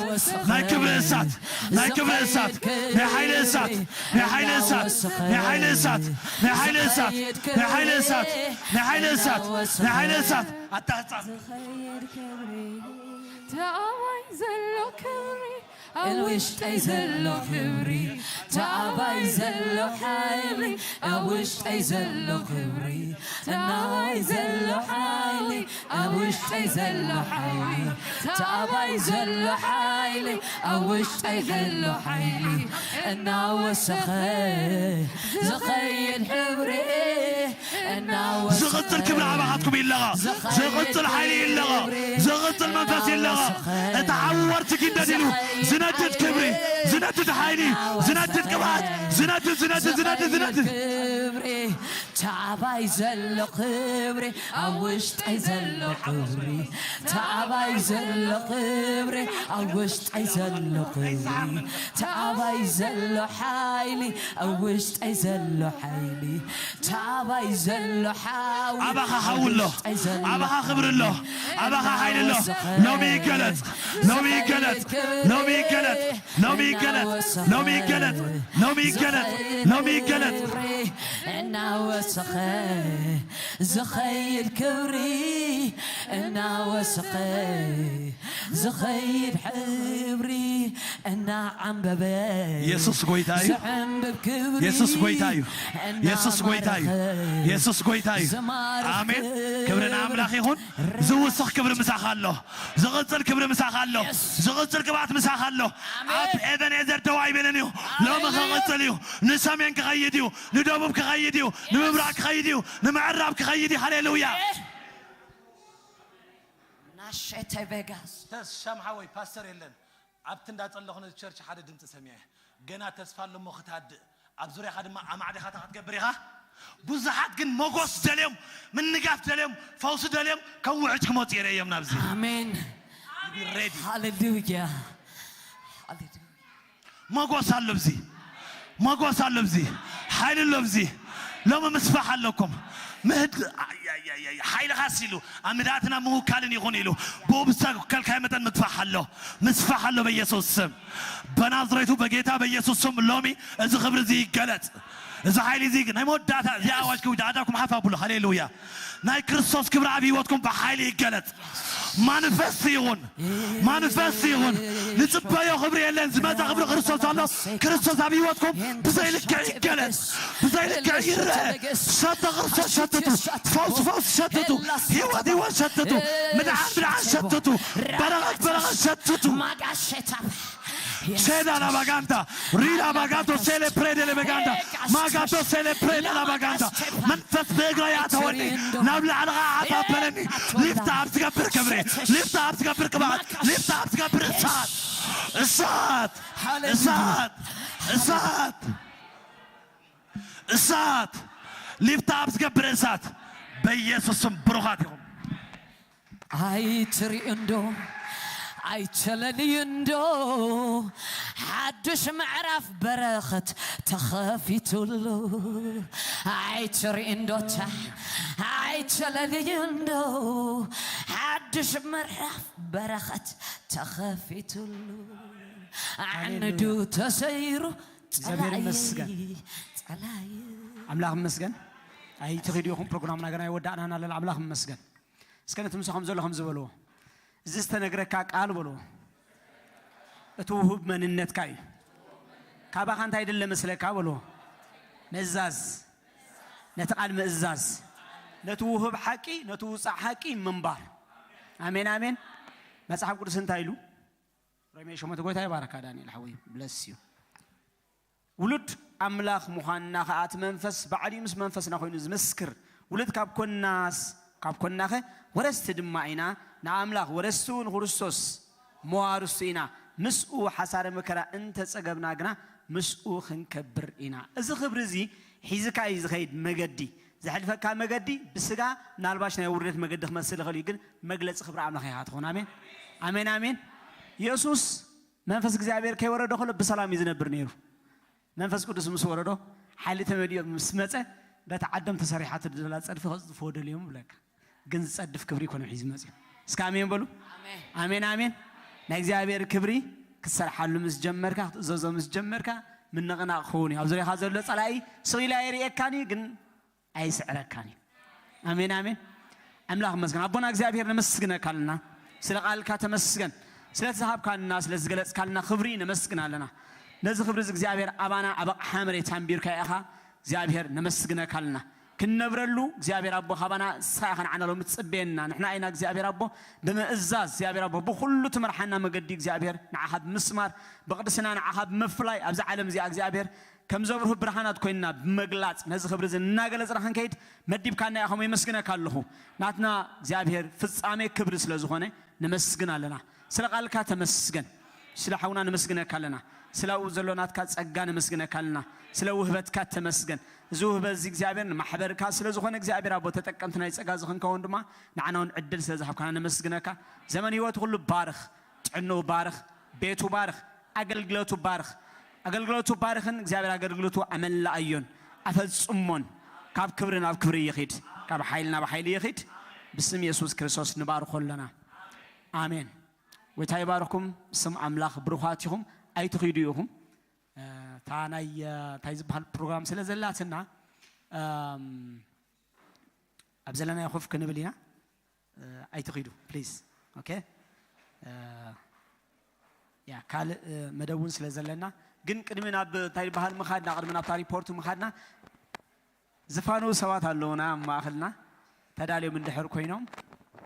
ናይ ክብሪ እሳት፣ ናይ ክብሪ እሳት፣ ናይ ሓይሊ እሳት፣ ናይ ሓይሊ እሳት፣ ናይ ሓይሊ እሳት፣ ናይ ሓይሊ እሳት፣ ናይ ሓይሊ እሳት፣ ናይ ሓይሊ እሳት፣ ናይ ሓይሊ እሳት። ኣታ ህጻን ዝኸይድ ክብሪ፣ ተኣዋይ ዘሎ ክብሪ፣ ኣብ ውሽጠይ ዘሎ ክብሪ፣ ተኣባይ ዘሎ ሓይሊ፣ ኣብ ውሽጠይ ዘሎ ክብሪ፣ ተኣባይ ዘሎ ሓይሊ፣ ኣብ ውሽጠይ ዘሎ ሓይሊ፣ ተኣባይ ዘሎ ሓይሊ፣ ኣብ ውሽጠይ ዘሎ ሓይሊ፣ እናወሰኸ ዝኸይድ ክብሪ፣ እናወሰኸ ዝቕጽል ክብሪ ኣባኻትኩም ይለቐቕ። ዝኸይድ ዝቕጽል ሓይሊ ይለቐቕ። ክብሪ፣ ዝቕጽል መንፈስ ይለቐቕ። እናወሰኸ እቲ ዓቢ ወርቲ ኪንደድ ኢሉ ዝኸይድ ዝነድድ ክብሪ፣ ክብሪ፣ ዝነድድ ሓይሊ፣ ዝነድድ ቅብኣት፣ ዝነድድ፣ ዝነድድ፣ ዝነድድ፣ ዝነድድ። ክብሪ፣ ታባይ ዘሎ ክብሪ ኣብ ውሽጠይ ዘሎ ክብሪ ታባይ ዘሎ ክብሪ ኣብ ውሽጠይ ዘሎ ክብሪ ታባይ ዘሎ ሓይሊ ኣብ ውሽጠይ ዘሎ ሓይሊ ታባይ ዘሎ ሓዊ ኣባኻ ሓዊ ኣሎ። ኣባኻ ክብሪ ኣሎ። ኣባኻ ሓይሊ ኣሎ። ሎሚ ይገለጽ። ሎሚ ይገለጽ። ሎሚ ይገለጽ። ሎሚ ይገለጽ። ሎሚ ይገለጽ። ሎሚ ይገለጽ። ሎሚ ይገለጽ። እናወሰኸ ዝኸይድ ክብሪ እናወሰኸ ዝኸይድ ሕብሪ እናዓንበበ የሱስ ጎይታ እዩ። ዝዕንብብ ክብሪ የሱስ ጎይታ እዩ። የሱስ ጎይታ እዩ። እናማረኸ የሱስ ጎይታ እዩ። ዝማርኽ ኣሜን። ክብሪ ንኣምላኽ ይኹን። ዝውስኽ ክብሪ ምሳኻ ኣሎ። ዝቕጽል ክብሪ ምሳኻ ኣሎ። ዝቕጽል ቅብኣት ምሳኻ ኣሎ። ኣብ ኤበኔዘር ደው ኣይብልን እዩ። ሎሚ ክቕጽል እዩ። ንሰሜን ክኸይድ እዩ። ንደቡብ ክኸይድ እዩ። ንምብራቕ ክኸይድ እዩ። ንምዕራብ ክኸይድ እዩ። ሃሌሉያ። ናሸተ ቬጋስ ተስ ሻም ሓወይ ፓስተር የለን ኣብቲ እንዳጸለኹ ነዚ ቸርች ሓደ ድምፂ ሰሚዐ ገና ተስፋ ኣለሞ ክትሃድእ ኣብ ዙርያኻ ድማ ኣማዕዲኻ እንታይ ክትገብር ኢኻ ብዙሓት ግን መጎስ ደልዮም ምንጋፍ ደልዮም ፈውሲ ደልዮም ከውሕጅ ክመፁ የረዮም ናብዚ ኣሜን ሬዲ ሃሌሉያ ሃሌሉያ መጎስ ኣሎ ብዚ መጎስ ኣሎ ብዚ ሓይሊ ኣሎ ብዚ ሎሚ ምስፋሕ ኣለኩም ምህድ ሓይልኻስ ኢሉ ኣብ ምድኣትና ምውካልን ይኹን ኢሉ ብኡ ብዝተወከልካዮ መጠን ምግፋሕ ኣሎ ምስፋሕ ኣሎ በኢየሱስ ስም በናዝሬቱ በጌታ በኢየሱስ ስም ሎሚ እዚ ክብሪ እዚ ይገለጽ እዚ ሓይሊ እዚ ናይ መወዳእታ እዚ ኣዋጅ ክውዳ ኣዳኩም ሓፍ ኣብሉ ሃሌሉያ ናይ ክርስቶስ ክብሪ ኣብ ህይወትኩም ብሓይሊ ይገለጽ ማንፈስት ይኹን ማንፈስት ይኹን ንጽበዮ ክብሪ የለን ዝመጻ ክብሪ ክርስቶስ ኣሎ ክርስቶስ ኣብ ህይወትኩም ብዘይ ልክዕ ይገለጽ ብዘይ ልክዕ ይረአ ሸቶ ክርስቶስ ሸትቱ ፈውስ ፈውስ ሸትቱ ህይወት ህይወት ሸትቱ ምድዓን ምድዓን ሸትቱ በረኸት በረኸት ሸትቱ ማጋሸታ ሼዳ ላባጋንታ ሪዳ ባጋቶ ሴሌ ፕሬደ ለበጋንታ ማጋቶ ሴሌ ፕሬደ ላባጋንታ መንፈስ ብእግራ ያተወኒ ናብ ላዕሊ ዓት ኣበለኒ ሊፍት ኣብ ዝገብር ክብሪ ሊፍት ኣብ ዝገብር ቅብኣት ሊፍት ኣብ ዝገብር እሳት እሳት እሳት እሳት እሳት ሊፍት ኣብ ዝገብር እሳት በኢየሱስ ስም ብሩኻት ኢኹም ኣይትሪኡ እንዶ ኣይቸለልዩ እንዶ ሓድሽ ምዕራፍ በረኸት ተኸፊቱሉ ኣይትሪኡ እንዶታ ኣይቸለልዩ እንዶ ሓድሽ ምዕራፍ በረኸት ተኸፊቱሉ ኣዕንዱ ተሰይሩ እግዚኣብሔር ይመስገን። ጸላይ ኣምላኽ ይመስገን። ኣይትኺዱ ኢኹም ፕሮግራምና ገና ይወዳእናን ኣለና። ኣምላኽ ይመስገን። እስከ ነቲ ምሳኹም ዘሎ ከም ዝበልዎ እዚ ዝተነግረካ ቃል በልዎ እቲ ውሁብ መንነትካ እዩ። ካባኻ እንታይ ድለ መስለካ በልዎ ምእዛዝ ነቲ ቃል ምእዛዝ ነቲ ውሁብ ሓቂ ነቲ ውፃእ ሓቂ ምንባር ኣሜን ኣሜን። መፅሓፍ ቅዱስ እንታይ ኢሉ ረሜ ሸሞተ ጎይታ ይባረካ ዳንኤል ሓወይ ብለስ እዩ ውሉድ ኣምላኽ ምዃንና ኸኣ እቲ መንፈስ ባዕሉ ምስ መንፈስና ኮይኑ ዝምስክር ውሉድ ካብ ኮናስ ካብ ኮናኸ ወረስቲ ድማ ኢና ንኣምላኽ ወረስቲ እውን ክርስቶስ መዋርስቱ ኢና ምስኡ ሓሳረ መከራ እንተጸገብና ግና ምስኡ ክንከብር ኢና እዚ ክብሪ እዚ ሒዝካ እዩ ዝኸይድ መገዲ ዘሕልፈካ መገዲ ብስጋ ምናልባሽ ናይ ውርደት መገዲ ክመስል ይኽእል እዩ ግን መግለፂ ክብሪ ኣምላኽ ኢኻ ትኾን ኣሜን ኣሜን ኣሜን የሱስ መንፈስ እግዚኣብሔር ከይወረደ ከሎ ብሰላም እዩ ዝነብር ነይሩ መንፈስ ቅዱስ ምስ ወረዶ ሓይሊ ተመሊኦ ምስ መፀ በቲ ዓዶም ተሰሪሓ ትደላ ፀድፊ ከፅድፍዎ ደልዮም ብለካ ግን ዝፀድፍ ክብሪ ይኮነ ሒዙ መፅኡ እስከ ኣሜን በሉ ኣሜን ኣሜን ናይ እግዚኣብሔር ክብሪ ክትሰርሓሉ ምስ ጀመርካ ክትእዘዞ ምስ ጀመርካ ምንቕናቕ ክኸውን እዩ ኣብ ዙሪያኻ ዘሎ ፀላኢ ስቕ ኢሉ ኣይርእየካን እዩ ግን ኣይስዕረካን እዩ ኣሜን ኣሜን ኣምላኽ መስገን ኣቦና እግዚኣብሔር ነመስግነካ ኣለና ስለ ቃልካ ተመስገን ስለ ዝሃብካልና ስለ ዝገለጽካልና ክብሪ ነመስግን ኣለና ነዚ ክብሪ እዚ እግዚኣብሔር ኣባና ኣብ ኣቕሓ መሬት ኣንቢርካ ኢኻ እግዚኣብሔር ነመስግነካ ኣለና ክንነብረሉ እግዚኣብሔር ኣቦ ካባና ንስኻ ኢኻ ንዓና ሎሚ ትጽበየና ንሕና ኢና እግዚኣብሔር ኣቦ ብምእዛዝ እግዚኣብሔር ኣቦ ብኩሉ ትመርሓና መገዲ እግዚኣብሔር ንዓኻ ብምስማር ብቅድስና ንዓኻ ብምፍላይ ኣብዚ ዓለም እዚኣ እግዚኣብሔር ከም ዘብርሁ ብርሃናት ኮይንና ብምግላፅ ነዚ ክብሪ እዚ እናገለፅና ክንከይድ መዲብካና ኢኻ የመስግነካ ኣለኹ ናትና እግዚኣብሔር ፍፃሜ ክብሪ ስለ ዝኾነ ነመስግን ኣለና ስለ ቃልካ ተመስገን ስለ ሓውና ነመስግነካ ኣለና ስለ ኣብኡ ዘሎ ናትካ ጸጋ ነመስግነካ ኣለና። ስለ ውህበትካ ተመስገን። እዚ ውህበት እዚ እግዚኣብሔር ንማሕበርካ ስለ ዝኾነ እግዚኣብሔር ኣቦ ተጠቀምቲ ናይ ጸጋ እዚ ክንከውን ድማ ንዓና እውን ዕድል ስለ ዝሃብካና ነመስግነካ። ዘመን ህይወቱ ኩሉ ባርኽ፣ ጥዕንኡ ባርኽ፣ ቤቱ ባርኽ፣ ኣገልግሎቱ ባርኽ። ኣገልግሎቱ ባርኽን እግዚኣብሔር ኣገልግሎቱ ኣመላኣዮን ኣፈጽሞን ካብ ክብሪ ናብ ክብሪ ይኺድ፣ ካብ ሓይሊ ናብ ሓይሊ ይኺድ። ብስም የሱስ ክርስቶስ ንባርኾ ኣለና። ኣሜን። ጎይታ ይባርኽኩም። ስም ኣምላኽ ብሩኻት ኢኹም። ኣይትኺዱ ኢኹም። እ፣ እታ ናይ፣ እ፣ እንታይ ዝበሃል ፕሮግራም ስለ ዘላትና፣ እም፣ ኣብ ዘለናዮ ኮፍ ክንብል ኢና። እ፣ ኣይትኺዱ ፕሊዝ። ኦኬ። እ፣ ያ ካልእ፣ እ፣ መደብ እውን ስለ ዘለና፣ ግን ቅድሚ ናብ እንታይ ዝበሃል ምኻድና፣ ቅድሚ ናብታ ሪፖርት ምኻድና ዝፋነዉ ሰባት ኣለዉና ኣብ ማእኸልና ተዳልዮም እንድሕር ኮይኖም፣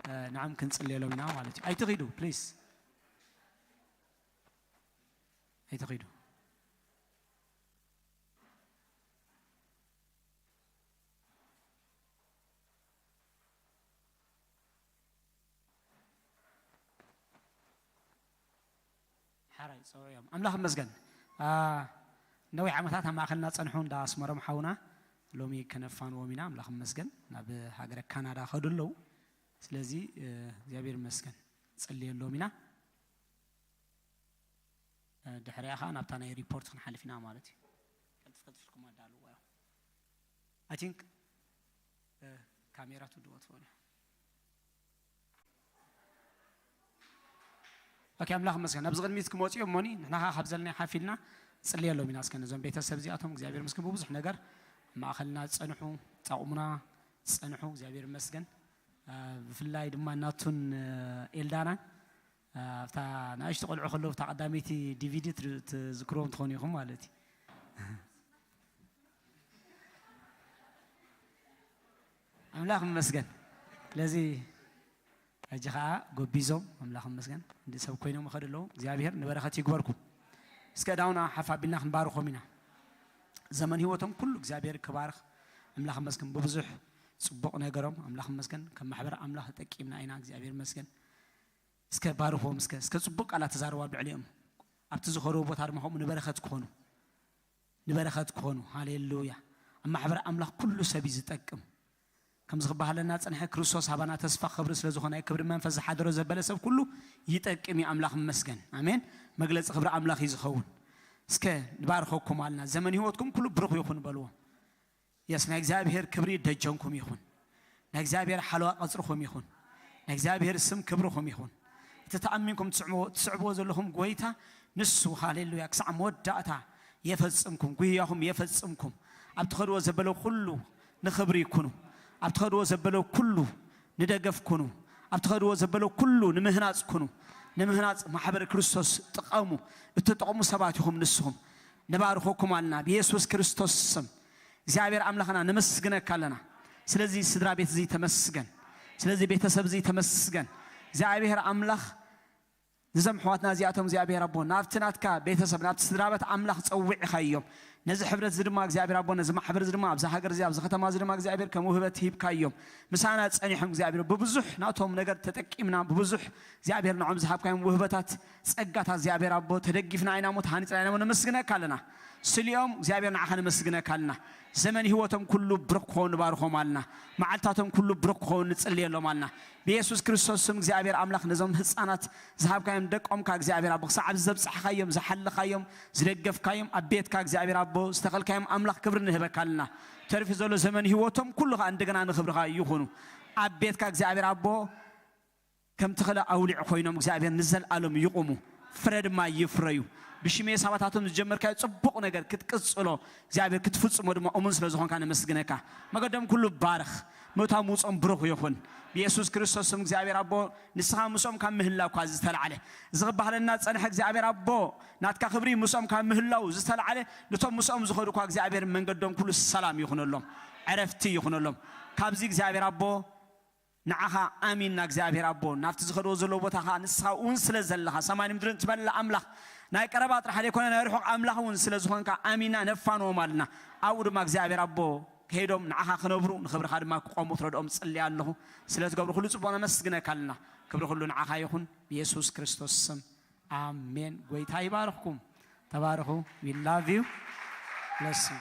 እ፣ ንዓም ክንጽልየሎም ኢና ማለት እዩ። ኣይትኺዱ ፕሊዝ። ኣይትኺዱ። ሓራይ ጸውዕዮም። ኣምላኽ ይመስገን። አ፣ ነዊሕ ዓመታት ኣብ ማእኸልና ጸንሑ እንዳ ኣስመሮም ሓውና ሎሚ ከነፋንዎም ኢና። ኣምላኽ ይመስገን። ናብ ሃገረ ካናዳ ከዱ ኣለዉ። ስለዚ፣ እ፣ እግዚኣብሔር ይመስገን። ጽልየሎም ኢና። እ፣ ድሕሪኣ ኸኣ ናብታ ናይ ሪፖርት ክንሓልፍ ኢና ማለት እዩ። ቀልጥፍ ቀልጥፍ ኢልኩም ኣዳልዎ። I think፣ እ፣ ካሜራ ትውድኦ ትኽእሉ። ኦኬ፣ ኣምላኽ ይመስገን። ኣብዚ ቅድሚት ክመጹ እዮም እሞኒ፣ ንሕና ኸኣ ካብ ዘለናዮ ሓፍ ኢልና ጽልየሎም ኢና። እስከ ነዞም ቤተሰብ እዚኣቶም እግዚኣብሔር ይመስገን ብብዙሕ ነገር ማእኸልና ጸንሑ፣ ጸቑሙና ጸንሑ፣ እግዚኣብሔር ይመስገን። እ፣ ብፍላይ ድማ ናቱን፣ እ፣ ኤልዳናን፣ እ፣ ኣብታ ንኣሽቱ ቆልዑ ከለዉ ኣብታ ቀዳመይቲ ዲቪዲ ትር-፣ ትዝክርዎም ትኾኑ ኢኹም ማለት እዩ። ኣምላኽ ይመስገን። ስለዚ ሕጂ ኸኣ ጎቢዞም ኣምላኽ ይመስገን እንዲ ሰብ ኮይኖም ይኸዱ ኣለዉ። እግዚኣብሔር ንበረኸት ይግበርኩም። እስከ ዳውና ሓፍ ኣቢልና ክንባርኾም ኢና። ዘመን ህይወቶም ኩሉ እግዚኣብሔር ክባርኽ ኣምላኽ ይመስገን። ብብዙሕ ጽቡቕ ነገሮም ኣምላኽ ይመስገን። ከም ማሕበር ኣምላኽ ተጠቂምና ኢና። እግዚኣብሔር ይመስገን። እስከ ባርኾም፣ እስከ፣ እስከ ጽቡቕ ቃላት ተዛረቡ ኣብ ልዕሊኦም። ኣብቲ ዝኸድዎ ቦታ ድማ ከምኡ ንበረኸት ክኾኑ፣ ንበረኸት ክኾኑ። ሃሌሉያ። ኣብ ማሕበር ኣምላኽ ኩሉ ሰብ እዩ ዝጠቅም። ከም ዝኽባሃለና ጸንሐ ክርስቶስ ሃባና ተስፋ ክብሪ ስለ ዝኾነ፣ ክብሪ መንፈስ ዝሓደሮ ዘበለ ሰብ ኩሉ ይጠቅም እዩ። ኣምላኽ ይመስገን። ኣሜን። መግለጺ ክብሪ ኣምላኽ እዩ ዝኸውን። እስከ ንባርኸኩም ኣልና። ዘመን ህይወትኩም ኩሉ ብሩኽ ይኹን በልዎ። የስ፣ ናይ እግዚኣብሔር ክብሪ ደጀንኩም ይኹን። ናይ እግዚኣብሔር ሓለዋ ቀጽርኹም ይኹን። ናይ እግዚኣብሔር ስም ክብርኹም ይኹን። እቲ ተኣሚንኩም ትስዕምዎ-፣ ትስዕብዎ ዘለኹም ጐይታ ንሱ፣ ሃሌሉያ፣ ክሳዕ መወዳእታ የፈጽምኩም፣ ጉህያኹም የፈጽምኩም። ኣብ ትኸድዎ ዘበለ ኩሉ ንኽብሪ ኩኑ። ኣብ ትኸድዎ ዘበለ ኩሉ ንደገፍ ኩኑ። ኣብ ትኸድዎ ዘበለ ኩሉ ንምህናጽ ኩኑ። ንምህናጽ ማሕበር ክርስቶስ ጥቀሙ። እትጠቕሙ ሰባት ኢኹም ንስኹም። ንባርኾኩም ኣልና ብየሱስ ክርስቶስ ስም። እግዚኣብሔር ኣምላኽና ነመስግነካ ኣለና። ስለዚ ስድራ ቤት እዚ ተመስገን። ስለዚ ቤተሰብ እዚ ተመስገን። እግዚኣብሔር ኣምላኽ ነዞም ኣሕዋትና እዚኣቶም እግዚኣብሔር ኣቦ ናብቲ ናትካ ቤተሰብ ናብቲ ስድራ ቤት ኣምላኽ ጸዊዕኻዮም። ነዚ ሕብረት እዚ ድማ እግዚኣብሔር ኣቦ ነዚ ማሕበር እዚ ድማ ኣብዚ ሃገር እዚ ኣብዚ ከተማ እዚ ድማ እግዚኣብሔር ከም ውህበት ሂብካዮም። ምሳና ጸኒሖም እግዚኣብሔር ብብዙሕ ናቶም ነገር ተጠቂምና ብብዙሕ እግዚኣብሔር ንዖም ዝሃብካዮም ውህበታት ጸጋታት እግዚኣብሔር ኣቦ ተደጊፍና ኢና እሞ ተሃኒጽና ኢና እሞ ነመስግነካ ኣለና። ስሊኦም እግዚኣብሔር ንዓኻ ነመስግነካ ኣለና። ዘመን ህይወቶም ኩሉ ብሩኽ ክኸውን ንባርኾም ኣለና። መዓልታቶም ኩሉ ብሩኽ ክኸውን ንጽልየሎም ኣለና። ብየሱስ ክርስቶስ ስም እግዚኣብሔር ኣምላኽ ነዞም ህጻናት ዝሃብካዮም ደቆምካ እግዚኣብሔር ኣቦ ክሳዕ ኣብዚ ዘብጻሕኻዮም ዝሓለኻዮም ዝደገፍካዮም ኣብ ቤትካ እግዚኣብሔር ኣቦ ዝተኸልካዮም ኣምላኽ ክብሪ ንህበካ ኣለና። ተሪፉ ዘሎ ዘመን ህይወቶም ኩሉ ኸኣ እንደገና ንኽብርኻ ይኹኑ። ኣብ ቤትካ እግዚኣብሔር ኣቦ ከም ተኽለ ኣውሊዕ ኮይኖም እግዚኣብሔር ንዘለኣለም ይቑሙ፣ ፍረ ድማ ይፍረዩ። ብሽሜ ሳባታቶም ዝጀመርካዮ ጽቡቕ ነገር ክትቅጽሎ እግዚኣብሔር ክትፍጽሞ ድማ እሙን ስለ ዝኾንካ ነመስግነካ። መገዶም ኩሉ ባርኽ፣ ምእታው ምውጾም ብሩኽ ይኹን። ብየሱስ ክርስቶስ ስም እግዚኣብሔር ኣቦ ንስኻ ምስኦም ካብ ምህላው እኳ ዝተላዕለ እዚ ክባህለና ጸንሐ እግዚኣብሔር ኣቦ ናትካ ክብሪ ምስኦም ካብ ምህላው ዝተላዕለ ነቶም ምስኦም ዝኸዱ እኳ እግዚኣብሔር መንገዶም ኩሉ ሰላም ይኹነሎም፣ ዕረፍቲ ይኹነሎም። ካብዚ እግዚኣብሔር ኣቦ ንዓኻ ኣሚንና እግዚኣብሔር ኣቦ ናብቲ ዝኸድዎ ዘለዎ ቦታ ኸዓ ንስኻ እውን ስለ ዘለኻ ሰማይን ምድርን ትመልእ ኣምላኽ ናይ ቀረባ ጥራሕ ዘይኮነ ናይ ርሑቕ ኣምላኽ እውን ስለ ዝኾንካ ኣሚንና ነፋንዎም ኣልና። ኣብኡ ድማ እግዚኣብሔር ኣቦ ከይዶም ንዓኻ ክነብሩ ንኽብርኻ ድማ ክቆሙ ትረድኦም ጽልያ ኣለኹ። ስለ ትገብሩ ኩሉ ጽቡቕ ነመስግነካ ኣለና። ክብሪ ኩሉ ንዓኻ ይኹን ብየሱስ ክርስቶስ ስም ኣሜን። ጎይታ ይባርኽኩም። ተባረኹ። We love you. Bless you.